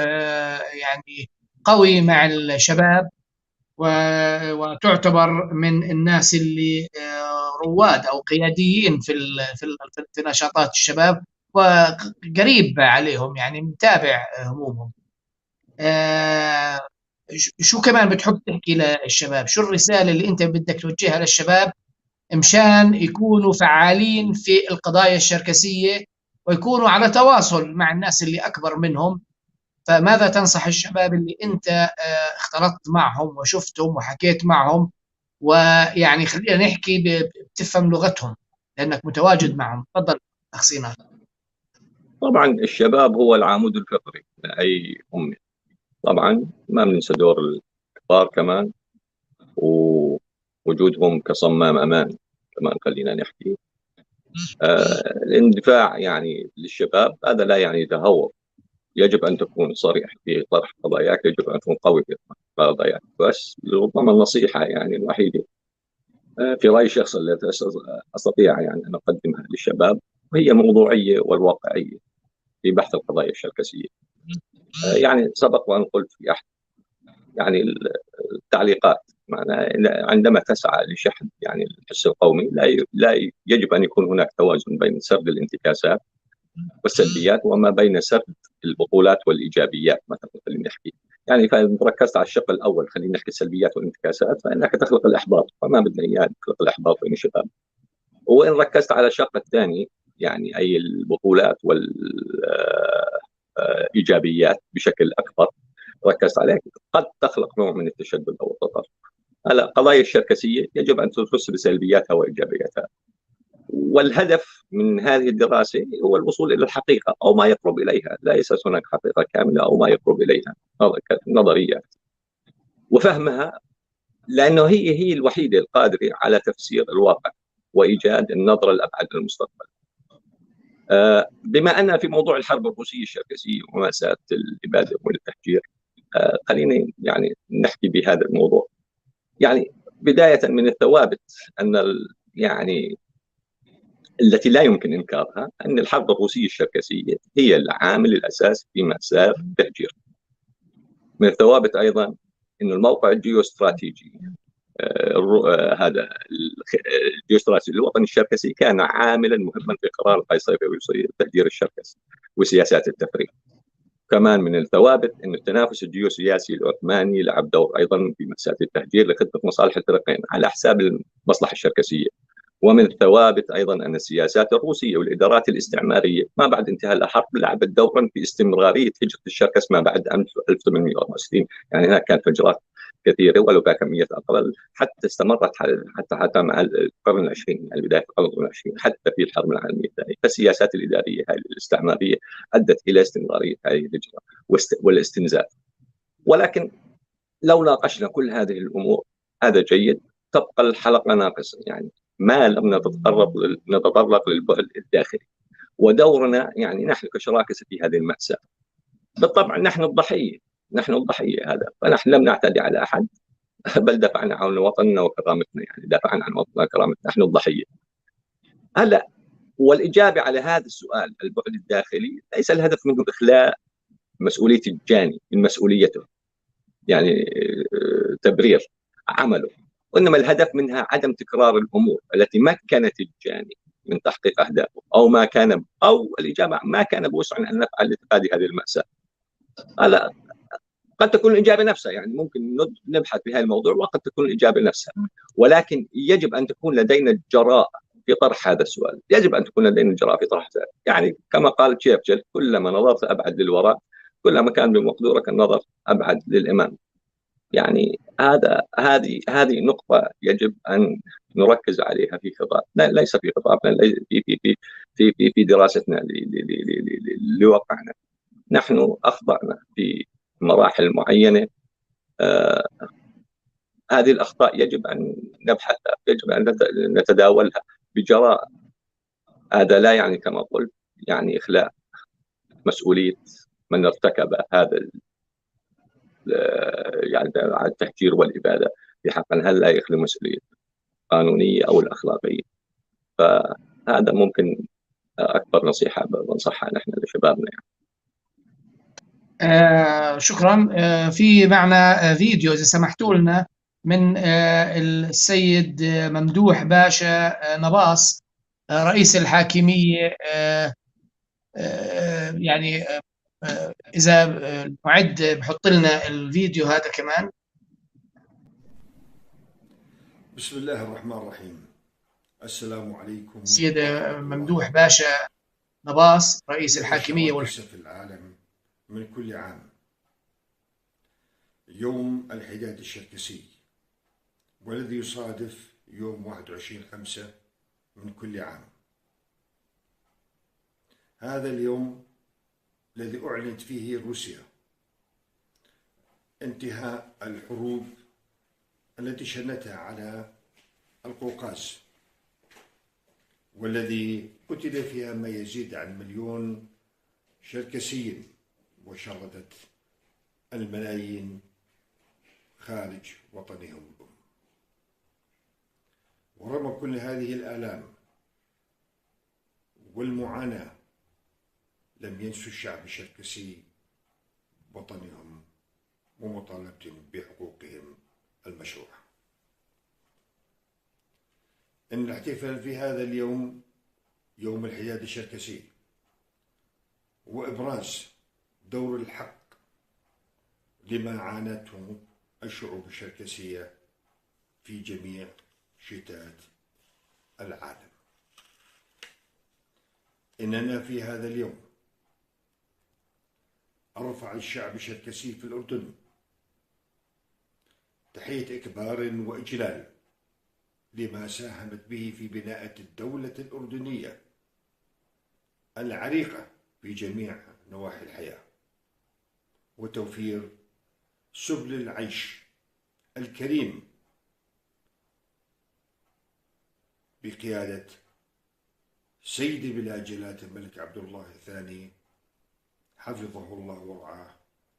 يعني قوي مع الشباب، وتعتبر من الناس اللي رواد أو قياديين في في نشاطات الشباب وقريب عليهم، يعني متابع همومهم. شو كمان بتحب تحكي للشباب؟ شو الرسالة اللي أنت بدك توجهها للشباب مشان يكونوا فعالين في القضايا الشركسية ويكونوا على تواصل مع الناس اللي أكبر منهم؟ فماذا تنصح الشباب اللي أنت اختلطت معهم وشفتهم وحكيت معهم، ويعني خلينا نحكي بتفهم لغتهم لأنك متواجد معهم؟ تفضل أخ سينار. طبعا الشباب هو العمود الفقري لأي أمة، طبعا ما بننسى دور الكبار كمان ووجودهم كصمام أمان كمان. خلينا نحكي الاندفاع يعني للشباب هذا لا يعني تهور، يجب أن تكون صريح في طرح قضاياك، يجب أن تكون قوي في طرح قضاياك. بس ربما النصيحة يعني الوحيدة في رأيي الشخصي التي أستطيع يعني أن أقدمها للشباب وهي الموضوعية والواقعية في بحث القضايا الشركسية. يعني سبق وأن قلت في أحد يعني التعليقات، معنى عندما تسعى لشحن يعني الحس القومي لا يجب أن يكون هناك توازن بين سرد الانتكاسات والسلبيات وما بين سرد البطولات والإيجابيات. مثلا خلينا نحكي يعني فإذا ركزت على الشق الأول، خلينا نحكي السلبيات والانتكاسات، فإنك تخلق الإحباط، فما بدنا إياه تخلق الإحباط بين الشباب. وإن ركزت على الشق الثاني يعني أي البطولات والإيجابيات بشكل أكبر ركزت عليه، قد تخلق نوع من التشدد أو التطرف. هلا قضايا الشركسية يجب أن تدرس بسلبياتها وإيجابياتها، والهدف من هذه الدراسة هو الوصول إلى الحقيقة أو ما يقرب إليها. ليست هناك حقيقة كاملة أو ما يقرب إليها نظريات، وفهمها، لأنه هي الوحيدة القادرة على تفسير الواقع وإيجاد النظرة الأبعد للمستقبل. بما أن في موضوع الحرب الروسية الشركسية ومأساة الإبادة والتهجير، خلينا يعني نحكي بهذا الموضوع. يعني بداية من الثوابت أن يعني التي لا يمكن إنكارها أن الحرب الروسية الشركسية هي العامل الأساسي في مأساة التهجير. من الثوابت أيضا أن الموقع الجيوستراتيجي هذا الجيوستراتيجي الوطني الشركسي كان عاملا مهما في قرار القيصرية التهجير الشركسي وسياسات التفريق. كمان من الثوابت أن التنافس الجيوسياسي العثماني لعب دور أيضا في مأساة التهجير لخدمة مصالح الفريقين على حساب المصلحة الشركسية. ومن الثوابت أيضا أن السياسات الروسية والإدارات الاستعمارية ما بعد انتهاء الحرب لعبت دورا في استمرارية هجرة الشركس ما بعد 1864. يعني هناك كانت هجرات كثيرة ولو بكميات أقل حتى استمرت حتى مع القرن العشرين، يعني بداية القرن العشرين حتى في الحرب العالمية الثانية. فالسياسات الإدارية هذه الاستعمارية أدت إلى استمرارية هذه الهجرة والاستنزاف. ولكن لو ناقشنا كل هذه الأمور هذا جيد، تبقى الحلقة ناقصة، يعني ما لم نتطرق للبعد الداخلي ودورنا يعني نحن كشراكسة في هذه المأساة. بالطبع نحن الضحية، نحن الضحية هذا، فنحن لم نعتدي على أحد، بل دفعنا عن وطننا وكرامتنا، يعني دافعنا عن وطننا وكرامتنا، نحن الضحية. هلا والإجابة على هذا السؤال البعد الداخلي ليس الهدف منه إخلاء مسؤولية الجاني من مسؤوليته، يعني تبرير عمله، وإنما الهدف منها عدم تكرار الأمور التي مكنت الجاني من تحقيق أهدافه، أو ما كان، أو الإجابة ما كان بوسعنا أن نفعل لتفادي هذه المأساة. هلا قد تكون الإجابة نفسها، يعني ممكن نبحث في هذا الموضوع وقد تكون الإجابة نفسها، ولكن يجب أن تكون لدينا الجراءة في طرح هذا السؤال، يجب أن تكون لدينا الجراءة في طرح هذا. يعني كما قال تشرشل، كلما نظرت أبعد للوراء كلما كان بمقدورك النظر أبعد للأمام. يعني هذه نقطة يجب أن نركز عليها في خطابنا، ليس في خطابنا، في في في في في دراستنا لواقعنا. نحن أخطأنا في مراحل معينة، هذه الأخطاء يجب أن نبحثها، يجب أن نتداولها بجراءة. هذا لا يعني كما قلت يعني إخلاء مسؤولية من ارتكب هذا يعني التهجير والإبادة في حقنا، هل لا يخلو مسؤولية القانونية أو الأخلاقية؟ فهذا ممكن أكبر نصيحة بنصحها نحن لشبابنا يعني. شكرا. في معنا فيديو إذا سمحتوا لنا من السيد ممدوح باشا نباص، رئيس الحاكمية. يعني إذا المعد بحط لنا الفيديو هذا كمان. بسم الله الرحمن الرحيم. السلام عليكم. السيد ممدوح باشا نباص رئيس الحاكمية في العالم من كل عام يوم الحداد الشركسي، والذي يصادف يوم 21/5 من كل عام. هذا اليوم الذي أعلنت فيه روسيا انتهاء الحروب التي شنتها على القوقاز، والذي قتل فيها ما يزيد عن 1,000,000 شركسي، وشردت الملايين خارج وطنهم الأم. ورغم كل هذه الآلام والمعاناة لم ينسوا الشعب الشركسي وطنهم ومطالبتهم بحقوقهم المشروعة. إن الاحتفال في هذا اليوم، يوم الحداد الشركسي، وإبراز دور الحق لما عانته الشعوب الشركسية في جميع شتات العالم. إننا في هذا اليوم أرفع الشعب الشركسي في الأردن تحية إكبار وإجلال لما ساهمت به في بناء الدولة الأردنية العريقة في جميع نواحي الحياة، وتوفير سبل العيش الكريم بقيادة سيد البلاد جلالة الملك عبد الله الثاني حفظه الله ورعاه،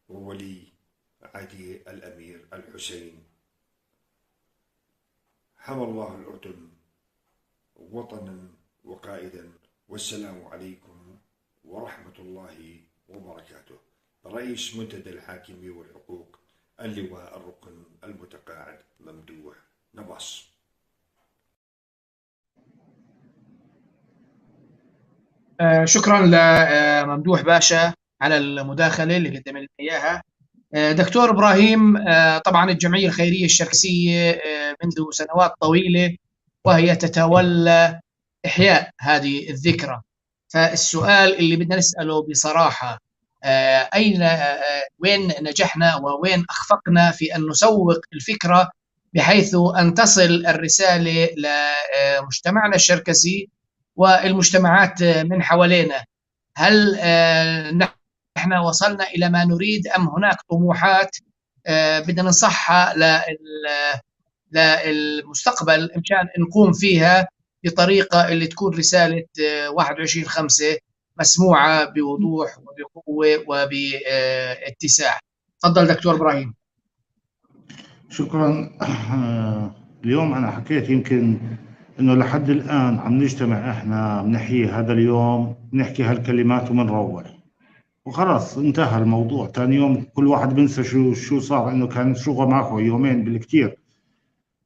وولي عهده الأمير الحسين. حمى الله الأردن وطنا وقائدا. والسلام عليكم ورحمة الله وبركاته. رئيس منتدى الحاكمية والحقوق اللواء الركن المتقاعد ممدوح نباص. شكرا لممدوح باشا على المداخلة اللي قدم لنا إياها. دكتور إبراهيم، طبعا الجمعية الخيرية الشركسية منذ سنوات طويلة وهي تتولى إحياء هذه الذكرى، فالسؤال اللي بدنا نسأله بصراحة، أين وين نجحنا ووين أخفقنا في أن نسوق الفكرة بحيث أن تصل الرسالة لمجتمعنا الشركسي والمجتمعات من حوالينا؟ هل نحن وصلنا إلى ما نريد أم هناك طموحات بدنا ننصحها للمستقبل مشان نقوم فيها بطريقة اللي تكون رسالة 21/5 مسموعة بوضوح وبقوة بقوة وباتساع. تفضل دكتور إبراهيم. شكرا. اليوم أنا حكيت يمكن إنه لحد الآن عم نجتمع إحنا بنحيي هذا اليوم، بنحكي هالكلمات وبنروح وخلاص انتهى الموضوع. ثاني يوم كل واحد بنسى شو صار، إنه كان شغل معه يومين بالكثير.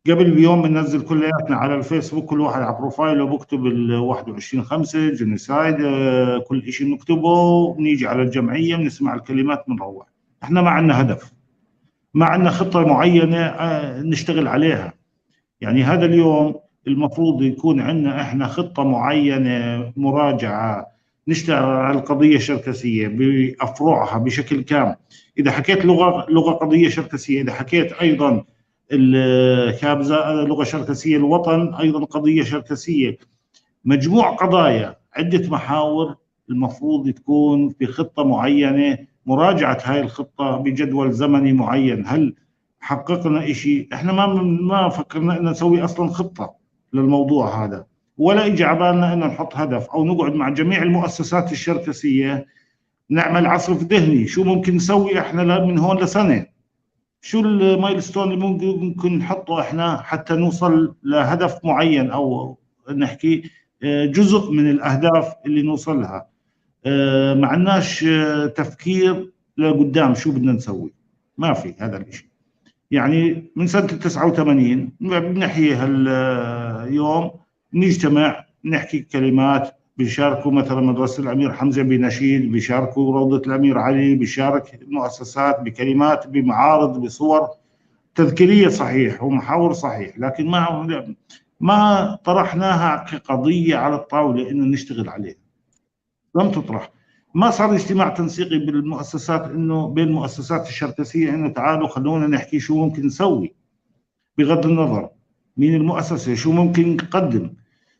قبل بيوم بننزل كلياتنا على الفيسبوك، كل واحد على profile ه بكتب ال 21/5 genocide، كل شيء بنكتبه، بنيجي على الجمعية بنسمع الكلمات بنروح. احنا ما عندنا هدف، ما عندنا خطة معينة نشتغل عليها. يعني هذا اليوم المفروض يكون عندنا احنا خطة معينة، مراجعة، نشتغل على القضية الشركسية بأفرعها بشكل كامل. إذا حكيت لغة قضية شركسية، إذا حكيت أيضا الكابزة لغة شركسية، الوطن أيضا قضية شركسية، مجموع قضايا، عدة محاور المفروض تكون في خطة معينة، مراجعة هاي الخطة بجدول زمني معين. هل حققنا إشي؟ إحنا ما فكرنا إن نسوي أصلا خطة للموضوع هذا، ولا إجى عبالنا إن نحط هدف أو نقعد مع جميع المؤسسات الشركسية نعمل عصف ذهني شو ممكن نسوي إحنا من هون لسنة، شو ال milestone اللي ممكن نحطه إحنا حتى نوصل لهدف معين، أو نحكي جزء من الأهداف اللي نوصلها. ما عندناش تفكير لقدام شو بدنا نسوي، ما في هذا الشيء. يعني من سنة 89 بنحيي هاليوم، نجتمع نحكي كلمات، بيشاركوا مثلا مدرسة الأمير حمزة بنشيد، بيشاركوا روضة الأمير علي، بيشارك مؤسسات بكلمات، بمعارض، بصور تذكيرية صحيح ومحاور صحيح، لكن ما طرحناها كقضية على الطاولة إنه نشتغل عليها. لم تطرح، ما صار اجتماع تنسيقي بالمؤسسات، إنه بين المؤسسات الشركسية إنه تعالوا خلونا نحكي شو ممكن نسوي، بغض النظر مين المؤسسة، شو ممكن نقدم.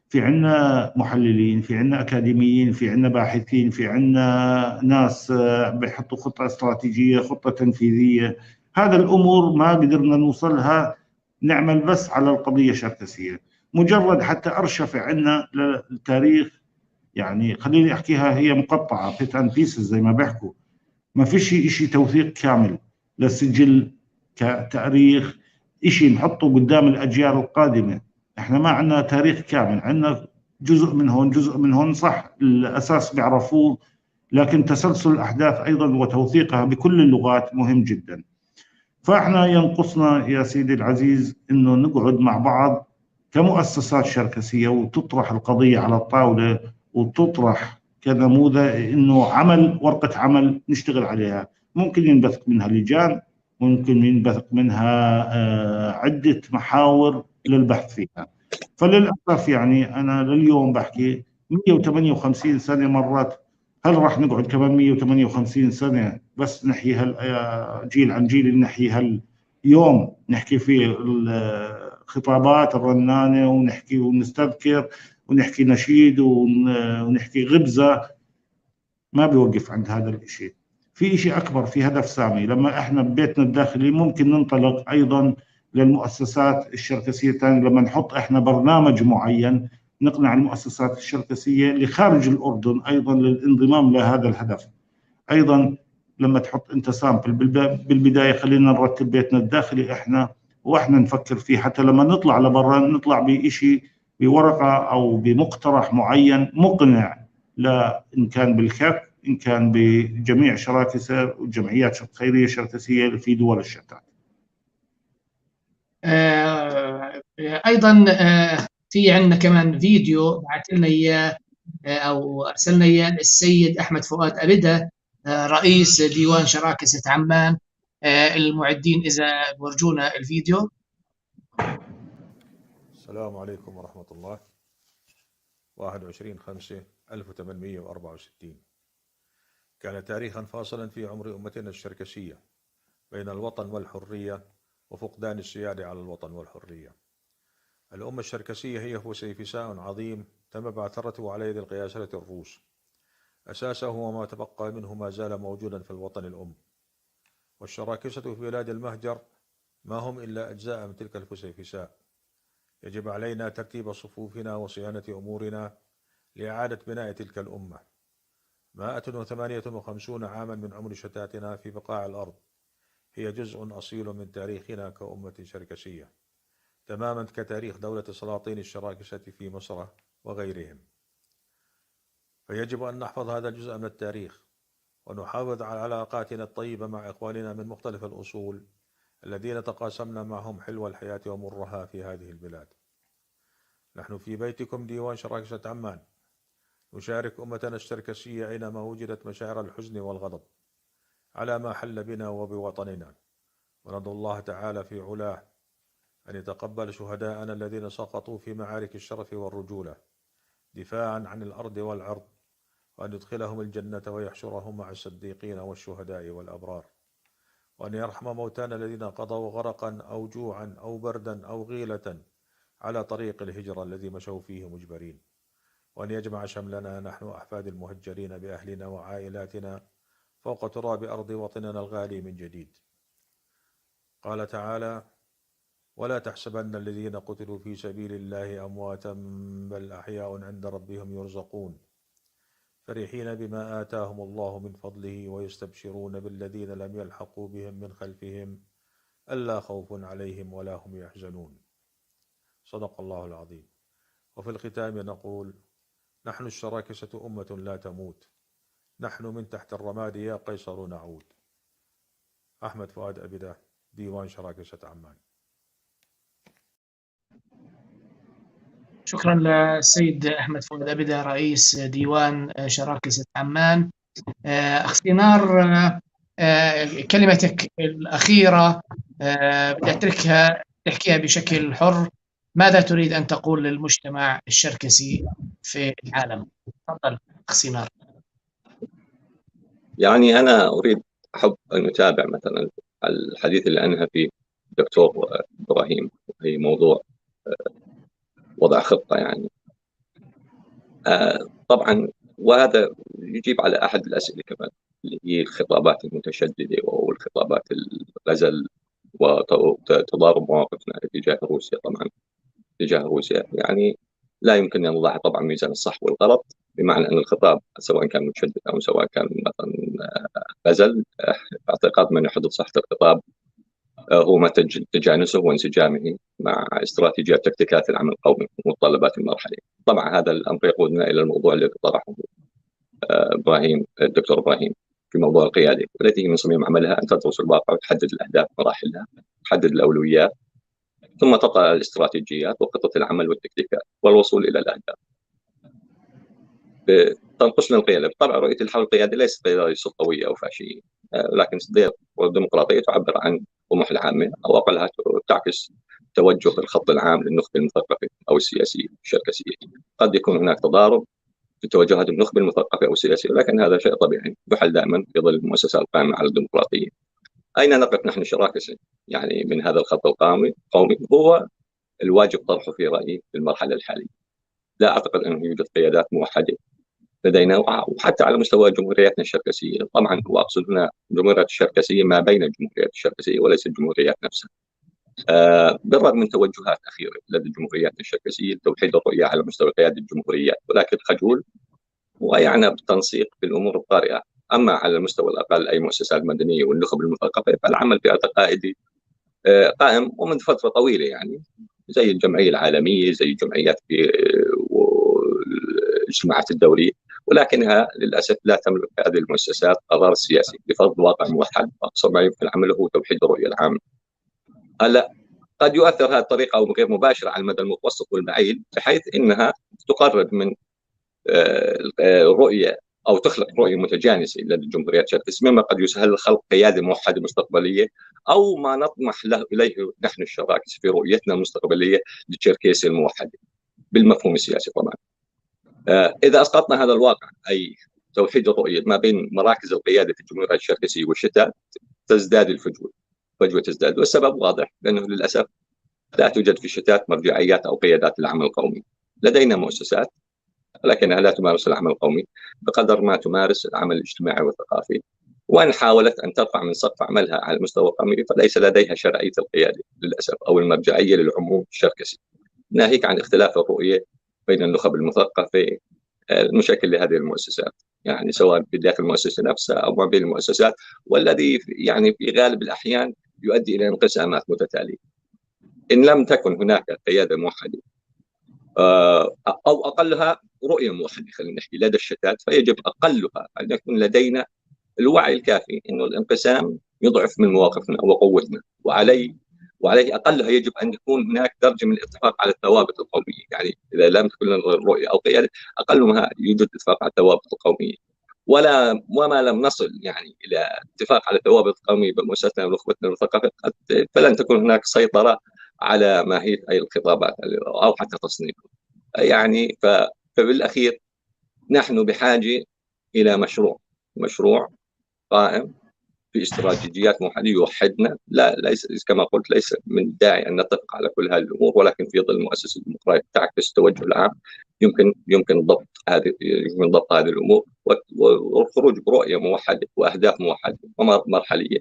في عنا محللين، في عنا أكاديميين، في عنا باحثين، في عنا ناس بيحطوا خطة استراتيجية، خطة تنفيذية. هذا الأمور ما قدرنا نوصلها، نعمل بس على القضية الشركسية مجرد حتى أرشفة عنا للتاريخ. يعني خليني أحكيها، هي مقطعة bits and pieces زي ما بيحكوا، ما فيش شيء توثيق كامل للسجل كتاريخ، شيء نحطه قدام الأجيال القادمة. احنا ما عندنا تاريخ كامل، عندنا جزء من هون جزء من هون، صح الأساس بيعرفوه، لكن تسلسل الأحداث أيضا وتوثيقها بكل اللغات مهم جدا. فاحنا ينقصنا يا سيدي العزيز انه نقعد مع بعض كمؤسسات شركسية وتطرح القضية على الطاولة، وتطرح كنموذج انه عمل ورقة عمل نشتغل عليها. ممكن ينبثق منها لجان، ممكن ينبثق منها عدة محاور للبحث فيها. فللأسف يعني أنا لليوم بحكي 158 سنة مرت، هل راح نقعد كمان 158 سنة بس نحيي هال جيل عن جيل، نحيي هاليوم نحكي فيه الخطابات الرنانة ونحكي ونستذكر ونحكي نشيد ونحكي غبزة؟ ما بيوقف عند هذا الشيء. في شيء أكبر، في هدف سامي. لما إحنا ببيتنا الداخلي ممكن ننطلق أيضا للمؤسسات الشركسية الثانية، لما نحط إحنا برنامج معين نقنع المؤسسات الشركسية اللي خارج الأردن أيضا للانضمام لهذا الهدف. أيضا لما تحط أنت sample بالبداية، خلينا نرتب بيتنا الداخلي إحنا وإحنا نفكر فيه، حتى لما نطلع لبرا نطلع بإشي، بورقة أو بمقترح معين مقنع، لا إن كان بالكاك إن كان بجميع شراكسة والجمعيات الخيرية الشركسية في دول الشتات. أيضا في عندنا كمان فيديو بعث لنا إياه أو أرسلنا إياه السيد أحمد فؤاد أبدا، رئيس ديوان شراكسة عمان. المعدين إذا بورجونا الفيديو. السلام عليكم ورحمة الله. 21/5/1864 كان تاريخا فاصلا في عمر أمتنا الشركسية بين الوطن والحرية وفقدان السيادة على الوطن والحرية. الأمة الشركسية هي فسيفساء عظيم تم بعثرته على يد القياصرة الروس. أساسه وما تبقى منه ما زال موجودا في الوطن الأم. والشراكسة في بلاد المهجر ما هم إلا أجزاء من تلك الفسيفساء. يجب علينا ترتيب صفوفنا وصيانة أمورنا لإعادة بناء تلك الأمة. 158 عاما من عمر شتاتنا في بقاع الأرض هي جزء أصيل من تاريخنا كأمة شركسية، تماما كتاريخ دولة سلاطين الشراكسة في مصر وغيرهم. فيجب أن نحفظ هذا الجزء من التاريخ ونحافظ على علاقاتنا الطيبة مع إخواننا من مختلف الأصول الذين تقاسمنا معهم حلو الحياة ومرها في هذه البلاد. نحن في بيتكم ديوان شراكسة عمان نشارك أمتنا الشركسية أينما وجدت مشاعر الحزن والغضب على ما حل بنا وبوطننا، وندعو الله تعالى في علاه أن يتقبل شهداءنا الذين سقطوا في معارك الشرف والرجولة دفاعا عن الأرض والعرض، وأن يدخلهم الجنة ويحشرهم مع الصديقين والشهداء والأبرار، وأن يرحم موتانا الذين قضوا غرقا أو جوعا أو بردا أو غيلة على طريق الهجرة الذي مشوا فيه مجبرين، وأن يجمع شملنا نحن أحفاد المهجرين بأهلنا وعائلاتنا فوق تراب أرض وطننا الغالي من جديد. قال تعالى: ولا تحسبن الذين قتلوا في سبيل الله أمواتا بل أحياء عند ربهم يرزقون فرحين بما آتاهم الله من فضله ويستبشرون بالذين لم يلحقوا بهم من خلفهم ألا خوف عليهم ولا هم يحزنون. صدق الله العظيم. وفي الختام نقول: نحن الشراكسة أمة لا تموت، نحن من تحت الرماد يا قيصر نعود. أحمد فؤاد أبده، ديوان شراكسة عمان. شكرا للسيد أحمد فؤاد أبده رئيس ديوان شراكسة عمان. أخ سينار، كلمتك الأخيرة بدي أتركها تحكيها بشكل حر. ماذا تريد أن تقول للمجتمع الشركسي في العالم؟ تفضل أخ سينار. يعني أنا أريد أحب أن أتابع مثلا الحديث اللي أنهى فيه الدكتور إبراهيم، وهي موضوع وضع خطة. يعني طبعا، وهذا يجيب على أحد الأسئلة كمان اللي هي الخطابات المتشددة والخطابات الغزل وتضارب مواقفنا تجاه روسيا. طبعا تجاه روسيا يعني لا يمكن أن نضع طبعا ميزان الصح والغلط، بمعنى أن الخطاب سواء كان متشدد أو سواء كان مثلا غزل، باعتقاد من يحدد صحة الخطاب هو ما تجانسه وانسجامه مع استراتيجيات تكتيكات العمل القومي ومتطلبات المرحلة. طبعا هذا الأمر يقودنا إلى الموضوع الذي طرحه إبراهيم، الدكتور إبراهيم، في موضوع القيادة، والتي هي من صميم عملها أن تدرس الواقع وتحدد الأهداف مراحلها، تحدد الأولويات، ثم تضع الاستراتيجيات وخطة العمل والتكتيكات والوصول إلى الأهداف. تنقصنا القيادة. بالطبع رؤية الحول القيادة ليست قيادة سلطوية أو فاشية، لكن الديمقراطية تعبر عن طموح العامة، أو أقلها تعكس توجه الخط العام للنخبة المثقفة أو السياسية الشركسية. قد يكون هناك تضارب في توجهات النخبة المثقفة أو السياسية، ولكن هذا شيء طبيعي يحل دائما في ظل المؤسسة القائمة على الديمقراطية. أين نقف نحن الشراكسة يعني من هذا الخط القومي؟ هو الواجب طرحه في رأيي في المرحلة الحالية. لا أعتقد أنه يوجد قيادات موحدة لدينا، وحتى على مستوى جمهورياتنا الشركسية. طبعا وأقصد هنا الجمهوريات الشركسية ما بين الجمهوريات الشركسية وليس الجمهوريات نفسها. بالرغم من توجهات أخيرة لدى الجمهوريات الشركسية لتوحيد الرؤية على مستوى قيادة الجمهوريات، ولكن خجول ويعنى بالتنسيق في الأمور الطارئة. أما على المستوى الأقل أي مؤسسات مدنية والنخب المثقفة فالعمل في اعتقادي قائم ومن فترة طويلة، يعني زي الجمعية العالمية، زي الجمعيات في الاجتماعات الدولية، ولكنها للأسف لا تملك هذه المؤسسات قرار سياسي لفرض واقع موحد. أقصى ما يمكن عمله هو توحيد الرؤية العامة. هلا قد يؤثر هذه الطريقة أو غير مباشرة على المدى المتوسط والبعيد، بحيث أنها تقرب من رؤية أو تخلق رؤية متجانسة لدى الجمهوريات الشركسية، مما قد يسهل خلق قيادة موحدة مستقبلية، أو ما نطمح له إليه نحن الشراكس في رؤيتنا المستقبلية للشركيسة الموحدة بالمفهوم السياسي. طبعا إذا أسقطنا هذا الواقع، أي توحيد الرؤية ما بين مراكز القيادة في الجمهورية الشركسية والشتات، تزداد الفجوة، فجوة تزداد، والسبب واضح، لأنه للأسف لا توجد في الشتات مرجعيات أو قيادات للعمل القومي. لدينا مؤسسات ولكنها لا تمارس العمل القومي بقدر ما تمارس العمل الاجتماعي والثقافي، وإن حاولت أن ترفع من سقف عملها على المستوى القومي فليس لديها شرعية القيادة للأسف أو المرجعية للعموم الشركسي، ناهيك عن اختلاف الرؤية بين النخب المثقفة المشكل لهذه المؤسسات. يعني سواء في داخل المؤسسة نفسها أو ما بين المؤسسات، والذي يعني في غالب الأحيان يؤدي إلى انقسامات متتالية. إن لم تكن هناك قيادة موحدة أو أقلها رؤية موحدة، خلينا نحكي لدى الشتات، فيجب أقلها أن يكون لدينا الوعي الكافي إنه الانقسام يضعف من مواقفنا وقوتنا، وعليه أقلها يجب أن يكون هناك درجة من الاتفاق على الثوابت القومية. يعني إذا لم تكن لنا رؤية أو قيادة، أقلها يوجد اتفاق على الثوابت القومية. وما لم نصل يعني إلى اتفاق على الثوابت القومية بمؤسساتنا ونخبتنا والثقافة، فلن تكون هناك سيطرة على ماهية أي الخطابات أو حتى تصنيفها. يعني فبالأخير نحن بحاجة إلى مشروع قائم في استراتيجيات موحدة يوحدنا. لا، ليس كما قلت، ليس من داعي أن نتفق على كل هذه الأمور، ولكن في ظل المؤسسة الديمقراطية تعكس التوجه العام يمكن ضبط هذه الأمور والخروج برؤية موحدة وأهداف موحدة ومرحلية.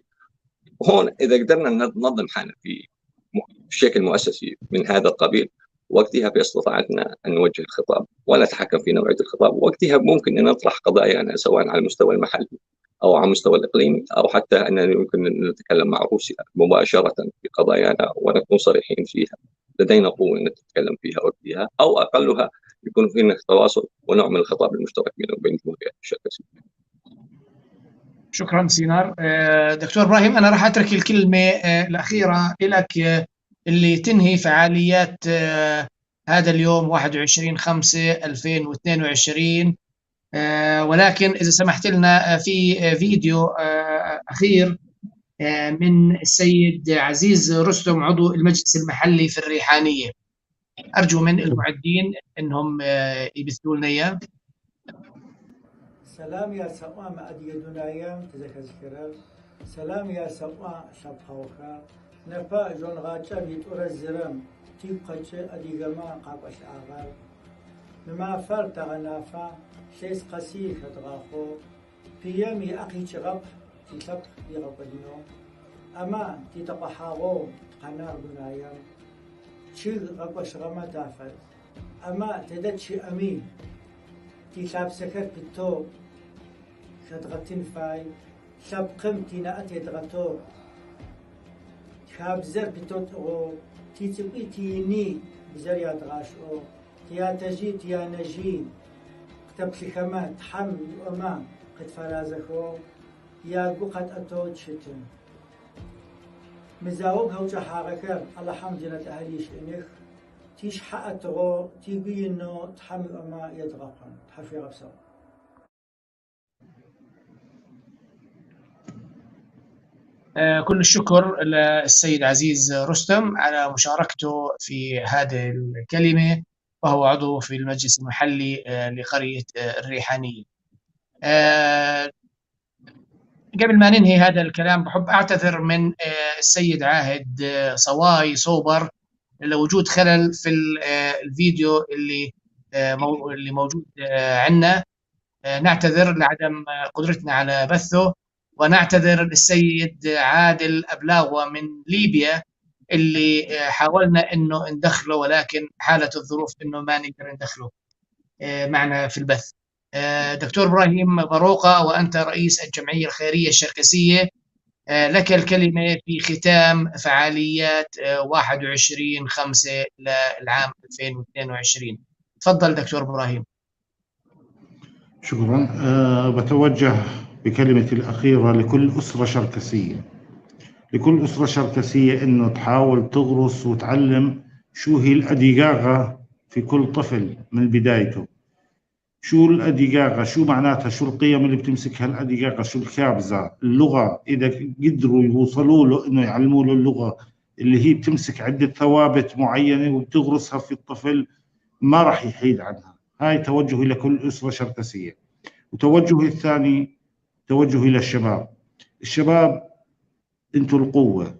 هون إذا قدرنا ننظم حالنا في بشكل مؤسسي من هذا القبيل، وقتها باستطاعتنا أن نوجه الخطاب ونتحكم في نوعية الخطاب. وقتها ممكن أن نطرح قضايانا سواء على المستوى المحلي أو على المستوى الإقليمي، أو حتى أننا يمكن أن نتكلم مع روسيا مباشرة في قضايانا ونكون صريحين فيها. لدينا قوة نتكلم فيها وقتها، أو أقلها يكون فينا تواصل ونوع من الخطاب المشترك بيننا وبين جمهورية الشركسية. شكرا سينار. دكتور إبراهيم، أنا راح أترك الكلمة الأخيرة لك اللي تنهي فعاليات هذا اليوم 21/5/2022، ولكن إذا سمحت لنا في فيديو أخير من السيد عزيز رستم عضو المجلس المحلي في الريحانية، أرجو من المعدين أنهم يبثوا لنا إياه. سلام يا سوا ما أديدنايام تذكر، سلام يا سوا شبخوخا نفا جون غاچا بيتورا زرم تيب قچ أديجما قابش آغار مما فر تغنافا شيس قسي خدغاخو بيامي أقي شغب تلب يغبدنو أما تتقحاغو قنار دنايام شيل غبش غما تافل أما تدتشي أمين تلاب سكر بتو خدغتين فاي شبقم تينا أتيدغتو خابزر بتوت أو تيتبي تيني بزر يدغاش أو تياتجي تيانجي قتبلي خما تحم وما قد فرازخو يا قد أتو تشتن مزاوج هوجة حركة الله حمد لله أهليش إنك تيش حقته تيجي إنه تحمل وما يدغقن تحفي غبسه. كل الشكر للسيد عزيز رستم على مشاركته في هذه الكلمة، وهو عضو في المجلس المحلي لقرية الريحانية. قبل ما ننهي هذا الكلام بحب أعتذر من السيد عاهد صواي صوبر لوجود خلل في الفيديو اللي موجود عندنا. نعتذر لعدم قدرتنا على بثه، ونعتذر للسيد عادل أبلاغوة من ليبيا اللي حاولنا انه ندخله، ولكن حالة الظروف انه ما نقدر ندخله معنا في البث. دكتور إبراهيم بروقة، وأنت رئيس الجمعية الخيرية الشركسية، لك الكلمة في ختام فعاليات 21/5 للعام 2022. تفضل دكتور إبراهيم. شكرا. بتوجه بكلمتي الأخيرة لكل أسرة شركسية، لكل أسرة شركسية إنه تحاول تغرس وتعلم شو هي الأديجاغة في كل طفل من بدايته. شو الأديجاغة، شو معناتها، شو القيم اللي بتمسكها الأديجاغة، شو الكابزة، اللغة إذا قدروا يوصلوا له إنه يعلموا له اللغة اللي هي بتمسك عدة ثوابت معينة وبتغرسها في الطفل ما راح يحيد عنها. هاي توجهي لكل أسرة شركسية. وتوجهي الثاني توجهي للشباب. الشباب انتوا القوة،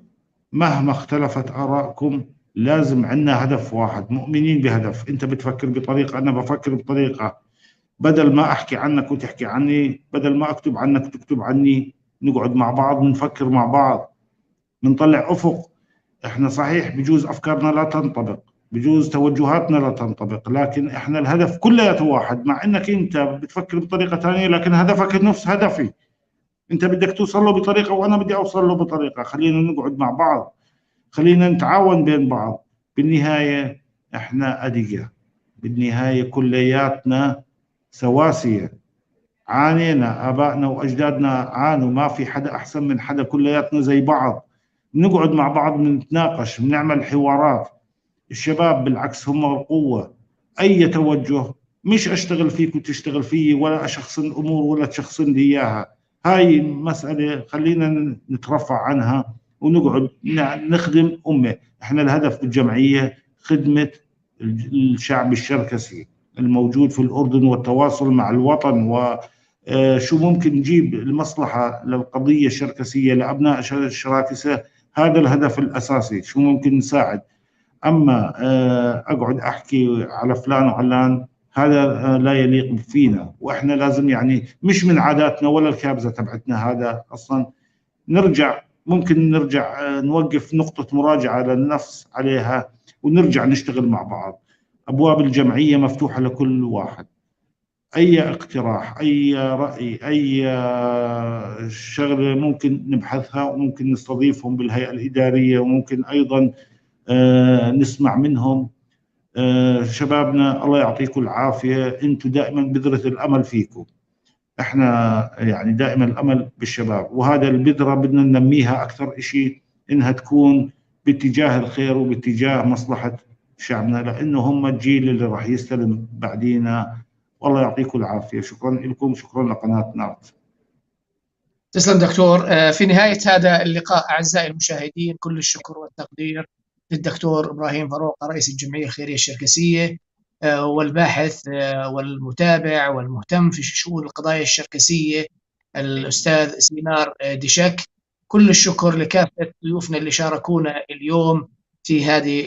مهما اختلفت آرائكم لازم عندنا هدف واحد، مؤمنين بهدف. انت بتفكر بطريقة، انا بفكر بطريقة، بدل ما احكي عنك وتحكي عني، بدل ما اكتب عنك وتكتب عني، نقعد مع بعض نفكر مع بعض، نطلع افق. احنا صحيح بجوز افكارنا لا تنطبق، بجوز توجهاتنا لا تنطبق، لكن احنا الهدف كلياته واحد. مع انك انت بتفكر بطريقة ثانية، لكن هدفك نفس هدفي. انت بدك توصل له بطريقة وانا بدي اوصل له بطريقة. خلينا نقعد مع بعض، خلينا نتعاون بين بعض. بالنهاية احنا أدقة، بالنهاية كلياتنا سواسية. عانينا، آبائنا وأجدادنا عانوا، ما في حدا أحسن من حدا، كلياتنا زي بعض. بنقعد مع بعض، بنتناقش، بنعمل حوارات. الشباب بالعكس هم القوة. أي توجه، مش أشتغل فيك وتشتغل فيي، ولا أشخصن أمور ولا تشخصن لي إياها. هاي مسألة خلينا نترفع عنها ونقعد نخدم أمة. احنا الهدف بالجمعية خدمة الشعب الشركسي الموجود في الأردن والتواصل مع الوطن، وشو ممكن نجيب المصلحة للقضية الشركسية لأبناء الشراكسة. هذا الهدف الأساسي، شو ممكن نساعد. أما أقعد أحكي على فلان وعلان، هذا لا يليق فينا، وإحنا لازم يعني مش من عاداتنا ولا الكابزة تبعتنا هذا أصلا. نرجع، ممكن نرجع نوقف نقطة مراجعة للنفس عليها ونرجع نشتغل مع بعض. أبواب الجمعية مفتوحة لكل واحد. أي اقتراح، أي رأي، أي شغلة ممكن نبحثها، وممكن نستضيفهم بالهيئة الإدارية، وممكن أيضا نسمع منهم. شبابنا الله يعطيكم العافية، أنتم دائما بذرة الأمل فيكم. احنا يعني دائما الأمل بالشباب، وهذا البذرة بدنا ننميها أكثر إشي، إنها تكون باتجاه الخير وباتجاه مصلحة شعبنا، لأنه هم الجيل اللي راح يستلم بعدينا. والله يعطيكم العافية. شكرا لكم، شكرا لقناة نارت. تسلم دكتور. في نهاية هذا اللقاء أعزائي المشاهدين، كل الشكر والتقدير للدكتور إبراهيم فاروق، رئيس الجمعية الخيرية الشركسية، والباحث والمتابع والمهتم في شؤون القضايا الشركسية الأستاذ سينار ديشك. كل الشكر لكافة ضيوفنا اللي شاركونا اليوم في هذه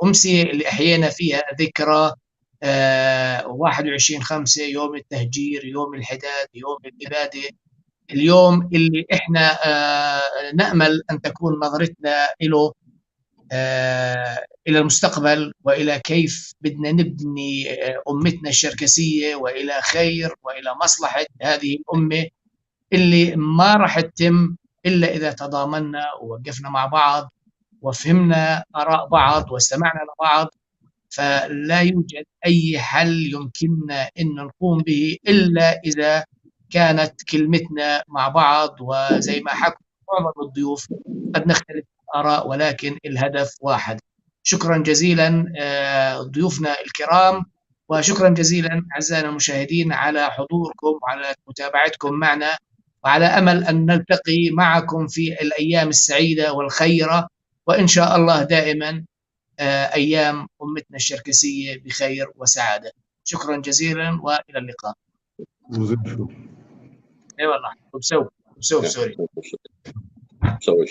الأمسية اللي أحيينا فيها ذكرى 21/5، يوم التهجير، يوم الحداد، يوم الإبادة، اليوم اللي إحنا نأمل أن تكون نظرتنا له إلى المستقبل، وإلى كيف بدنا نبني أمتنا الشركسية، وإلى خير وإلى مصلحة هذه الأمة اللي ما راح تتم إلا إذا تضامنا ووقفنا مع بعض وفهمنا آراء بعض واستمعنا لبعض. فلا يوجد أي حل يمكننا أن نقوم به إلا إذا كانت كلمتنا مع بعض. وزي ما حكوا معظم الضيوف، قد نختلف الآراء ولكن الهدف واحد. شكرا جزيلا ضيوفنا الكرام، وشكرا جزيلا أعزائنا المشاهدين على حضوركم وعلى متابعتكم معنا، وعلى أمل أن نلتقي معكم في الأيام السعيدة والخيرة، وإن شاء الله دائما أيام أمتنا الشركسية بخير وسعادة. شكرا جزيلا وإلى اللقاء. اي والله، بسوي سوري. بسوي.